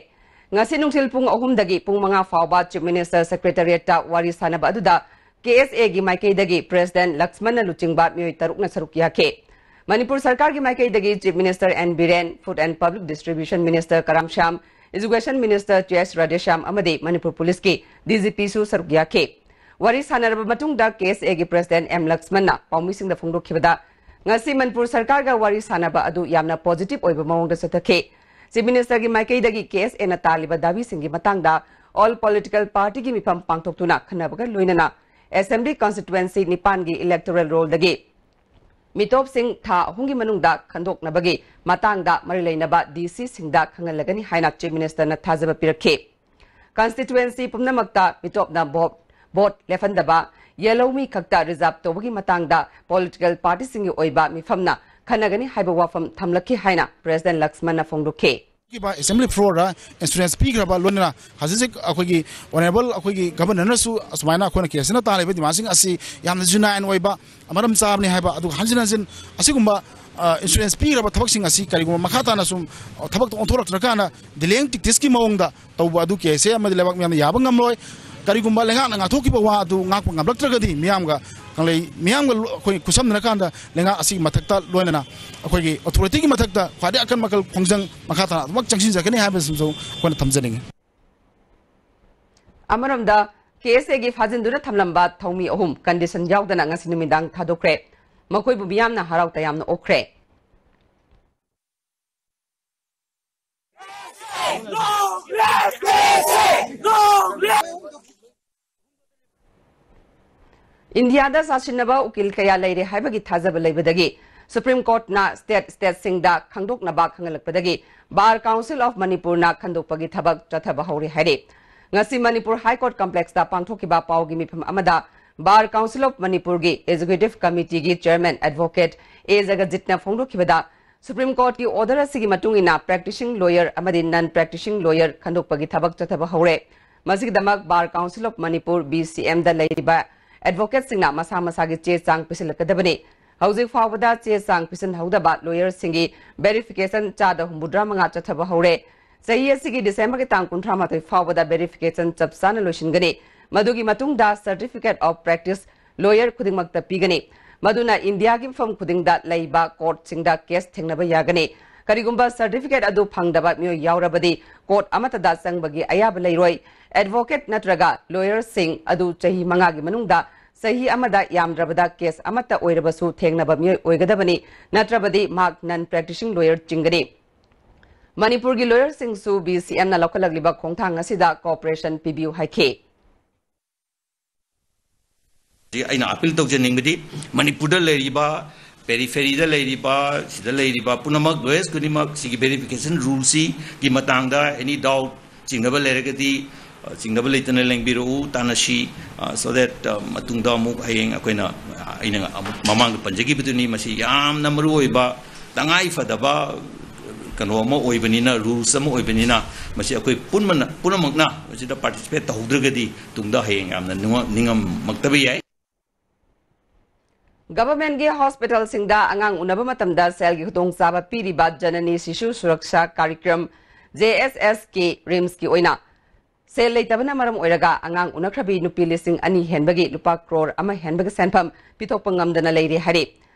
ꯉꯁꯤ ꯅꯨꯡꯊꯤꯜ ꯄꯨꯡ ꯑꯍꯨꯝꯗꯒꯤ ꯄꯨꯡ ꯃꯉꯥ ꯐꯥꯎꯕ Chief Minister Secretariatꯇ ꯋꯥꯔꯤ ꯁꯥꯟꯅꯕ ꯑꯗꯨꯗ KSAꯒꯤ ꯃꯥꯏꯀꯩꯗꯒꯤ President ꯂꯛꯁꯃꯟꯅ ꯂꯨꯆꯤꯡꯕ ꯃꯤꯑꯣꯏ ꯇꯔꯨꯛꯅ ꯁꯔꯨꯛ ꯌꯥꯈꯤ꯫ ꯃꯅꯤꯄꯨꯔ ꯁꯔꯀꯥꯔꯒꯤ ꯃꯥꯏꯀꯩꯗꯒꯤ Chief Minister N Biren, Food and Public Distribution Minister Karam Shyam, Education Minister T S Radheshyam ꯑꯃꯗꯤ ꯃꯅꯤꯄꯨꯔ ꯄꯨꯂꯤꯁꯀꯤ ꯗꯤ ꯖꯤ ꯄꯤꯁꯨ ꯁꯔꯨꯛ ꯌꯥꯈꯤ꯫ ꯋꯥꯔꯤ ꯁꯥꯟꯅꯔꯕ ꯃꯇꯨꯡꯗ KSAꯒꯤ President ꯑꯦꯝ ꯂꯛꯁꯃꯟꯅ ꯄꯥꯎꯃꯤꯁꯤꯡꯗ ꯐꯣꯡꯗꯣꯛꯈꯤꯕꯗ, ꯉꯁꯤ ꯃꯅꯤꯄꯨꯔ ꯁꯔꯀꯥꯔꯒ ꯋꯥꯔꯤ ꯁꯥꯟꯅꯕ ꯑꯗꯨ ꯌꯥꯝꯅ positive ꯑꯣꯏꯕ ꯃꯑꯣꯡꯗ ꯆꯠꯊꯈꯤ꯫ Chief Ministerꯒꯤ ꯃꯥꯏꯀꯩꯗꯒꯤ KSAꯅ ꯇꯥꯜꯂꯤꯕ ꯗꯥꯕꯤꯁꯤꯡꯒꯤ ꯃꯇꯥꯡꯗ all political partyꯒꯤ ꯃꯤꯐꯝ ꯄꯥꯡꯊꯣꯛꯇꯨꯅ ꯈꯟꯅꯕꯒ ꯂꯣꯏꯅꯅ Assembly Constituency ꯅꯤꯄꯥꯟꯒꯤ electoral rollꯗꯒꯤ ꯃꯤꯇꯣꯞꯁꯤꯡ ꯊꯥ ꯑꯍꯨꯝꯒꯤ ꯃꯅꯨꯡꯗ ꯈꯟꯗꯣꯛꯅꯕꯒꯤ ꯃꯇꯥꯡꯗ ꯃꯔꯤ ꯂꯩꯅꯕ DCꯁꯤꯡꯗ ꯈꯪꯍꯜꯂꯒꯅꯤ ꯍꯥꯏꯅ Chief Ministerꯅ ꯊꯥꯖꯕ ꯄꯤꯔꯛꯈꯤ꯫ Constituency ꯄꯨꯝꯅꯃꯛꯇ ꯃꯤꯇꯣꯞꯅ vote, vote ꯂꯦꯞꯍꯟꯗꯕ, ꯌꯦꯜꯍꯧꯃꯤ ꯈꯛꯇ reserve ꯇꯧꯕꯒꯤ ꯃꯇꯥꯡꯗ political partyꯁꯤꯡꯒꯤ ꯑꯣꯏꯕ ꯃꯤꯐꯝꯅ ꯈꯟꯅꯒꯅꯤ ꯍꯥꯏꯕ ꯋꯥꯐꯝ ꯊꯝꯂꯛꯈꯤ ꯍꯥꯏꯅ President ꯂꯛꯁꯃꯟꯅ ꯐꯣꯡꯗꯣꯛꯈꯤ꯫ ꯍꯥꯏꯔꯤꯕ assembly floorꯗ insurance ꯄꯤꯈ꯭ꯔꯕ ꯂꯣꯏꯅꯅ ꯍꯧꯖꯤꯛ ꯍꯧꯖꯤꯛ ꯑꯩꯈꯣꯏꯒꯤ honourable ꯑꯩꯈꯣꯏꯒꯤ Governorꯅꯁꯨ ꯑꯁꯨꯃꯥꯏꯅ ꯑꯩꯈꯣꯏꯅ KSAꯅ ꯇꯥꯜꯂꯤꯕ demandꯁꯤꯡ ꯑꯁꯤ ꯌꯥꯝꯅ genuine ꯑꯣꯏꯕ, ꯃꯔꯝ ꯆꯥꯕꯅꯤ ꯍꯥꯏꯕ, ꯑꯗꯨꯒ ꯍꯟꯖꯤꯟ ꯍꯟꯖꯤꯟ ꯑꯁꯤꯒꯨꯝꯕ, ꯑ, insurance ꯄꯤꯈ꯭ꯔꯕ ꯊꯕꯛꯁꯤꯡ ꯑꯁꯤ ꯀꯔꯤꯒꯨꯝꯕ ꯃꯈꯥ ꯇꯥꯅ ꯁꯨꯝ, ꯑ, ꯊꯕꯛꯇ ꯑꯣꯟꯊꯣꯔꯛꯇ꯭ꯔꯀꯥꯟꯗ delaying tacticsꯀꯤ ꯃꯑꯣꯡꯗ ꯇꯧꯕ ꯑꯗꯨ KSA ꯑꯃꯗꯤ ꯂꯩꯕꯥꯛ ꯃꯤꯌꯥꯝꯅ ꯌꯥꯕ ꯉꯝꯂꯣꯏ꯫ ꯀꯔꯤꯒꯨꯝꯕ ꯂꯩꯉꯥꯛꯅ ꯉꯥꯛꯊꯣꯛꯈꯤꯕ ꯋꯥ ꯑꯗꯨ ꯉꯥꯛꯄ ꯉꯝꯂꯛꯇ꯭ꯔꯒꯗꯤ ꯃꯤꯌꯥꯝꯒ ꯀꯪꯂꯩ ꯃꯤꯌꯥꯝꯒ ꯂꯣ-, ꯑꯩꯈꯣꯏ ꯈꯨꯠꯁꯝꯅꯔꯀꯥꯟꯗ ꯂꯩꯉꯥꯛ ꯑꯁꯤꯒꯤ ꯃꯊꯛꯇ ꯂꯣꯏꯅꯅ ꯑꯩꯈꯣꯏꯒꯤ authorityꯒꯤ ꯃꯊꯛꯇ ꯈ꯭ꯋꯥꯏꯗꯒꯤ ꯑꯀꯟꯕ ꯃꯈꯜ ꯈꯣꯡꯖꯪ ꯃꯈꯥ ꯇꯥꯅ ꯑꯗꯨꯃꯛ ꯆꯪꯁꯤꯟꯖꯔꯛꯀꯅꯤ ꯍꯥꯏꯕꯁꯤꯃꯁꯨ ꯑꯩꯈꯣꯏꯅ ꯊꯝꯖꯅꯤꯡꯉꯤ꯫ ꯑꯃꯔꯣꯝꯗ, KSAꯒꯤ ꯐꯥꯖꯤꯟꯗꯨꯅ ꯊꯝꯂꯝꯕ ꯊꯧꯃꯤ ꯑꯍꯨꯝ condition ꯌꯥꯎꯗꯅ ꯉꯁꯤ ꯅꯨꯃꯤꯗꯥꯡ ꯊꯥꯗꯣꯛꯈ꯭ꯔꯦ꯫ ꯃꯈꯣꯏꯕꯨ ꯃꯤꯌꯥꯝꯅ ꯍꯔꯥꯎ ꯇꯌꯥꯝꯅ ꯑꯣꯛꯈ꯭ꯔꯦ꯫ ꯏꯟꯗꯤꯌꯥꯗ ꯁꯥꯁꯤꯟꯅꯕ ꯎꯀꯤꯜ ꯀꯌꯥ ꯂꯩꯔꯦ ꯍꯥꯏꯕꯒꯤ ꯊꯥꯖꯕ ꯂꯩꯕꯗꯒꯤ Supreme Courtꯅ state, stateꯁꯤꯡꯗ ꯈꯪꯗꯣꯛꯅꯕ ꯈꯪꯍꯜꯂꯛꯄꯗꯒꯤ Bar Council of Manipurꯅ ꯈꯟꯗꯣꯛꯄꯒꯤ ꯊꯕꯛ ꯆꯠꯊꯕ ꯍꯧꯔꯦ ꯍꯥꯏꯔꯤ꯫ ꯉꯁꯤ ꯃꯅꯤꯄꯨꯔ High Court Complexꯇ ꯄꯥꯡꯊꯣꯛꯈꯤꯕ ꯄꯥꯎꯒꯤ ꯃꯤꯐꯝ ꯑꯃꯗ Bar Council of Manipurꯒꯤ Executive Committeeꯒꯤ Chairman Advocate A ꯖꯒꯖꯤꯠꯅ ꯐꯣꯡꯗꯣꯛꯈꯤꯕꯗ, Supreme Courtꯀꯤ order ꯑꯁꯤꯒꯤ ꯃꯇꯨꯡ ꯏꯟꯅ practicing lawyer ꯑꯃꯗꯤ non practicing lawyer ꯈꯟꯗꯣꯛꯄꯒꯤ ꯊꯕꯛ ꯆꯠꯊꯕ ꯍꯧꯔꯦ꯫ ꯃꯁꯤꯒꯤꯗꯃꯛ Bar Council of Manipur, BCMꯗ ꯂꯩꯔꯤꯕ advocateꯁꯤꯡꯅ ꯃꯁꯥ ꯃꯁꯥꯒꯤ ꯆꯦ ꯆꯥꯡ ꯄꯤꯁꯤꯜꯂꯛꯀꯗꯕꯅꯤ꯫ ꯍꯧꯖꯤꯛ ꯐꯥꯎꯕꯗ ꯆꯦ ꯆꯥꯡ ꯄꯤꯁꯤꯟꯍꯧꯗꯕ lawyerꯁꯤꯡꯒꯤ verification ꯆꯥꯗ ꯍꯨꯝꯐꯨꯇꯔꯥ ꯃꯉꯥ ꯆꯠꯊꯕ ꯍꯧꯔꯦ꯫ ꯆꯍꯤ ꯑꯁꯤꯒꯤ ꯗꯤꯁꯦꯝꯕꯔꯒꯤ ꯇꯥꯡ ꯀꯨꯟꯊ꯭ꯔꯥ ꯃꯥꯊꯣꯏ ꯐꯥꯎꯕꯗ verification ꯆꯞ ꯆꯥꯅ ꯂꯣꯏꯁꯤꯟꯒꯅꯤ꯫ ꯃꯗꯨꯒꯤ ꯃꯇꯨꯡꯗ certificate of practice lawyer ꯈꯨꯗꯤꯡꯃꯛꯇ ꯄꯤꯒꯅꯤ꯫ ꯃꯗꯨꯅ ꯏꯟꯗꯤꯌꯥꯒꯤ ꯃꯐꯝ ꯈꯨꯗꯤꯡꯗ ꯂꯩꯕ ꯀꯣꯔꯠꯁꯤꯡꯗ ꯀꯦꯁ ꯊꯦꯡꯅꯕ ꯌꯥꯒꯅꯤ꯫ ꯀꯔꯤꯒꯨꯝꯕ certificate ꯑꯗꯨ ꯐꯪꯗꯕ ꯃꯤꯑꯣꯏ ꯌꯥꯎꯔꯕꯗꯤ ꯀꯣꯔꯠ ꯑꯃꯠꯇꯗ ꯆꯪꯕꯒꯤ ꯑꯌꯥꯕ ꯂꯩꯔꯣꯏ꯫ Advocate ꯅꯠꯇ꯭ꯔꯒ lawyerꯁꯤꯡ ꯑꯗꯨ ꯆꯍꯤ ꯃꯉꯥꯒꯤ ꯃꯅꯨꯡꯗ ꯆꯍꯤ ꯑꯃꯗ ꯌꯥꯝꯗ꯭ꯔꯕꯗ ꯀꯦꯁ ꯑꯃꯠꯇ ꯑꯣꯏꯔꯕꯁꯨ ꯊꯦꯡꯅꯕ ꯃꯤꯑꯣꯏ ꯑꯣꯏꯒꯗꯕꯅꯤ, ꯅꯠꯇ꯭ꯔꯕꯗꯤ ꯃꯍꯥꯛ non practicing lawyer ꯆꯤꯡꯒꯅꯤ꯫ ꯃꯅꯤꯄꯨꯔꯒꯤ lawyerꯁꯤꯡꯁꯨ BCMꯅ ꯂꯧꯈꯠꯂꯛꯂꯤꯕ ꯈꯣꯡꯊꯥꯡ ꯑꯁꯤꯗ cooperation ꯄꯤꯕꯤꯌꯨ ꯍꯥꯏꯈꯤ꯫ ꯑꯩꯅ appeal ꯇꯧꯖꯅꯤꯡꯕꯗꯤ ꯃꯅꯤꯄꯨꯔꯗ ꯂꯩꯔꯤꯕ, peripheryꯗ ꯂꯩꯔꯤꯕ, ꯁꯤꯗ ꯂꯩꯔꯤꯕ ꯄꯨꯝꯅꯃꯛ, lawyers ꯈꯨꯗꯤꯡꯃꯛ ꯁꯤꯒꯤ verification ruleꯁꯤꯒꯤ ꯃꯇꯥꯡꯗ any doubt, ꯆꯤꯡꯅꯕ ꯂꯩꯔꯒꯗꯤ, ꯑ, ꯆꯤꯡꯅꯕ ꯂꯩꯇꯅ ꯂꯦꯡꯕꯤꯔꯛꯎ, ꯇꯥꯟꯅꯁꯤ, ꯑ, so that, ꯑ, ꯃꯇꯨꯡꯗ ꯑꯃꯨꯛ ꯍꯌꯦꯡ ꯑꯩꯈꯣꯏꯅ, ꯑ, ꯑꯩꯅ ꯑꯃꯨꯛ ꯃꯃꯥꯡꯗ ꯄꯟꯖꯈꯤꯕꯗꯨꯅꯤ, ꯃꯁꯤ ꯌꯥꯝꯅ ꯃꯔꯨ ꯑꯣꯏꯕ, ꯇꯉꯥꯏ ꯐꯗꯕ ꯀꯩꯅꯣ ꯑꯃ ꯑꯣꯏꯕꯅꯤꯅ, rules ꯑꯃ ꯑꯣꯏꯕꯅꯤꯅ, ꯃꯁꯤ ꯑꯩꯈꯣꯏ ꯄꯨꯟꯕꯅ, ꯄꯨꯝꯅꯃꯛꯅ ꯃꯁꯤꯗ participate ꯇꯧꯍꯧꯗ꯭ꯔꯒꯗꯤ ꯇꯨꯡꯗ ꯍꯌꯦꯡ ꯌꯥꯝꯅ ꯅꯨꯡꯉ-, ꯅꯤꯡꯉꯝꯃꯛꯇꯕ ꯌꯥꯏ꯫ Governmentꯀꯤ hospitalꯁꯤꯡꯗ ꯑꯉꯥꯡ ꯎꯅꯕ ꯃꯇꯝꯗ ꯁꯦꯜꯒꯤ ꯈꯨꯗꯣꯡꯆꯥꯕ ꯄꯤꯔꯤꯕ Janani Shishu Suraksha Karyakram, JSSK, RIMSꯀꯤ ꯑꯣꯏꯅ ꯁꯦꯜ ꯂꯩꯇꯕꯅ ꯃꯔꯝ ꯑꯣꯏꯔꯒ ꯑꯉꯥꯡ ꯎꯅꯈ꯭ꯔꯕꯤ ꯅꯨꯄꯤ ꯂꯤꯁꯤꯡ ꯑꯅꯤ ꯍꯦꯟꯕꯒꯤ ꯂꯨꯄꯥ ꯀ꯭ꯔꯣꯔ ꯑꯃ ꯍꯦꯟꯕꯒꯤ ꯁꯦꯟꯐꯝ ꯄꯤꯊꯣꯛꯄ ꯉꯝꯗꯅ ꯂꯩꯔꯦ ꯍꯥꯏꯔꯤ꯫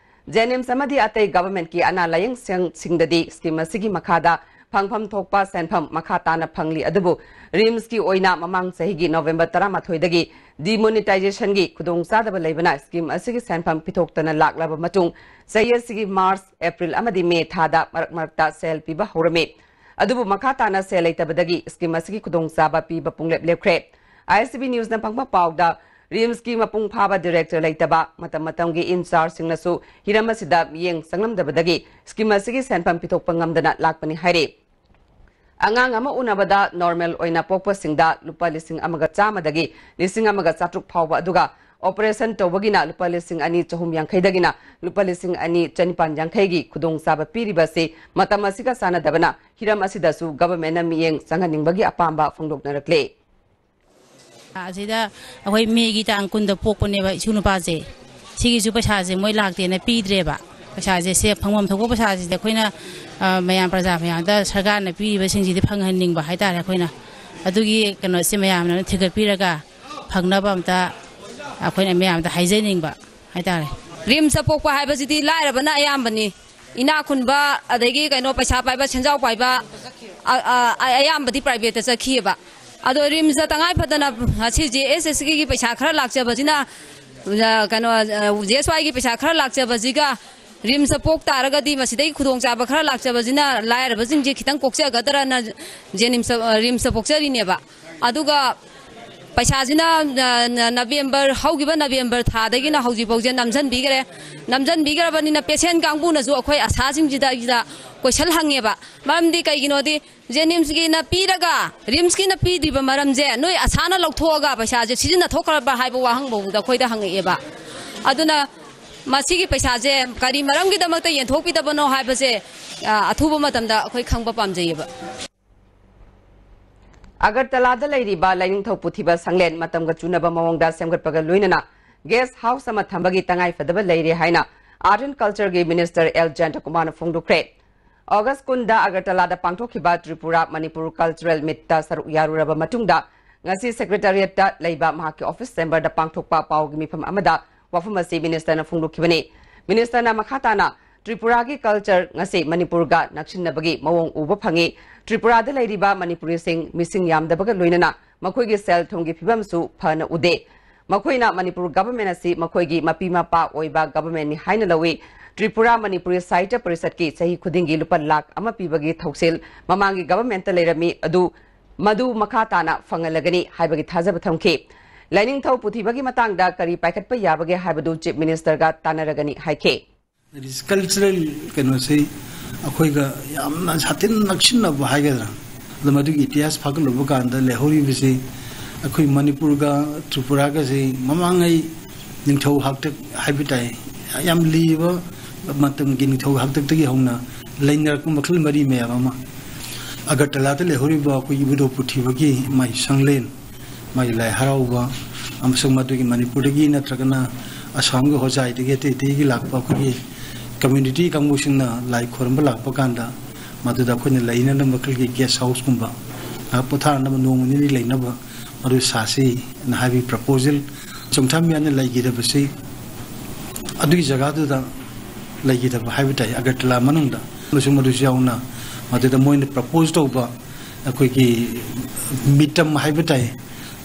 JNIMS ꯑꯃꯗꯤ ꯑꯇꯩ governmentꯀꯤ ꯑꯅꯥ ꯂꯥꯌꯦꯡ ꯁꯪꯁꯤꯡꯗꯗꯤ scheme ꯑꯁꯤꯒꯤ ꯃꯈꯥꯗ ꯐꯪꯐꯝ ꯊꯣꯛꯄ ꯁꯦꯟꯐꯝ ꯃꯈꯥ ꯇꯥꯅ ꯐꯪꯂꯤ, ꯑꯗꯨꯕꯨ RIMSꯀꯤ ꯑꯣꯏꯅ ꯃꯃꯥꯡ ꯆꯍꯤꯒꯤ November ꯇꯔꯥꯃꯥꯊꯣꯏꯗꯒꯤ demonetizationꯒꯤ ꯈꯨꯗꯣꯡꯆꯥꯗꯕ ꯂꯩꯕꯅ scheme ꯑꯁꯤꯒꯤ ꯁꯦꯟꯐꯝ ꯄꯤꯊꯣꯛꯇꯅ ꯂꯥꯛꯂꯕ ꯃꯇꯨꯡ, ꯆꯍꯤ ꯑꯁꯤꯒꯤ March, April ꯑꯃꯗꯤ May ꯊꯥꯗ ꯃꯔꯛ ꯃꯔꯛꯇ ꯁꯦꯜ ꯄꯤꯕ ꯍꯧꯔꯝꯃꯤ꯫ ꯑꯗꯨꯕꯨ ꯃꯈꯥ ꯇꯥꯅ ꯁꯦꯜ ꯂꯩꯇꯕꯗꯒꯤ scheme ꯑꯁꯤꯒꯤ ꯈꯨꯗꯣꯡꯆꯥꯕ ꯄꯤꯕ ꯄꯨꯡꯂꯦꯞ ꯂꯦꯞꯈ꯭ꯔꯦ꯫ ISTV Newsꯅ ꯐꯪꯕ ꯄꯥꯎꯗ, RIMSꯀꯤ ꯃꯄꯨꯡ ꯐꯥꯕ director ꯂꯩꯇꯕ, ꯃꯇꯝ ꯃꯇꯝꯒꯤ in chargeꯁꯤꯡꯅꯁꯨ ꯍꯤꯔꯝ ꯑꯁꯤꯗ ꯃꯤꯠꯌꯦꯡ ꯆꯪꯂꯝꯗꯕꯗꯒꯤ scheme ꯑꯁꯤꯒꯤ ꯁꯦꯟꯐꯝ ꯄꯤꯊꯣꯛꯄ ꯉꯝꯗꯅ ꯂꯥꯛꯄꯅꯤ ꯍꯥꯏꯔꯤ꯫ ꯑꯉꯥꯡ ꯑꯃ ꯎꯅꯕꯗ normal ꯑꯣꯏꯅ ꯄꯣꯛꯄꯁꯤꯡꯗ ꯂꯨꯄꯥ ꯂꯤꯁꯤꯡ ꯑꯃꯒ ꯆꯥꯝꯃꯗꯒꯤ ꯂꯤꯁꯤꯡ ꯑꯃꯒ ꯆꯥꯇ꯭ꯔꯨꯛ ꯐꯥꯎꯕ, ꯑꯗꯨꯒ operation ꯇꯧꯕꯒꯤꯅ ꯂꯨꯄꯥ ꯂꯤꯁꯤꯡ ꯑꯅꯤ ꯆꯍꯨꯝ ꯌꯥꯡꯈꯩꯗꯒꯤꯅ ꯂꯨꯄꯥ ꯂꯤꯁꯤꯡ ꯑꯅꯤ ꯆꯅꯤꯄꯥꯟ ꯌꯥꯡꯈꯩꯒꯤ ꯈꯨꯗꯣꯡꯆꯥꯕ ꯄꯤꯔꯤꯕ ꯑꯁꯤ ꯃꯇꯝ ꯑꯁꯤꯒ ꯆꯥꯟꯅꯗꯕꯅ ꯍꯤꯔꯝ ꯑꯁꯤꯗꯁꯨ governmentꯅ ꯃꯤꯠꯌꯦꯡ ꯆꯪꯍꯟꯅꯤꯡꯕꯒꯤ ꯑꯄꯥꯝꯕ ꯐꯣꯡꯗꯣꯛꯅꯔꯛꯂꯦ꯫ ꯑꯁꯤꯗ ꯑꯩꯈꯣꯏ ꯃꯦꯒꯤ ꯇꯥꯡ ꯀꯨꯟꯗ ꯄꯣꯛꯄꯅꯦꯕ ꯏꯁꯨ ꯅꯨꯄꯥꯁꯦ, ꯁꯤꯒꯤꯁꯨ ꯄꯩꯁꯥꯁꯦ ꯃꯣꯏ ꯂꯥꯛꯇꯦꯅ ꯄꯤꯗ꯭ꯔꯦꯕ꯫ ꯄꯩꯁꯥꯁꯦ, ꯁꯦ ꯐꯪꯐꯝ ꯊꯣꯛꯄ ꯄꯩꯁꯥꯁꯤꯗꯤ ꯑꯩꯈꯣꯏꯅ, ꯑ, ꯃꯌꯥꯝ, ꯄ꯭ꯔꯖꯥ ꯃꯌꯥꯝꯗ ꯁꯔꯀꯥꯔꯅ ꯄꯤꯔꯤꯕꯁꯤꯡꯁꯤꯗꯤ ꯐꯪꯍꯟꯅꯤꯡꯕ ꯍꯥꯏꯇꯥꯔꯦ꯫ ꯑꯩꯈꯣꯏꯅ ꯑꯗꯨꯒꯤ ꯀꯩꯅꯣꯁꯦ ꯃꯌꯥꯝꯅ ꯊꯤꯒꯠꯄꯤꯔꯒ ꯐꯪꯅꯕ ꯑꯝꯇ ꯑꯩꯈꯣꯏꯅ ꯃꯌꯥꯝꯗ ꯍꯥꯏꯖꯅꯤꯡꯕ ꯍꯥꯏꯇꯥꯔꯦ꯫ ꯔꯤꯝꯁꯇ ꯄꯣꯛꯄ ꯍꯥꯏꯕꯁꯤꯗꯤ ꯂꯥꯏꯔꯕꯅ ꯑꯌꯥꯝꯕꯅꯤ꯫ ꯏꯅꯥꯛ ꯈꯨꯟꯕ, ꯑꯗꯒꯤ ꯀꯩꯅꯣ, ꯄꯩꯁꯥ ꯄꯥꯏꯕ, ꯁꯦꯟꯖꯥꯎ ꯄꯥꯏꯕ, ꯑ-, ꯑ-, ꯑ-, ꯑꯌꯥꯝꯕꯗꯤ ꯄ꯭ꯔꯥꯏꯚꯦꯠꯇ ꯆꯠꯈꯤꯑꯕ꯫ ꯑꯗꯣ ꯔꯤꯝꯁꯇ ꯇꯉꯥꯏ ꯐꯗꯅ ꯉꯁꯤ ꯖꯦ ꯑꯦꯁ ꯑꯦꯁꯀꯤ ꯄꯩꯁꯥ ꯈꯔ ꯂꯥꯛꯆꯕꯁꯤꯅ, ꯑ, ꯀꯩꯅꯣ, ꯑ, ꯖꯦ ꯑꯦꯁ ꯋꯥꯏꯒꯤ ꯄꯩꯁꯥ ꯈꯔ ꯂꯥꯛꯆꯕꯁꯤꯒ ꯔꯤꯝꯁꯇ ꯄꯣꯛ ꯇꯥꯔꯒꯗꯤ ꯃꯁꯤꯗꯒꯤ ꯈꯨꯗꯣꯡꯆꯥꯕ ꯈꯔ ꯂꯥꯛꯆꯕꯁꯤꯅ ꯂꯥꯏꯔꯕꯁꯤꯡꯁꯦ ꯈꯤꯇꯪ ꯀꯣꯛꯆꯒꯗ꯭ꯔꯅ ꯖꯦꯅꯤꯝꯁꯇ, ꯑ, ꯔꯤꯝꯁꯇ ꯄꯣꯛꯆꯔꯤꯅꯦꯕ꯫ ꯑꯗꯨꯒ ꯄꯩꯁꯥꯁꯤꯅ, ꯑ, ꯅ-, ꯅꯕꯦꯝꯕꯔ, ꯍꯧꯈꯤꯕ ꯅꯕꯦꯝꯕꯔ ꯊꯥꯗꯒꯤꯅ ꯍꯧꯖꯤꯛꯐꯥꯎꯁꯦ ꯅꯝꯁꯤꯟꯕꯤꯈ꯭ꯔꯦ꯫ ꯅꯝꯁꯤꯟꯕꯤꯈ꯭ꯔꯕꯅꯤꯅ ꯄꯦꯁꯦꯟ ꯀꯥꯡꯕꯨꯅꯁꯨ ꯑꯩꯈꯣꯏ ꯑꯁꯥꯁꯤꯡꯁꯤꯗ, ꯁꯤꯗ ꯀꯣꯏꯁꯟ ꯍꯪꯉꯦꯕ꯫ ꯃꯔꯝꯗꯤ ꯀꯩꯒꯤꯅꯣꯗꯤ ꯖꯦꯅꯤꯝꯁꯀꯤꯅ ꯄꯤꯔꯒ ꯔꯤꯝꯁꯀꯤꯅ ꯄꯤꯗ꯭ꯔꯤꯕ ꯃꯔꯝꯁꯦ ꯅꯣꯏ ꯑꯁꯥꯅ ꯂꯧꯊꯣꯛꯑꯒ ꯄꯩꯁꯥꯁꯦ ꯁꯤꯖꯤꯟꯅꯊꯣꯛꯈ꯭ꯔꯕ ꯍꯥꯏꯕ ꯋꯥꯍꯪ ꯐꯥꯎꯕꯗ ꯑꯩꯈꯣꯏꯗ ꯍꯪꯉꯛꯑꯦꯕ꯫ ꯑꯗꯨꯅ ꯃꯁꯤꯒꯤ ꯄꯩꯁꯥꯁꯦ ꯀꯔꯤ ꯃꯔꯝꯒꯤꯗꯃꯛꯇ ꯌꯦꯟꯊꯣꯛꯄꯤꯗꯕꯅꯣ ꯍꯥꯏꯕꯁꯦ, ꯑ, ꯑꯊꯨꯕ ꯃꯇꯝꯗ ꯑꯩꯈꯣꯏ ꯈꯪꯕ ꯄꯥꯝꯖꯩꯌꯦꯕ꯫ ꯑꯒꯔꯇꯂꯥꯗ ꯂꯩꯔꯤꯕ ꯂꯥꯏꯅꯤꯡꯊꯧ ꯄꯨꯊꯤꯕ ꯁꯪꯂꯦꯟ ꯃꯇꯝꯒ ꯆꯨꯅꯕ ꯃꯑꯣꯡꯗ ꯁꯦꯝꯒꯠꯄꯒ ꯂꯣꯏꯅꯅ ꯒꯦꯁ ꯍꯥꯎꯁ ꯑꯃ ꯊꯝꯕꯒꯤ ꯇꯉꯥꯏ ꯐꯗꯕ ꯂꯩꯔꯦ ꯍꯥꯏꯅ ꯑꯥꯔꯠ ꯑꯦꯟ ꯀꯜꯆꯔꯒꯤ ꯃꯤꯅꯤꯁꯇꯔ ꯑꯦꯜ ꯖꯌꯟꯇꯀꯨꯃꯥꯔꯅ ꯐꯣꯡꯗꯣꯛꯈ꯭ꯔꯦ꯫ ꯑꯣꯒꯁ ꯀꯨꯟꯗ ꯑꯒꯔꯇꯂꯥꯗ ꯄꯥꯡꯊꯣꯛꯈꯤꯕ ꯇ꯭ꯔꯤꯄꯨꯔꯥ ꯃꯅꯤꯄꯨꯔ ꯀꯜꯆꯔꯦꯜ ꯃꯤꯠꯇ ꯁꯔꯨꯛ ꯌꯥꯔꯨꯔꯕ ꯃꯇꯨꯡꯗ ꯉꯁꯤ ꯁꯦꯀ꯭ꯔꯦꯇꯔꯤꯌꯦꯠꯇ ꯂꯩꯕ ꯃꯍꯥꯛꯀꯤ ꯑꯣꯐꯤꯁ ꯆꯦꯝꯕꯔꯗ ꯄꯥꯡꯊꯣꯛꯄ ꯄꯥꯎꯒꯤ ꯃꯤꯐꯝ ꯑꯃꯗ ꯋꯥꯐꯝ ꯑꯁꯤ ꯃꯤꯅꯤꯁꯇꯔꯅ ꯐꯣꯡꯗꯣꯛꯈꯤꯕꯅꯤ꯫ ꯃꯤꯅꯤꯁꯇꯔꯅ ꯃꯈꯥ ꯇꯥꯅ ꯇ꯭ꯔꯤꯄꯨꯔꯥꯒꯤ ꯀꯜꯆꯔ ꯉꯁꯤ ꯃꯅꯤꯄꯨꯔꯒ ꯅꯛꯁꯤꯟꯅꯕꯒꯤ ꯃꯑꯣꯡ ꯎꯕ ꯐꯪꯉꯤ꯫ ꯇ꯭ꯔꯤꯄꯨꯔꯥꯗ ꯂꯩꯔꯤꯕ ꯃꯅꯤꯄꯨꯔꯤꯁꯤꯡ ꯃꯤꯁꯤꯡ ꯌꯥꯝꯗꯕꯒ ꯂꯣꯏꯅꯅ ꯃꯈꯣꯏꯒꯤ ꯁꯦꯜ ꯊꯨꯝꯒꯤ ꯐꯤꯕꯝꯁꯨ ꯐꯅ ꯎꯗꯦ꯫ ꯃꯈꯣꯏꯅ ꯃꯅꯤꯄꯨꯔ ꯒꯚꯔꯟꯃꯦꯟ ꯑꯁꯤ ꯃꯈꯣꯏꯒꯤ ꯃꯄꯤ ꯃꯄꯥ ꯑꯣꯏꯕ ꯒꯚꯔꯟꯃꯦꯟꯅꯤ ꯍꯥꯏꯅ ꯂꯧꯏ꯫ ꯇ꯭ꯔꯤꯄꯨꯔꯥ ꯃꯅꯤꯄꯨꯔꯤ ꯁꯥꯍꯤꯇ꯭ꯌ ꯄꯔꯤꯁꯠꯀꯤ ꯆꯍꯤ ꯈꯨꯗꯤꯡꯒꯤ ꯂꯨꯄꯥ ꯂꯥꯈ ꯑꯃ ꯄꯤꯕꯒꯤ ꯊꯧꯁꯤꯜ ꯃꯃꯥꯡꯒꯤ ꯒꯚꯔꯟꯃꯦꯟꯠꯇ ꯂꯩꯔꯝꯃꯤ ꯑꯗꯨ ꯃꯗꯨ ꯃꯈꯥ ꯇꯥꯅ ꯐꯪꯍꯜꯂꯒꯅꯤ ꯍꯥꯏꯕꯒꯤ ꯊꯥꯖꯕ ꯊꯝꯈꯤ꯫ ꯂꯥꯏꯅꯤꯡꯊꯧ ꯄꯨꯊꯤꯕꯒꯤ ꯃꯇꯥꯡꯗ ꯀꯔꯤ ꯄꯥꯏꯈꯠꯄ ꯌꯥꯕꯒꯦ ꯍꯥꯏꯕꯗꯨ ꯆꯤꯐ ꯃꯤꯅꯤꯁꯇꯔꯒ ꯇꯥꯟꯅꯔꯒꯅꯤ ꯍꯥꯏꯈꯤ꯫ ꯀꯜꯆꯔꯦꯜ ꯀꯩꯅꯣꯁꯤ ꯑꯩꯈꯣꯏꯒ ꯌꯥꯝꯅ ꯁꯥꯊꯤꯅ ꯅꯛꯁꯤꯟꯅꯕ ꯍꯥꯏꯒꯗ꯭ꯔꯥ, ꯑꯗꯣ ꯃꯗꯨꯒꯤ ꯏꯇꯤꯍꯥꯁ ꯐꯥꯒꯠꯂꯨꯕ ꯀꯥꯟꯗ ꯂꯩꯍꯧꯔꯤꯕꯁꯤ ꯑꯩꯈꯣꯏ ꯃꯅꯤꯄꯨꯔꯒ ꯇ꯭ꯔꯤꯄꯨꯔꯥꯒꯁꯤ ꯃꯃꯥꯡꯉꯩ ꯅꯤꯡꯊꯧ ꯍꯥꯛꯇꯛ ꯍꯥꯏꯕ ꯇꯥꯏ, ꯌꯥꯝ ꯂꯤꯕ ꯃꯇꯝꯒꯤ ꯅꯤꯡꯊꯧ ꯍꯥꯛꯇꯛꯇꯒꯤ ꯍꯧꯅ ꯂꯩꯅꯔꯛꯄ ꯃꯈꯜ ꯃꯔꯤ ꯃꯌꯥꯝ ꯑꯃ꯫ ꯑꯒꯔꯇꯂꯥꯗ ꯂꯩꯍꯧꯔꯤꯕ ꯑꯩꯈꯣꯏ ꯏꯕꯨꯙꯧ ꯄꯨꯊꯤꯕꯒꯤ ꯃꯥꯒꯤ ꯁꯪꯂꯦꯟ, ꯃꯥꯒꯤ ꯂꯥꯏ ꯍꯔꯥꯎꯕ, ꯑꯃꯁꯨꯡ ꯃꯗꯨꯒꯤ ꯃꯅꯤꯄꯨꯔꯗꯒꯤ ꯅꯠꯇ꯭ꯔꯒꯅ ꯑꯁꯥꯝꯒꯤ ꯍꯣꯖꯥꯏꯗꯒꯤ ꯑꯇꯩ ꯑꯇꯩꯒꯤ ꯂꯥꯛꯄ ꯑꯩꯈꯣꯏꯒꯤ ꯀꯝꯃ꯭ꯌꯨꯅꯤꯇꯤ ꯀꯥꯡꯕꯨꯁꯤꯡꯅ ꯂꯥꯏ ꯈꯣꯏꯔꯝꯕ ꯂꯥꯛꯄ ꯀꯥꯟꯗ ꯃꯗꯨꯗ ꯑꯩꯈꯣꯏꯅ ꯂꯩꯅꯅꯕ ꯃꯈꯜꯒꯤ ꯒꯦꯁ ꯍꯥꯎꯁꯀꯨꯝꯕ, ꯉꯥꯏꯍꯥꯛ ꯄꯣꯊꯥꯅꯕ ꯅꯣꯡꯃ ꯅꯤꯅꯤ ꯂꯩꯅꯕ ꯃꯗꯨ ꯁꯥꯁꯤꯅ ꯍꯥꯏꯕꯒꯤ ꯄ꯭ꯔꯄꯣꯖꯦꯜ ꯆꯣꯡꯊꯥꯝ ꯃꯤꯌꯥꯝꯅ ꯂꯩꯈꯤꯗꯕꯁꯤ ꯑꯗꯨꯒꯤ ꯖꯒꯥꯗꯨꯗ ꯂꯩꯈꯤꯗꯕ ꯍꯥꯏꯕ ꯇꯥꯏ, ꯑꯒꯔꯇꯂꯥ ꯃꯅꯨꯡꯗ꯫ ꯑꯃꯁꯨꯡ ꯃꯗꯨꯁꯨ ꯌꯥꯎꯅ ꯃꯗꯨꯗ ꯃꯣꯏꯅ ꯄ꯭ꯔꯄꯣꯖ ꯇꯧꯕ ꯑꯩꯈꯣꯏꯒꯤ ꯃꯤꯇꯝ ꯍꯥꯏꯕ ꯇꯥꯏ,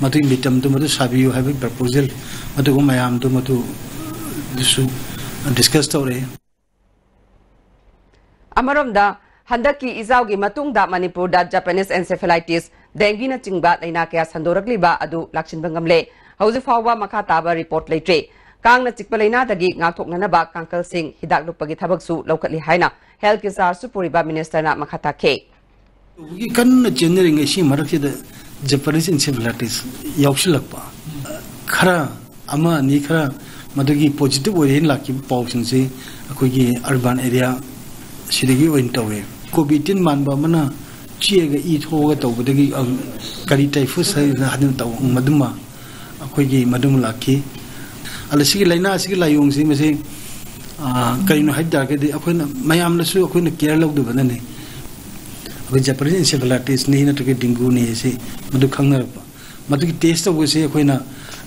ꯃꯗꯨꯒꯤ ꯃꯤꯇꯝꯗꯨ ꯃꯗꯨ ꯁꯥꯕꯤꯌꯨ ꯍꯥꯏꯕꯒꯤ ꯄ꯭ꯔꯄꯣꯖꯦꯜ, ꯑꯗꯨꯒꯨꯝꯕ ꯃꯌꯥꯝꯗꯨ ꯃꯗꯨꯁꯨ ꯗꯤꯁꯀꯁ ꯇꯧꯔꯛꯑꯦ꯫ ꯑꯃꯔꯣꯝꯗ, ꯍꯟꯗꯛꯀꯤ ꯏꯖꯥꯎꯒꯤ ꯃꯇꯨꯡꯗ ꯃꯅꯤꯄꯨꯔꯗ Japanese encephalitis, dengueꯅꯆꯤꯡꯕ ꯂꯥꯏꯅꯥ ꯀꯌꯥ ꯁꯟꯗꯣꯔꯛꯂꯤꯕ ꯑꯗꯨ ꯂꯥꯛꯁꯤꯟꯕ ꯉꯝꯂꯦ꯫ ꯍꯧꯖꯤꯛ ꯐꯥꯎꯕ ꯃꯈꯥ ꯇꯥꯕ ꯔꯤꯄꯣꯔꯠ ꯂꯩꯇ꯭ꯔꯤ꯫ ꯀꯥꯡꯅ ꯆꯤꯛꯄ ꯂꯥꯏꯅꯥꯗꯒꯤ ꯉꯥꯛꯊꯣꯛꯅꯅꯕ ꯀꯥꯡꯈꯜꯁꯤꯡ ꯍꯤꯗꯥꯛ ꯂꯨꯞꯄꯒꯤ ꯊꯕꯛꯁꯨ ꯂꯧꯈꯠꯂꯤ ꯍꯥꯏꯅ ꯍꯦꯜꯊꯀꯤ ꯆꯥꯔꯖꯁꯨ ꯄꯨꯔꯤꯕ ꯃꯤꯅꯤꯁꯇꯔꯅ ꯃꯈꯥ ꯇꯥꯈꯤ꯫ ꯍꯧꯖꯤꯛ ꯀꯟꯅ ꯆꯦꯟꯅꯔꯤꯉꯩ ꯁꯤ ꯃꯔꯛꯁꯤꯗ Japanese encephalitis ꯌꯥꯎꯁꯤꯜꯂꯛꯄ, ꯈꯔ ꯑꯃ ꯑꯅꯤ ꯈꯔ ꯃꯗꯨꯒꯤ ꯄꯣꯖꯤꯇꯤꯚ ꯑꯣꯏꯔꯦꯅ ꯂꯥꯛꯈꯤꯕ ꯄꯥꯎꯁꯤꯡꯁꯤ ꯑꯩꯈꯣꯏꯒꯤ ꯑꯔꯕꯥꯟ ꯑꯦꯔꯤꯌꯥ ꯁꯤꯗꯒꯤ ꯑꯣꯏꯅ ꯇꯧꯋꯦ꯫ ꯀꯣꯕꯤ ꯇꯤꯟ ꯃꯥꯟꯕ ꯑꯃꯅ ꯆꯤꯛꯑꯒ ꯏ ꯊꯣꯛꯑꯒ ꯇꯧꯕꯗꯒꯤ, ꯑ, ꯀꯔꯤ ꯇꯥꯏꯐꯁ ꯍꯥꯏꯅ ꯍꯥꯏꯗꯨꯅ ꯇꯧꯕ ꯃꯗꯨꯃ ꯑꯩꯈꯣꯏꯒꯤ ꯃꯗꯨꯃ ꯂꯥꯛꯈꯤ꯫ ꯑꯗ ꯁꯤꯒꯤ ꯂꯥꯏꯅꯥ ꯑꯁꯤꯒꯤ ꯂꯥꯏꯑꯣꯡꯁꯤ ꯃꯁꯤ, ꯑ, ꯀꯔꯤꯅꯣ ꯍꯥꯏꯕ ꯇꯥꯔꯒꯗꯤ ꯑꯩꯈꯣꯏꯅ ꯃꯌꯥꯝꯅꯁꯨ ꯑꯩꯈꯣꯏꯅ ꯀꯦꯌꯔ ꯂꯧꯗꯕꯅꯅꯤ꯫ ꯑꯩꯈꯣꯏ Japanese encephalitisꯅꯤ ꯅꯠꯇ꯭ꯔꯒ dengueꯅꯤ ꯍꯥꯏꯁꯤ ꯃꯗꯨ ꯈꯪꯅꯔꯛꯄ꯫ ꯃꯗꯨꯒꯤ ꯇꯦꯁ ꯇꯧꯕꯁꯦ ꯑꯩꯈꯣꯏꯅ,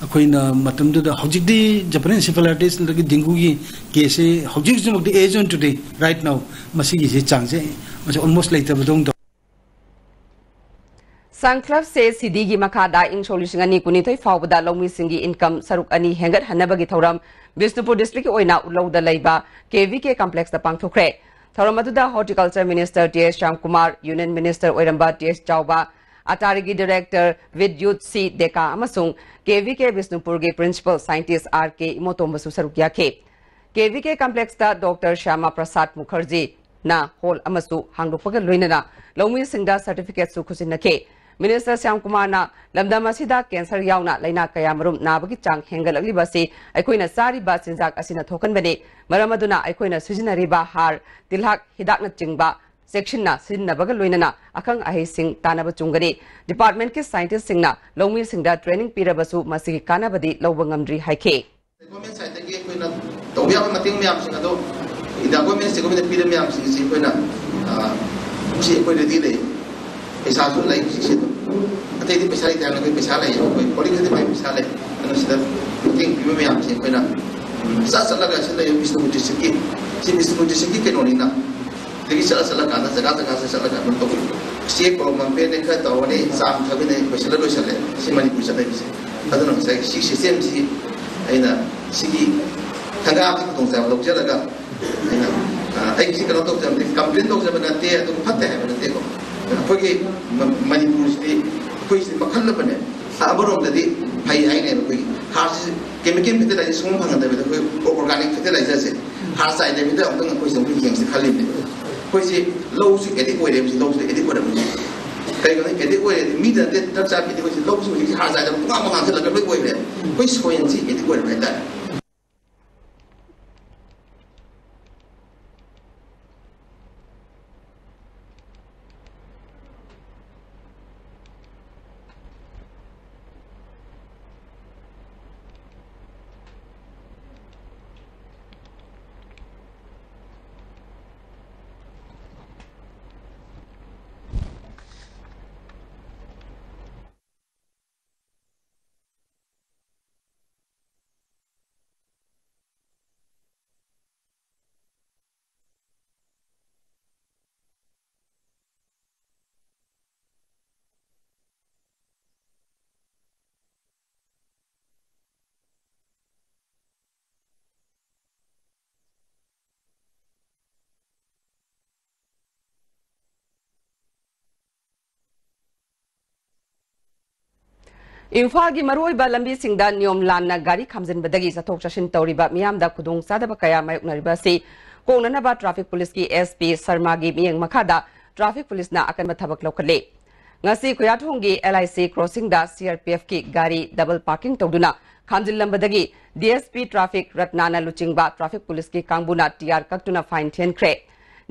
ꯑꯩꯈꯣꯏꯅ ꯃꯇꯝꯗꯨꯗ, ꯍꯧꯖꯤꯛꯇꯤ Japanese encephalitis ꯅꯠꯇ꯭ꯔꯒ dengueꯒꯤ ꯀꯦꯁꯁꯦ ꯍꯧꯖꯤꯛ ꯍꯧꯖꯤꯛꯃꯛꯇꯤ, as on today, right now, ꯃꯁꯤꯒꯤꯁꯦ ꯆꯥꯡꯁꯦ ꯃꯁꯤ almost ꯂꯩꯇꯕꯗꯧꯅ ꯇꯧꯏ꯫ ꯁꯪꯀ꯭ꯂꯕꯁꯦ ꯁꯤꯗꯤꯒꯤ ꯃꯈꯥꯗ ꯏꯪ ꯁꯣꯛ ꯂꯤꯁꯤꯡ ꯑꯅꯤ ꯀꯨꯟꯅꯤꯊꯣꯏ ꯐꯥꯎꯕꯗ ꯂꯧꯃꯤꯁꯤꯡꯒꯤ ꯏꯟꯀꯝ ꯁꯔꯨꯛ ꯑꯅꯤ ꯍꯦꯟꯒꯠꯍꯟꯅꯕꯒꯤ ꯊꯧꯔꯝ ꯕꯤꯁꯅꯨꯄꯨꯔ ꯗꯤꯁꯇ꯭ꯔꯤꯛꯀꯤ ꯑꯣꯏꯅ ꯎꯠꯂꯧꯗ ꯂꯩꯕ ꯀꯦ ꯚꯤ ꯀꯦ ꯀꯝꯄ꯭ꯂꯦꯛꯁꯇ ꯄꯥꯡꯊꯣꯛꯈ꯭ꯔꯦ꯫ ꯊꯧꯔꯝ ꯑꯗꯨꯗ ꯍꯣꯔꯇꯤꯀꯜꯆꯔ ꯃꯤꯅꯤꯁꯇꯔ ꯇꯤ ꯑꯦꯁ ꯁ꯭ꯌꯥꯝꯀꯨꯃꯥꯔ, ꯌꯨꯅꯤꯌꯟ ꯃꯤꯅꯤꯁꯇꯔ ꯑꯣꯏꯔꯝꯕ ꯇꯤ ꯑꯦꯁ ꯆꯥꯎꯕ, ꯑꯇꯥꯔꯤꯒꯤ ꯗꯤꯔꯦꯛꯇꯔ ꯕꯤꯗ꯭ꯌꯨꯠ ꯁꯤ ꯗꯦꯀꯥ ꯑꯃꯁꯨꯡ ꯀꯦ ꯚꯤ ꯀꯦ ꯕꯤꯁꯅꯨꯄꯨꯔꯒꯤ ꯄ꯭ꯔꯤꯟꯁꯤꯄꯜ ꯁꯥꯏꯟꯇꯤꯁ ꯑꯥꯔ ꯀꯦ ꯏꯃꯣꯇꯣꯝꯕꯁꯨ ꯁꯔꯨꯛ ꯌꯥꯈꯤ꯫ ꯀꯦ ꯚꯤ ꯀꯦ ꯀꯝꯄ꯭ꯂꯦꯛꯁꯇ ꯗꯣꯛꯇꯔ ꯁ꯭ꯌꯥꯃꯥ ꯄ꯭ꯔꯁꯥꯗ ꯃꯨꯈꯔꯖꯤꯅ ꯍꯣꯜ ꯑꯃꯁꯨ ꯍꯥꯡꯗꯣꯛꯄꯒ ꯂꯣꯏꯅꯅ ꯂꯧꯃꯤꯁꯤꯡꯗ ꯁꯔꯇꯤꯐꯤꯀꯦꯠꯁꯨ ꯈꯨꯠꯁꯤꯟꯅꯈꯤ꯫ ꯃꯤꯅꯤꯁꯇꯔ ꯁ꯭ꯌꯥꯝꯀꯨꯃꯥꯔꯅ ꯂꯝꯗꯝ ꯑꯁꯤꯗ ꯀꯦꯟꯁꯔ ꯌꯥꯎꯅ ꯂꯥꯏꯅꯥ ꯀꯌꯥ ꯃꯔꯨꯝ ꯅꯥꯕꯒꯤ ꯆꯥꯡ ꯍꯦꯟꯒꯠꯂꯛꯂꯤꯕ ꯑꯁꯤ ꯑꯩꯈꯣꯏꯅ ꯆꯥꯔꯤꯕ ꯆꯤꯟꯖꯥꯛ ꯑꯁꯤꯅ ꯊꯣꯛꯍꯟꯕꯅꯤ꯫ ꯃꯔꯝ ꯑꯗꯨꯅ ꯑꯩꯈꯣꯏꯅ ꯁꯤꯖꯤꯟꯅꯔꯤꯕ ꯍꯥꯔ, ꯇꯤꯜꯍꯥꯛ ꯍꯤꯗꯥꯛꯅꯆꯤꯡꯕ ꯆꯦꯛꯁꯤꯟꯅ ꯁꯤꯖꯤꯟꯅꯕꯒ ꯂꯣꯏꯅꯅ ꯑꯈꯪ ꯑꯍꯩꯁꯤꯡ ꯇꯥꯟꯅꯕ ꯆꯨꯝꯒꯅꯤ꯫ ꯗꯤꯄꯥꯔꯠꯃꯦꯟꯠꯀꯤ ꯁꯥꯏꯟꯇꯤꯁꯁꯤꯡꯅ ꯂꯧꯃꯤꯁꯤꯡꯗ ꯇ꯭ꯔꯦꯅꯤꯡ ꯄꯤꯔꯕꯁꯨ ꯃꯁꯤꯒꯤ ꯀꯥꯟꯅꯕꯗꯤ ꯂꯧꯕ ꯉꯝꯗ꯭ꯔꯤ ꯍꯥꯏꯈꯤ꯫ ꯒꯣꯔꯃꯦꯟ ꯁꯥꯏꯠꯇꯒꯤ ꯑꯩꯈꯣꯏꯅ ꯇꯧꯕ ꯌꯥꯕ ꯃꯇꯦꯡ ꯃꯌꯥꯝꯁꯤꯡ ꯑꯗꯣ ꯏꯟꯗꯤꯌꯥ ꯒꯣꯔꯃꯦꯟ, ꯁ꯭ꯇꯦꯠ ꯒꯣꯔꯃꯦꯟꯅ ꯄꯤꯔ ꯃꯌꯥꯝꯁꯤꯡꯁꯤ ꯑꯩꯈꯣꯏꯅ, ꯑ, ꯁꯤ ꯑꯩꯈꯣꯏ ꯔꯦꯗꯤ ꯂꯩ꯫ ꯄꯩꯁꯥꯁꯨ ꯂꯩ ꯍꯧꯖꯤꯛꯁꯦ ꯑꯗꯨꯝ꯫ ꯑꯇꯩꯗꯤ ꯄꯩꯁꯥ ꯂꯩꯇꯦ ꯍꯥꯏꯕ ꯅꯠꯇꯦ, ꯄꯩꯁꯥ ꯂꯩ꯫ ꯑꯩꯈꯣꯏ ꯄꯣꯂꯤꯡꯗꯗꯤ ꯃꯥꯏ ꯄꯩꯁꯥ ꯂꯩ꯫ ꯑꯗꯨꯅ ꯁꯤꯗ ꯃꯇꯦꯡ ꯄꯤꯕ ꯃꯌꯥꯝꯁꯦ ꯑꯩꯈꯣꯏꯅ, ꯎꯝ, ꯆꯠ ꯆꯠꯂꯒ ꯁꯤ ꯂꯩ ꯕꯤꯁꯅꯨꯄꯨꯔ ꯗꯤꯁꯇ꯭ꯔꯤꯛꯀꯤ, ꯁꯤ ꯕꯤꯁꯅꯨꯄꯨꯔ ꯗꯤꯁꯇ꯭ꯔꯤꯛꯀꯤ ꯀꯩꯅꯣꯅꯤꯅ, ꯑꯗꯒꯤ ꯆꯠꯂ ꯆꯠꯂꯀꯥꯟꯗ ꯖꯒꯥ ꯖꯒꯥꯁꯦ ꯆꯠꯂꯒ ꯑꯗꯨꯝ ꯇꯧꯕ꯫ ꯆꯦꯛ ꯀꯧꯔ ꯃꯝꯄꯦꯅꯦ ꯈꯔ ꯇꯧꯔꯅꯤ, ꯆꯥꯝ ꯊꯛꯃꯤꯟꯅꯩ, ꯂꯣꯏꯁꯤꯜꯂ ꯂꯣꯏꯁꯤꯜꯂꯦ꯫ ꯁꯤ ꯃꯅꯤꯄꯨꯔ ꯆꯠꯅꯕꯤꯁꯦ꯫ ꯑꯗꯨꯅ ꯉꯁꯥꯏ ꯁꯤ ꯁꯤꯁꯇꯦꯝꯁꯤ ꯑꯩꯅ ꯁꯤꯒꯤ ꯊꯪꯒꯥꯒꯤ ꯈꯨꯗꯣꯡꯆꯥꯕ ꯂꯧꯖꯔꯒ ꯑꯩꯅ, ꯑ, ꯑꯩꯁꯤ ꯀꯩꯅꯣ ꯇꯧꯖꯕ ꯅꯠꯇꯦ, ꯀꯝꯄ꯭ꯂꯦꯟ ꯇꯧꯖꯕ ꯅꯠꯇꯦ, ꯑꯗꯨꯒ ꯐꯠꯇꯦ ꯍꯥꯏꯕ ꯅꯠꯇꯦꯀꯣ꯫ ꯑꯩꯈꯣꯏꯒꯤ ꯃ-, ꯃꯅꯤꯄꯨꯔꯁꯤꯗꯤ ꯑꯩꯈꯣꯏꯁꯤꯗꯤ ꯃꯈꯜ ꯑꯃꯅꯦ꯫ ꯑꯃꯔꯣꯝꯗꯗꯤ ꯐꯩ ꯍꯥꯏꯅꯦꯕ꯫ ꯑꯩꯈꯣꯏꯒꯤ ꯍꯥꯔꯁꯤ, ꯀꯦꯃꯤꯀꯦꯜ ꯐꯔꯇꯤꯂꯥꯏꯖꯔ ꯁꯨꯡꯐꯪ ꯐꯪꯒꯗꯕꯗ ꯑꯩꯈꯣꯏ ꯑꯣꯔꯒꯥꯅꯤꯛ ꯐꯔꯇꯤꯂꯥꯏꯖꯔꯁꯦ, ꯍꯥꯔ ꯆꯥꯏꯗꯕꯤꯗ ꯑꯃꯨꯛꯇꯪ ꯑꯩꯈꯣꯏꯁꯦ ꯑꯃꯨꯛ ꯌꯦꯡꯁꯤ ꯈꯜꯂꯤꯕꯅꯦ꯫ ꯑꯩꯈꯣꯏꯁꯤ ꯂꯧꯁꯨ ꯑꯦꯗꯤꯛ ꯑꯣꯏꯔꯦꯕ, ꯂꯧꯁꯨ ꯑꯦꯗꯤꯛ ꯑꯣꯏꯔꯕꯅꯤ꯫ ꯀꯩꯒꯤꯅꯣ ꯑꯦꯗꯤꯛ ꯑꯣꯏꯔꯦꯗꯤ? ꯃꯤꯗ ꯅꯠꯇꯦ, ꯗ꯭ꯔꯒ ꯆꯥꯕ ꯑꯦꯗꯤꯛ ꯑꯣꯏꯁꯤ, ꯂꯧꯁꯨ ꯍꯧꯖꯤꯛꯇꯤ ꯍꯥꯔ ꯆꯥꯏꯗꯕ ꯄꯨꯡꯉꯥꯡ ꯉꯥꯡꯁꯤꯜꯂꯒ ꯂꯣꯏ ꯑꯣꯏꯈ꯭ꯔꯦ꯫ ꯑꯩꯈꯣꯏ ꯁꯣꯏꯜꯁꯤ ꯑꯦꯗꯤꯛ ꯑꯣꯏꯔꯕ ꯍꯥꯏꯇꯥꯔꯦ꯫ ꯏꯝꯐꯥꯜꯒꯤ ꯃꯔꯨꯑꯣꯏꯕ ꯂꯝꯕꯤꯁꯤꯡꯗ ꯅꯤꯌꯣꯝ ꯂꯥꯟꯅ ꯒꯥꯔꯤ ꯈꯥꯝꯖꯤꯟꯕꯗꯒꯤ ꯆꯠꯊꯣꯛ ꯆꯠꯁꯤꯟ ꯇꯧꯔꯤꯕ ꯃꯤꯌꯥꯝꯗ ꯈꯨꯗꯣꯡꯆꯥꯗꯕ ꯀꯌꯥ ꯃꯥꯌꯣꯛꯅꯔꯤꯕ ꯑꯁꯤ ꯀꯣꯛꯅꯅꯕ ꯇ꯭ꯔꯥꯐꯤꯛ ꯄꯨꯂꯤꯁꯀꯤ ꯑꯦꯁ ꯄꯤ ꯁꯔꯃꯥꯒꯤ ꯃꯤꯠꯌꯦꯡ ꯃꯈꯥꯗ ꯇ꯭ꯔꯥꯐꯤꯛ ꯄꯨꯂꯤꯁꯅ ꯑꯀꯟꯕ ꯊꯕꯛ ꯂꯧꯈꯠꯂꯤ꯫ ꯉꯁꯤ ꯈꯨꯌꯥꯊꯣꯡꯒꯤ L I C ꯀ꯭ꯔꯣꯁꯤꯡꯗ C R P ꯑꯦꯐꯀꯤ ꯒꯥꯔꯤ ꯗꯕꯜ ꯄꯥꯔꯀꯤꯡ ꯇꯧꯗꯨꯅ ꯈꯥꯝꯖꯤꯜꯂꯝꯕꯗꯒꯤ ꯗꯤ ꯑꯦꯁ ꯄꯤ ꯇ꯭ꯔꯥꯐꯤꯛ ꯔꯠꯅꯥꯅ ꯂꯨꯆꯤꯡꯕ ꯇ꯭ꯔꯥꯐꯤꯛ ꯄꯨꯂꯤꯁꯀꯤ ꯀꯥꯡꯕꯨꯅ ꯇꯤ ꯑꯥꯔ ꯀꯛꯇꯨꯅ ꯐꯥꯏꯟ ꯊꯤꯍꯟꯈ꯭ꯔꯦ꯫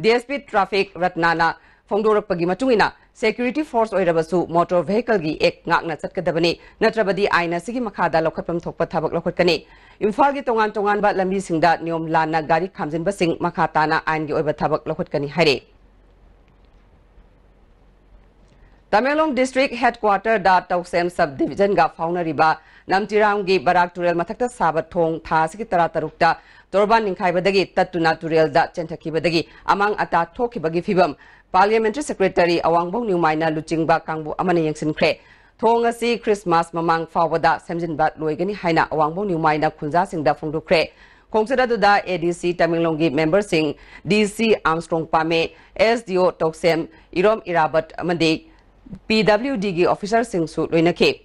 ꯗꯤ ꯑꯦꯁ ꯄꯤ ꯇ꯭ꯔꯥꯐꯤꯛ ꯔꯠꯅꯥꯅ ꯐꯣꯡꯗꯣꯔꯛꯄꯒꯤ ꯃꯇꯨꯡ ꯏꯟꯅ, security force ꯑꯣꯏꯔꯕꯁꯨ motor vehicle ꯒꯤ act ꯉꯥꯛꯅ ꯆꯠꯀꯗꯕꯅꯤ, ꯅꯠꯇ꯭ꯔꯕꯗꯤ ꯑꯥꯏꯟ ꯑꯁꯤꯒꯤ ꯃꯈꯥꯗ ꯂꯧꯈꯠꯐꯝ ꯊꯣꯛꯄ ꯊꯕꯛ ꯂꯧꯈꯠꯀꯅꯤ꯫ ꯏꯝꯐꯥꯜꯒꯤ ꯇꯣꯉꯥꯟ ꯇꯣꯉꯥꯟꯕ ꯂꯝꯕꯤꯁꯤꯡꯗ ꯅꯤꯌꯣꯝ ꯂꯥꯟꯅ ꯒꯥꯔꯤ ꯈꯥꯝꯖꯤꯟꯕꯁꯤꯡ ꯃꯈꯥ ꯇꯥꯅ ꯑꯥꯏꯟꯒꯤ ꯑꯣꯏꯕ ꯊꯕꯛ ꯂꯧꯈꯠꯀꯅꯤ ꯍꯥꯏꯔꯤ꯫ ꯇꯃꯦꯡꯂꯣꯡ district headquarter ꯗ ꯇꯧꯁꯦꯝ sub division ꯒ ꯐꯥꯎꯅꯔꯤꯕ ꯅꯝꯇꯤꯔꯥꯝꯒꯤ ꯕꯔꯥꯛ ꯇꯨꯔꯦꯜ ꯃꯊꯛꯇ ꯁꯥꯕ ꯊꯣꯡ ꯊꯥ ꯑꯁꯤꯒꯤ ꯇꯔꯥ ꯇꯔꯨꯛꯇ ꯇꯣꯔꯕꯥꯟ ꯅꯤꯡꯈꯥꯏꯕꯗꯒꯤ ꯇꯠꯇꯨꯅ ꯇꯨꯔꯦꯜꯗ ꯆꯦꯟꯊꯈꯤꯕꯗꯒꯤ ꯑꯃꯥꯡ ꯑꯇꯥ ꯊꯣꯛꯈꯤꯕꯒꯤ ꯐꯤꯕꯝ Parliamentary Secretary ꯑꯋꯥꯡꯕꯧ ꯅ꯭ꯌꯨꯃꯥꯏꯅ ꯂꯨꯆꯤꯡꯕ ꯀꯥꯡꯕꯨ ꯑꯃꯅ ꯌꯦꯡꯁꯤꯟꯈ꯭ꯔꯦ꯫ ꯊꯣꯡ ꯑꯁꯤ Christmas ꯃꯃꯥꯡ ꯐꯥꯎꯕꯗ ꯁꯦꯝꯖꯤꯟꯕ ꯂꯣꯏꯒꯅꯤ ꯍꯥꯏꯅ ꯑꯋꯥꯡꯕꯧ ꯅ꯭ꯌꯨꯃꯥꯏꯅ ꯈꯨꯟꯖꯥꯁꯤꯡꯗ ꯐꯣꯡꯗꯣꯛꯈ꯭ꯔꯦ꯫ ꯈꯣꯡꯆꯠ ꯑꯗꯨꯗ A D C ꯇꯃꯦꯡꯂꯣꯡꯒꯤ member ꯁꯤꯡ, D C ꯑꯥꯝꯁꯇ꯭ꯔꯣꯡ ꯄꯥꯃꯦ, S D O ꯇꯧꯁꯦꯝ, ꯏꯔꯣꯝ ꯏꯔꯥꯕꯠ ꯑꯃꯗꯤ P W D ꯒꯤ officer ꯁꯤꯡꯁꯨ ꯂꯣꯏꯅꯈꯤ꯫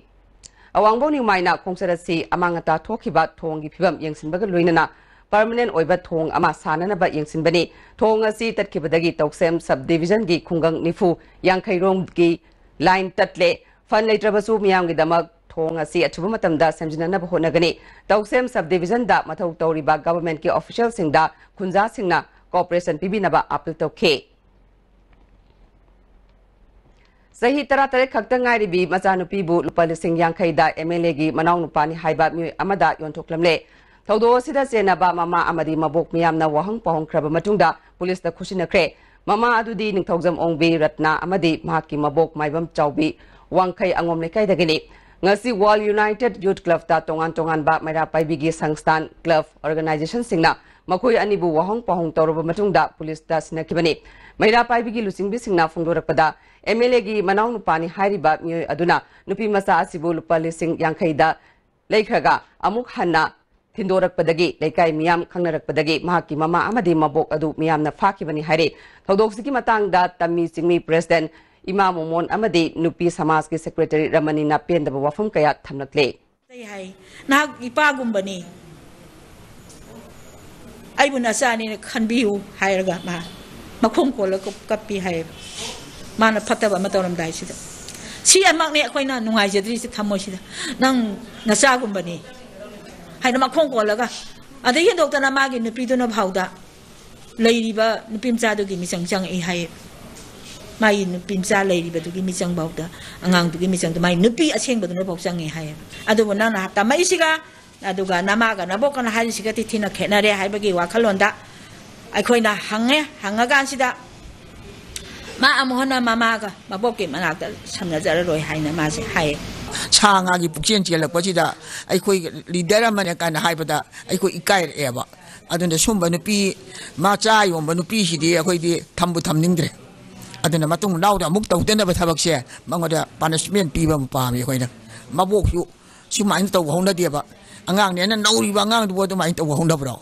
ꯑꯋꯥꯡꯕꯧ ꯅ꯭ꯌꯨꯃꯥꯏꯅ ꯈꯣꯡꯆꯠ ꯑꯁꯤ ꯑꯃꯥꯡ ꯑꯇꯥ ꯊꯣꯛꯈꯤꯕ ꯊꯣꯡꯒꯤ ꯐꯤꯕꯝ ꯌꯦꯡꯁꯤꯟꯕꯒ ꯂꯣꯏꯅꯅ permanent ꯑꯣꯏꯕ ꯊꯣꯡ ꯑꯃ ꯁꯥꯅꯅꯕ ꯌꯦꯡꯁꯤꯟꯕꯅꯤ꯫ ꯊꯣꯡ ꯑꯁꯤ ꯇꯠꯈꯤꯕꯗꯒꯤ ꯇꯧꯁꯦꯝ sub division ꯒꯤ ꯈꯨꯡꯒꯪ ꯅꯤꯐꯨ ꯌꯥꯡꯈꯩ ꯔꯣꯝꯒꯤ line ꯇꯠꯂꯦ꯫ Fund ꯂꯩꯇ꯭ꯔꯕꯁꯨ ꯃꯤꯌꯥꯝꯒꯤꯗꯃꯛ ꯊꯣꯡ ꯑꯁꯤ ꯑꯊꯨꯕ ꯃꯇꯝꯗ ꯁꯦꯝꯖꯤꯟꯅꯅꯕ ꯍꯣꯠꯅꯒꯅꯤ꯫ ꯇꯧꯁꯦꯝ sub division ꯗ ꯃꯊꯧ ꯇꯧꯔꯤꯕ government ꯀꯤ official ꯁꯤꯡꯗ ꯈꯨꯟꯖꯥꯁꯤꯡꯅ cooperation ꯄꯤꯕꯤꯅꯕ appeal ꯇꯧꯈꯤ꯫ ꯆꯍꯤ ꯇꯔꯥꯇꯔꯦꯠ ꯈꯛꯇ ꯉꯥꯏꯔꯤꯕꯤ ꯃꯆꯥꯅꯨꯄꯤꯕꯨ ꯂꯨꯄꯥ ꯂꯤꯁꯤꯡ ꯌꯥꯡꯈꯩꯗ M L A ꯒꯤ ꯃꯅꯥꯎꯅꯨꯄꯥꯅꯤ ꯍꯥꯏꯕ ꯃꯤꯑꯣꯏ ꯑꯃꯗ ꯌꯣꯟꯊꯣꯛꯂꯝꯂꯦ꯫ ꯊꯧꯗꯣꯛ ꯑꯁꯤꯗ ꯆꯦꯟꯅꯕ ꯃꯃꯥ ꯑꯃꯗꯤ ꯃꯕꯣꯛ ꯃꯤꯌꯥꯝꯅ ꯋꯥꯍꯪ ꯄꯥꯎꯍꯪꯈ꯭ꯔꯕ ꯃꯇꯨꯡꯗ ꯄꯨꯂꯤꯁꯇ ꯈꯨꯠꯁꯤꯟꯅꯈ꯭ꯔꯦ꯫ ꯃꯃꯥ ꯑꯗꯨꯗꯤ ꯅꯤꯡꯊꯧꯖꯝ ꯑꯣꯡꯕꯤ ꯔꯠꯅꯥ ꯑꯃꯗꯤ ꯃꯍꯥꯛꯀꯤ ꯃꯕꯣꯛ ꯃꯥꯏꯕꯝ ꯆꯥꯎꯕꯤ ꯋꯥꯡꯈꯩ ꯑꯉꯣꯝ ꯂꯩꯀꯥꯏꯗꯒꯤꯅꯤ꯫ ꯉꯁꯤ World United Youth Club ꯇ ꯇꯣꯉꯥꯟ ꯇꯣꯉꯥꯟꯕ ꯃꯩꯔꯥ ꯄꯥꯏꯕꯤꯒꯤ ꯁꯪꯁꯊꯥꯟ, club, organization ꯁꯤꯡꯅ ꯃꯈꯣꯏ ꯑꯅꯤꯕꯨ ꯋꯥꯍꯪ ꯄꯥꯎꯍꯪ ꯇꯧꯔꯕ ꯃꯇꯨꯡꯗ ꯄꯨꯂꯤꯁꯇ ꯁꯤꯟꯅꯈꯤꯕꯅꯤ꯫ ꯃꯩꯔꯥ ꯄꯥꯏꯕꯤꯒꯤ ꯂꯨꯆꯤꯡꯕꯤꯁꯤꯡꯅ ꯐꯣꯡꯗꯣꯔꯛꯄꯗ, M L A ꯒꯤ ꯃꯅꯥꯎꯅꯨꯄꯥꯅꯤ ꯍꯥꯏꯔꯤꯕ ꯃꯤꯑꯣꯏ ꯑꯗꯨꯅ ꯅꯨꯄꯤ ꯃꯆꯥ ꯑꯁꯤꯕꯨ ꯂꯨꯄꯥ ꯂꯤꯁꯤꯡ ꯌꯥꯡꯈꯩꯗ ꯂꯩꯈ꯭ꯔꯒ ꯑꯃꯨꯛ ꯍꯟꯅ ꯊꯤꯟꯗꯣꯔꯛꯄꯗꯒꯤ ꯂꯩꯀꯥꯏ ꯃꯤꯌꯥꯝ ꯈꯪꯅꯔꯛꯄꯗꯒꯤ ꯃꯍꯥꯛꯀꯤ ꯃꯃꯥ ꯑꯃꯗꯤ ꯃꯕꯣꯛ ꯑꯗꯨ ꯃꯤꯌꯥꯝꯅ ꯐꯥꯈꯤꯕꯅꯤ ꯍꯥꯏꯔꯤ꯫ ꯊꯧꯗꯣꯛꯁꯤꯒꯤ ꯃꯇꯥꯡꯗ ꯇꯝꯃꯤ ꯆꯤꯡꯃꯤ president ꯏꯃꯥ ꯃꯣꯃꯣꯟ ꯑꯃꯗꯤ ꯅꯨꯄꯤ ꯁꯃꯥꯖꯀꯤ secretary ꯔꯃꯅꯤꯅ ꯄꯦꯟꯗꯕ ꯋꯥꯐꯝ ꯀꯌꯥ ꯊꯝꯂꯛꯂꯦ꯫ ꯑꯩ ꯍꯥꯏ, "ꯅꯍꯥꯛ ꯏꯄꯥꯒꯨꯝꯕꯅꯤ, ꯑꯩꯕꯨ ꯅꯆꯥꯅꯤꯅ ꯈꯟꯕꯤꯌꯨ" ꯍꯥꯏꯔꯒ ꯃꯥ ꯃꯈꯣꯡ ꯀꯣꯜꯂꯒ ꯀꯞꯄꯤ ꯍꯥꯏꯌꯦꯕ꯫ ꯃꯥꯅ ꯐꯠꯇꯕ ꯑꯃ ꯇꯧꯔꯝꯗꯥꯏꯁꯤꯗ꯫ ꯁꯤ ꯑꯃꯛꯅꯦ ꯑꯩꯈꯣꯏꯅ ꯅꯨꯡꯉꯥꯏꯖꯗ꯭ꯔꯤꯁꯦ ꯊꯃꯣꯏꯁꯤꯗ꯫ "ꯅꯪ ꯅꯆꯥꯒꯨꯝꯕꯅꯤ" ꯍꯥꯏꯅ ꯃꯈꯣꯡ ꯀꯣꯜꯂꯒ, ꯑꯗꯩ ꯍꯦꯟꯗꯣꯛꯇꯅ ꯃꯥꯒꯤ ꯅꯨꯄꯤꯗꯨꯅ ꯐꯥꯎꯗ ꯂꯩꯔꯤꯕ ꯅꯨꯄꯤ ꯃꯆꯥꯗꯨꯒꯤ ꯃꯤꯆꯪ ꯆꯪꯉꯛꯏ ꯍꯥꯏꯌꯦ꯫ ꯃꯥꯒꯤ ꯅꯨꯄꯤ ꯃꯆꯥ ꯂꯩꯔꯤꯕꯗꯨꯒꯤ ꯃꯤꯆꯪꯐꯥꯎꯗ, ꯑꯉꯥꯡꯗꯨꯒꯤ ꯃꯤꯆꯪꯗ ꯃꯥꯒꯤ ꯅꯨꯄꯤ ꯑꯁꯦꯡꯕꯗꯨꯅꯐꯥꯎ ꯆꯪꯉꯦ ꯍꯥꯏꯌꯦꯕ꯫ ꯑꯗꯨꯕꯨ ꯅꯪꯅ ꯇꯝꯃꯛꯏꯁꯤꯒ ꯑꯗꯨꯒ ꯅꯃꯥꯒ ꯅꯕꯣꯛꯀꯅ ꯍꯥꯏꯔꯤꯁꯤꯒꯗꯤ ꯊꯤꯅ ꯈꯦꯠꯅꯔꯦ ꯍꯥꯏꯕꯒꯤ ꯋꯥꯈꯜꯂꯣꯟꯗ ꯑꯩꯈꯣꯏꯅ ꯍꯪꯉꯦ꯫ ꯍꯪꯉꯀꯥꯟꯁꯤꯗ ꯃꯥ ꯑꯃꯨꯛ ꯍꯟꯅ ꯃꯃꯥꯒ ꯃꯕꯣꯛꯀꯤ ꯃꯅꯥꯛꯇ ꯁꯝꯅꯖꯔꯔꯣꯏ ꯍꯥꯏꯅ ꯃꯥꯁꯦ ꯍꯥꯏꯌꯦ꯫ ꯁꯥ ꯉꯥꯒꯤ ꯄꯨꯛꯆꯦꯜ ꯆꯦꯜꯂꯛꯄꯁꯤꯗ ꯑꯩꯈꯣꯏ ꯂꯤꯗꯔ ꯑꯃꯅꯦ ꯀꯥꯏꯅ ꯍꯥꯏꯕꯗ ꯑꯩꯈꯣꯏ ꯏꯀꯥꯏꯔꯛꯑꯦꯕ꯫ ꯑꯗꯨꯅ ꯁꯨꯝꯕ ꯅꯨꯄꯤ, ꯃꯆꯥ ꯌꯣꯟꯕ ꯅꯨꯄꯤꯁꯤꯗꯤ ꯑꯩꯈꯣꯏꯗꯤ ꯊꯝꯕꯨ ꯊꯝꯅꯤꯡꯗ꯭ꯔꯦ꯫ ꯑꯗꯨꯅ ꯃꯇꯨꯡ ꯃꯅꯥꯎꯗ ꯑꯃꯨꯛ ꯇꯧꯗꯅꯕ ꯊꯕꯛꯁꯦ ꯃꯉꯣꯟꯗ ꯄꯅꯤꯁꯃꯦꯟ ꯄꯤꯕ ꯑꯃ ꯄꯥꯝꯃꯤ ꯑꯩꯈꯣꯏꯅ꯫ ꯃꯕꯣꯛꯁꯨ ꯁꯨꯃꯥꯏꯅ ꯇꯧꯕ ꯍꯧꯅꯗꯦꯕ꯫ ꯑꯉꯥꯡꯅꯦꯅ ꯅꯧꯔꯤꯕ ꯑꯉꯥꯡꯗꯨꯕꯨ ꯑꯗꯨꯃꯥꯏꯅ ꯇꯧꯕ ꯍꯧꯅꯕ꯭ꯔꯣ?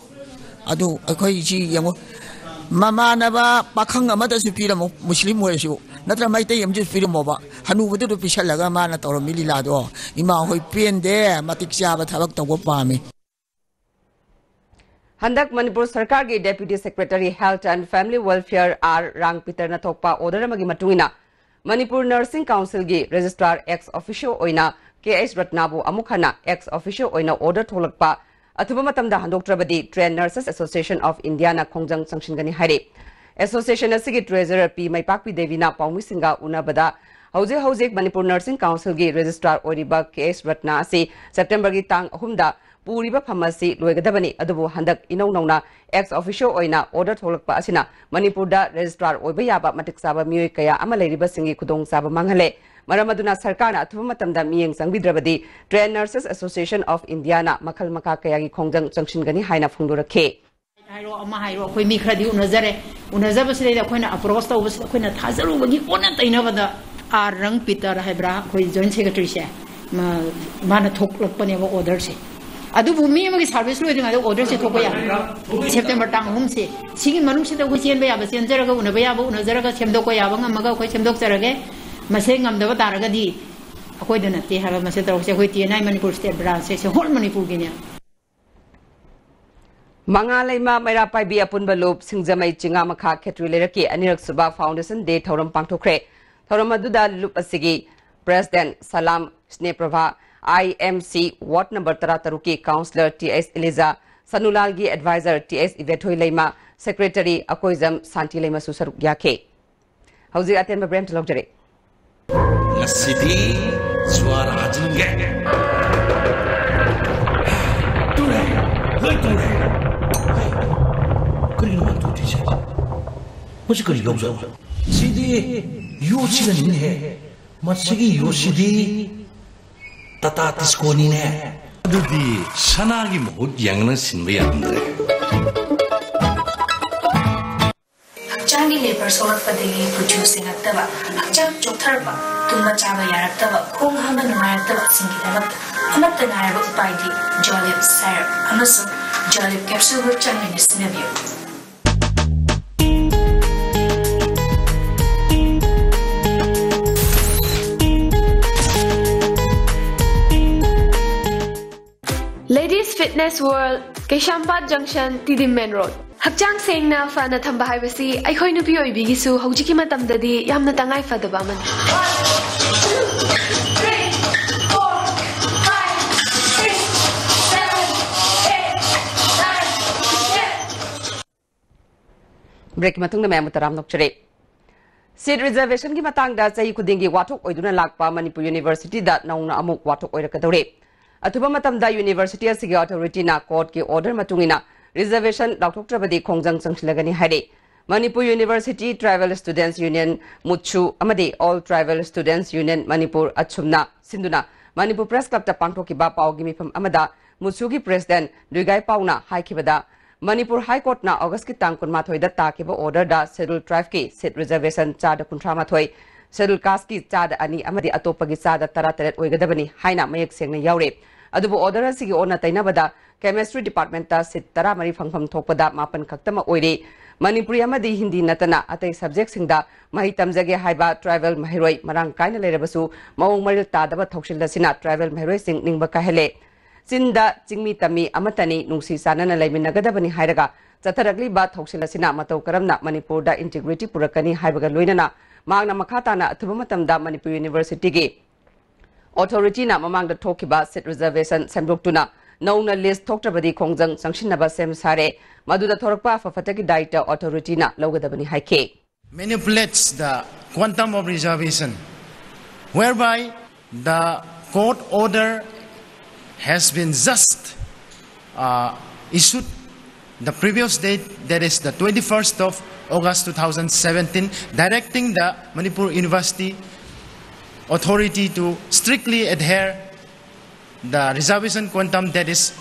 ꯑꯗꯨ ꯑꯩꯈꯣꯏ ꯁꯤ ꯌꯦꯡꯉꯨ, ꯃꯃꯥꯟꯅꯕ ꯄꯥꯈꯪ ꯑꯃꯗꯁꯨ ꯄꯤꯔꯝꯃꯣ, ꯃꯨꯁꯂꯤꯝ ꯑꯣꯏꯔꯁꯨ, ꯅꯠꯇ꯭ꯔ ꯃꯩꯇꯩ ꯑꯃꯁꯨ ꯄꯤꯔꯝꯃꯣꯕ, ꯍꯅꯨꯕꯗꯨꯗ ꯄꯤꯁꯜꯂꯒ ꯃꯥꯅ ꯇꯧꯔꯝꯃꯤ ꯂꯤꯂꯥꯗꯣ ꯏꯃꯥ ꯍꯣꯏ ꯄꯦꯟꯗꯦ, ꯃꯇꯤꯛ ꯆꯥꯕ ꯊꯕꯛ ꯇꯧꯕ ꯄꯥꯝꯃꯤ꯫ ꯍꯟꯗꯛ ꯃꯅꯤꯄꯨꯔ ꯁꯔꯀꯥꯔꯒꯤ Deputy Secretary Health and Family Welfare R ꯔꯥꯡꯄꯤꯇꯔꯅ ꯊꯣꯛꯄ order ꯑꯃꯒꯤ ꯃꯇꯨꯡ ꯏꯟꯅ, Manipur Nursing Councilꯒꯤ Registrar ex officio ꯑꯣꯏꯅ ꯀꯦ ꯑꯩꯆ ꯔꯠꯅꯥꯕꯨ ꯑꯃꯨꯛ ꯍꯟꯅ ex officio ꯑꯣꯏꯅ order ꯊꯣꯛꯂꯛꯄ ꯑꯊꯨꯕ ꯃꯇꯝꯗ ꯍꯟꯗꯣꯛꯇ꯭ꯔꯕꯗꯤ Trained Nurses Association of Indiaꯅ ꯈꯣꯡꯖꯪ ꯆꯪꯁꯤꯟꯒꯅꯤ ꯍꯥꯏꯔꯤ꯫ Association ꯑꯁꯤꯒꯤ treasurer ꯄꯤ ꯃꯩꯄꯥꯛꯄꯤ ꯗꯦꯕꯤꯅ ꯄꯥꯎꯃꯤꯁꯤꯡꯒ ꯎꯅꯕꯗ, ꯍꯧꯖꯤꯛ ꯍꯧꯖꯤꯛ ꯃꯅꯤꯄꯨꯔ Nursing Councilꯒꯤ registrar ꯑꯣꯏꯔꯤꯕ ꯀꯦ ꯑꯩꯆ ꯔꯠꯅꯥ ꯑꯁꯤ Septemberꯒꯤ ꯇꯥꯡ ꯑꯍꯨꯝꯗ ꯄꯨꯔꯤꯕ ꯐꯝ ꯑꯁꯤ ꯂꯣꯏꯒꯗꯕꯅꯤ꯫ ꯑꯗꯨꯕꯨ ꯍꯟꯗꯛ ꯏꯅꯧ ꯅꯧꯅ ex officio ꯑꯣꯏꯅ order ꯊꯣꯛꯂꯛꯄ ꯑꯁꯤꯅ ꯃꯅꯤꯄꯨꯔꯗ registrar ꯑꯣꯏꯕ ꯌꯥꯕ ꯃꯇꯤꯛ ꯆꯥꯕ ꯃꯤꯑꯣꯏ ꯀꯌꯥ ꯑꯃ ꯂꯩꯔꯤꯕꯁꯤꯡꯒꯤ ꯈꯨꯗꯣꯡꯆꯥꯕ ꯃꯥꯡꯍꯜꯂꯦ꯫ ꯃꯔꯝ ꯑꯗꯨꯅ ꯁꯔꯀꯥꯔꯅ ꯑꯊꯨꯕ ꯃꯇꯝꯗ ꯃꯤꯠꯌꯦꯡ ꯆꯪꯕꯤꯗ꯭ꯔꯕꯗꯤ Trained Nurses Association of Indiaꯅ ꯃꯈꯜ ꯃꯈꯥ ꯀꯌꯥꯒꯤ ꯈꯣꯡꯖꯪ ꯆꯪꯁꯤꯟꯒꯅꯤ ꯍꯥꯏꯅ ꯐꯣꯡꯗꯣꯔꯛꯈꯤ꯫ ꯍꯥꯏꯔꯣ ꯑꯃ ꯍꯥꯏꯔꯣ, ꯑꯩꯈꯣꯏ ꯃꯤ ꯈꯔꯗꯤ ꯎꯅꯖꯔꯦ꯫ ꯎꯅꯖꯕꯁꯤꯗꯩꯗ ꯑꯩꯈꯣꯏꯅ approach ꯇꯧꯕꯁꯤꯗ ꯑꯩꯈꯣꯏꯅ ꯊꯥꯖꯔꯨꯕꯒꯤ ꯑꯣꯟꯅ ꯇꯩꯅꯕꯗ ꯑꯥꯔ ꯔꯪ ꯄꯤꯇꯔ ꯍꯥꯏꯕ꯭ꯔꯥ, ꯑꯩꯈꯣꯏ joint secretaryꯁꯦ, ꯃꯥ- ꯃꯥꯅ ꯊꯣꯛꯂꯛꯄꯅꯦꯕ orderꯁꯦ꯫ ꯑꯗꯨꯕꯨ ꯃꯤ ꯑꯃꯒꯤ service ꯂꯣꯏꯗ꯭ꯔꯤꯉꯩꯗ orderꯁꯦ ꯊꯣꯛꯄ ꯌꯥꯕ꯭ꯔꯥ? September ꯇꯥꯡ ꯑꯍꯨꯝꯁꯦ, ꯁꯤꯒꯤ ꯃꯅꯨꯡꯁꯤꯗ ꯑꯩꯈꯣꯏ ꯆꯦꯟꯕ ꯌꯥꯕ ꯆꯦꯟꯖꯔꯒ, ꯎꯅꯕ ꯌꯥꯕ ꯎꯅꯖꯔꯒ, ꯁꯦꯝꯗꯣꯛꯄ ꯌꯥꯕ ꯉꯝꯃꯒ ꯑꯩꯈꯣꯏ ꯁꯦꯝꯗꯣꯛꯆꯔꯒꯦ꯫ ꯃꯁꯦ ꯉꯝꯗꯕ ꯇꯥꯔꯒꯗꯤ ꯑꯩꯈꯣꯏꯗ ꯅꯠꯇꯦ ꯍꯥꯏꯕ ꯃꯁꯦ ꯇꯧꯔꯁꯦ꯫ ꯑꯩꯈꯣꯏ T N I Manipur state branchꯁꯦ, ꯁꯤ whole ꯃꯅꯤꯄꯨꯔꯒꯤꯅꯦ꯫ ꯃꯉꯥꯂꯩꯃ ꯃꯩꯔꯥ ꯄꯥꯏꯕꯤ ꯑꯄꯨꯟꯕ ꯂꯨꯞ ꯁꯤꯡꯖꯃꯩ ꯆꯤꯉꯥ ꯃꯈꯥ ꯈꯦꯇ꯭ꯔꯤ ꯂꯩꯔꯛꯀꯤ ꯑꯅꯤꯔꯛ ꯁꯨꯕ Foundation Day ꯊꯧꯔꯝ ꯄꯥꯡꯊꯣꯛꯈ꯭ꯔꯦ꯫ ꯊꯧꯔꯝ ꯑꯗꯨꯗ ꯂꯨꯞ ꯑꯁꯤꯒꯤ President Salam Sneprabha, I M C ward number ꯇꯔꯥ ꯇꯔꯨꯛꯀꯤ councillor ꯇꯤ ꯑꯩꯆ ꯏꯂꯤꯖꯥ, ꯁꯅꯨꯂꯥꯜꯒꯤ advisor T H Ibethoi Leima, secretary Akoijam Shanti ꯂꯩꯃꯁꯨ ꯁꯔꯨꯛ ꯌꯥꯈꯤ꯫ ꯍꯧꯖꯤꯛ ꯑꯇꯦꯟꯕ ꯕ꯭ꯔꯦꯛ ꯑꯃ ꯂꯧꯖꯔꯤ꯫ ꯉꯁꯤꯗꯤ ꯖ꯭ꯋꯥꯔ ꯍꯥꯖꯤꯟꯒꯦ꯫ ꯇꯨꯔꯦ, ꯂꯣꯏ ꯇꯨꯔꯦ꯫ ꯍꯩ, ꯀꯔꯤꯅꯣ ꯃꯥ ꯇꯨꯗ꯭ꯔꯤꯁꯦ? ꯃꯁꯤ ꯀꯔꯤ ꯌꯥꯎꯖꯥꯠꯅꯣ? ꯁꯤꯗꯤ ꯌꯣꯠꯁꯤꯗꯅꯤꯅꯦꯍꯦ꯫ ꯃꯁꯤꯒꯤ ꯌꯣꯠꯁꯤꯗꯤ ꯇꯥꯇꯥ ꯇꯤꯁꯀꯣꯅꯤꯅꯦ꯫ ꯑꯗꯨꯗꯤ ꯁꯅꯥꯒꯤ ꯃꯍꯨꯠ ꯌꯦꯡꯅ ꯁꯤꯟꯕ ꯌꯥꯔꯝꯗ꯭ꯔꯦ꯫ ꯍꯛꯆꯥꯡꯒꯤ ꯂꯦꯕꯔ ꯁꯣꯛꯂꯛꯄꯗꯒꯤ ꯀꯨꯆꯨ ꯁꯦꯡꯉꯛꯇꯕ, ꯍꯛꯆꯥꯡ ꯆꯣꯛꯊꯔꯛꯄ, ꯇꯨꯝꯕ ꯆꯥꯕ ꯌꯥꯔꯛꯇꯕ, ꯈꯣꯡ ꯍꯥꯝꯕ ꯅꯨꯡꯉꯥꯏꯔꯛꯇꯕꯁꯤꯡꯒꯤꯗꯃꯛꯇ ꯑꯃꯠꯇ ꯉꯥꯏꯔꯕ ꯎꯄꯥꯏꯗꯤ ꯖꯣꯂꯤꯞ ꯁꯥꯏꯔꯞ ꯑꯃꯁꯨꯡ ꯖꯣꯂꯤꯞ ꯀꯦꯞꯁꯨꯜꯕꯨ ꯆꯥꯡ ꯅꯥꯏꯅ ꯁꯤꯖꯤꯟꯅꯕꯤꯌꯨ꯫ Ladies Fitness World, ꯀꯩꯁꯥꯝꯄꯥꯠ ꯖꯪꯁꯟ, ꯇꯤꯗꯤꯝ ꯃꯦꯟ ꯔꯣꯗ꯫ ꯍꯛꯆꯥꯡ ꯁꯦꯡꯅ ꯐꯅ ꯊꯝꯕ ꯍꯥꯏꯕꯁꯤ ꯑꯩꯈꯣꯏ ꯅꯨꯄꯤ ꯑꯣꯏꯕꯤꯒꯤꯁꯨ ꯍꯧꯖꯤꯛꯀꯤ ꯃꯇꯝꯗꯗꯤ ꯌꯥꯝꯅ ꯇꯉꯥꯏ ꯐꯗꯕ ꯑꯃꯅꯤ꯫ ꯕ꯭ꯔꯦꯛꯀꯤ ꯃꯇꯨꯡꯗ ꯃꯌꯥꯝꯕꯨ ꯇꯔꯥꯝꯅ ꯑꯣꯛꯆꯔꯤ꯫ ꯁꯤꯠ ꯔꯤꯖꯔꯕꯦꯁꯟꯒꯤ ꯃꯇꯥꯡꯗ ꯆꯍꯤ ꯈꯨꯗꯤꯡꯒꯤ ꯋꯥꯊꯣꯛ ꯑꯣꯏꯗꯨꯅ ꯂꯥꯛꯄ ꯃꯅꯤꯄꯨꯔ ꯌꯨꯅꯤꯚꯔꯁꯤꯇꯤꯗ ꯅꯧꯅ ꯑꯃꯨꯛ ꯋꯥꯊꯣꯛ ꯑꯣꯏꯔꯛꯀꯗꯧꯔꯤ꯫ ꯑꯊꯨꯕ ꯃꯇꯝꯗ ꯌꯨꯅꯤꯚꯔꯁꯤꯇꯤ ꯑꯁꯤꯒꯤ ꯑꯣꯊꯣꯔꯤꯇꯤꯅ ꯀꯣꯔꯠꯀꯤ ꯑꯣꯔꯗꯔ ꯃꯇꯨꯡ ꯏꯟꯅ ꯔꯤꯖꯔꯕꯦꯁꯟ ꯂꯥꯎꯊꯣꯛꯇ꯭ꯔꯕꯗꯤ ꯈꯣꯡꯖꯪ ꯆꯪꯁꯤꯜꯂꯒꯅꯤ ꯍꯥꯏꯔꯤ꯫ ꯃꯅꯤꯄꯨꯔ ꯌꯨꯅꯤꯚꯔꯁꯤꯇꯤ ꯇ꯭ꯔꯥꯏꯕꯦꯜ ꯁ꯭ꯇꯨꯗꯦꯟꯠꯁ ꯌꯨꯅꯤꯌꯟ, ꯃꯨꯠꯁꯨ, ꯑꯃꯗꯤ ꯑꯣꯜ ꯇ꯭ꯔꯥꯏꯕꯦꯜ ꯁ꯭ꯇꯨꯗꯦꯟꯠꯁ ꯌꯨꯅꯤꯌꯟ ꯃꯅꯤꯄꯨꯔ, ꯑꯁꯨꯝꯅ ꯁꯤꯟꯗꯨꯅ ꯃꯅꯤꯄꯨꯔ ꯄ꯭ꯔꯦꯁ ꯀ꯭ꯂꯕꯇ ꯄꯥꯡꯊꯣꯛꯈꯤꯕ ꯄꯥꯎꯒꯤ ꯃꯤꯐꯝ ꯑꯃꯗ ꯃꯨꯠꯁꯨꯒꯤ ꯄ꯭ꯔꯦꯁꯤꯗꯦꯟꯠ ꯂꯨꯏꯒꯥꯏ ꯄꯥꯎꯅ ꯍꯥꯏꯈꯤꯕꯗ, ꯃꯅꯤꯄꯨꯔ ꯍꯥꯏ ꯀꯣꯔꯠꯅ ꯑꯣꯒꯁꯀꯤ ꯇꯥꯡ ꯀꯨꯟꯃꯥꯊꯣꯏꯗ ꯇꯥꯈꯤꯕ ꯑꯣꯔꯗꯔꯗ ꯁꯦꯗ꯭ꯌꯨꯜ ꯇ꯭ꯔꯥꯏꯕꯀꯤ ꯁꯤꯠ ꯔꯤꯖꯔꯕꯦꯁꯟ ꯆꯥꯗ ꯀꯨꯟꯊ꯭ꯔꯥ ꯃꯥꯊꯣꯏ, ꯁꯦꯗ꯭ꯌꯨꯜ ꯀꯥꯁ꯭ꯠꯀꯤ ꯆꯥꯗ ꯑꯅꯤ ꯑꯃꯗꯤ ꯑꯇꯣꯞꯄꯒꯤ ꯆꯥꯗ ꯇꯔꯥ ꯇꯔꯦꯠ ꯑꯣꯏꯒꯗꯕꯅꯤ ꯍꯥꯏꯅ ꯃꯌꯦꯛ ꯁꯦꯡꯅ ꯌꯥꯎꯔꯤ꯫ ꯑꯗꯨꯕꯨ ꯑꯣꯔꯗꯔ ꯑꯁꯤꯒꯤ ꯑꯣꯟꯅ ꯇꯩꯅꯕꯗ ꯀꯦꯃꯤꯁꯇ꯭ꯔꯤ ꯗꯤꯄꯥꯔꯠꯃꯦꯟꯠꯇ ꯁꯤꯠ ꯇꯔꯥꯃꯔꯤ ꯐꯪꯐꯝ ꯊꯣꯛꯄꯗ ꯃꯥꯄꯟ ꯈꯛꯇꯃꯛ ꯑꯣꯏꯔꯤ꯫ ꯃꯅꯤꯄꯨꯔꯤ ꯑꯃꯗꯤ ꯍꯤꯟꯗꯤ ꯅꯠꯇꯅ ꯑꯇꯩ ꯁꯕꯖꯦꯛꯁꯤꯡꯗ ꯃꯍꯩ ꯇꯝꯖꯒꯦ ꯍꯥꯏꯕ ꯇ꯭ꯔꯥꯏꯕꯦꯜ ꯃꯍꯩꯔꯣꯏ ꯃꯔꯥꯡ ꯀꯥꯏꯅ ꯂꯩꯔꯕꯁꯨ ꯃꯑꯣꯡ ꯃꯔꯤꯜ ꯇꯥꯗꯕ ꯊꯧꯁꯤꯜ ꯑꯁꯤꯅ ꯇ꯭ꯔꯥꯏꯕꯦꯜ ꯃꯍꯩꯔꯣꯏꯁꯤꯡ ꯅꯤꯡꯕ ꯀꯥꯏꯍꯜꯂꯦ꯫ ꯆꯤꯟꯗ "ꯆꯤꯡꯃꯤ ꯇꯝꯃꯤ ꯑꯃꯠꯇꯅꯤ, ꯅꯨꯡꯁꯤ ꯆꯥꯟꯅꯅ ꯂꯩꯃꯤꯟꯅꯒꯗꯕꯅꯤ" ꯍꯥꯏꯔꯒ ꯆꯠꯊꯔꯛꯂꯤꯕ ꯊꯧꯁꯤꯜ ꯑꯁꯤꯅ ꯃꯇꯧ ꯀꯔꯝꯅ ꯃꯅꯤꯄꯨꯔꯗ ꯏꯟꯇꯤꯒ꯭ꯔꯤꯇꯤ ꯄꯨꯔꯛꯀꯅꯤ ꯍꯥꯏꯕꯒ ꯂꯣꯏꯅꯅ ꯃꯍꯥꯛꯅ ꯃꯈꯥ ꯇꯥꯅ ꯑꯊꯨꯕ ꯃꯇꯝꯗ ꯃꯅꯤꯄꯨꯔ ꯌꯨꯅꯤꯚꯔꯁꯤꯇꯤꯒꯤ ꯑꯣꯊꯣꯔꯤꯇꯤꯅ ꯃꯃꯥꯡꯗ ꯊꯣꯛꯈꯤꯕ ꯁꯤꯠ ꯔꯤꯖꯔꯕꯦꯁꯟ ꯁꯦꯝꯗꯣꯛꯇꯨꯅ ꯅꯧꯅ ꯂꯤꯁ꯭ꯠ ꯊꯣꯛꯇ꯭ꯔꯕꯗꯤ ꯈꯣꯡꯖꯪ ꯆꯪꯁꯤꯟꯅꯕ ꯁꯦꯝ ꯁꯥꯔꯦ꯫ ꯃꯗꯨꯗ ꯊꯣꯔꯛꯄ ꯑꯐ ꯐꯠꯇꯒꯤ ꯗꯥꯏꯇ ꯑꯣꯊꯣꯔꯤꯇꯤꯅ ꯂꯧꯒꯗꯕꯅꯤ ꯍꯥꯏꯈꯤ꯫ manipulates the quantum of reservation, whereby the court order has been just uh, issued the previous date, that is the twenty-first of August two thousand seventeen, directing the Manipur University authority to strictly adhere the reservation quantum, that is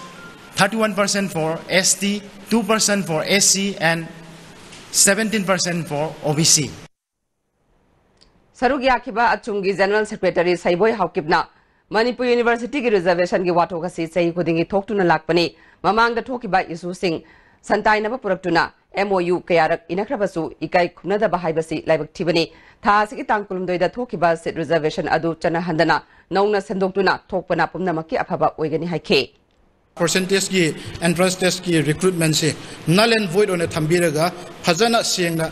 thirty-one percent for S T, two percent for S C, and seventeen percent for O B C. ꯁꯔꯨꯛ ꯌꯥꯈꯤꯕ ꯑꯆꯨꯝꯒꯤ General Secretary ꯁꯩꯕꯣꯏ ꯍꯥꯎꯀꯤꯞꯅ Manipur Universityꯒꯤ reservationꯒꯤ ꯋꯥꯊꯣꯛ ꯑꯁꯤ ꯆꯍꯤ ꯈꯨꯗꯤꯡꯒꯤ ꯊꯣꯛꯇꯨꯅ ꯂꯥꯛꯄꯅꯤ꯫ ꯃꯃꯥꯡꯗ ꯊꯣꯛꯈꯤꯕ issueꯁꯤꯡ ꯁꯟꯇꯥꯏꯅꯕ ꯄꯨꯔꯛꯇꯨꯅ M O U ꯀꯌꯥꯔꯛ ꯏꯅꯈ꯭ꯔꯕꯁꯨ ꯏꯀꯥꯏ ꯈꯨꯝꯅꯗꯕ ꯍꯥꯏꯕꯁꯤ ꯂꯥꯏꯕꯛ ꯊꯤꯕꯅꯤ꯫ ꯊꯥ ꯑꯁꯤꯒꯤ ꯇꯥꯡ ꯀꯨꯟꯍꯨꯝꯗꯣꯏꯗ ꯊꯣꯛꯈꯤꯕ seat reservation ꯑꯗꯨ ꯆꯠꯅꯍꯟꯗꯅ ꯅꯧꯅ ꯁꯦꯝꯗꯣꯛꯇꯨꯅ ꯊꯣꯛꯄꯅ ꯄꯨꯝꯅꯃꯛꯀꯤ ꯑꯐꯕ ꯑꯣꯏꯒꯅꯤ ꯍꯥꯏꯈꯤ꯫ Percentageꯀꯤ entrance testꯀꯤ recruitmentꯁꯤ null and void ꯑꯣꯏꯅ ꯊꯝꯕꯤꯔꯒ ꯐꯖꯅ ꯁꯦꯡꯅ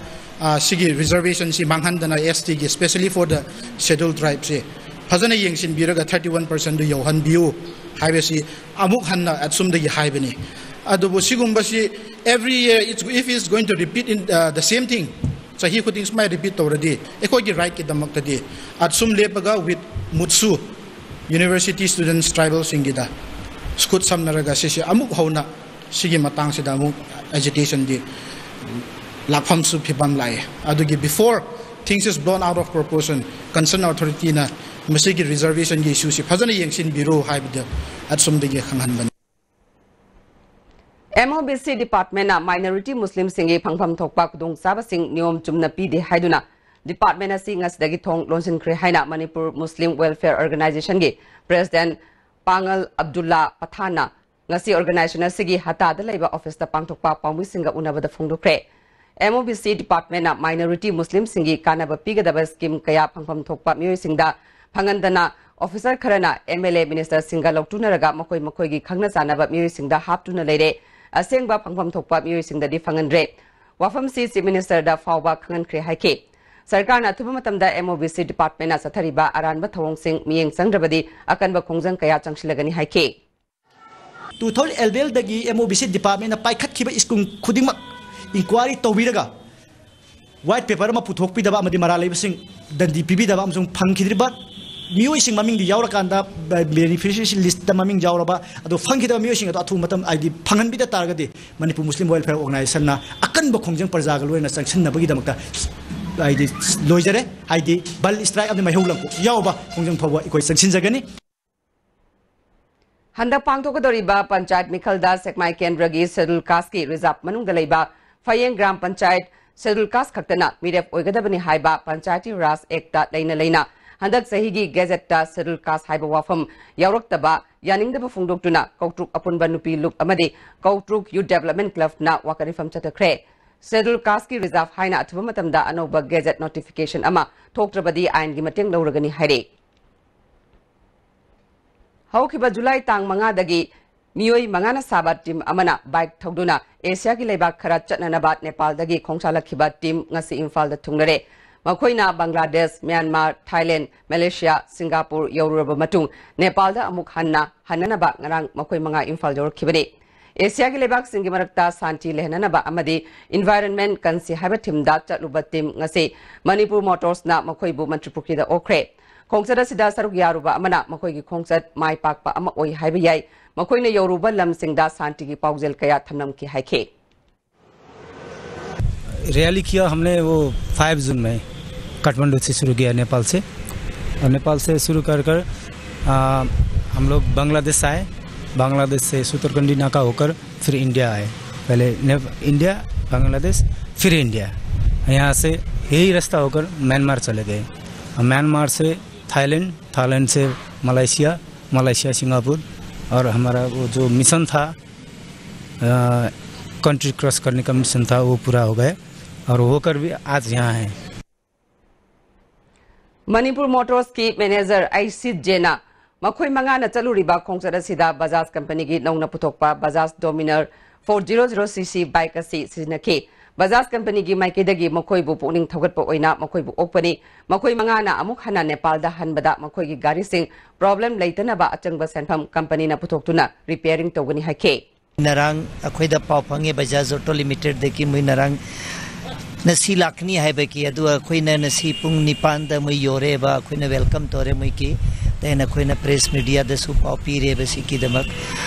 ꯁꯤꯒꯤ reservationꯁꯤ ꯃꯥꯡꯍꯟꯗꯅ S Tꯒꯤ, specially for the Scheduled Tribeꯁꯤ ꯐꯖꯅ ꯌꯦꯡꯁꯤꯟꯕꯤꯔꯒ thirty one percentꯗꯨ ꯌꯧꯍꯟꯕꯤꯌꯨ ꯍꯥꯏꯕꯁꯤ ꯑꯃꯨꯛ ꯍꯟꯅ ꯑꯁꯨꯝꯗꯒꯤ ꯍꯥꯏꯕꯅꯤ꯫ ꯑꯗꯨꯕꯨ ꯁꯤꯒꯨꯝꯕꯁꯤ every year, if it's going to repeat in the same thing, ꯆꯍꯤ ꯈꯨꯗꯤꯡ ꯁꯨꯃꯥꯏꯅ repeat ꯇꯧꯔꯗꯤ ꯑꯩꯈꯣꯏꯒꯤ rightꯀꯤꯗꯃꯛꯇꯗꯤ ꯑꯁꯨꯝ ꯂꯦꯞꯄꯒ with MUTSU, University Students Tribalꯁꯤꯡꯒꯤꯗ ꯈꯨꯠ ꯁꯝꯅꯔꯒ ꯁꯤꯁꯦ ꯑꯃꯨꯛ ꯍꯧꯅ ꯁꯤꯒꯤ ꯃꯇꯥꯡꯁꯤꯗ ꯑꯃꯨꯛ agitationꯗꯤ ꯂꯥꯛꯐꯝꯁꯨ ꯐꯤꯕꯝ ꯂꯥꯛꯑꯦ꯫ ꯑꯗꯨꯒꯤ before things is blown out of proportion, concerned authorityꯅ ꯃꯁꯤꯒꯤ reservationꯒꯤ issueꯁꯤ ꯐꯖꯅ ꯌꯦꯡꯁꯤꯟꯕꯤꯔꯣ ꯍꯥꯏꯕꯗ ꯑꯁꯨꯝꯗꯒꯤ ꯈꯪꯍꯟꯕꯅꯤ꯫ MOBC departmentꯅ minority Muslimꯁꯤꯡꯒꯤ ꯐꯪꯐꯝ ꯊꯣꯛꯄ ꯈꯨꯗꯣꯡꯆꯥꯕꯁꯤꯡ ꯅꯤꯌꯣꯝ ꯆꯨꯝꯅ ꯄꯤꯗꯦ ꯍꯥꯏꯗꯨꯅ department ꯑꯁꯤ ꯉꯁꯤꯗꯒꯤ ꯊꯣꯡ ꯂꯣꯟꯁꯤꯟꯈ꯭ꯔꯦ ꯍꯥꯏꯅ Manipur Muslim Welfare Organizationꯒꯤ President ꯄꯥꯉꯜ ꯑꯕꯗꯨꯜꯂꯥ ꯄꯊꯥꯟꯅ ꯉꯁꯤ organization ꯑꯁꯤꯒꯤ ꯍꯇꯥꯗ ꯂꯩꯕ officeꯇ ꯄꯥꯡꯊꯣꯛꯄ ꯄꯥꯎꯃꯤꯁꯤꯡꯒ ꯎꯅꯕꯗ ꯐꯣꯡꯗꯣꯛꯈ꯭ꯔꯦ꯫ MOBC departmentꯅ minority Muslimꯁꯤꯡꯒꯤ ꯀꯥꯟꯅꯕ ꯄꯤꯒꯗꯕ scheme ꯀꯌꯥ ꯐꯪꯐꯝ ꯊꯣꯛꯄ ꯃꯤꯑꯣꯏꯁꯤꯡꯗ ꯐꯪꯍꯟꯗꯅ officer ꯈꯔꯅ MLA ministerꯁꯤꯡꯒ ꯂꯧꯇꯨꯅꯔꯒ ꯃꯈꯣꯏ ꯃꯈꯣꯏꯒꯤ ꯈꯪꯅ ꯆꯥꯟꯅꯕ ꯃꯤꯑꯣꯏꯁꯤꯡꯗ ꯍꯥꯞꯇꯨꯅ ꯂꯩꯔꯦ꯫ ꯑꯁꯦꯡꯕ ꯐꯪꯐꯝ ꯊꯣꯛꯄ ꯃꯤꯑꯣꯏꯁꯤꯡꯗꯗꯤ ꯐꯪꯍꯟꯗ꯭ꯔꯦ꯫ ꯋꯥꯐꯝꯁꯤ Chief Ministerꯗ ꯐꯥꯎꯕ ꯈꯪꯍꯟꯈ꯭ꯔꯦ ꯍꯥꯏꯈꯤ꯫ ꯁꯔꯀꯥꯔꯅ ꯑꯊꯨꯕ ꯃꯇꯝꯗ MOBC departmentꯅ ꯆꯠꯊꯔꯤꯕ ꯑꯔꯥꯟꯕ ꯊꯧꯑꯣꯡꯁꯤꯡ ꯃꯤꯠꯌꯦꯡ ꯆꯪꯗ꯭ꯔꯕꯗꯤ ꯑꯀꯟꯕ ꯈꯣꯡꯖꯪ ꯀꯌꯥ ꯆꯪꯁꯤꯜꯂꯒꯅꯤ ꯍꯥꯏꯈꯤ꯫ Two thousand elevenꯗꯒꯤ MOBC departmentꯅ ꯄꯥꯏꯈꯠꯈꯤꯕ scheme ꯈꯨꯗꯤꯡꯃꯛ inquiry ꯇꯧꯕꯤꯔꯒ White paper ꯑꯃ ꯄꯨꯊꯣꯛꯄꯤꯗꯕ ꯑꯃꯗꯤ ꯃꯔꯥꯜ ꯂꯩꯕꯁꯤꯡ ꯗꯟꯗꯤ ꯄꯤꯕꯤꯗꯕ ꯑꯃꯁꯨꯡ ꯐꯪꯈꯤꯗ꯭ꯔꯤꯕ ꯃꯤꯑꯣꯏꯁꯤꯡ ꯃꯃꯤꯡꯗꯤ ꯌꯥꯎꯔꯀꯥꯟꯗ, beneficiary list ꯇ ꯃꯃꯤꯡ ꯌꯥꯎꯔꯕ ꯑꯗꯣ ꯐꯪꯈꯤꯗꯕ ꯃꯤꯑꯣꯏꯁꯤꯡ ꯑꯗꯣ ꯑꯊꯨꯕ ꯃꯇꯝ ꯍꯥꯏꯗꯤ ꯐꯪꯍꯟꯕꯤꯗ ꯇꯥꯔꯒꯗꯤ ꯃꯅꯤꯄꯨꯔ ꯃꯨꯁꯂꯤꯝ ꯋꯦꯜꯐꯤꯌꯔ ꯑꯣꯔꯒꯅꯥꯏꯖꯦꯁꯟꯅ ꯑꯀꯟꯕ ꯈꯣꯡꯖꯪ ꯄ꯭ꯔꯖꯥꯒ ꯂꯣꯏꯅꯅ ꯆꯪꯁꯤꯟꯅꯕꯒꯤꯗꯃꯛꯇ ꯍꯥꯏꯗꯤ ꯂꯣꯏꯖꯔꯦ꯫ ꯍꯥꯏꯗꯤ ꯕꯜ ꯏꯁꯇ꯭ꯔꯥꯏꯛ ꯑꯃꯗꯤ ꯃꯩꯍꯧ ꯂꯥꯡꯄꯣꯛ ꯌꯥꯎꯕ ꯈꯣꯡꯖꯪ ꯐꯥꯎꯕ ꯑꯩꯈꯣꯏ ꯆꯪꯁꯤꯟꯖꯒꯅꯤ꯫ ꯍꯟꯗꯛ ꯄꯥꯡꯊꯣꯛꯀꯗꯧꯔꯤꯕ ꯄꯟꯆꯥꯌꯠ ꯃꯤꯈꯜꯗ ꯁꯦꯛꯃꯥꯏ ꯀꯦꯟꯗ꯭ꯔꯒꯤ ꯁꯦꯗꯨꯜ ꯀꯥꯁꯀꯤ ꯔꯤꯖꯥꯔꯚ ꯃꯅꯨꯡꯗ ꯂꯩꯕ ꯐꯌꯦꯡ ꯒ꯭ꯔꯥꯝ ꯄꯟꯆꯥꯌꯠ ꯁꯦꯗꯨꯜ ꯀꯥꯁ ꯈꯛꯇꯅ ꯃꯤꯔꯦꯞ ꯑꯣꯏꯒꯗꯕꯅꯤ ꯍꯥꯏꯕ ꯄꯟꯆꯥꯌꯇꯤ ꯔꯥꯖ ꯑꯦꯛꯇ ꯂꯩꯅ ꯂꯩꯅ ꯍꯟꯗꯛ ꯆꯍꯤꯒꯤ ꯒꯦꯖꯦꯠꯇ ꯁꯦꯗꯨꯜ ꯀꯥꯁ ꯍꯥꯏꯕ ꯋꯥꯐꯝ ꯌꯥꯎꯔꯛꯇꯕ ꯌꯥꯅꯤꯡꯗꯕ ꯐꯣꯡꯗꯣꯛꯇꯨꯅ ꯀꯧꯇ꯭ꯔꯨꯛ ꯑꯄꯨꯟꯕ ꯅꯨꯄꯤ ꯂꯨꯞ ꯑꯃꯗꯤ ꯀꯧꯇ꯭ꯔꯨꯛ ꯌꯨꯠ ꯗꯦꯕꯂꯞꯃꯦꯟ ꯀ꯭ꯂꯕꯅ ꯋꯥꯀꯠ ꯃꯤꯐꯝ ꯆꯠꯊꯈ꯭ꯔꯦ꯫ ꯁꯦꯗꯨꯜ ꯀꯥꯁꯀꯤ ꯔꯤꯖꯥꯔꯚ ꯍꯥꯏꯅ ꯑꯊꯨꯕ ꯃꯇꯝꯗ ꯑꯅꯧꯕ ꯒꯦꯖꯦꯠ ꯅꯣꯇꯤꯐꯤꯀꯦꯁꯟ ꯑꯃ ꯊꯣꯛꯇ꯭ꯔꯕꯗꯤ ꯑꯥꯏꯟꯒꯤ ꯃꯇꯦꯡ ꯂꯧꯔꯒꯅꯤ ꯍꯥꯏꯔꯤ꯫ ꯍꯧꯈꯤꯕ ꯖꯨꯂꯥꯏ ꯇꯥꯡ ꯃꯉꯥꯗꯒꯤ ꯃꯤꯑꯣꯏ ꯃꯉꯥꯅ ꯁꯥꯕ ꯇꯤꯝ ꯑꯃꯅ ꯕꯥꯏꯛ ꯊꯧꯗꯨꯅ ꯑꯦꯁꯤꯌꯥꯒꯤ ꯂꯩꯕꯥꯛ ꯈꯔ ꯆꯠꯅꯅꯕ ꯅꯦꯄꯥꯜꯗꯒꯤ ꯈꯣꯡꯁꯥꯜꯂꯛꯈꯤꯕ ꯇꯤꯝ ꯉꯁꯤ ꯏꯝꯐꯥꯜꯗ ꯊꯨꯡꯂꯔꯦ꯫ ꯃꯈꯣꯏꯅ Bangladesh, Myanmar, Thailand, Malaysia, Singapore ꯌꯧꯔꯨꯔꯕ ꯃꯇꯨꯡ ꯅꯦꯄꯥꯜꯗ ꯑꯃꯨꯛ ꯍꯟꯅ ꯍꯟꯅꯅꯕ ꯉꯔꯥꯡ ꯃꯈꯣꯏ ꯃꯉꯥ ꯏꯝꯐꯥꯜ ꯌꯧꯔꯛꯈꯤꯕꯅꯤ꯫ ꯑꯦꯁꯤꯌꯥꯒꯤ ꯂꯩꯕꯥꯛꯁꯤꯡꯒꯤ ꯃꯔꯛꯇ ꯁꯥꯟꯇꯤ ꯂꯩꯍꯟꯅꯅꯕ ꯑꯃꯗꯤ ꯏꯟꯚꯥꯏꯔꯟꯃꯦꯟ ꯀꯟꯁꯤ ꯍꯥꯏꯕ ꯊꯤꯝꯗ ꯆꯠꯂꯨꯕ ꯇꯤꯝ ꯉꯁꯤ ꯃꯅꯤꯄꯨꯔ ꯃꯣꯇꯣꯔꯁꯅ ꯃꯈꯣꯏꯕꯨ ꯃꯟꯇ꯭ꯔꯤꯄꯨꯈ꯭ꯔꯤꯗ ꯑꯣꯛꯈ꯭ꯔꯦ꯫ ꯈꯣꯡꯆꯠ ꯑꯁꯤꯗ ꯁꯔꯨꯛ ꯌꯥꯔꯨꯕ ꯑꯃꯅ ꯃꯈꯣꯏꯒꯤ ꯈꯣꯡꯆꯠ ꯃꯥꯏ ꯄꯥꯛꯄ ꯑꯃ ꯑꯣꯏ ꯍꯥꯏꯕ ꯌꯥꯏ꯫ ꯃꯈꯣꯏꯅ ꯌꯧꯔꯨꯕ ꯂꯝꯁꯤꯡꯗ ꯁꯥꯟꯇꯤꯒꯤ ꯄꯥꯎꯖꯦꯜ ꯀꯌꯥ ꯊꯝꯂꯝꯈꯤ ꯍꯥꯏꯈꯤ꯫ रैली किया हमने वो फाइव जून में, काठमांडू से शुरू किया, नेपाल से। और नेपाल से शुरू कर कर आ, हम लोग बांग्लादेश आए। बांग्लादेश से सुतरकंडी नाका होकर फिर इंडिया आए। पहले ने, इंडिया, बांग्लादेश, फिर इंडिया। यहाँ से यही रास्ता होकर म्यांमार चले गए। और म्यांमार से थाईलैंड, थाईलैंड से मलेशिया, मलेशिया सिंगापुर। और हमारा वो जो मिशन था, कंट्री क्रॉस करने का मिशन था, वो पूरा हो गया। और होकर भी आज यहाँ हैं। ꯃꯅꯤꯄꯨꯔ ꯃꯣꯇꯣꯔꯁꯀꯤ ꯃꯦꯅꯦꯖꯔ ꯑꯩꯁꯤꯠ ꯖꯦꯅ ꯃꯈꯣꯏ ꯃꯉꯥꯅ ꯆꯠꯂꯨꯔꯤꯕ ꯈꯣꯡꯆꯠ ꯑꯁꯤꯗ ꯕꯖꯥꯖ ꯀꯝꯄꯅꯤꯒꯤ ꯅꯧꯅ ꯄꯨꯊꯣꯛꯄ ꯕꯖꯥꯖ ꯗꯣꯃꯤꯅꯔ ꯐꯣꯔ ꯖꯤꯔꯣ ꯖꯤꯔꯣ ꯁꯤ ꯁꯤ ꯕꯥꯏꯛ ꯑꯁꯤ ꯁꯤꯖꯤꯟꯅꯈꯤ꯫ ꯕꯖꯥꯖ ꯀꯝꯄꯅꯤꯒꯤ ꯃꯥꯏꯀꯩꯗꯒꯤ ꯃꯈꯣꯏꯕꯨ ꯄꯨꯛꯅꯤꯡ ꯊꯧꯒꯠꯄ ꯑꯣꯏꯅ ꯃꯈꯣꯏꯕꯨ ꯑꯣꯛꯄꯅꯤ꯫ ꯃꯈꯣꯏ ꯃꯉꯥꯅ ꯑꯃꯨꯛ ꯍꯟꯅ ꯅꯦꯄꯥꯜꯗ ꯍꯟꯕꯗ ꯃꯈꯣꯏꯒꯤ ꯒꯥꯔꯤꯁꯤꯡ ꯄ꯭ꯔꯣꯕ꯭ꯂꯦꯝ ꯂꯩꯇꯅꯕ ꯑꯆꯪꯕ ꯁꯦꯟꯐꯝ ꯀꯝꯄꯅꯤꯅ ꯄꯨꯊꯣꯛꯇꯨꯅ ꯔꯤꯄꯦꯌꯔꯤꯡ ꯇꯧꯒꯅꯤ ꯍꯥꯏꯈꯤ꯫ ꯉꯔꯥꯡ ꯑꯩꯈꯣꯏꯗ ꯄꯥꯎ ꯐꯪꯉꯦ, ꯕꯖꯥꯖ ꯑꯣꯇꯣ ꯂꯤꯃꯤꯇꯦꯗꯗꯒꯤ ꯃꯣꯏ ꯉꯔꯥꯡ ꯉꯁꯤ ꯂꯥꯛꯀꯅꯤ ꯍꯥꯏꯕꯒꯤ, ꯑꯗꯨ ꯑꯩꯈꯣꯏꯅ ꯉꯁꯤ ꯄꯨꯡ ꯅꯤꯄꯥꯟꯗ ꯃꯣꯏ ꯌꯧꯔꯦꯕ, ꯑꯩꯈꯣꯏꯅ welcome ꯇꯧꯔꯦ ꯃꯣꯏꯒꯤ꯫ Then ꯑꯩꯈꯣꯏꯅ press mediaꯗꯁꯨ ꯄꯥꯎ ꯄꯤꯔꯦꯕ ꯁꯤꯒꯤꯗꯃꯛ꯫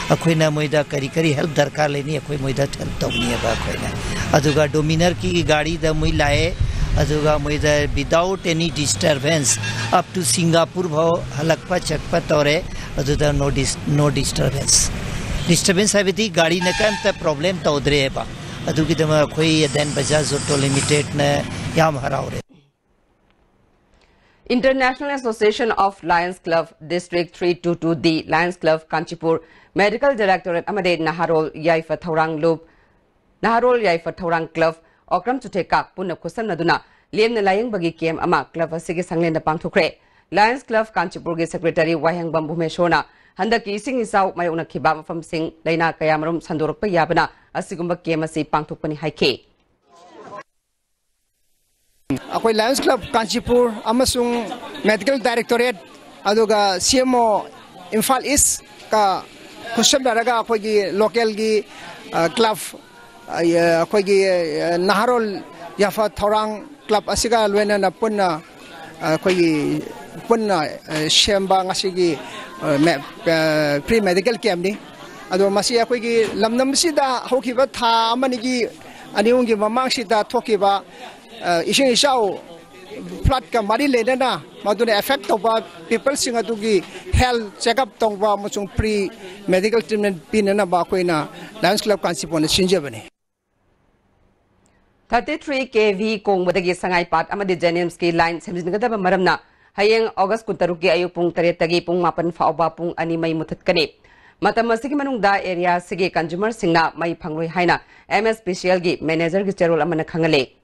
ꯑꯩꯈꯣꯏꯅ ꯃꯣꯏꯗ ꯀꯔꯤ ꯀꯔꯤ help ꯗꯔꯀꯥꯔ ꯂꯩꯅꯤ, ꯑꯩꯈꯣꯏ ꯃꯣꯏꯗ help ꯇꯧꯅꯤꯕ ꯑꯩꯈꯣꯏꯅ꯫ ꯑꯗꯨꯒ Dominar ꯀꯤ ꯒꯥꯔꯤꯗ ꯃꯣꯏ ꯂꯥꯛꯑꯦ, ꯑꯗꯨꯒ ꯃꯣꯏꯗ without any disturbance up to Singapore ꯐꯥꯎ ꯍꯜꯂꯛꯄ ꯆꯠꯄ ꯇꯧꯔꯦ꯫ ꯑꯗꯨꯗ no dis-, no disturbance꯫ Disturbance ꯍꯥꯏꯕꯗꯤ ꯒꯥꯔꯤꯅ ꯀꯔꯤꯝꯇ problem ꯇꯧꯗ꯭ꯔꯦꯕ꯫ ꯑꯗꯨꯒꯤꯗꯃꯛ ꯑꯩꯈꯣꯏ Eden Bajaj Auto Limitedꯅ ꯌꯥꯝ ꯍꯔꯥꯎꯔꯦ꯫ International Association of Lions Club District three two two D Lions Club Kanchipur Medical Directorate ꯑꯃꯗꯤ ꯅꯍꯥꯔꯣꯜ ꯌꯥꯏꯐ ꯊꯧꯔꯥꯡ ꯂꯨꯞ, ꯅꯍꯥꯔꯣꯜ ꯌꯥꯏꯐ ꯊꯧꯔꯥꯡ club ꯑꯣꯀ꯭ꯔꯝ ꯆꯨꯊꯦꯀꯥ ꯄꯨꯟꯅ ꯈꯨꯠꯁꯝꯅꯗꯨꯅ ꯂꯦꯝꯅ ꯂꯥꯌꯦꯡꯕꯒꯤ camp ꯑꯃ club ꯑꯁꯤꯒꯤ ꯁꯪꯂꯦꯟꯗ ꯄꯥꯡꯊꯣꯛꯈ꯭ꯔꯦ꯫ Lions Club ꯀꯥꯟꯆꯤꯄꯨꯔꯒꯤ secretary ꯋꯥꯍꯦꯡꯕꯝ ꯚꯨꯃꯦꯁꯣꯔꯅ ꯍꯟꯗꯛꯀꯤ ꯏꯁꯤꯡ ꯏꯆꯥꯎ ꯃꯥꯌꯣꯛꯅꯈꯤꯕ ꯃꯐꯝꯁꯤꯡ ꯂꯥꯏꯅꯥ ꯀꯌꯥꯃꯔꯨꯝ ꯁꯟꯗꯣꯔꯛꯄ ꯌꯥꯕꯅ ꯑꯁꯤꯒꯨꯝꯕ camp ꯑꯁꯤ ꯄꯥꯡꯊꯣꯛꯄꯅꯤ ꯍꯥꯏꯈꯤ꯫ ꯑꯩꯈꯣꯏ Lions Club ꯀꯥꯟꯆꯤꯄꯨꯔ ꯑꯃꯁꯨꯡ Medical Directorate ꯑꯗꯨꯒ C M O Imphal East ꯀ ꯈꯨꯠꯁꯝꯅꯔꯒ ꯑꯩꯈꯣꯏꯒꯤ local ꯒꯤ, ꯑ, club, ꯑ, ꯑꯩꯈꯣꯏꯒꯤ, ꯑ, ꯅꯍꯥꯔꯣꯜ ꯌꯥꯐ ꯊꯧꯔꯥꯡ club ꯑꯁꯤꯒ ꯂꯣꯏꯅꯅ ꯄꯨꯟꯅ, ꯑ, ꯑꯩꯈꯣꯏꯒꯤ ꯄꯨꯟꯅ, ꯑ, ꯁꯦꯝꯕ ꯉꯁꯤꯒꯤ, ꯑ, ꯃꯦ-, ꯑ, free medical camp ꯅꯤ꯫ ꯑꯗꯣ ꯃꯁꯤ ꯑꯩꯈꯣꯏꯒꯤ ꯂꯝꯗꯝꯁꯤꯗ ꯍꯧꯈꯤꯕ ꯊꯥ ꯑꯃꯅꯤꯒꯤ ꯑꯅꯤ ꯑꯍꯨꯝꯒꯤ ꯃꯃꯥꯡꯁꯤꯗ ꯊꯣꯛꯈꯤꯕ, ꯑ, ꯏꯁꯤꯡ ꯏꯆꯥꯎ flood ꯀ ꯃꯔꯤ ꯂꯩꯅꯅ ꯃꯗꯨꯅ affect ꯇꯧꯕ people ꯁꯤꯡ ꯑꯗꯨꯒꯤ health check up ꯇꯧꯕ ꯑꯃꯁꯨꯡ free medical treatment ꯄꯤꯅꯅꯕ ꯑꯩꯈꯣꯏꯅ Lions Club ꯀꯥꯟꯆꯤꯄꯨꯔꯅ ꯁꯤꯟꯖꯕꯅꯤ꯫ Thirty three K V ꯀꯣꯡꯕꯗꯒꯤ ꯁꯉꯥꯏꯄꯥꯠ ꯑꯃꯗꯤ JNIMS ꯀꯤ line ꯁꯦꯝꯖꯤꯟꯒꯗꯕ ꯃꯔꯝꯅ ꯍꯌꯦꯡ August ꯀꯨꯟꯇꯔꯨꯛꯀꯤ ꯑꯌꯨꯛ ꯄꯨꯡ ꯇꯔꯦꯠꯇꯒꯤ ꯄꯨꯡ ꯃꯥꯄꯟ ꯐꯥꯎꯕ ꯄꯨꯡ ꯑꯅꯤ ꯃꯩ ꯃꯨꯊꯠꯀꯅꯤ꯫ ꯃꯇꯝ ꯑꯁꯤꯒꯤ ꯃꯅꯨꯡꯗ area ꯑꯁꯤꯒꯤ consumer ꯁꯤꯡꯅ ꯃꯩ ꯐꯪꯂꯣꯏ ꯍꯥꯏꯅ M S P C L ꯒꯤ manager ꯒꯤ ꯆꯦꯔꯣꯜ ꯑꯃꯅ ꯈꯪꯍꯜꯂꯤ꯫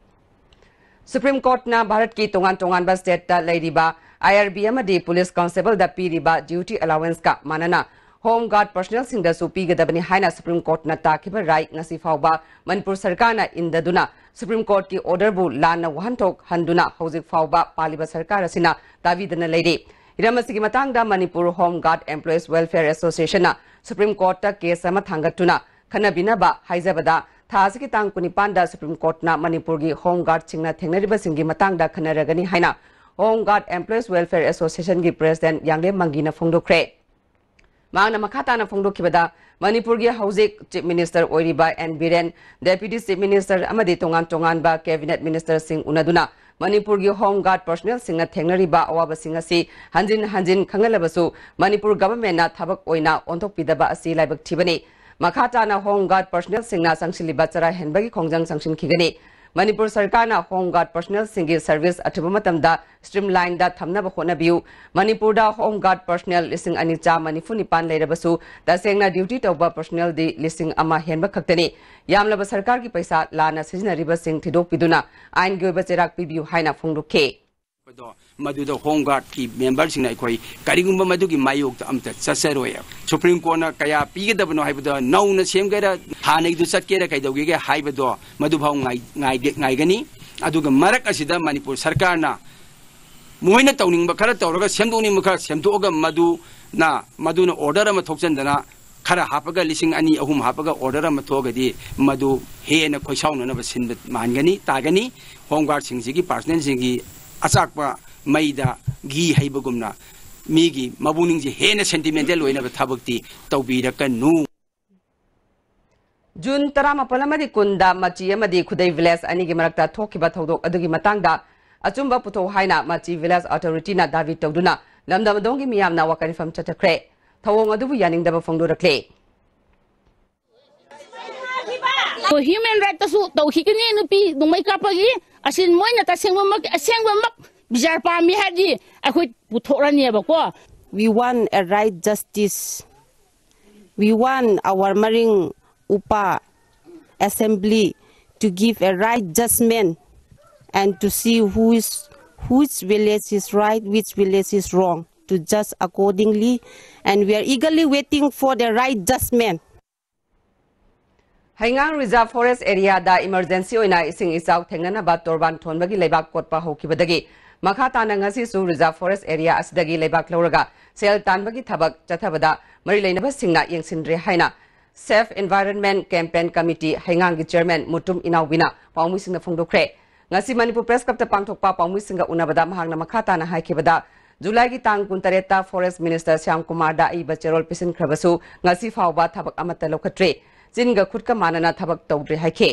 Supreme Court ꯅ ꯚꯥꯔꯠꯀꯤ ꯇꯣꯉꯥꯟ ꯇꯣꯉꯥꯟꯕ state ꯇ ꯂꯩꯔꯤꯕ I R B ꯑꯃꯗꯤ police constable ꯗ ꯄꯤꯔꯤꯕ duty allowance ꯀ ꯃꯥꯟꯅꯅ Home Guard personnel ꯁꯤꯡꯗꯁꯨ ꯄꯤꯒꯗꯕꯅꯤ ꯍꯥꯏꯅ Supreme Court ꯅ ꯇꯥꯈꯤꯕ ꯔꯥꯏ ꯉꯁꯤ ꯐꯥꯎꯕ ꯃꯅꯤꯄꯨꯔ ꯁꯔꯀꯥꯔꯅ ꯏꯟꯗꯗꯨꯅ Supreme Court ꯀꯤ order ꯕꯨ ꯂꯥꯟꯅ ꯋꯥꯍꯟꯊꯣꯛ ꯍꯟꯗꯨꯅ ꯍꯧꯖꯤꯛ ꯐꯥꯎꯕ ꯄꯥꯜꯂꯤꯕ ꯁꯔꯀꯥꯔ ꯑꯁꯤꯅ ꯇꯥꯕꯤꯗꯅ ꯂꯩꯔꯤ꯫ ꯍꯤꯔꯝ ꯑꯁꯤꯒꯤ ꯃꯇꯥꯡꯗ Manipur Home Guard Employees Welfare Association ꯅ Supreme Court ꯇ case ꯑꯃ ꯊꯥꯡꯒꯠꯇꯨꯅ ꯈꯟꯅꯕꯤꯅꯕ ꯍꯥꯏꯖꯕꯗ ꯊꯥ ꯑꯁꯤꯒꯤ ꯇꯥꯡ ꯀꯨꯟꯅꯤꯄꯥꯟꯗ Supreme Courtꯅ ꯃꯅꯤꯄꯨꯔꯒꯤ Home Guardꯁꯤꯡꯅ ꯊꯦꯡꯅꯔꯤꯕꯁꯤꯡꯒꯤ ꯃꯇꯥꯡꯗ ꯈꯟꯅꯔꯒꯅꯤ ꯍꯥꯏꯅ Home Guard Employees Welfare Associationꯒꯤ President ꯌꯥꯡꯂꯦꯝ ꯃꯪꯒꯤꯅ ꯐꯣꯡꯗꯣꯛꯈ꯭ꯔꯦ꯫ ꯃꯍꯥꯛꯅ ꯃꯈꯥ ꯇꯥꯅ ꯐꯣꯡꯗꯣꯛꯈꯤꯕꯗ, ꯃꯅꯤꯄꯨꯔꯒꯤ ꯍꯧꯖꯤꯛ Chief Minister ꯑꯣꯏꯔꯤꯕ N Biren, Deputy Chief Minister ꯑꯃꯗꯤ ꯇꯣꯉꯥꯟ ꯇꯣꯉꯥꯟꯕ Cabinet Ministerꯁꯤꯡ ꯎꯅꯗꯨꯅ ꯃꯅꯤꯄꯨꯔꯒꯤ Home Guard personnelꯁꯤꯡꯅ ꯊꯦꯡꯅꯔꯤꯕ ꯑꯋꯥꯕꯁꯤꯡ ꯑꯁꯤ ꯍꯟꯖꯤꯟ ꯍꯟꯖꯤꯟ ꯈꯪꯍꯜꯂꯕꯁꯨ ꯃꯅꯤꯄꯨꯔ governmentꯅ ꯊꯕꯛ ꯑꯣꯏꯅ ꯑꯣꯟꯊꯣꯛꯄꯤꯗꯕ ꯑꯁꯤ ꯂꯥꯏꯕꯛ ꯊꯤꯕꯅꯤ꯫ ꯃꯈꯥ ꯇꯥꯅ Home Guard personnelꯁꯤꯡꯅ ꯆꯪꯁꯤꯜꯂꯤꯕ ꯆꯔꯥ ꯍꯦꯟꯕꯒꯤ ꯈꯣꯡꯖꯪ ꯆꯪꯁꯤꯟꯈꯤꯒꯅꯤ꯫ ꯃꯅꯤꯄꯨꯔ ꯁꯔꯀꯥꯔꯅ Home Guard personnelꯁꯤꯡꯒꯤ service ꯑꯊꯨꯕ ꯃꯇꯝꯗ streamlineꯗ ꯊꯝꯅꯕ ꯍꯣꯠꯅꯕꯤꯌꯨ꯫ ꯃꯅꯤꯄꯨꯔꯗ Home Guard personnel ꯂꯤꯁꯤꯡ ꯑꯅꯤ ꯆꯥꯝꯃ ꯅꯤꯐꯨ ꯅꯤꯄꯥꯟ ꯂꯩꯔꯕꯁꯨ, ꯇꯁꯦꯡꯅ duty ꯇꯧꯕ personnelꯗꯤ ꯂꯤꯁꯤꯡ ꯑꯃ ꯍꯦꯟꯕ ꯈꯛꯇꯅꯤ꯫ ꯌꯥꯝꯂꯕ ꯁꯔꯀꯥꯔꯒꯤ ꯄꯩꯁꯥ ꯂꯥꯟꯅ ꯁꯤꯖꯤꯟꯅꯔꯤꯕꯁꯤꯡ ꯊꯤꯗꯣꯛꯄꯤꯗꯨꯅ ꯑꯥꯏꯟꯒꯤ ꯑꯣꯏꯕ ꯆꯩꯔꯥꯛ ꯄꯤꯕꯤꯌꯨ ꯍꯥꯏꯅ ꯐꯣꯡꯗꯣꯛꯈꯤ꯫ ꯗꯣ ꯃꯗꯨꯗ Home Guardꯀꯤ memberꯁꯤꯡꯅ ꯑꯩꯈꯣꯏ ꯀꯔꯤꯒꯨꯝꯕ ꯃꯗꯨꯒꯤ ꯃꯥꯌꯣꯛꯇ ꯑꯝꯇ ꯆꯠꯆꯔꯣꯏ꯫ Supreme Courtꯅ ꯀꯌꯥ ꯄꯤꯒꯗꯕꯅꯣ ꯍꯥꯏꯕꯗꯣ ꯅꯧꯅ ꯁꯦꯝꯒꯦꯔꯥ, ꯍꯥꯟꯅꯒꯤꯗꯨ ꯆꯠꯀꯦꯔꯥ ꯀꯩꯗꯧꯒꯦꯒꯦ ꯍꯥꯏꯕꯗꯣ ꯃꯗꯨꯐꯥꯎ ꯉꯥꯏ-, ꯉꯥꯏꯒꯦ-, ꯉꯥꯏꯒꯅꯤ꯫ ꯑꯗꯨꯒ ꯃꯔꯛ ꯑꯁꯤꯗ ꯃꯅꯤꯄꯨꯔ ꯁꯔꯀꯥꯔꯅ ꯃꯣꯏꯅ ꯇꯧꯅꯤꯡꯕ ꯈꯔ ꯇꯧꯔꯒ, ꯁꯦꯝꯗꯣꯛꯅꯤꯡꯕ ꯈꯔ ꯁꯦꯝꯗꯣꯛꯑꯒ, ꯃꯗꯨꯅ, ꯃꯗꯨꯅ order ꯑꯃ ꯊꯣꯛꯆꯟꯗꯅ, ꯈꯔ ꯍꯥꯞꯄꯒ, ꯂꯤꯁꯤꯡ ꯑꯅꯤ ꯑꯍꯨꯝ ꯍꯥꯞꯄꯒ order ꯑꯃ ꯊꯣꯛꯑꯒꯗꯤ, ꯃꯗꯨ ꯍꯦꯟꯅ ꯈꯣꯏꯁꯥꯎꯅꯅꯕ ꯁꯤꯟꯕ ꯃꯥꯟꯒꯅꯤ, ꯇꯥꯒꯅꯤ꯫ Home Guardꯁꯤꯡꯁꯤꯒꯤ personnelꯁꯤꯡꯒꯤ ꯑꯆꯥꯛꯄ ꯃꯩꯗ ꯘꯤ ꯍꯩꯕꯒꯨꯝꯅ, ꯃꯤꯒꯤ ꯃꯕꯨꯛꯅꯤꯡꯁꯦ ꯍꯦꯟꯅ sentimental ꯑꯣꯏꯅꯕ ꯊꯕꯛꯇꯤ ꯇꯧꯕꯤꯔꯛꯀꯅꯨ꯫ ꯖꯨꯟ ꯇꯔꯥꯃꯥꯄꯟ ꯑꯃꯗꯤ ꯀꯨꯟꯗ ꯃꯆꯤ ꯑꯃꯗꯤ ꯈꯨꯗꯩ village ꯑꯅꯤꯒꯤ ꯃꯔꯛꯇ ꯊꯣꯛꯈꯤꯕ ꯊꯧꯗꯣꯛ ꯑꯗꯨꯒꯤ ꯃꯇꯥꯡꯗ ꯑꯆꯨꯝꯕ ꯄꯨꯊꯣꯛ ꯍꯥꯏꯅ ꯃꯆꯤ village authorityꯅ ꯗꯥꯕꯤ ꯇꯧꯗꯨꯅ ꯂꯝꯗꯝ ꯑꯗꯣꯝꯒꯤ ꯃꯤꯌꯥꯝꯅ ꯋꯥꯀꯠ ꯃꯤꯐꯝ ꯆꯠꯊꯈ꯭ꯔꯦ꯫ ꯊꯧꯑꯣꯡ ꯑꯗꯨꯕꯨ ꯌꯥꯅꯤꯡꯗꯕ ꯐꯣꯡꯗꯣꯔꯛꯂꯦ꯫ Human rightꯇꯁꯨ ꯇꯧꯈꯤꯒꯅꯤ꯫ ꯅꯨꯄꯤ ꯅꯣꯡꯃꯩ ꯀꯥꯞꯄꯒꯤ ꯑꯁꯤ ꯃꯣꯏꯅ ꯇꯁꯦꯡꯕꯃꯛ, ꯑꯁꯦꯡꯕꯃꯛ ꯕꯤꯆꯥꯔ ꯄꯥꯝꯃꯤ ꯍꯥꯏꯔꯗꯤ ꯑꯩꯈꯣꯏ ꯄꯨꯊꯣꯛꯂꯅꯦꯕꯀꯣ꯫ We want a right justice. We want our Maring Upa assembly to give a right judgment and to see who is, which village is right, which village is wrong, to judge accordingly. And we are eagerly waiting for the right judgment. ꯍꯩꯉꯥꯡ Reserve Forest areaꯗ emergency ꯑꯣꯏꯅ ꯏꯁꯤꯡ ꯏꯆꯥꯎ ꯊꯦꯡꯅꯅꯕ ꯇꯣꯔꯕꯥꯟ ꯊꯣꯟꯕꯒꯤ ꯂꯩꯕꯥꯛ ꯀꯣꯠꯄ ꯍꯧꯈꯤꯕꯗꯒꯤ ꯃꯈꯥ ꯇꯥꯅ ꯉꯁꯤꯁꯨ Reserve Forest area ꯑꯁꯤꯗꯒꯤ ꯂꯩꯕꯥꯛ ꯂꯧꯔꯒ ꯁꯦꯜ ꯇꯥꯟꯕꯒꯤ ꯊꯕꯛ ꯆꯠꯊꯕꯗ ꯃꯔꯤ ꯂꯩꯅꯕꯁꯤꯡꯅ ꯌꯦꯡꯁꯤꯟꯗ꯭ꯔꯦ ꯍꯥꯏꯅ Safe Environment Campaign Committee ꯍꯩꯉꯥꯡꯒꯤ chairman Mutum ꯏꯅꯥꯎꯕꯤꯅ ꯄꯥꯎꯃꯤꯁꯤꯡꯗ ꯐꯣꯡꯗꯣꯛꯈ꯭ꯔꯦ꯫ ꯉꯁꯤ ꯃꯅꯤꯄꯨꯔ Press Clubꯇ ꯄꯥꯡꯊꯣꯛꯄ ꯄꯥꯎꯃꯤꯁꯤꯡꯒ ꯎꯅꯕꯗ ꯃꯍꯥꯛꯅ ꯃꯈꯥ ꯇꯥꯅ ꯍꯥꯏꯈꯤꯕꯗ, ꯖꯨꯂꯥꯏꯒꯤ ꯇꯥꯡ ꯀꯨꯟꯇꯔꯦꯠꯇ Forest Minister ꯁ꯭ꯌꯥꯝ ꯀꯨꯃꯥꯔꯗ ꯑꯏꯕ ꯆꯦꯔꯣꯜ ꯄꯤꯁꯤꯟꯈ꯭ꯔꯕꯁꯨ ꯉꯁꯤ ꯐꯥꯎꯕ ꯊꯕꯛ ꯑꯃꯠꯇ ꯂꯧꯈꯠꯇ꯭ꯔꯤ꯫ ꯆꯤꯟꯒ ꯈꯨꯠꯀ ꯃꯥꯟꯅꯅ ꯊꯕꯛ ꯇꯧꯗ꯭ꯔꯤ ꯍꯥꯏꯈꯤ꯫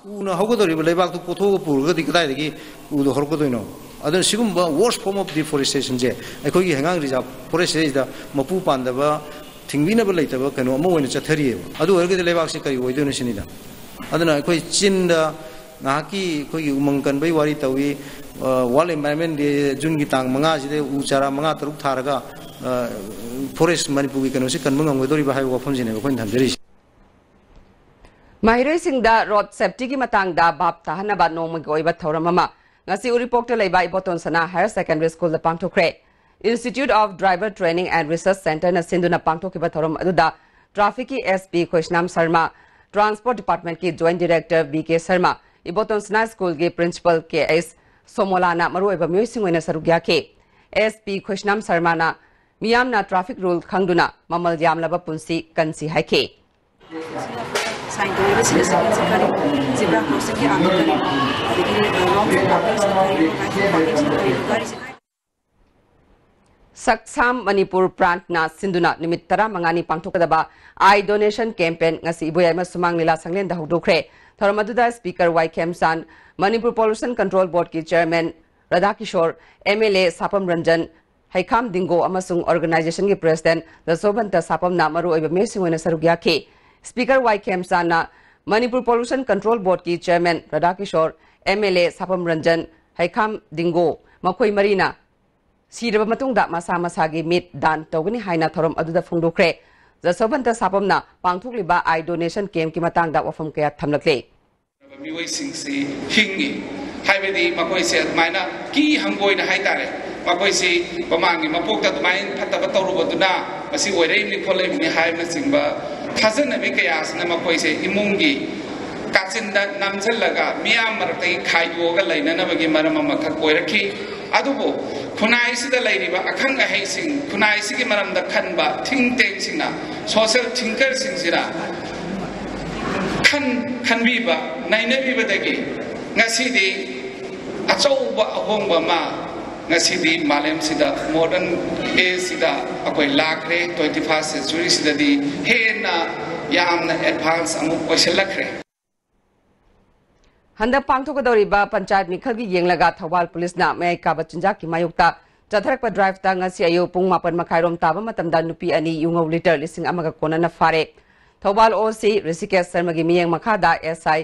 ꯎꯅ ꯍꯧꯒꯗꯧꯔꯤꯕ ꯂꯩꯕꯥꯛꯇꯨ ꯀꯣꯊꯣꯛꯑꯒ ꯄꯨꯔꯒꯗꯤ ꯀꯗꯥꯏꯗꯒꯤ ꯎꯗꯣ ꯍꯧꯔꯛꯀꯗꯣꯏꯅꯣ? ꯑꯗꯨꯅ ꯁꯤꯒꯨꯝꯕ worst form of deforestationꯁꯦ ꯑꯩꯈꯣꯏꯒꯤ ꯍꯩꯉꯥꯡ reserve forestꯁꯤꯗ ꯃꯄꯨ ꯄꯥꯟꯗꯕ, ꯊꯤꯡꯕꯤꯅꯕ ꯂꯩꯇꯕ ꯀꯩꯅꯣ ꯑꯃ ꯑꯣꯏꯅ ꯆꯠꯊꯔꯤꯑꯕ꯫ ꯑꯗꯨ ꯑꯣꯏꯔꯒꯗꯤ ꯂꯩꯕꯥꯛꯁꯤ ꯀꯔꯤ ꯑꯣꯏꯗꯣꯏꯅꯣ ꯁꯤꯅꯤꯗ꯫ ꯑꯗꯨꯅ ꯑꯩꯈꯣꯏ ꯆꯤꯟꯗ ꯉꯥꯏꯍꯥꯛꯀꯤ ꯑꯩꯈꯣꯏꯒꯤ ꯎꯃꯪ ꯀꯟꯕꯒꯤ ꯋꯥꯔꯤ ꯇꯧꯏ, ꯑ, World Environment Day Juneꯒꯤ ꯇꯥꯡ ꯃꯉꯥꯁꯤꯗ ꯎ ꯆꯥꯔꯥ ꯃꯉꯥ ꯇꯔꯨꯛ ꯊꯥꯔꯒ, ꯑ, forest ꯃꯅꯤꯄꯨꯔꯒꯤ ꯀꯩꯅꯣꯁꯤ ꯀꯟꯕ ꯉꯝꯒꯗꯧꯔꯤꯕ ꯍꯥꯏꯕ ꯋꯥꯐꯝꯁꯤꯅꯦꯕ ꯑꯩꯈꯣꯏꯅ ꯊꯝꯖꯔꯤꯁꯤ꯫ ꯃꯍꯩꯔꯣꯏꯁꯤꯡꯗ road safetyꯒꯤ ꯃꯇꯥꯡꯗ ꯚꯥꯞ ꯇꯥꯍꯟꯅꯕ ꯅꯣꯡꯃꯒꯤ ꯑꯣꯏꯕ ꯊꯧꯔꯝ ꯑꯃ ꯉꯁꯤ ꯎꯔꯤꯄꯣꯛꯇ ꯂꯩꯕ ꯏꯕꯣꯇꯣꯟ ꯁꯅꯥ Higher Secondary Schoolꯗ ꯄꯥꯡꯊꯣꯛꯈ꯭ꯔꯦ꯫ Institute of Driver Training and Research Centreꯅ ꯁꯤꯟꯗꯨꯅ ꯄꯥꯡꯊꯣꯛꯈꯤꯕ ꯊꯧꯔꯝ ꯑꯗꯨꯗ trafficꯀꯤ SP ꯈꯣꯏꯁꯅꯥꯝ Sharma, Transport Departmentꯀꯤ Joint Director V K Sharma, Iboton ꯁꯅꯥ Schoolꯒꯤ Principal K S ꯁꯣꯃꯣꯂꯥꯅ ꯃꯔꯨꯑꯣꯏꯕ ꯃꯤꯑꯣꯏꯁꯤꯡ ꯑꯣꯏꯅ ꯁꯔꯨꯛ ꯌꯥꯈꯤ꯫ SP ꯈꯣꯏꯁꯅꯥꯝ ꯁꯔꯃꯅ ꯃꯤꯌꯥꯝꯅ traffic rule ꯈꯪꯗꯨꯅ ꯃꯃꯜ ꯌꯥꯝꯂꯕ ꯄꯨꯟꯁꯤ ꯀꯟꯁꯤ ꯍꯥꯏꯈꯤ꯫ Sign ꯇꯧꯔꯤꯕꯁꯤꯡ ꯑꯁꯤ ꯍꯧꯖꯤꯛ ꯀꯔꯤ zebra crossingꯒꯤ ꯑꯥꯗ ꯀꯔꯤ, ꯑꯗꯒꯤ, ꯑ, wrong foot parkingꯁꯤꯗ ꯀꯔꯤ, right foot parkingꯁꯤꯗ ꯀꯔꯤ, ꯒꯥꯔꯤꯁꯦ ꯍꯥꯏ- ꯁꯛꯁꯥꯝ ꯃꯅꯤꯄꯨꯔ branchꯅ ꯁꯤꯟꯗꯨꯅ ꯅꯨꯃꯤꯠ ꯇꯔꯥꯃꯉꯥꯅꯤ ꯄꯥꯡꯊꯣꯛꯀꯗꯕ eye donation campaign ꯉꯁꯤ ꯏꯕꯣꯌꯥꯏꯃ ꯁꯨꯃꯥꯡ ꯂꯤꯂꯥ ꯁꯪꯂꯦꯟꯗ ꯍꯧꯗꯣꯛꯈ꯭ꯔꯦ꯫ ꯊꯧꯔꯝ ꯑꯗꯨꯗ Speaker ꯋꯥꯏ ꯈꯦꯝꯆꯥꯟ, Manipur Pollution Control Boardꯀꯤ Chairman ꯔꯥꯙꯥꯀꯤꯁꯣꯔ, MLA ꯁꯥꯄꯝ Ranjan, ꯍꯩꯈꯥꯝ ꯗꯤꯡꯒꯣ ꯑꯃꯁꯨꯡ organizationꯒꯤ President ꯖꯁꯣꯕꯟꯇ ꯁꯥꯄꯝꯅ ꯃꯔꯨꯑꯣꯏꯕ ꯃꯤꯑꯣꯏꯁꯤꯡ ꯑꯣꯏꯅ ꯁꯔꯨꯛ ꯌꯥꯈꯤ꯫ Speaker ꯋꯥꯏ ꯈꯦꯝꯆꯥꯟꯅ Manipur Pollution Control Boardꯀꯤ Chairman ꯔꯥꯙꯥꯀꯤꯁꯣꯔ, MLA ꯁꯥꯄꯝ Ranjan, ꯍꯩꯈꯥꯝ ꯗꯤꯡꯒꯣ, ꯃꯈꯣꯏ ꯃꯔꯤꯅ ꯁꯤꯔꯕ ꯃꯇꯨꯡꯗ ꯃꯁꯥ ꯃꯁꯥꯒꯤ ꯃꯤꯠ ꯗꯥꯟ ꯇꯧꯒꯅꯤ ꯍꯥꯏꯅ ꯊꯧꯔꯝ ꯑꯗꯨꯗ ꯐꯣꯡꯗꯣꯛꯈ꯭ꯔꯦ꯫ ꯖꯁꯣꯕꯟꯇ ꯁꯥꯄꯝꯅ ꯄꯥꯡꯊꯣꯛꯂꯤꯕ eye donationꯒꯤ ꯃꯇꯥꯡꯗ ꯋꯥꯐꯝ ꯀꯌꯥ ꯊꯝꯂꯛꯂꯦ꯫ ꯃꯤꯑꯣꯏꯁꯤꯡꯁꯤ ꯍꯤꯡꯉꯤ ꯍꯥꯏꯕꯗꯤ ꯃꯈꯣꯏꯁꯦ ꯑꯗꯨꯃꯥꯏꯅ ꯀꯤ ꯍꯪꯒꯣꯏꯅ ꯍꯥꯏꯇꯥꯔꯦ, ꯃꯈꯣꯏꯁꯤ ꯃꯃꯥꯡꯒꯤ ꯃꯄꯣꯛꯇ ꯑꯗꯨꯃꯥꯏꯅ ꯐꯠꯇꯕ ꯇꯧꯔꯨꯕꯗꯨꯅ ꯃꯁꯤ ꯑꯣꯏꯔꯛꯏꯕꯅꯤ ꯈꯣꯠꯂꯛꯏꯕꯅꯤ ꯍꯥꯏꯕꯅꯆꯤꯡꯕ ꯊꯥꯖꯅꯕꯤ ꯀꯌꯥꯁꯤꯅ ꯃꯈꯣꯏꯁꯦ ꯏꯃꯨꯡꯒꯤ ꯀꯥꯆꯤꯟꯗ ꯅꯝꯁꯤꯜꯂꯒ ꯃꯤꯌꯥꯝ ꯃꯔꯛꯇꯒꯤ ꯈꯥꯏꯗꯣꯛꯑꯒ ꯂꯩꯅꯅꯕꯒꯤ ꯃꯔꯝ ꯑꯃꯈꯛ ꯑꯣꯏꯔꯛꯈꯤ꯫ ꯑꯗꯨꯕꯨ ꯈꯨꯟꯅꯥꯏꯁꯤꯗ ꯂꯩꯔꯤꯕ ꯑꯈꯪ ꯑꯍꯩꯁꯤꯡ, ꯈꯨꯟꯅꯥꯏꯁꯤꯒꯤ ꯃꯔꯝꯗ ꯈꯟꯕ think tankꯁꯤꯡꯅ, social thinkerꯁꯤꯡꯁꯤꯅ ꯈꯟ ꯈꯟꯕꯤꯕ, ꯅꯩꯅꯕꯤꯕꯗꯒꯤ ꯉꯁꯤꯗꯤ ꯑꯆꯧꯕ ꯑꯍꯣꯡꯕ ꯑꯃ ꯉꯁꯤꯗꯤ ꯃꯥꯂꯦꯝꯁꯤꯗ modern ageꯁꯤꯗ ꯑꯩꯈꯣꯏ ꯂꯥꯛꯈ꯭ꯔꯦ꯫ Twenty first centuryꯁꯤꯗꯗꯤ ꯍꯦꯟꯅ ꯌꯥꯝꯅ advance ꯑꯃꯨꯛ ꯑꯣꯏꯁꯤꯜꯂꯛꯈ꯭ꯔꯦ꯫ ꯍꯟꯗꯛ ꯄꯥꯡꯊꯣꯛꯀꯗꯧꯔꯤꯕ ꯄꯟꯆꯥꯌꯠ ꯃꯤꯈꯜꯒꯤ ꯌꯦꯡꯂꯒ ꯊꯧꯕꯥꯜ ꯄꯨꯂꯤꯁꯅ ꯃꯌꯥꯏ ꯀꯥꯕ ꯆꯤꯟꯖꯥꯛꯀꯤ ꯃꯥꯌꯣꯛꯇ ꯆꯠꯊꯔꯛꯄ driveꯇ ꯉꯁꯤ ꯑꯌꯨꯛ ꯄꯨꯡ ꯃꯥꯄꯟ ꯃꯈꯥꯏꯔꯣꯝ ꯇꯥꯕ ꯃꯇꯝꯗ ꯅꯨꯄꯤ ꯑꯅꯤ ꯌꯨꯉꯧ litre ꯂꯤꯁꯤꯡ ꯑꯃꯒ ꯀꯣꯟꯅꯅ ꯐꯥꯔꯦ꯫ ꯊꯧꯕꯥꯜ OC ꯔꯤꯁꯤꯀꯦꯁ ꯁꯔꯃꯒꯤ ꯃꯤꯠꯌꯦꯡ ꯃꯈꯥꯗ SI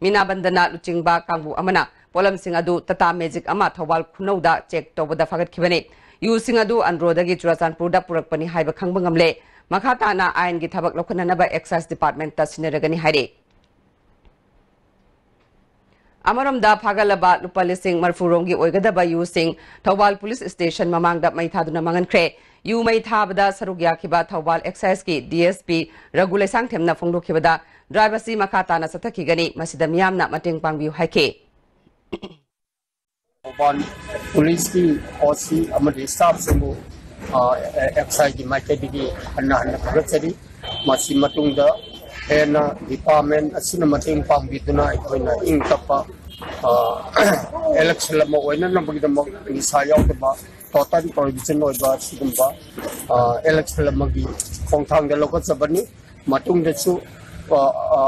ꯃꯤꯅꯥꯕꯟꯗꯅ ꯂꯨꯆꯤꯡꯕ ꯀꯥꯡꯕꯨ ꯑꯃꯅ ꯄꯣꯠꯂꯝꯁꯤꯡ ꯑꯗꯨ Tata Magic ꯑꯃ ꯊꯧꯕꯥꯜ ꯈꯨꯅꯧꯗ check ꯇꯧꯕꯗ ꯐꯥꯒꯠꯈꯤꯕꯅꯤ꯫ ꯌꯨꯁꯤꯡ ꯑꯗꯨ ꯑꯟꯗ꯭ꯔꯣꯗꯒꯤ ꯆꯨꯔꯥꯆꯥꯟꯄꯨꯔꯗ ꯄꯨꯔꯛꯄꯅꯤ ꯍꯥꯏꯕ ꯈꯪꯕ ꯉꯝꯂꯦ꯫ ꯃꯈꯥ ꯇꯥꯅ ꯑꯥꯏꯟꯒꯤ ꯊꯕꯛ ꯂꯧꯈꯠꯅꯅꯕ Excise Departmentꯇ ꯁꯤꯟꯅꯔꯒꯅꯤ ꯍꯥꯏꯔꯤ꯫ ꯑꯃꯔꯣꯝꯗ ꯐꯥꯒꯠꯂꯕ ꯂꯨꯄꯥ ꯂꯤꯁꯤꯡ ꯃꯔꯤꯐꯨ ꯔꯣꯝꯒꯤ ꯑꯣꯏꯒꯗꯕ ꯌꯨꯁꯤꯡ ꯊꯧꯕꯥꯜ ꯄꯨꯂꯤꯁ ꯁ꯭ꯇꯦꯁꯟ ꯃꯃꯥꯡꯗ ꯃꯩ ꯊꯥꯗꯨꯅ ꯃꯥꯡꯍꯟꯈ꯭ꯔꯦ꯫ ꯌꯨ ꯃꯩ ꯊꯥꯕꯗ ꯁꯔꯨꯛ ꯌꯥꯈꯤꯕ ꯊꯧꯕꯥꯜ Exciseꯀꯤ DSP ꯔꯘꯨ ꯂꯩꯁꯥꯡꯊꯦꯝꯅ ꯐꯣꯡꯗꯣꯛꯈꯤꯕꯗ drive ꯑꯁꯤ ꯃꯈꯥ ꯇꯥꯅ ꯆꯠꯊꯈꯤꯒꯅꯤ, ꯃꯁꯤꯗ ꯃꯤꯌꯥꯝꯅ ꯃꯇꯦꯡ ꯄꯥꯡꯕꯤꯌꯨ ꯍꯥꯏꯈꯤ꯫ ꯊꯧꯕꯥꯜ ꯄꯨꯂꯤꯁꯀꯤ OC ꯑꯃꯗꯤ staffꯁꯤꯡꯕꯨ ꯑꯦꯛꯁꯥꯏꯒꯤ ꯃꯥꯏꯀꯩꯗꯒꯤ ꯍꯟꯅ ꯍꯟꯅ ꯊꯥꯒꯠꯆꯔꯤ꯫ ꯃꯁꯤ ꯃꯇꯨꯡꯗ ꯍꯦꯟꯅ department ꯑꯁꯤꯅ ꯃꯇꯦꯡ ꯄꯥꯡꯕꯤꯗꯨꯅ ꯑꯩꯈꯣꯏꯅ ꯏꯪ ꯇꯞꯄ election ꯑꯃ ꯑꯣꯏꯅꯅꯕꯒꯤꯗꯃꯛ ꯅꯤꯁꯥ ꯌꯥꯎꯗꯕ total prohibition ꯑꯣꯏꯕ ꯁꯤꯒꯨꯝꯕ election ꯑꯃꯒꯤ ꯈꯣꯡꯊꯥꯡꯗ ꯂꯧꯈꯠꯆꯕꯅꯤ꯫ ꯃꯇꯨꯡꯗꯁꯨ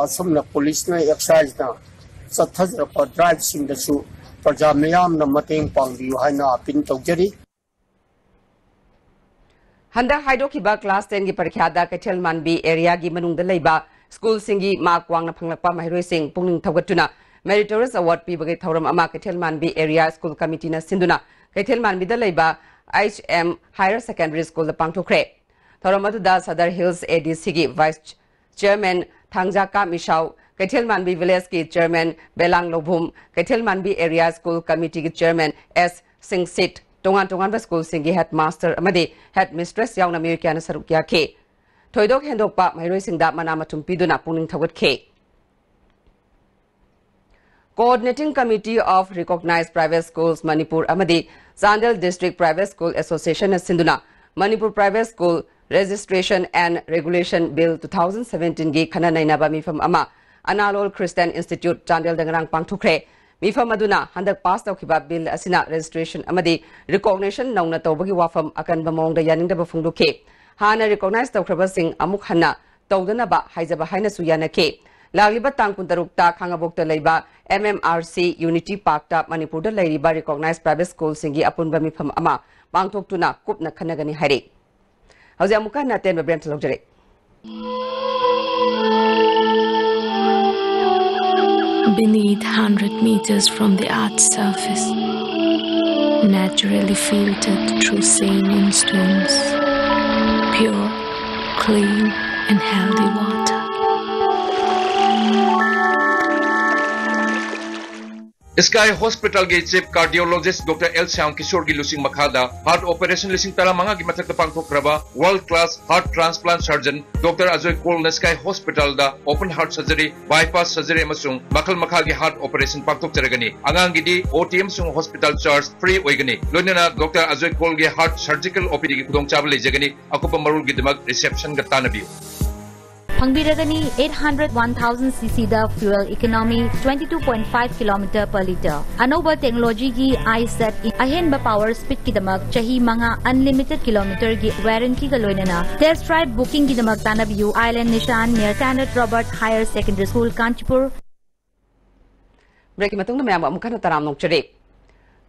ꯑꯁꯨꯝꯅ ꯄꯨꯂꯤꯁꯅ Exciseꯅ ꯆꯠꯊꯖꯔꯛꯄ driveꯁꯤꯡꯗꯁꯨ ꯄ꯭ꯔꯖꯥ ꯃꯤꯌꯥꯝꯅ ꯃꯇꯦꯡ ꯄꯥꯡꯕꯤꯌꯨ ꯍꯥꯏꯅ appeal ꯇꯧꯖꯔꯤ꯫ ꯍꯟꯗꯛ ꯍꯥꯏꯗꯣꯛꯈꯤꯕ class tenꯒꯤ ꯄꯔꯤꯈ꯭ꯌꯥꯗ ꯀꯩꯊꯦꯜ ꯃꯥꯟꯕꯤ areaꯒꯤ ꯃꯅꯨꯡꯗ ꯂꯩꯕ schoolꯁꯤꯡꯒꯤ mark ꯋꯥꯡꯅ ꯐꯪꯂꯛꯄ ꯃꯍꯩꯔꯣꯏꯁꯤꯡ ꯄꯨꯛꯅꯤꯡ ꯊꯧꯒꯠꯇꯨꯅ meritorious award ꯄꯤꯕꯒꯤ ꯊꯧꯔꯝ ꯑꯃ ꯀꯩꯊꯦꯜ ꯃꯥꯟꯕꯤ area school committeeꯅ ꯁꯤꯟꯗꯨꯅ ꯀꯩꯊꯦꯜ ꯃꯥꯟꯕꯤꯗ ꯂꯩꯕ HM Higher Secondary Schoolꯗ ꯄꯥꯡꯊꯣꯛꯈ꯭ꯔꯦ꯫ ꯊꯧꯔꯝ ꯑꯗꯨꯗ Sadar Hills ADCꯒꯤ vice chairman ꯊꯥꯡꯖꯥꯀꯥ ꯃꯤꯁꯥꯎ, ꯀꯩꯊꯦꯜ ꯃꯥꯟꯕꯤ villageꯀꯤ chairman ꯕꯦꯂꯥꯡ ꯂꯧꯕꯨꯝ, ꯀꯩꯊꯦꯜ ꯃꯥꯟꯕꯤ area school committeeꯒꯤ chairman S ꯁꯤꯡꯁꯤꯠ, ꯇꯣꯉꯥꯟ ꯇꯣꯉꯥꯟꯕ schoolꯁꯤꯡꯒꯤ headmaster ꯑꯃꯗꯤ headmistress ꯌꯥꯎꯅ ꯃꯤꯑꯣꯏ ꯀꯌꯥꯅ ꯁꯔꯨꯛ ꯌꯥꯈꯤ꯫ ꯊꯣꯏꯗꯣꯛ ꯍꯦꯟꯗꯣꯛꯄ ꯃꯍꯩꯔꯣꯏꯁꯤꯡꯗ ꯃꯅꯥ ꯃꯊꯨꯝ ꯄꯤꯗꯨꯅ ꯄꯨꯛꯅꯤꯡ ꯊꯧꯒꯠꯈꯤ꯫ Coordinating Committee of Recognized Private Schools Manipur ꯑꯃꯗꯤ Chandel District Private School Association ꯅ ꯁꯤꯟꯗꯨꯅ Manipur Private School Registration and Regulation Bill two thousand seventeen ꯒꯤ ꯈꯟꯅ ꯅꯩꯅꯕ ꯃꯤꯐꯝ ꯑꯃ ꯑꯅꯥꯂꯣꯜ Christian Institute ꯆꯥꯟꯗꯦꯜꯗ ꯉꯔꯥꯡ ꯄꯥꯡꯊꯣꯛꯈ꯭ꯔꯦ꯫ ꯃꯤꯐꯝ ꯑꯗꯨꯅ ꯍꯟꯗꯛ ꯄꯥꯁ ꯇꯧꯈꯤꯕ ꯕꯤꯜ ꯑꯁꯤꯅ ꯔꯦꯖꯤꯁꯇ꯭ꯔꯦꯁꯟ ꯑꯃꯗꯤ ꯔꯤꯀꯣꯒꯅꯤꯁꯟ ꯅꯧꯅ ꯇꯧꯕꯒꯤ ꯋꯥꯐꯝ ꯑꯀꯟꯕ ꯃꯑꯣꯡꯗ ꯌꯥꯅꯤꯡꯗꯕ ꯐꯣꯡꯗꯣꯛꯈꯤ꯫ ꯍꯥꯟꯅ ꯔꯤꯀꯣꯒꯅꯥꯏꯖ ꯇꯧꯈ꯭ꯔꯕꯁꯤꯡ ꯑꯃꯨꯛ ꯍꯟꯅ ꯇꯧꯗꯅꯕ ꯍꯥꯏꯖꯕ ꯍꯥꯏꯅꯁꯨ ꯌꯥꯅꯈꯤ꯫ ꯂꯥꯛꯂꯤꯕ ꯇꯥꯡ ꯀꯨꯟꯇꯔꯨꯛꯇ ꯈꯥꯉꯕꯣꯛꯇ ꯂꯩꯕ M M R C Unity Park ꯇ ꯃꯅꯤꯄꯨꯔꯗ ꯂꯩꯔꯤꯕ ꯔꯤꯀꯣꯒꯅꯥꯏꯖ ꯄ꯭ꯔꯥꯏꯚꯦꯠ ꯁ꯭ꯀꯨꯜꯁꯤꯡꯒꯤ ꯑꯄꯨꯟꯕ ꯃꯤꯐꯝ ꯑꯃ ꯄꯥꯡꯊꯣꯛꯇꯨꯅ ꯀꯨꯞꯅ ꯈꯟꯅꯒꯅꯤ ꯍꯥꯏꯔꯤ꯫ ꯍꯧꯖꯤꯛ ꯑꯃꯨꯛꯀ ꯍꯟꯅ ꯑꯇꯦꯟꯕ ꯕ꯭ꯔꯦꯛ ꯑꯃ ꯂꯧꯖꯔꯦ꯫ Beneath, hundred meters from the earth's surface, naturally filtered through saline stones, pure, clean, and healthy water. Sky Hospital ꯒꯤ Chief Cardiologist Doctor L Shyam ꯀꯤꯁꯣꯔꯒꯤ ꯂꯨꯆꯤꯡ ꯃꯈꯥꯗ heart operation ꯂꯤꯁꯤꯡ ꯇꯔꯥꯃꯉꯥꯒꯤ ꯃꯊꯛꯇ ꯄꯥꯡꯊꯣꯛꯈ꯭ꯔꯕ world class heart transplant surgeon Doctor Ajoy ꯀꯣꯜꯅ Sky Hospital ꯗ open heart surgery, bypass surgery ꯑꯃꯁꯨꯡ ꯃꯈꯜ ꯃꯈꯥꯒꯤ heart operation ꯄꯥꯡꯊꯣꯛꯆꯔꯒꯅꯤ꯫ ꯑꯉꯥꯡꯒꯤꯗꯤ O T ꯑꯃꯁꯨꯡ hospital charge free ꯑꯣꯏꯒꯅꯤ꯫ ꯂꯣꯏꯅꯅ Doctor Ajoy ꯀꯣꯜꯒꯤ heart surgical O P D ꯒꯤ ꯈꯨꯗꯣꯡꯆꯥꯕ ꯂꯩꯖꯒꯅꯤ꯫ ꯑꯀꯨꯞꯄ ꯃꯔꯣꯜꯒꯤꯗꯃꯛ reception ꯒ ꯇꯥꯟꯅꯕꯤꯌꯨ꯫ ꯐꯪꯕꯤꯔꯒꯅꯤ eight hundred one thousand cc ꯗ fuel economy, twenty two point five kilometer per litre꯫ ꯑꯅꯧꯕ technology ꯒꯤ iSet ꯑꯍꯦꯟꯕ power speed ꯀꯤꯗꯃꯛ ꯆꯍꯤ ꯃꯉꯥ unlimited kilometer ꯒꯤ warranty ꯒ ꯂꯣꯏꯅꯅ꯫ Test drive booking ꯒꯤꯗꯃꯛ ꯇꯥꯟꯅꯕꯤꯌꯨ Island Nishan near Standard Robert Higher Secondary School, Kanchipur꯫ ꯕ꯭ꯔꯦꯛꯀꯤ ꯃꯇꯨꯡꯗ ꯃꯌꯥꯝꯕꯨ ꯑꯃꯨꯛ ꯍꯟꯅ ꯇꯔꯥꯝꯅ ꯑꯣꯛꯆꯔꯤ꯫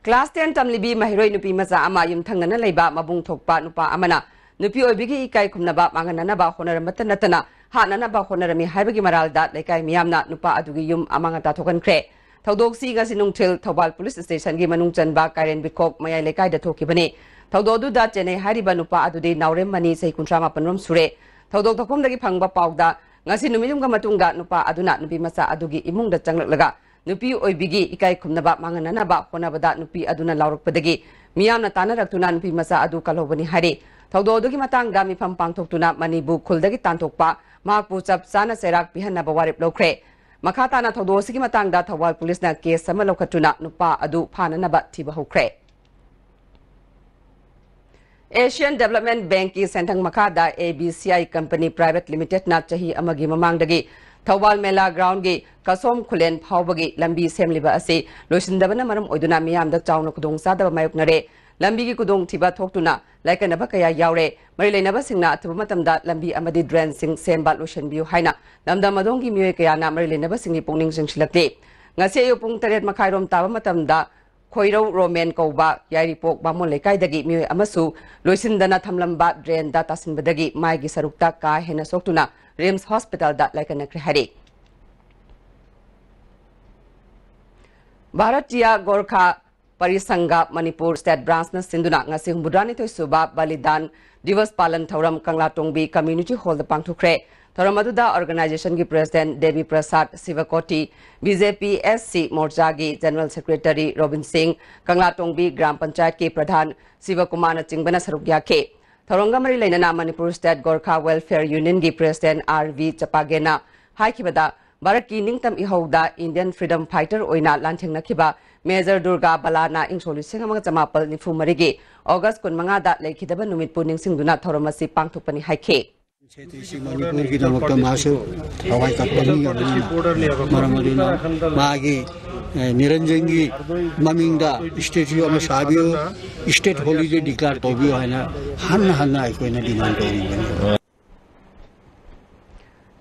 ꯀ꯭ꯂꯥꯁ ꯇꯦꯟ ꯇꯝꯂꯤꯕꯤ ꯃꯍꯩꯔꯣꯏ ꯅꯨꯄꯤ ꯃꯆꯥ ꯑꯃ ꯌꯨꯝꯊꯪꯅꯅ ꯂꯩꯕ ꯃꯕꯨꯡ ꯊꯣꯛꯄ ꯅꯨꯄꯥ ꯑꯃꯅ ꯅꯨꯄꯤ ꯑꯣꯏꯕꯤꯒꯤ ꯏꯀꯥꯏ ꯈꯨꯝꯅꯕ ꯃꯥꯡꯍꯟꯅꯅꯕ ꯍꯣꯠꯅꯔꯝꯕꯇ ꯅꯠꯇꯅ ꯍꯥꯠꯅꯅꯕ ꯍꯣꯠꯅꯔꯝꯃꯤ ꯍꯥꯏꯕꯒꯤ ꯃꯔꯥꯜꯗ ꯂꯩꯀꯥꯏ ꯃꯤꯌꯥꯝꯅ ꯅꯨꯄꯥ ꯑꯗꯨꯒꯤ ꯌꯨꯝ ꯑꯃꯥꯡ ꯑꯇꯥ ꯊꯣꯛꯍꯟꯈ꯭ꯔꯦ꯫ ꯊꯧꯗꯣꯛꯁꯤ ꯉꯁꯤ ꯅꯨꯡꯊꯤꯜ ꯊꯧꯕꯥꯜ ꯄꯨꯂꯤꯁ ꯁ꯭ꯇꯦꯁꯟꯒꯤ ꯃꯅꯨꯡ ꯆꯟꯕ ꯀꯥꯏꯔꯦꯟ ꯕꯤꯈꯣꯛ ꯃꯌꯥꯏ ꯂꯩꯀꯥꯏꯗ ꯊꯣꯛꯈꯤꯕꯅꯤ꯫ ꯊꯧꯗꯣꯛ ꯑꯗꯨꯗ ꯆꯦꯟꯅꯩ ꯍꯥꯏꯔꯤꯕ ꯅꯨꯄꯥ ꯑꯗꯨꯗꯤ ꯅꯥꯎꯔꯦꯝ ꯃꯅꯤ, ꯆꯍꯤ ꯀꯨꯟꯊ꯭ꯔꯥ ꯃꯥꯄꯟ ꯔꯣꯝ ꯁꯨꯔꯦ꯫ ꯊꯧꯗꯣꯛ ꯊꯣꯛꯐꯝꯗꯒꯤ ꯐꯪꯕ ꯄꯥꯎꯗ ꯉꯁꯤ ꯅꯨꯃꯤꯠꯌꯨꯝꯒ ꯃꯇꯨꯡꯗ ꯅꯨꯄꯥ ꯑꯗꯨꯅ ꯅꯨꯄꯤ ꯃꯆꯥ ꯑꯗꯨꯒꯤ ꯏꯃꯨꯡꯗ ꯆꯪꯂꯛꯂꯒ ꯅꯨꯄꯤ ꯑꯣꯏꯕꯤꯒꯤ ꯏꯀꯥꯏ ꯈꯨꯝꯅꯕ ꯃꯥꯡꯍꯟꯅꯅꯕ ꯍꯣꯠꯅꯕꯗ ꯅꯨꯄꯤ ꯑꯗꯨꯅ ꯂꯥꯎꯔꯛꯄꯗꯒꯤ ꯃꯤꯌꯥꯝꯅ ꯇꯥꯟꯅꯔꯛꯇꯨꯅ ꯅꯨꯄꯤ ꯃꯆꯥ ꯑꯗꯨ ꯀꯜꯍꯧꯕꯅꯤ ꯍꯥꯏꯔꯤ꯫ ꯊꯧꯗꯣꯛ ꯑꯗꯨꯒꯤ ꯃꯇꯥꯡꯗ ꯃꯤꯐꯝ ꯄꯥꯡꯊꯣꯛꯇꯨꯅ ꯃꯅꯤꯕꯨ ꯈꯨꯜꯗꯒꯤ ꯇꯥꯟꯊꯣꯛꯄ, ꯃꯍꯥꯛꯄꯨ ꯆꯞ ꯆꯥꯅ ꯆꯩꯔꯥꯛ ꯄꯤꯍꯟꯅꯕ ꯋꯥꯔꯦꯞ ꯂꯧꯈ꯭ꯔꯦ꯫ ꯃꯈꯥ ꯇꯥꯅ ꯊꯧꯗꯣꯛ ꯑꯁꯤꯒꯤ ꯃꯇꯥꯡꯗ ꯊꯧꯕꯥꯜ ꯄꯨꯂꯤꯁꯅ ꯀꯦꯁ ꯑꯃ ꯂꯧꯈꯠꯇꯨꯅ ꯅꯨꯄꯥ ꯑꯗꯨ ꯐꯥꯅꯅꯕ ꯊꯤꯕ ꯍꯧꯈ꯭ꯔꯦ꯫ Asian Development Bankꯀꯤ ꯁꯦꯟꯊꯪ ꯃꯈꯥꯗ A B C I Company Private Limitedꯅ ꯆꯍꯤ ꯑꯃꯒꯤ ꯃꯃꯥꯡꯗꯒꯤ ꯊꯧꯕꯥꯜ ꯃꯦꯂꯥ ꯒ꯭ꯔꯥꯎꯟꯒꯤ ꯀꯁꯣꯝ ꯈꯨꯂꯦꯟ ꯐꯥꯎꯕꯒꯤ ꯂꯝꯕꯤ ꯁꯦꯝꯂꯤꯕ ꯑꯁꯤ ꯂꯣꯏꯁꯤꯟꯗꯕꯅ ꯃꯔꯝ ꯑꯣꯏꯗꯨꯅ ꯃꯤꯌꯥꯝꯗ ꯆꯥꯎꯅ ꯈꯨꯗꯣꯡꯆꯥꯗꯕ ꯃꯥꯌꯣꯛꯅꯔꯦ꯫ ꯂꯝꯕꯤꯒꯤ ꯈꯨꯗꯣꯡꯊꯤꯕ ꯊꯣꯛꯇꯨꯅ ꯂꯥꯏꯀꯠꯅꯕ ꯀꯌꯥ ꯌꯥꯎꯔꯦ꯫ ꯃꯔꯤ ꯂꯩꯅꯕꯁꯤꯡꯅ ꯑꯊꯨꯕ ꯃꯇꯝꯗ ꯂꯝꯕꯤ ꯑꯃꯗꯤ drainꯁꯤꯡ ꯁꯦꯝꯕ ꯂꯣꯏꯁꯤꯟꯕꯤꯌꯨ ꯍꯥꯏꯅ ꯂꯝꯗꯝ ꯑꯗꯣꯝꯒꯤ ꯃꯤꯑꯣꯏ ꯀꯌꯥꯅ ꯃꯔꯤ ꯂꯩꯅꯕꯁꯤꯡꯒꯤ ꯄꯨꯛꯅꯤꯡ ꯆꯤꯡꯁꯤꯜꯂꯛꯂꯤ꯫ ꯉꯁꯤ ꯑꯌꯨꯛ ꯄꯨꯡ ꯇꯔꯦꯠ ꯃꯈꯥꯏꯔꯣꯝ ꯇꯥꯕ ꯃꯇꯝꯗ ꯈꯣꯏꯔꯧ ꯔꯣꯃꯦꯟ ꯀꯧꯕ ꯌꯥꯏꯔꯤꯄꯣꯛ ꯕꯥꯃꯣꯟ ꯂꯩꯀꯥꯏꯗꯒꯤ ꯃꯤꯑꯣꯏ ꯑꯃꯁꯨ ꯂꯣꯏꯁꯤꯟꯗꯅ ꯊꯝꯂꯝꯕ drainꯗ ꯇꯥꯁꯤꯟꯕꯗꯒꯤ ꯃꯥꯏꯒꯤ ꯁꯔꯨꯛꯇ ꯀꯥ ꯍꯦꯟꯅ ꯁꯣꯛꯇꯨꯅ RIMS hospitalꯗ ꯂꯥꯏꯀꯠꯅꯈ꯭ꯔꯦ ꯍꯥꯏꯔꯤ꯫ ꯚꯥꯔꯇꯤꯌꯥ ꯒꯣꯔꯈꯥ ꯄꯔꯤꯁꯪꯒ ꯃꯅꯤꯄꯨꯔ State Branchꯅ ꯁꯤꯟꯗꯨꯅ ꯉꯁꯤ ꯍꯨꯝꯐꯨꯇꯔꯥꯅꯤꯊꯣꯏ ꯁꯨꯕ ꯕꯂꯤꯗꯥꯟ ꯗꯤꯋꯁ ꯄꯥꯂꯟ ꯊꯧꯔꯝ ꯀꯪꯂꯥꯇꯣꯡꯕꯤ Community Hallꯗ ꯄꯥꯡꯊꯣꯛꯈ꯭ꯔꯦ꯫ ꯊꯧꯔꯝ ꯑꯗꯨꯗ organizationꯒꯤ President Debi Prasad Sibakoti, BJP SC Morchaꯒꯤ General Secretary Robin Singh, Kanglatongbi gram ꯄꯟꯆꯥꯌꯠꯀꯤ ꯄ꯭ꯔꯙꯥꯟ ꯁꯤꯕꯀꯨꯃꯥꯔꯅ ꯆꯤꯡꯕꯅ ꯁꯔꯨꯛ ꯌꯥꯈꯤ꯫ ꯊꯧꯔꯝꯒ ꯃꯔꯤ ꯂꯩꯅꯅ Manipur State Gorkha Welfare Unionꯒꯤ President R V ꯆꯄꯥꯒꯦꯅ ꯍꯥꯏꯈꯤꯕꯗ, ꯚꯥꯔꯠꯀꯤ ꯅꯤꯡꯇꯝ ꯏꯍꯧꯗ Indian freedom fighter ꯑꯣꯏꯅ ꯂꯥꯟꯊꯦꯡꯅꯈꯤꯕ Major ꯗꯨꯔꯒꯥ ꯕꯂꯥꯅ ꯏꯪ ꯁꯣꯛ ꯂꯤꯁꯤꯡ ꯑꯃꯒ ꯆꯃꯥꯄꯜ ꯅꯤꯐꯨ ꯃꯔꯤꯒꯤ August ꯀꯨꯟꯃꯉꯥꯗ ꯂꯩꯈꯤꯗꯕ ꯅꯨꯃꯤꯠꯄꯨ ꯅꯤꯡꯁꯤꯡꯗꯨꯅ ꯊꯧꯔꯝ ꯑꯁꯤ ꯄꯥꯡꯊꯣꯛꯄꯅꯤ ꯍꯥꯏꯈꯤ꯫ ꯁꯦꯇ꯭ꯔꯤꯁꯤ ꯃꯅꯤꯄꯨꯔꯒꯤꯗꯃꯛꯇ ꯃꯥꯁꯨ ꯊꯋꯥꯏ ꯀꯠꯄ ꯃꯤ ꯑꯃꯅꯤꯅ ꯃꯔꯝ ꯑꯗꯨꯅ ꯃꯥꯒꯤ, ꯑꯦ, ꯅꯤꯔꯟꯖꯟꯒꯤ ꯃꯃꯤꯡꯗ statue ꯑꯃ ꯁꯥꯕꯤꯌꯨ, state holiday declare ꯇꯧꯕꯤꯌꯨ ꯍꯥꯏꯅ ꯍꯟꯅ ꯍꯟꯅ ꯑꯩꯈꯣꯏꯅ demand ꯇꯧꯔꯤꯕꯅꯤ꯫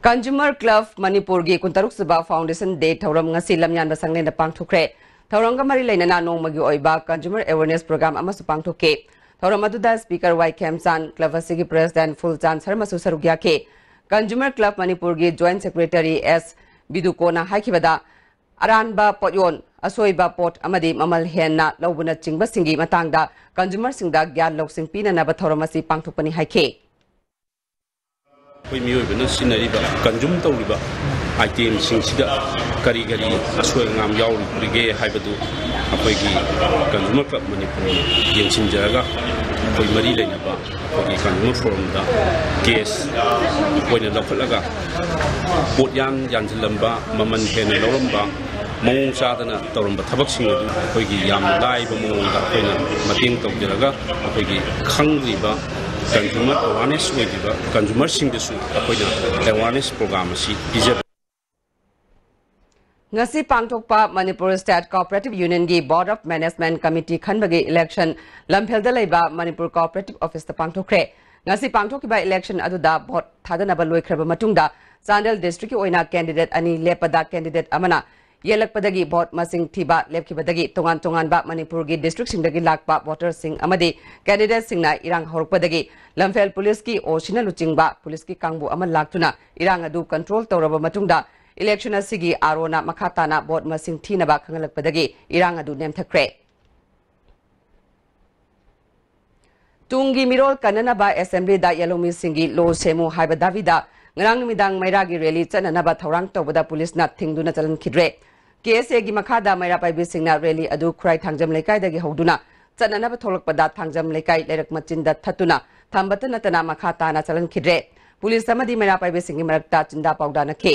Consumer Club ꯃꯅꯤꯄꯨꯔꯒꯤ ꯀꯨꯟꯇꯔꯨꯛ ꯁꯨꯕ Foundation Day ꯊꯧꯔꯝ ꯉꯁꯤ ꯂꯝꯌꯥꯟꯕ ꯁꯪꯂꯦꯟꯗ ꯄꯥꯡꯊꯣꯛꯈ꯭ꯔꯦ꯫ ꯊꯧꯔꯝꯒ ꯃꯔꯤ ꯂꯩꯅꯅ ꯅꯣꯡꯃꯒꯤ ꯑꯣꯏꯕ consumer awareness program ꯑꯃꯁꯨ ꯄꯥꯡꯊꯣꯛꯈꯤ꯫ ꯊꯧꯔꯝ ꯑꯗꯨꯗ Speaker ꯋꯥꯏ ꯈꯦꯝꯆꯥꯟ, club ꯑꯁꯤꯒꯤ President ꯐꯨꯜꯆꯥꯟ ꯁꯔꯃꯁꯨ ꯁꯔꯨꯛ ꯌꯥꯈꯤ꯫ Consumer Club ꯃꯅꯤꯄꯨꯔꯒꯤ Joint Secretary ꯑꯦꯁ ꯕꯤꯗꯨꯀꯣꯅ ꯍꯥꯏꯈꯤꯕꯗ, ꯑꯔꯥꯟꯕ ꯄꯣꯠꯌꯣꯟ, ꯑꯁꯣꯏꯕ ꯄꯣꯠ ꯑꯃꯗꯤ ꯃꯃꯜ ꯍꯦꯟꯅ ꯂꯧꯕꯅꯆꯤꯡꯕꯁꯤꯡꯒꯤ ꯃꯇꯥꯡꯗ consumerꯁꯤꯡꯗ ꯒ꯭ꯌꯥꯟ ꯂꯧꯁꯤꯡ ꯄꯤꯅꯅꯕ ꯊꯧꯔꯝ ꯑꯁꯤ ꯄꯥꯡꯊꯣꯛꯄꯅꯤ ꯍꯥꯏꯈꯤ꯫ ꯑꯩꯈꯣꯏ ꯃꯤꯑꯣꯏꯕꯅ ꯁꯤꯖꯤꯟꯅꯔꯤꯕ, consume ꯇꯧꯔꯤꯕ itemꯁꯤꯡꯁꯤꯗ ꯀꯔꯤ ꯀꯔꯤ ꯑꯁꯣꯏ ꯑꯉꯥꯝ ꯌꯥꯎꯔꯤꯕꯒꯦ ꯍꯥꯏꯕꯗꯨ ꯑꯩꯈꯣꯏꯒꯤ Consumer Club ꯃꯅꯤꯄꯨꯔꯅ ꯌꯦꯡꯁꯤꯟꯖꯔꯒ, ꯑꯩꯈꯣꯏ ꯃꯔꯤ ꯂꯩꯅꯕ ꯑꯩꯈꯣꯏꯒꯤ Consumer Forumꯗ case ꯑꯣꯏꯅ ꯂꯧꯈꯠꯂꯒ, ꯄꯣꯠ ꯌꯥꯟ ꯌꯥꯟꯁꯤꯜꯂꯝꯕ, ꯃꯃꯜ ꯍꯦꯟꯅ ꯂꯧꯔꯝꯕ, ꯃꯑꯣꯡ ꯆꯥꯗꯅ ꯇꯧꯔꯝꯕ ꯊꯕꯛꯁꯤꯡ ꯑꯗꯨ ꯑꯩꯈꯣꯏꯒꯤ ꯌꯥꯝꯅ ꯂꯥꯏꯕ ꯃꯑꯣꯡꯗ ꯑꯩꯈꯣꯏꯅ ꯃꯇꯦꯡ ꯇꯧꯖꯔꯒ ꯑꯩꯈꯣꯏꯒꯤ ꯈꯪꯗ꯭ꯔꯤꯕ consumer awareness ꯑꯣꯏꯗ꯭ꯔꯤꯕ consumerꯁꯤꯡꯗꯁꯨ ꯑꯩꯈꯣꯏꯅ awareness program ꯑꯁꯤ ꯄꯤꯖꯕ꯫ ꯉꯁꯤ ꯄꯥꯡꯊꯣꯛꯄ Manipur State Cooperative Unionꯒꯤ Board of Management Committee ꯈꯟꯕꯒꯤ election ꯂꯝꯐꯦꯜꯗ ꯂꯩꯕ ꯃꯅꯤꯄꯨꯔ Cooperative Officeꯇ ꯄꯥꯡꯊꯣꯛꯈ꯭ꯔꯦ꯫ ꯉꯁꯤ ꯄꯥꯡꯊꯣꯛꯈꯤꯕ election ꯑꯗꯨꯗ vote ꯊꯥꯗꯅꯕ ꯂꯣꯏꯈ꯭ꯔꯕ ꯃꯇꯨꯡꯗ ꯆꯥꯟꯗꯦꯜ districtꯀꯤ ꯑꯣꯏꯅ candidate ꯑꯅꯤ ꯂꯦꯞꯄꯗ candidate ꯑꯃꯅ ꯌꯦꯜꯂꯛꯄꯗꯒꯤ vote ꯃꯁꯤꯡ ꯊꯤꯕ ꯂꯦꯞꯈꯤꯕꯗꯒꯤ ꯇꯣꯉꯥꯟ ꯇꯣꯉꯥꯟꯕ ꯃꯅꯤꯄꯨꯔꯒꯤ districtꯁꯤꯡꯗꯒꯤ ꯂꯥꯛꯄ voterꯁꯤꯡ ꯑꯃꯗꯤ candidateꯁꯤꯡꯅ ꯏꯔꯥꯡ ꯍꯧꯔꯛꯄꯗꯒꯤ ꯂꯝꯐꯦꯜ policeꯀꯤ OCꯅ ꯂꯨꯆꯤꯡꯕ policeꯀꯤ ꯀꯥꯡꯕꯨ ꯑꯃ ꯂꯥꯛꯇꯨꯅ ꯏꯔꯥꯡ ꯑꯗꯨ control ꯇꯧꯔꯕ ꯃꯇꯨꯡꯗ election ꯑꯁꯤꯒꯤ ROꯅ ꯃꯈꯥ ꯇꯥꯅ vote ꯃꯁꯤꯡ ꯊꯤꯅꯕ ꯈꯪꯍꯜꯂꯛꯄꯗꯒꯤ ꯏꯔꯥꯡ ꯑꯗꯨ ꯅꯦꯝꯊꯈ꯭ꯔꯦ꯫ ꯇꯨꯡꯒꯤ ꯃꯤꯔꯣꯜ ꯀꯟꯅꯅꯕ assemblyꯗ ꯌꯦꯜꯍꯧꯃꯤꯁꯤꯡꯒꯤ ꯂꯣ ꯁꯦꯝꯃꯨ ꯍꯥꯏꯕ ꯗꯥꯕꯤꯗ ꯉꯔꯥꯡ ꯅꯨꯃꯤꯗꯥꯡ ꯃꯩꯔꯥꯒꯤ rally ꯆꯠꯅꯅꯕ ꯊꯧꯔꯥꯡ ꯇꯧꯕꯗ policeꯅ ꯊꯤꯡꯗꯨꯅ ꯆꯠꯍꯟꯈꯤꯗ꯭ꯔꯦ꯫ KSAꯒꯤ ꯃꯈꯥꯗ ꯃꯩꯔꯥ ꯄꯥꯏꯕꯤꯁꯤꯡꯅ rally ꯑꯗꯨ ꯈꯨꯔꯥꯏ ꯊꯥꯡꯖꯝ ꯂꯩꯀꯥꯏꯗꯒꯤ ꯍꯧꯗꯨꯅ ꯆꯠꯅꯅꯕ ꯊꯣꯛꯂꯛꯄꯗ ꯊꯥꯡꯖꯝ ꯂꯩꯀꯥꯏ ꯂꯩꯔꯛ ꯃꯆꯤꯟꯗ ꯊꯠꯇꯨꯅ ꯊꯝꯕꯇ ꯅꯠꯇꯅ ꯃꯈꯥ ꯇꯥꯅ ꯆꯠꯍꯟꯈꯤꯗ꯭ꯔꯦ꯫ Police ꯑꯃꯗꯤ ꯃꯩꯔꯥ ꯄꯥꯏꯕꯤꯁꯤꯡꯒꯤ ꯃꯔꯛꯇ ꯆꯤꯟꯗꯥ ꯄꯥꯎꯗꯥꯅꯈꯤ꯫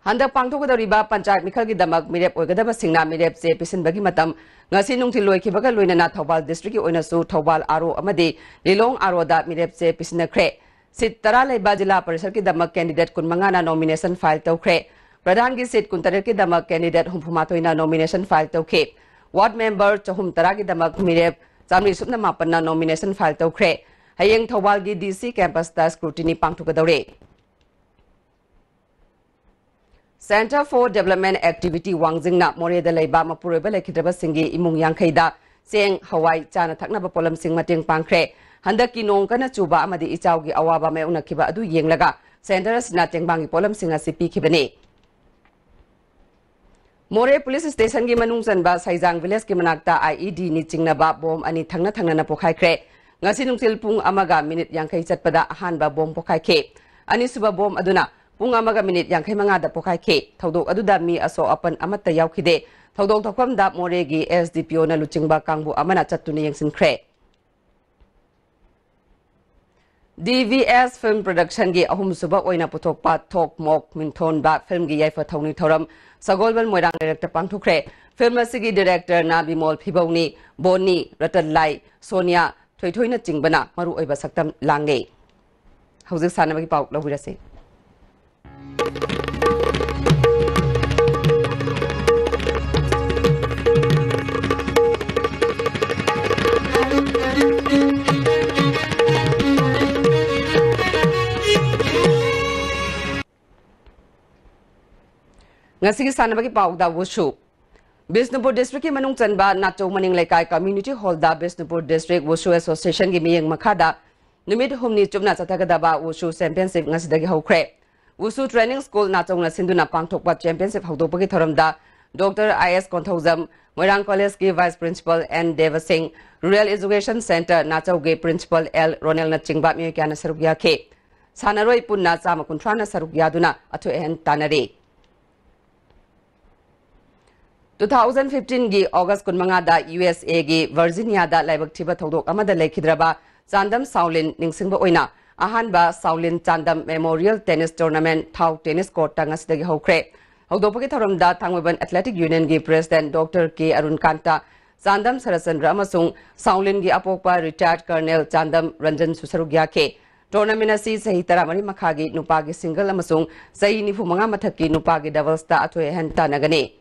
ꯍꯟꯗꯛ ꯄꯥꯡꯊꯣꯛꯀꯗꯧꯔꯤꯕ ꯄꯟꯆꯥꯌꯠ ꯃꯤꯈꯜꯒꯤꯗꯃꯛ ꯃꯤꯔꯦꯞ ꯑꯣꯏꯒꯗꯕꯁꯤꯡꯅ ꯃꯤꯔꯦꯞ ꯆꯦ ꯄꯤꯁꯤꯟꯕꯒꯤ ꯃꯇꯝ ꯉꯁꯤ ꯅꯨꯡꯊꯤꯜ ꯂꯣꯏꯈꯤꯕꯒ ꯂꯣꯏꯅꯅ ꯊꯧꯕꯥꯜ districtꯀꯤ ꯑꯣꯏꯅꯁꯨ ꯊꯧꯕꯥꯜ RO ꯑꯃꯗꯤ ꯂꯤꯂꯣꯡ ROꯗ ꯃꯤꯔꯦꯞ ꯆꯦ ꯄꯤꯁꯤꯟꯅꯈ꯭ꯔꯦ꯫ Seat ꯇꯔꯥ ꯂꯩꯕ ꯖꯤꯂꯥ ꯄꯔꯤꯁꯠꯀꯤꯗꯃꯛ candidate ꯀꯨꯟꯃꯉꯥꯅ nomination file ꯇꯧꯈ꯭ꯔꯦ꯫ ꯄ꯭ꯔꯙꯥꯟꯒꯤ seat ꯀꯨꯟꯇꯔꯦꯠꯀꯤꯗꯃꯛ candidate ꯍꯨꯝꯐꯨꯃꯥꯊꯣꯏꯅ nomination file ꯇꯧꯈꯤ꯫ Ward member ꯆꯍꯨꯝ ꯇꯔꯥꯒꯤꯗꯃꯛ ꯃꯤꯔꯦꯞ ꯆꯥꯃꯔꯤ ꯁꯨꯞꯅ ꯃꯥꯄꯟꯅ nomination file ꯇꯧꯈ꯭ꯔꯦ꯫ ꯍꯌꯦꯡ ꯊꯧꯕꯥꯜꯒꯤ DC campusꯇ scrutiny ꯄꯥꯡꯊꯣꯛꯀꯗꯧꯔꯤ꯫ Centre for Development Activity ꯋꯥꯡꯖꯤꯡꯅ ꯃꯣꯔꯦꯗ ꯂꯩꯕ ꯃꯄꯨꯔꯣꯏꯕ ꯂꯩꯈꯤꯗ꯭ꯔꯕꯁꯤꯡꯒꯤ ꯏꯃꯨꯡ ꯌꯥꯡꯈꯩꯗ ꯆꯦꯡ, ꯍꯋꯥꯏ, ꯆꯥꯅ ꯊꯛꯅꯕ ꯄꯣꯠꯂꯝꯁꯤꯡ ꯃꯇꯦꯡ ꯄꯥꯡꯈ꯭ꯔꯦ꯫ ꯍꯟꯗꯛꯀꯤ ꯅꯣꯡ ꯀꯟꯅ ꯆꯨꯕ ꯑꯃꯗꯤ ꯏꯆꯥꯎꯒꯤ ꯑꯋꯥꯕ ꯃꯥꯌꯣꯛꯅꯈꯤꯕ ꯑꯗꯨ ꯌꯦꯡꯂꯒ centre ꯑꯁꯤꯅ ꯇꯦꯡꯕꯥꯡꯒꯤ ꯄꯣꯠꯂꯝꯁꯤꯡ ꯑꯁꯤ ꯄꯤꯈꯤꯕꯅꯤ꯫ ꯃꯣꯔꯦ police stationꯒꯤ ꯃꯅꯨꯡ ꯆꯟꯕ ꯁꯩꯖꯥꯡ villageꯀꯤ ꯃꯅꯥꯛꯇ IEDꯅꯤ ꯆꯤꯡꯅꯕ bomb ꯑꯅꯤ ꯊꯪꯅ ꯊꯪꯅꯅ ꯄꯣꯈꯥꯏꯈ꯭ꯔꯦ꯫ ꯉꯁꯤ ꯅꯨꯡꯊꯤꯜ ꯄꯨꯡ ꯑꯃꯒ minute ꯌꯥꯡꯈꯩ ꯆꯠꯄꯗ ꯑꯍꯥꯟꯕ bomb ꯄꯣꯈꯥꯏꯈꯤ꯫ ꯑꯅꯤꯁꯨꯕ bomb ꯑꯗꯨꯅ ꯄꯨꯡ ꯑꯃꯒ minute ꯌꯥꯡꯈꯩ ꯃꯉꯥꯗ ꯄꯣꯈꯥꯏꯈꯤ꯫ ꯊꯧꯗꯣꯛ ꯑꯗꯨꯗ ꯃꯤ ꯑꯁꯣꯛ ꯑꯄꯟ ꯑꯃꯠꯇ ꯌꯥꯎꯈꯤꯗꯦ꯫ ꯊꯧꯗꯣꯛ ꯊꯣꯛꯐꯝꯗ ꯃꯣꯔꯦꯒꯤ SDPOꯅ ꯂꯨꯆꯤꯡꯕ ꯀꯥꯡꯕꯨ ꯑꯃꯅ ꯆꯠꯇꯨꯅ ꯌꯦꯡꯁꯤꯟꯈ꯭ꯔꯦ꯫ D V S Film Production ꯒꯤ ꯑꯍꯨꯝꯁꯨꯕ ꯑꯣꯏꯅ ꯄꯨꯊꯣꯛꯄ ꯊꯣꯛ ꯃꯣꯛ ꯃꯤꯡꯊꯣꯟꯕ film ꯒꯤ ꯌꯥꯏꯐ ꯊꯧꯅꯤ ꯊꯧꯔꯝ ꯁꯒꯣꯜꯕꯟ ꯃꯣꯏꯔꯥꯡ ꯂꯩꯔꯛꯇ ꯄꯥꯡꯊꯣꯛꯈ꯭ꯔꯦ꯫ Film ꯑꯁꯤꯒꯤ director ꯅ ꯕꯤꯃꯣꯜ ꯐꯤꯕꯧꯅꯤ, ꯕꯣꯅꯤ, ꯔꯇꯟꯂꯥꯏ, ꯁꯣꯅꯤꯌꯥ, ꯊꯣꯏꯊꯣꯏꯅꯆꯤꯡꯕꯅ ꯃꯔꯨꯑꯣꯏꯕ ꯁꯛꯇꯝ ꯂꯥꯡꯂꯦ꯫ ꯍꯧꯖꯤꯛ ꯁꯥꯟꯅꯕꯒꯤ ꯄꯥꯎ ꯂꯧꯕꯤꯔꯁꯤ꯫ ꯉꯁꯤꯒꯤ ꯁꯥꯟꯅꯕꯒꯤ ꯄꯥꯎꯗ ꯋꯨꯁꯨ꯫ ꯕꯤꯁꯅꯨꯄꯨꯔ district ꯀꯤ ꯃꯅꯨꯡ ꯆꯟꯕ ꯅꯥꯆꯧ ꯃꯅꯤꯡ ꯂꯩꯀꯥꯏ community hall ꯗ ꯕꯤꯁꯅꯨꯄꯨꯔ district ꯋꯨꯁꯨ association ꯒꯤ ꯃꯤꯠꯌꯦꯡ ꯃꯈꯥꯗ ꯅꯨꯃꯤꯠ ꯍꯨꯝꯅꯤ ꯆꯨꯞꯅ ꯆꯠꯊꯒꯗꯕ ꯋꯨꯁꯨ championship ꯉꯁꯤꯗꯒꯤ ꯍꯧꯈ꯭ꯔꯦ꯫ ꯋꯨꯁꯨ training school ꯅꯥꯆꯧꯅ ꯁꯤꯟꯗꯨꯅ ꯄꯥꯡꯊꯣꯛꯄ championship ꯍꯧꯗꯣꯛꯄꯒꯤ ꯊꯧꯔꯝꯗ Doctor I S Konthoujam, Moirang college ꯀꯤ vice principal N ꯗꯦꯕꯁꯤꯡ, Rural Education Centre ꯅꯥꯆꯧꯒꯤ principal L ꯔꯣꯅꯦꯜꯅ ꯆꯤꯡꯕ ꯃꯤꯑꯣꯏ ꯀꯌꯥꯅ ꯁꯔꯨꯛ ꯌꯥꯈꯤ꯫ ꯁꯥꯟꯅꯔꯣꯏ ꯄꯨꯟꯅ ꯆꯥꯝꯃ ꯀꯨꯟꯊ꯭ꯔꯥꯅ ꯁꯔꯨꯛ ꯌꯥꯗꯨꯅ ꯑꯊꯣꯏ ꯑꯍꯦꯟ ꯇꯥꯟꯅꯔꯤ꯫ Two thousand fifteen ꯒꯤ August ꯀꯨꯟꯃꯉꯥꯗ U S A ꯒꯤ Virginia ꯗ ꯂꯥꯏꯕꯛ ꯊꯤꯕ ꯊꯧꯗꯣꯛ ꯑꯃꯗ ꯂꯩꯈꯤꯗ꯭ꯔꯕ ꯆꯥꯟꯗꯝ ꯁꯥꯎꯂꯤꯟ ꯅꯤꯡꯁꯤꯡꯕ ꯑꯣꯏꯅ ꯑꯍꯥꯟꯕ ꯁꯥꯎꯂꯤꯟ ꯆꯥꯟꯗꯝ Memorial Tennis Tournament ꯊꯥꯎ tennis court ꯇ ꯉꯁꯤꯗꯒꯤ ꯍꯧꯈ꯭ꯔꯦ꯫ ꯍꯧꯗꯣꯛꯄꯒꯤ ꯊꯧꯔꯝꯗ ꯊꯥꯡꯃꯩꯕꯟ Athletic Union ꯒꯤ president Doctor K ꯑꯔꯨꯟꯀꯥꯟꯇ, Chandam Saratchandra ꯑꯃꯁꯨꯡ ꯁꯥꯎꯂꯤꯟꯒꯤ ꯑꯄꯣꯛꯄ retired colonel ꯆꯥꯟꯗꯝ ꯔꯟꯖꯟꯁꯨ ꯁꯔꯨꯛ ꯌꯥꯈꯤ꯫ Tournament ꯑꯁꯤ ꯆꯍꯤ ꯇꯔꯥꯃꯔꯤ ꯃꯈꯥꯒꯤ ꯅꯨꯄꯥꯒꯤ single ꯑꯃꯁꯨꯡ ꯆꯍꯤ ꯅꯤꯐꯨꯃꯉꯥ ꯃꯊꯛꯀꯤ ꯅꯨꯄꯥꯒꯤ doubles ꯇ ꯑꯊꯣꯏ ꯑꯍꯦꯟ ꯇꯥꯟꯅꯒꯅꯤ꯫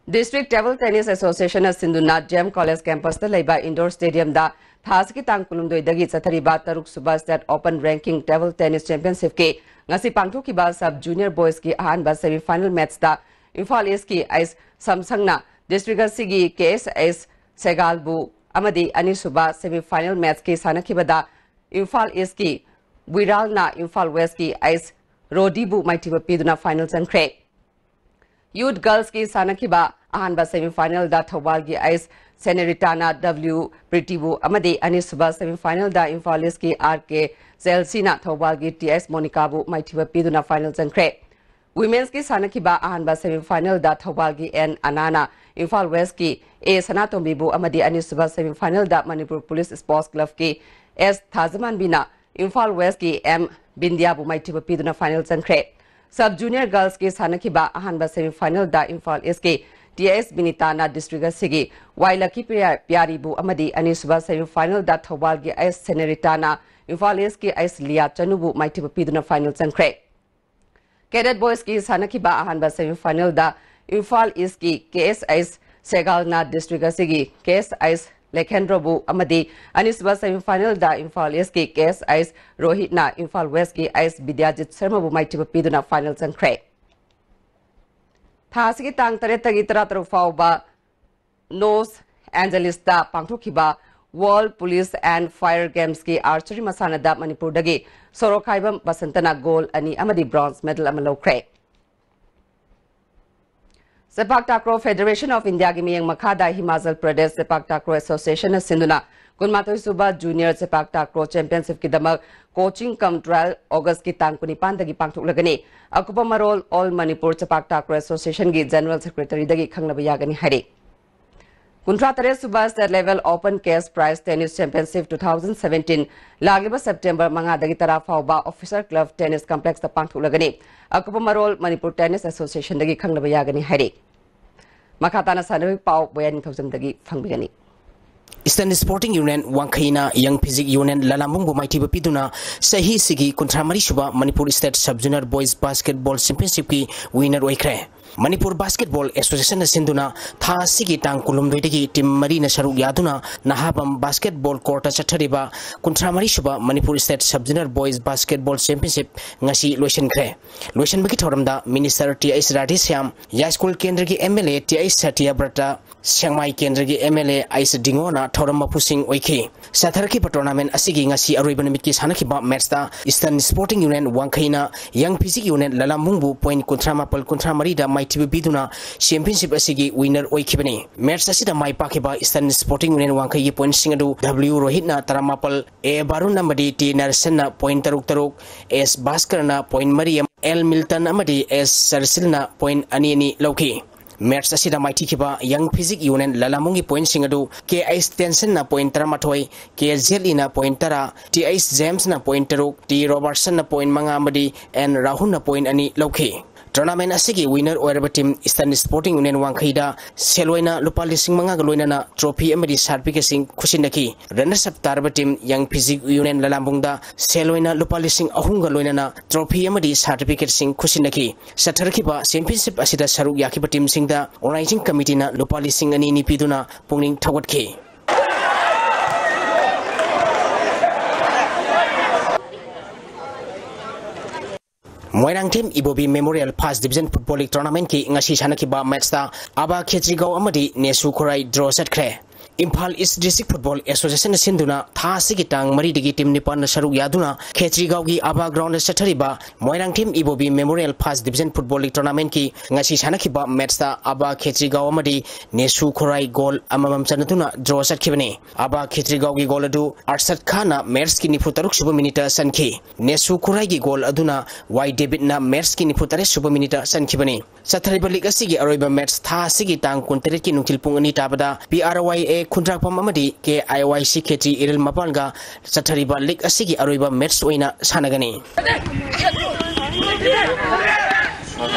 District Table Tennis Association ꯅ ꯁꯤꯟꯗꯨꯅ D M College campus ꯇ ꯂꯩꯕ indoor stadium ꯗ ꯊꯥ ꯑꯁꯤꯒꯤ ꯇꯥꯡ ꯀꯨꯟꯍꯨꯝꯗꯣꯏꯗꯒꯤ ꯆꯠꯊꯔꯤꯕ ꯇꯔꯨꯛ ꯁꯨꯕ State Open Ranking Table Tennis Championship ꯀꯤ ꯉꯁꯤ ꯄꯥꯡꯊꯣꯛꯈꯤꯕ sub junior boys ꯀꯤ ꯑꯍꯥꯟꯕ semi final match ꯇ ꯏꯝꯐꯥꯜ East ꯀꯤ ꯑꯩꯆ ꯁꯝꯁꯪꯅ district ꯑꯁꯤꯒꯤ K S S ꯁꯦꯒꯥꯜꯕꯨ ꯑꯃꯗꯤ ꯑꯅꯤꯁꯨꯕ semi final match ꯀꯤ ꯁꯥꯟꯅꯈꯤꯕꯗ ꯏꯝꯐꯥꯜ East ꯀꯤ ꯋꯤꯔꯥꯜꯅ ꯏꯝꯐꯥꯜ West ꯀꯤ ꯑꯩꯆ ꯔꯣꯗꯤꯕꯨ ꯃꯥꯏꯊꯤꯕ ꯄꯤꯗꯨꯅ final ꯆꯪꯈ꯭ꯔꯦ꯫ Youth Girls ꯀꯤ ꯁꯥꯟꯅꯈꯤꯕ ꯑꯍꯥꯟꯕ semi final ꯗ ꯊꯧꯕꯥꯜꯒꯤ ꯑꯩꯆ ꯁꯦꯅꯦꯔꯤꯇꯥꯅ W ꯄ꯭ꯔꯤꯇꯤꯕꯨ ꯑꯃꯗꯤ ꯑꯅꯤꯁꯨꯕ semi final ꯗ ꯏꯝꯐꯥꯜ East ꯀꯤ R K ꯆꯦꯜꯁꯤꯅ ꯊꯧꯕꯥꯜꯒꯤ T S ꯃꯣꯅꯤꯀꯥꯕꯨ ꯃꯥꯏꯊꯤꯕ ꯄꯤꯗꯨꯅ final ꯆꯪꯈ꯭ꯔꯦ꯫ Women's ꯀꯤ ꯁꯥꯟꯅꯈꯤꯕ ꯑꯍꯥꯟꯕ semi final ꯗ ꯊꯧꯕꯥꯜꯒꯤ ꯑꯦꯟ ꯑꯅꯥꯅ ꯏꯝꯐꯥꯜ West ꯀꯤ ꯑꯦ ꯁꯅꯥꯇꯣꯝꯕꯤꯕꯨ ꯑꯃꯗꯤ ꯑꯅꯤꯁꯨꯕ semi final ꯗ ꯃꯅꯤꯄꯨꯔ Police Sports Club ꯀꯤ ꯑꯦꯁ ꯊꯥꯖꯃꯥꯟꯕꯤꯅ ꯏꯝꯐꯥꯜ West ꯀꯤ ꯑꯦꯝ ꯕꯤꯟꯗꯤꯌꯥꯕꯨ ꯃꯥꯏꯊꯤꯕ ꯄꯤꯗꯨꯅ final ꯆꯪꯈ꯭ꯔꯦ꯫ Sub Junior Girls ꯀꯤ ꯁꯥꯟꯅꯈꯤꯕ ꯑꯍꯥꯟꯕ semi final ꯗ ꯏꯝꯐꯥꯜ East ꯀꯤ ꯇꯤ ꯑꯦꯁ ꯕꯤꯅꯤꯇꯥꯅ district ꯑꯁꯤꯒꯤ ꯋꯥꯏ ꯂꯛꯀꯤ ꯄ꯭ꯔꯤꯌꯥ ꯄ꯭ꯌꯥꯔꯤꯕꯨ ꯑꯃꯗꯤ ꯑꯅꯤꯁꯨꯕ semi final ꯗ ꯊꯧꯕꯥꯜꯒꯤ ꯑꯦꯁ ꯁꯦꯅꯦꯔꯤꯇꯥꯅ ꯏꯝꯐꯥꯜ East ꯀꯤ ꯑꯦꯁ ꯂꯤꯌꯥ ꯆꯅꯨꯕꯨ ꯃꯥꯏꯊꯤꯕ ꯄꯤꯗꯨꯅ final ꯆꯪꯈ꯭ꯔꯦ꯫ Cadet Boys ꯀꯤ ꯁꯥꯟꯅꯈꯤꯕ ꯑꯍꯥꯟꯕ semi final ꯗ ꯏꯝꯐꯥꯜ East ꯀꯤ ꯀꯦ ꯑꯦꯁ ꯑꯩꯁ ꯁꯦꯒꯥꯜꯅ district ꯑꯁꯤꯒꯤ ꯀꯦ ꯑꯦꯁ ꯑꯩꯁ ꯂꯦꯈꯦꯟꯗ꯭ꯔꯣꯕꯨ ꯑꯃꯗꯤ ꯑꯅꯤꯁꯨꯕ semi final ꯗ ꯏꯝꯐꯥꯜ East ꯀꯤ ꯀꯦ ꯑꯦꯁ ꯑꯩꯁ ꯔꯣꯍꯤꯠꯅ ꯏꯝꯐꯥꯜ West ꯀꯤ ꯑꯩꯁ ꯕꯤꯗ꯭ꯌꯥꯖꯤꯠ ꯁꯔꯃꯕꯨ ꯃꯥꯏꯊꯤꯕ ꯄꯤꯗꯨꯅ final ꯆꯪꯈ꯭ꯔꯦ꯫ ꯊꯥ ꯑꯁꯤꯒꯤ ꯇꯥꯡ ꯇꯔꯦꯠꯇꯒꯤ ꯇꯔꯥꯇꯔꯨꯛ ꯐꯥꯎꯕ ꯂꯣꯁ ꯑꯦꯟꯖꯦꯂꯤꯁꯇ ꯄꯥꯡꯊꯣꯛꯈꯤꯕ World Police and Fire Games ꯀꯤ archery ꯃꯁꯥꯟꯅꯗ ꯃꯅꯤꯄꯨꯔꯗꯒꯤ ꯁꯣꯔꯣꯛꯈꯥꯏꯕꯝ ꯕꯁꯟꯇꯅ gold ꯑꯅꯤ ꯑꯃꯗꯤ bronze medal ꯑꯃ ꯂꯧꯈ꯭ꯔꯦ꯫ Sepak Takraw Federation of India ꯒꯤ ꯃꯤꯠꯌꯦꯡ ꯃꯈꯥꯗ Himachal Pradesh Sepak Takraw Association ꯅ ꯁꯤꯟꯗꯨꯅ ꯀꯨꯟꯃꯥꯊꯣꯏ ꯁꯨꯕ Junior Sepak Takraw Championship ꯀꯤꯗꯃꯛ coaching cum trial August ꯀꯤ ꯇꯥꯡ ꯀꯨꯟꯅꯤꯄꯥꯟꯗꯒꯤ ꯄꯥꯡꯊꯣꯛꯂꯒꯅꯤ꯫ ꯑꯀꯨꯞꯄ ꯃꯔꯣꯜ All Manipur Sepak Takraw Association ꯒꯤ General Secretary ꯗꯒꯤ ꯈꯪꯅꯕ ꯌꯥꯒꯅꯤ ꯍꯥꯏꯔꯤ꯫ ꯀꯨꯟꯊ꯭ꯔꯥ ꯇꯔꯦꯠ ꯁꯨꯕ State Level Open Cash Prize Tennis Championship two thousand seventeen ꯂꯥꯛꯂꯤꯕ September ꯃꯉꯥꯗꯒꯤ ꯇꯔꯥ ꯐꯥꯎꯕ Officer Club Tennis Complex ꯇ ꯄꯥꯡꯊꯣꯛꯂꯒꯅꯤ꯫ ꯑꯀꯨꯞꯄ ꯃꯔꯣꯜ Manipur Tennis Association ꯗꯒꯤ ꯈꯪꯅꯕ ꯌꯥꯒꯅꯤ ꯍꯥꯏꯔꯤ꯫ ꯃꯈꯥ ꯇꯥꯅ ꯁꯥꯟꯅꯕꯒꯤ ꯄꯥꯎ ꯕꯣꯌꯥ ꯅꯤꯡꯊꯧꯖꯝꯗꯒꯤ ꯐꯪꯕꯤꯒꯅꯤ꯫ Eastern Sporting Union ꯋꯥꯡꯈꯩꯅ Young Physique Union ꯂꯂꯥꯝꯕꯨꯡꯕꯨ ꯃꯥꯏꯊꯤꯕ ꯄꯤꯗꯨꯅ ꯆꯍꯤꯁꯤꯒꯤ ꯀꯨꯟꯊ꯭ꯔꯥ ꯃꯔꯤ ꯁꯨꯕ Manipur State Sub Junior Boys Basketball Championship ꯀꯤ winner ꯑꯣꯏꯈ꯭ꯔꯦ꯫ ꯃꯅꯤꯄꯨꯔ Basketball Association ꯅ ꯁꯤꯟꯗꯨꯅ ꯊꯥ ꯑꯁꯤꯒꯤ ꯇꯥꯡ ꯀꯨꯟꯍꯨꯝꯗꯣꯏꯗꯒꯤ team ꯃꯔꯤꯅ ꯁꯔꯨꯛ ꯌꯥꯗꯨꯅ ꯅꯍꯥꯕꯝ Basketball Court ꯇ ꯆꯠꯊꯔꯤꯕ ꯀꯨꯟꯊ꯭ꯔꯥ ꯃꯔꯤ ꯁꯨꯕ Manipur State Sub Junior Boys Basketball Championship ꯉꯁꯤ ꯂꯣꯏꯁꯤꯟꯈ꯭ꯔꯦ꯫ ꯂꯣꯏꯁꯤꯟꯕꯒꯤ ꯊꯧꯔꯝꯗ Minister T H Radheshyam, Yaiskul ꯀꯦꯟꯗ꯭ꯔꯒꯤ M L A T H Satyabrata, Sengmai ꯀꯦꯟꯗ꯭ꯔꯒꯤ ꯑꯦꯝ ꯑꯦꯜ ꯑꯦ ꯑꯩꯆ ꯗꯤꯉꯣꯅ ꯊꯧꯔꯝ ꯃꯄꯨꯁꯤꯡ ꯑꯣꯏꯈꯤ꯫ ꯆꯠꯊꯔꯛꯈꯤꯕ tournament ꯑꯁꯤꯒꯤ ꯉꯁꯤ ꯑꯔꯣꯏꯕ ꯅꯨꯃꯤꯠꯀꯤ ꯁꯥꯟꯅꯈꯤꯕ match ꯇ Eastern Sporting Union ꯋꯥꯡꯈꯩꯅ Young Physique Union ꯂꯂꯥꯝꯕꯨꯡꯕꯨ point ꯀꯨꯟꯊ꯭ꯔꯥ ꯃꯥꯄꯜ ꯀꯨꯟꯊ꯭ꯔꯥ ꯃꯔꯤꯗ ꯃꯥꯏꯊꯤꯕ ꯄꯤꯗꯨꯅ ꯆꯦꯝꯄꯤꯌꯟꯁꯤꯞ ꯑꯁꯤꯒꯤ ꯋꯤꯅꯔ ꯑꯣꯏꯈꯤꯕꯅꯤ꯫ ꯃꯦꯠꯆ ꯑꯁꯤꯗ ꯃꯥꯏ ꯄꯥꯛꯈꯤꯕ ꯏꯁꯇꯔꯟ ꯁ꯭ꯄꯣꯔꯇꯤꯡ ꯌꯨꯅꯤꯌꯟ ꯋꯥꯡꯈꯩꯒꯤ ꯄꯣꯏꯟꯠꯁꯤꯡ ꯑꯗꯨ ꯗꯕ꯭ꯂꯤꯌꯨ ꯔꯣꯍꯤꯠꯅ ꯇꯔꯥꯃꯥꯄꯜ, ꯑꯦ ꯕꯥꯔꯨꯟ ꯑꯃꯗꯤ ꯇꯤ ꯅꯔꯁꯟꯅ ꯄꯣꯏꯟꯠ ꯇꯔꯨꯛ ꯇꯔꯨꯛ, ꯑꯦꯁ ꯚꯥꯁꯀꯔꯅ ꯄꯣꯏꯟꯠ ꯃꯔꯤ, ꯑꯦꯜ ꯃꯤꯜꯇꯟ ꯑꯃꯗꯤ ꯑꯦꯁ ꯁꯔꯁꯤꯜꯅ ꯄꯣꯏꯟꯠ ꯑꯅꯤ ꯑꯅꯤ ꯂꯧꯈꯤ꯫ ꯃꯦꯠꯆ ꯑꯁꯤꯗ ꯃꯥꯏꯊꯤꯈꯤꯕ ꯌꯪ ꯐꯤꯖꯤꯛ ꯌꯨꯅꯤꯌꯟ ꯂꯂꯥꯃꯨꯡꯒꯤ ꯄꯣꯏꯟꯠꯁꯤꯡ ꯑꯗꯨ ꯀꯦ ꯑꯩꯆ ꯇꯦꯟꯁꯟꯅ ꯄꯣꯏꯟꯠ ꯇꯔꯥꯃꯥꯊꯣꯏ, ꯀꯦ ꯖꯦꯠꯂꯤꯅ ꯄꯣꯏꯟꯠ ꯇꯔꯥ, ꯇꯤ ꯑꯩꯆ ꯖꯦꯝꯁꯅ ꯄꯣꯏꯟꯠ ꯇꯔꯨꯛ, ꯇꯤ ꯔꯣꯕꯔꯠꯁꯟꯅ ꯄꯣꯏꯟꯠ ꯃꯉꯥ ꯑꯃꯗꯤ ꯑꯦꯟ ꯔꯥꯍꯨꯜꯅ ꯄꯣꯏꯟꯠ ꯑꯅꯤ ꯂꯧꯈꯤ꯫ ꯇꯣꯔꯅꯥꯃꯦꯟꯠ ꯑꯁꯤꯒꯤ ꯋꯤꯅꯔ ꯑꯣꯏꯔꯕ ꯇꯤꯝ ꯏꯁꯇꯔꯟ ꯁ꯭ꯄꯣꯔꯇꯤꯡ ꯌꯨꯅꯤꯌꯟ ꯋꯥꯡꯈꯩꯗ ꯁꯦꯜ ꯑꯣꯏꯅ ꯂꯨꯄꯥ ꯂꯤꯁꯤꯡ ꯃꯉꯥꯒ ꯂꯣꯏꯅꯅ ꯇ꯭ꯔꯣꯐꯤ ꯑꯃꯗꯤ ꯁꯥꯔꯇꯤꯐꯤꯀꯦꯠꯁꯤꯡ ꯈꯨꯠꯁꯤꯟꯅꯈꯤ꯫ ꯔꯟꯅꯔꯁ ꯑꯞ ꯇꯥꯔꯕ ꯇꯤꯝ ꯌꯪ ꯐꯤꯖꯤꯛ ꯌꯨꯅꯤꯌꯟ ꯂꯂꯥꯝꯕꯨꯡꯗ ꯁꯦꯜ ꯑꯣꯏꯅ ꯂꯨꯄꯥ ꯂꯤꯁꯤꯡ ꯑꯍꯨꯝꯒ ꯂꯣꯏꯅꯅ ꯇ꯭ꯔꯣꯐꯤ ꯑꯃꯗꯤ ꯁꯥꯔꯇꯤꯐꯤꯀꯦꯠꯁꯤꯡ ꯈꯨꯠꯁꯤꯟꯅꯈꯤ꯫ ꯆꯠꯊꯔꯛꯈꯤꯕ ꯆꯦꯝꯄꯤꯌꯟꯁꯤꯞ ꯑꯁꯤꯗ ꯁꯔꯨꯛ ꯌꯥꯈꯤꯕ ꯇꯤꯝꯁꯤꯡꯗ ꯑꯣꯔꯒꯅꯥꯏꯖꯤꯡ ꯀꯃꯤꯇꯤꯅ ꯂꯨꯄꯥ ꯂꯤꯁꯤꯡ ꯑꯅꯤ ꯑꯅꯤ ꯄꯤꯗꯨꯅ ꯄꯨꯛꯅꯤꯡ ꯊꯧꯒꯠꯈꯤ꯫ Moirangthem Ibobi memorial first division football league ꯇꯣꯔꯅꯥꯃꯦꯟꯠꯀꯤ ꯉꯁꯤ ꯁꯥꯟꯅꯈꯤꯕ ꯃꯦꯠꯆꯇ ꯑꯕꯥ ꯈꯦꯇ꯭ꯔꯤꯒꯥꯎ ꯑꯃꯗꯤ ꯅꯦꯁꯨ ꯈꯨꯔꯥꯏ ꯗ꯭ꯔꯣ ꯆꯠꯈ꯭ꯔꯦ꯫ ꯏꯝꯐꯥꯜ ꯏꯁ ꯗꯤꯁꯇ꯭ꯔꯤꯛ ꯐꯨꯠꯕꯣꯜ ꯑꯦꯁꯣꯁꯤꯌꯦꯁꯟꯅ ꯁꯤꯟꯗꯨꯅ ꯊꯥ ꯑꯁꯤꯒꯤ ꯇꯥꯡ ꯃꯔꯤꯗꯒꯤ ꯇꯤꯝ ꯅꯤꯄꯥꯟꯅ ꯁꯔꯨꯛ ꯌꯥꯗꯨꯅ ꯈꯦꯇ꯭ꯔꯤꯒꯥꯎꯒꯤ ꯑꯕꯥ ꯒ꯭ꯔꯥꯎꯟꯗ ꯆꯠꯊꯔꯤꯕ Moirangthem Ibobi memorial first division football league ꯇꯣꯔꯅꯥꯃꯦꯟꯠꯀꯤ ꯉꯁꯤ ꯁꯥꯟꯅꯈꯤꯕ ꯃꯦꯠꯆꯇ ꯑꯕꯥ ꯈꯦꯇ꯭ꯔꯤꯒꯥꯎ ꯑꯃꯗꯤ ꯅꯦꯁꯨ ꯈꯨꯔꯥꯏ ꯒꯣꯜ ꯑꯃꯃꯝ ꯆꯟꯅꯗꯨꯅ ꯗ꯭ꯔꯣ ꯆꯠꯈꯤꯕꯅꯤ꯫ ꯑꯕꯥ ꯈꯦꯇ꯭ꯔꯤꯒꯥꯎꯒꯤ ꯒꯣꯜ ꯑꯗꯨ ꯑꯔꯁꯗ ꯈꯥꯟꯅ ꯃꯦꯠꯆꯀꯤ ꯅꯤꯐꯨ ꯇꯔꯨꯛ ꯁꯨꯕ ꯃꯤꯅꯤꯠꯇ ꯆꯟꯈꯤ꯫ ꯅꯦꯁꯨ ꯈꯨꯔꯥꯏꯒꯤ ꯒꯣꯜ ꯑꯗꯨꯅ ꯋꯥꯏ ꯗꯦꯕꯤꯠꯅ ꯃꯦꯠꯆꯀꯤ ꯅꯤꯐꯨ ꯇꯔꯦꯠ ꯁꯨꯕ ꯃꯤꯅꯤꯠꯇ ꯆꯟꯈꯤꯕꯅꯤ꯫ ꯆꯠꯊꯔꯤꯕ ꯂꯤꯒ ꯑꯁꯤꯒꯤ ꯑꯔꯣꯏꯕ ꯃꯦꯠꯆ ꯊꯥ ꯑꯁꯤꯒꯤ ꯇꯥꯡ ꯀꯨꯟꯇꯔꯦꯠꯀꯤ ꯅꯨꯡꯊꯤꯜ ꯄꯨꯡ ꯑꯅꯤ ꯇꯥꯕꯗ ꯄꯤ ꯑꯥꯔ ꯋꯥꯏ ꯑꯦ ꯈꯨꯟꯗ꯭ꯔꯥꯛꯄꯝ ꯑꯃꯗꯤ ꯀꯦ ꯑꯥꯏ ꯋꯥꯏ ꯁꯤ ꯈꯦꯇ꯭ꯔꯤ ꯏꯔꯤꯜ ꯃꯄꯥꯟꯒ ꯆꯠꯊꯔꯤꯕ ꯂꯤꯒ ꯑꯁꯤꯒꯤ ꯑꯔꯣꯏꯕ ꯃꯦꯠꯆ ꯑꯣꯏꯅ ꯁꯥꯟꯅꯒꯅꯤ꯫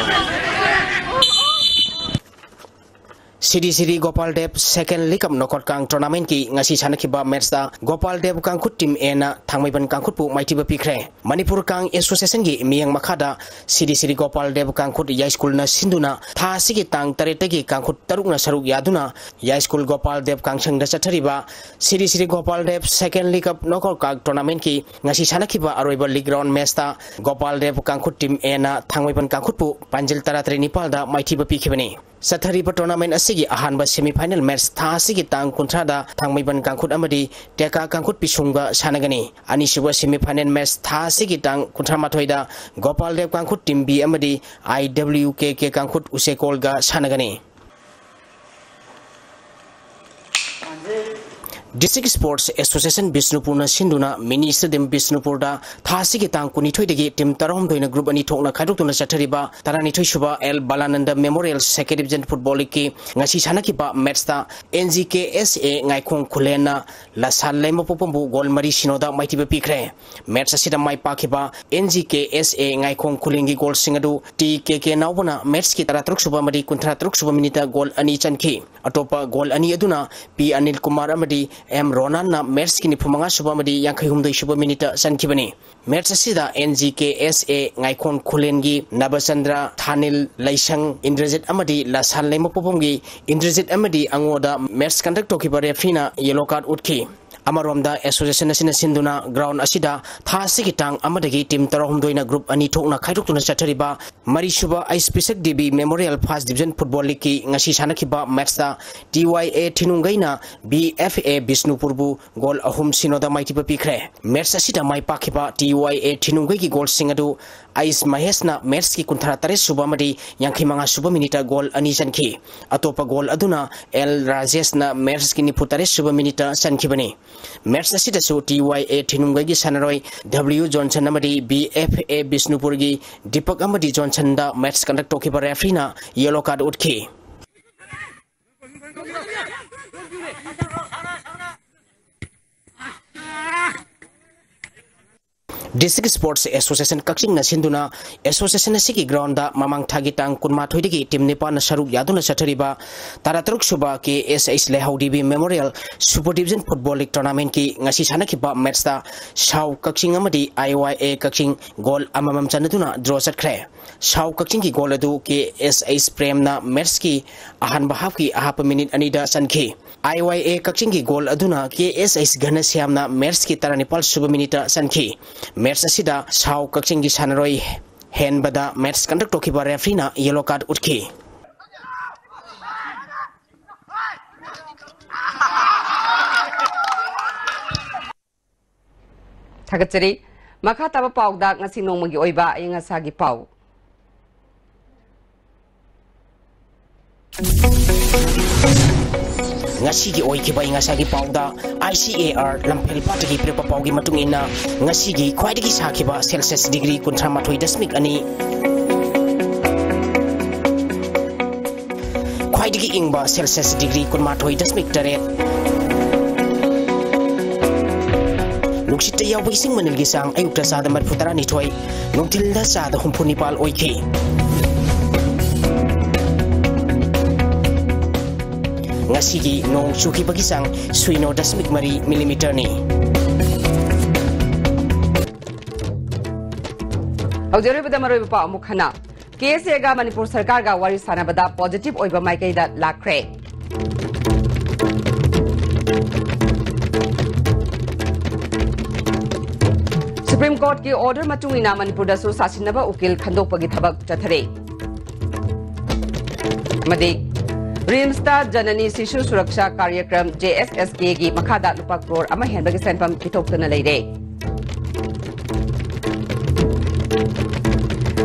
ꯁꯤꯔꯤ ꯁꯤꯔꯤ ꯒꯣꯄꯥꯜ ꯗꯦꯕ ꯁꯦꯀꯦꯟ ꯂꯤꯒ ꯑꯣꯐ ꯅꯣꯀꯥꯎꯠ ꯀꯥꯡ ꯇꯣꯔꯅꯥꯃꯦꯟꯠꯀꯤ ꯉꯁꯤ ꯁꯥꯟꯅꯈꯤꯕ ꯃꯦꯠꯆꯇ ꯒꯣꯄꯥꯜ ꯗꯦꯕ ꯀꯥꯡꯈꯨꯠ ꯇꯤꯝ ꯑꯦꯅ ꯊꯥꯡꯃꯩꯕꯟ ꯀꯥꯡꯈꯨꯠꯄꯨ ꯃꯥꯏꯊꯤꯕ ꯄꯤꯈ꯭ꯔꯦ꯫ ꯃꯅꯤꯄꯨꯔ ꯀꯥꯡ ꯑꯦꯁꯣꯁꯤꯌꯦꯁꯟꯒꯤ ꯃꯤꯠꯌꯦꯡ ꯃꯈꯥꯗ ꯁꯤꯔꯤ ꯁꯤꯔꯤ ꯒꯣꯄꯥꯜ ꯗꯦꯕ ꯀꯥꯡꯈꯨꯠ ꯌꯥꯏꯁ꯭ꯀꯨꯜꯅ ꯁꯤꯟꯗꯨꯅ ꯊꯥ ꯑꯁꯤꯒꯤ ꯇꯥꯡ ꯇꯔꯦꯠꯇꯒꯤ ꯀꯥꯡꯈꯨꯠ ꯇꯔꯨꯛꯅ ꯁꯔꯨꯛ ꯌꯥꯗꯨꯅ ꯌꯥꯏꯁ꯭ꯀꯨꯜ ꯒꯣꯄꯥꯜ ꯗꯦꯕ ꯀꯥꯡꯁꯪꯗ ꯆꯠꯊꯔꯤꯕ ꯁꯤꯔꯤ ꯁꯤꯔꯤ ꯒꯣꯄꯥꯜ ꯗꯦꯕ ꯁꯦꯀꯦꯟ ꯂꯤꯒ ꯑꯣꯐ ꯅꯣꯀꯥꯎꯠ ꯀꯥꯡ ꯇꯣꯔꯅꯥꯃꯦꯟꯠꯀꯤ ꯉꯁꯤ ꯁꯥꯟꯅꯈꯤꯕ ꯑꯔꯣꯏꯕ ꯂꯤꯒ ꯔꯥꯎꯟ ꯃꯦꯠꯆꯇ ꯒꯣꯄꯥꯜ ꯗꯦꯕ ꯀꯥꯡꯈꯨꯠ ꯇꯤꯝ ꯑꯦꯅ ꯊꯥꯡꯃꯩꯕꯟ ꯀꯥꯡꯈꯨꯠꯄꯨ ꯄꯥꯟꯖꯤꯜ ꯇꯔꯥꯇꯔꯦꯠ ꯅꯤꯄꯥꯜꯗ ꯃꯥꯏꯊꯤꯕ ꯄꯤꯈꯤꯕꯅꯤ꯫ ꯆꯠꯊꯔꯤꯕ tournament ꯑꯁꯤꯒꯤ ꯑꯍꯥꯟꯕ semi final match ꯊꯥ ꯑꯁꯤꯒꯤ ꯇꯥꯡ ꯀꯨꯟꯊ꯭ꯔꯥꯗ ꯊꯥꯡꯃꯩꯕꯟ ꯀꯥꯡꯈꯨꯠ ꯑꯃꯗꯤ ꯇꯦꯀꯥ ꯀꯥꯡꯈꯨꯠ ꯄꯤꯁꯨꯝꯒ ꯁꯥꯟꯅꯒꯅꯤ꯫ ꯑꯅꯤꯁꯨꯕ semi final match ꯊꯥ ꯑꯁꯤꯒꯤ ꯇꯥꯡ ꯀꯨꯟꯊ꯭ꯔꯥ ꯃꯥꯊꯣꯏꯗ ꯒꯣꯄꯥꯜ ꯗꯦꯕ ꯀꯥꯡꯈꯨꯠ ꯇꯤꯝ ꯕꯤ ꯑꯃꯗꯤ ꯑꯥꯏ ꯗꯕ꯭ꯂꯤꯎ ꯀꯦ ꯀꯦ ꯀꯥꯡꯈꯨꯠ ꯎꯆꯦꯀꯣꯜꯒ ꯁꯥꯟꯅꯒꯅꯤ꯫ District Sports Association ꯕꯤꯁꯅꯨꯄꯨꯔꯅ ꯁꯤꯟꯗꯨꯅ mini stadium ꯕꯤꯁꯅꯨꯄꯨꯔꯗ ꯊꯥ ꯑꯁꯤꯒꯤ ꯇꯥꯡ ꯀꯨꯟꯅꯤꯊꯣꯏꯗꯒꯤ ꯇꯤꯝ ꯇꯔꯥꯍꯨꯝꯗꯣꯏꯅ group ꯑꯅꯤ ꯊꯣꯛꯅ ꯈꯥꯏꯗꯣꯛꯇꯨꯅ ꯆꯠꯊꯔꯤꯕ ꯇꯔꯥꯅꯤꯊꯣꯏ ꯁꯨꯕ L Balananda Memorial Second Division Football Leagueꯀꯤ ꯉꯁꯤ ꯁꯥꯟꯅꯈꯤꯕ matchꯇ N G K S A ꯉꯥꯏꯈꯣꯡ ꯈꯨꯂꯦꯟꯅ ꯂꯁꯥꯜ ꯂꯩꯃꯄꯣꯛꯄꯝꯕꯨ goal ꯃꯔꯤ ꯁꯤꯅꯣꯗ ꯃꯥꯏꯊꯤꯕ ꯄꯤꯈ꯭ꯔꯦ꯫ Match ꯑꯁꯤꯗ ꯃꯥꯏ ꯄꯥꯛꯈꯤꯕ N G K S A ꯉꯥꯏꯈꯣꯡ ꯈꯨꯂꯦꯟꯒꯤ goalꯁꯤꯡ ꯑꯗꯨ ꯇꯤ ꯀꯦ ꯀꯦ ꯅꯥꯎꯕꯅ matchꯀꯤ ꯇꯔꯥꯇꯔꯨꯛ ꯁꯨꯕ ꯑꯃꯗꯤ ꯀꯨꯟꯊ꯭ꯔꯥ ꯇꯔꯨꯛ ꯁꯨꯕ minuteꯇ goal ꯑꯅꯤ ꯆꯟꯈꯤ꯫ ꯑꯇꯣꯞꯄ goal ꯑꯅꯤ ꯑꯗꯨꯅ ꯄꯤ ꯑꯅꯤꯜ ꯀꯨꯃꯥꯔ ꯑꯃꯗꯤ ꯑꯦꯝ ꯔꯣꯅꯥꯟꯅ matchꯀꯤ ꯅꯤꯐꯨ ꯃꯉꯥ ꯁꯨꯕ ꯑꯃꯗꯤ ꯌꯥꯡꯈꯩ ꯍꯨꯝꯗꯣꯏ ꯁꯨꯕ minuteꯇ ꯆꯟꯈꯤꯕꯅꯤ꯫ Match ꯑꯁꯤꯗ N G K S A ꯉꯥꯏꯈꯣꯟ ꯈꯨꯂꯦꯟꯒꯤ ꯅꯕꯆꯟꯗ꯭ꯔ, ꯊꯥꯅꯤꯜ, ꯂꯩꯁꯪ, ꯏꯟꯗ꯭ꯔꯖꯤꯠ ꯑꯃꯗꯤ ꯂꯁꯥꯟ ꯂꯩꯃꯄꯣꯛꯄꯝꯒꯤ ꯏꯟꯗ꯭ꯔꯖꯤꯠ ꯑꯃꯗꯤ ꯑꯉꯣꯗ match conduct ꯇꯧꯈꯤꯕ refereeꯅ yellow card ꯎꯠꯈꯤ꯫ ꯑꯃꯔꯣꯝꯗ association ꯑꯁꯤꯅ ꯁꯤꯟꯗꯨꯅ ground ꯑꯁꯤꯗ ꯊꯥ ꯑꯁꯤꯒꯤ ꯇꯥꯡ ꯑꯃꯗꯒꯤ ꯇꯤꯝ ꯇꯔꯥꯍꯨꯝꯗꯣꯏꯅ group ꯑꯅꯤ ꯊꯣꯛꯅ ꯈꯥꯏꯗꯣꯛꯇꯨꯅ ꯆꯠꯊꯔꯤꯕ ꯃꯔꯤꯁꯨꯕ ꯑꯩꯁ ꯄꯤꯁꯛ Devi Memorial First Division Football Leagueꯀꯤ ꯉꯁꯤ ꯁꯥꯟꯅꯈꯤꯕ matchꯇ T Y A ꯊꯤꯅꯨꯡꯒꯩꯅ B F A ꯕꯤꯁꯅꯨꯄꯨꯔꯕꯨ goal ꯑꯍꯨꯝ ꯁꯤꯅꯣꯗ ꯃꯥꯏꯊꯤꯕ ꯄꯤꯈ꯭ꯔꯦ꯫ Match ꯑꯁꯤꯗ ꯃꯥꯏ ꯄꯥꯛꯈꯤꯕ T Y A ꯊꯤꯅꯨꯡꯒꯩꯒꯤ goalꯁꯤꯡ ꯑꯗꯨ ꯑꯩꯁ ꯃꯍꯦꯁꯅ matchꯀꯤ ꯀꯨꯟꯊ꯭ꯔꯥ ꯇꯔꯦꯠ ꯁꯨꯕ ꯑꯃꯗꯤ ꯌꯥꯡꯈꯩ ꯃꯉꯥ ꯁꯨꯕ minuteꯇ goal ꯑꯅꯤ ꯆꯟꯈꯤ꯫ ꯑꯇꯣꯞꯄ goal ꯑꯗꯨꯅ ꯑꯦꯜ ꯔꯥꯖꯦꯁꯅ matchꯀꯤ ꯅꯤꯐꯨ ꯇꯔꯦꯠ ꯁꯨꯕ minuteꯇ ꯆꯟꯈꯤꯕꯅꯤ꯫ Match ꯑꯁꯤꯗꯁꯨ T Y A ꯊꯤꯅꯨꯡꯒꯩꯒꯤ ꯁꯥꯟꯅꯔꯣꯏ W Johnson ꯑꯃꯗꯤ B F A ꯕꯤꯁꯅꯨꯄꯨꯔꯒꯤ ꯗꯤꯄꯛ ꯑꯃꯗꯤ Johnsonꯗ match conduct ꯇꯧꯈꯤꯕ refereeꯅ yellow card ꯎꯠꯈꯤ꯫ District Sports Association ꯀꯛꯆꯤꯡꯅ ꯁꯤꯟꯗꯨꯅ association ꯑꯁꯤꯒꯤ groundꯗ ꯃꯃꯥꯡ ꯊꯥꯒꯤ ꯇꯥꯡ ꯀꯨꯟꯃꯥꯊꯣꯏꯗꯒꯤ ꯇꯤꯝ ꯅꯤꯄꯥꯟꯅ ꯁꯔꯨꯛ ꯌꯥꯗꯨꯅ ꯆꯠꯊꯔꯤꯕ ꯇꯔꯥꯇꯔꯨꯛ ꯁꯨꯕ K S H ꯂꯩꯍꯥꯎ Devi Memorial Super Division Football League Tournamentꯀꯤ ꯉꯁꯤ ꯁꯥꯟꯅꯈꯤꯕ matchꯇ ꯁꯥꯎ ꯀꯛꯆꯤꯡ ꯑꯃꯗꯤ I Y A Kakching goal ꯑꯃꯃꯝ ꯆꯟꯅꯗꯨꯅ draw ꯆꯠꯈ꯭ꯔꯦ꯫ ꯁꯥꯎ ꯀꯛꯆꯤꯡꯒꯤ goal ꯑꯗꯨ K S H ꯄ꯭ꯔꯦꯝꯅ matchꯀꯤ ꯑꯍꯥꯟꯕ halfꯀꯤ ꯑꯍꯥꯞꯄ minute ꯑꯅꯤꯗ ꯆꯟꯈꯤ꯫ I Y A ꯀꯛꯆꯤꯡꯒꯤ goal ꯑꯗꯨꯅ K S H ꯘꯅꯁ꯭ꯌꯥꯝꯅ matchꯀꯤ ꯇꯔꯥꯅꯤꯄꯥꯜ ꯁꯨꯕ minuteꯇ ꯆꯟꯈꯤ꯫ Match ꯑꯁꯤꯗ ꯁꯥꯎ ꯀꯛꯆꯤꯡꯒꯤ ꯁꯥꯟꯅꯔꯣꯏ ꯍꯦꯟꯕꯗ match conduct ꯇꯧꯈꯤꯕ refereeꯅ yellow card ꯎꯠꯈꯤ꯫ ꯊꯥꯒꯠꯆꯔꯤ꯫ ꯃꯈꯥ ꯇꯥꯕ ꯄꯥꯎꯗ ꯉꯁꯤ ꯅꯣꯡꯃꯒꯤ ꯑꯣꯏꯕ ꯑꯏꯪ ꯑꯁꯥꯒꯤ ꯄꯥꯎ꯫ ꯉꯁꯤꯒꯤ ꯑꯣꯏꯈꯤꯕ ꯑꯏꯪ ꯑꯁꯥꯒꯤ ꯄꯥꯎꯗ, ICAR ꯂꯝꯐꯦꯜ ꯄꯥꯠꯇꯒꯤ ꯄꯤꯔꯛꯄ ꯄꯥꯎꯒꯤ ꯃꯇꯨꯡ ꯏꯟꯅ, ꯉꯁꯤꯒꯤ ꯈ꯭ꯋꯥꯏꯗꯒꯤ ꯁꯥꯈꯤꯕ celsius degree ꯀꯨꯟꯊ꯭ꯔꯥ ꯃꯥꯊꯣꯏ ꯗꯁꯃꯤꯛ ꯑꯅꯤ, ꯈ꯭ꯋꯥꯏꯗꯒꯤ ꯏꯪꯕ celsius degree ꯀꯨꯟꯃꯥꯊꯣꯏ ꯗꯁꯃꯤꯛ ꯇꯔꯦꯠ, ꯅꯨꯡꯁꯤꯠꯇ ꯌꯥꯎꯕ ꯏꯁꯤꯡ ꯃꯅꯤꯜꯒꯤ ꯆꯥꯡ ꯑꯌꯨꯛꯇ ꯆꯥꯗ ꯃꯔꯤꯐꯨ ꯇꯔꯥꯅꯤꯊꯣꯏ, ꯅꯨꯡꯊꯤꯜꯗ ꯆꯥꯗ ꯍꯨꯝꯐꯨ ꯅꯤꯄꯥꯜ ꯑꯣꯏꯈꯤ꯫ ꯉꯁꯤꯒꯤ ꯅꯣꯡ ꯆꯨꯈꯤꯕꯒꯤ ꯆꯥꯡ ꯁꯨꯏꯅꯣ ꯗꯁꯃꯤꯛ ꯃꯔꯤ ꯃꯤꯂꯤꯃꯤꯇꯔꯅꯤ꯫ ꯍꯧꯖꯤꯛ ꯑꯔꯣꯏꯕꯗ ꯃꯔꯨꯑꯣꯏꯕ ꯄꯥꯎ ꯑꯃꯨꯛ ꯍꯟꯅ꯫ KSAꯒ ꯃꯅꯤꯄꯨꯔ ꯁꯔꯀꯥꯔꯒ ꯋꯥꯔꯤ ꯁꯥꯟꯅꯕꯗ positive ꯑꯣꯏꯕ ꯃꯥꯏꯀꯩꯗ ꯂꯥꯛꯈ꯭ꯔꯦ꯫ Supreme Courtꯀꯤ order ꯃꯇꯨꯡ ꯏꯟꯅ ꯃꯅꯤꯄꯨꯔꯗꯁꯨ ꯁꯥꯁꯤꯟꯅꯕ ꯎꯀꯤꯜ ꯈꯟꯗꯣꯛꯄꯒꯤ ꯊꯕꯛ ꯆꯠꯊꯔꯦ꯫ ꯑꯃꯗꯤ RIMSꯇ ꯖꯅꯅꯤ ꯁꯤꯁꯨ ꯁꯨꯔꯛꯁꯥ ꯀꯥꯔꯌꯀ꯭ꯔꯝ, JSSKꯒꯤ ꯃꯈꯥꯗ ꯂꯨꯄꯥ ꯀ꯭ꯔꯣꯔ ꯑꯃ ꯍꯦꯟꯕꯒꯤ ꯁꯦꯟꯐꯝ ꯄꯤꯊꯣꯛꯇꯨꯅ ꯂꯩꯔꯦ꯫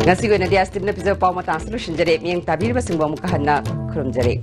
ꯉꯁꯤꯒꯤ ꯑꯣꯏꯅꯗꯤ ꯑꯁꯇꯤꯞꯅ ꯄꯤꯖꯕ ꯄꯥꯎ ꯃꯇꯥꯡꯁꯤ ꯂꯣꯏꯁꯤꯟꯖꯔꯦ꯫ ꯃꯤꯠꯌꯦꯡ ꯇꯥꯕꯤꯔꯤꯕꯁꯤꯡꯕꯨ ꯑꯃꯨꯛꯀ ꯍꯟꯅ ꯈꯨꯔꯨꯝꯖꯔꯤ꯫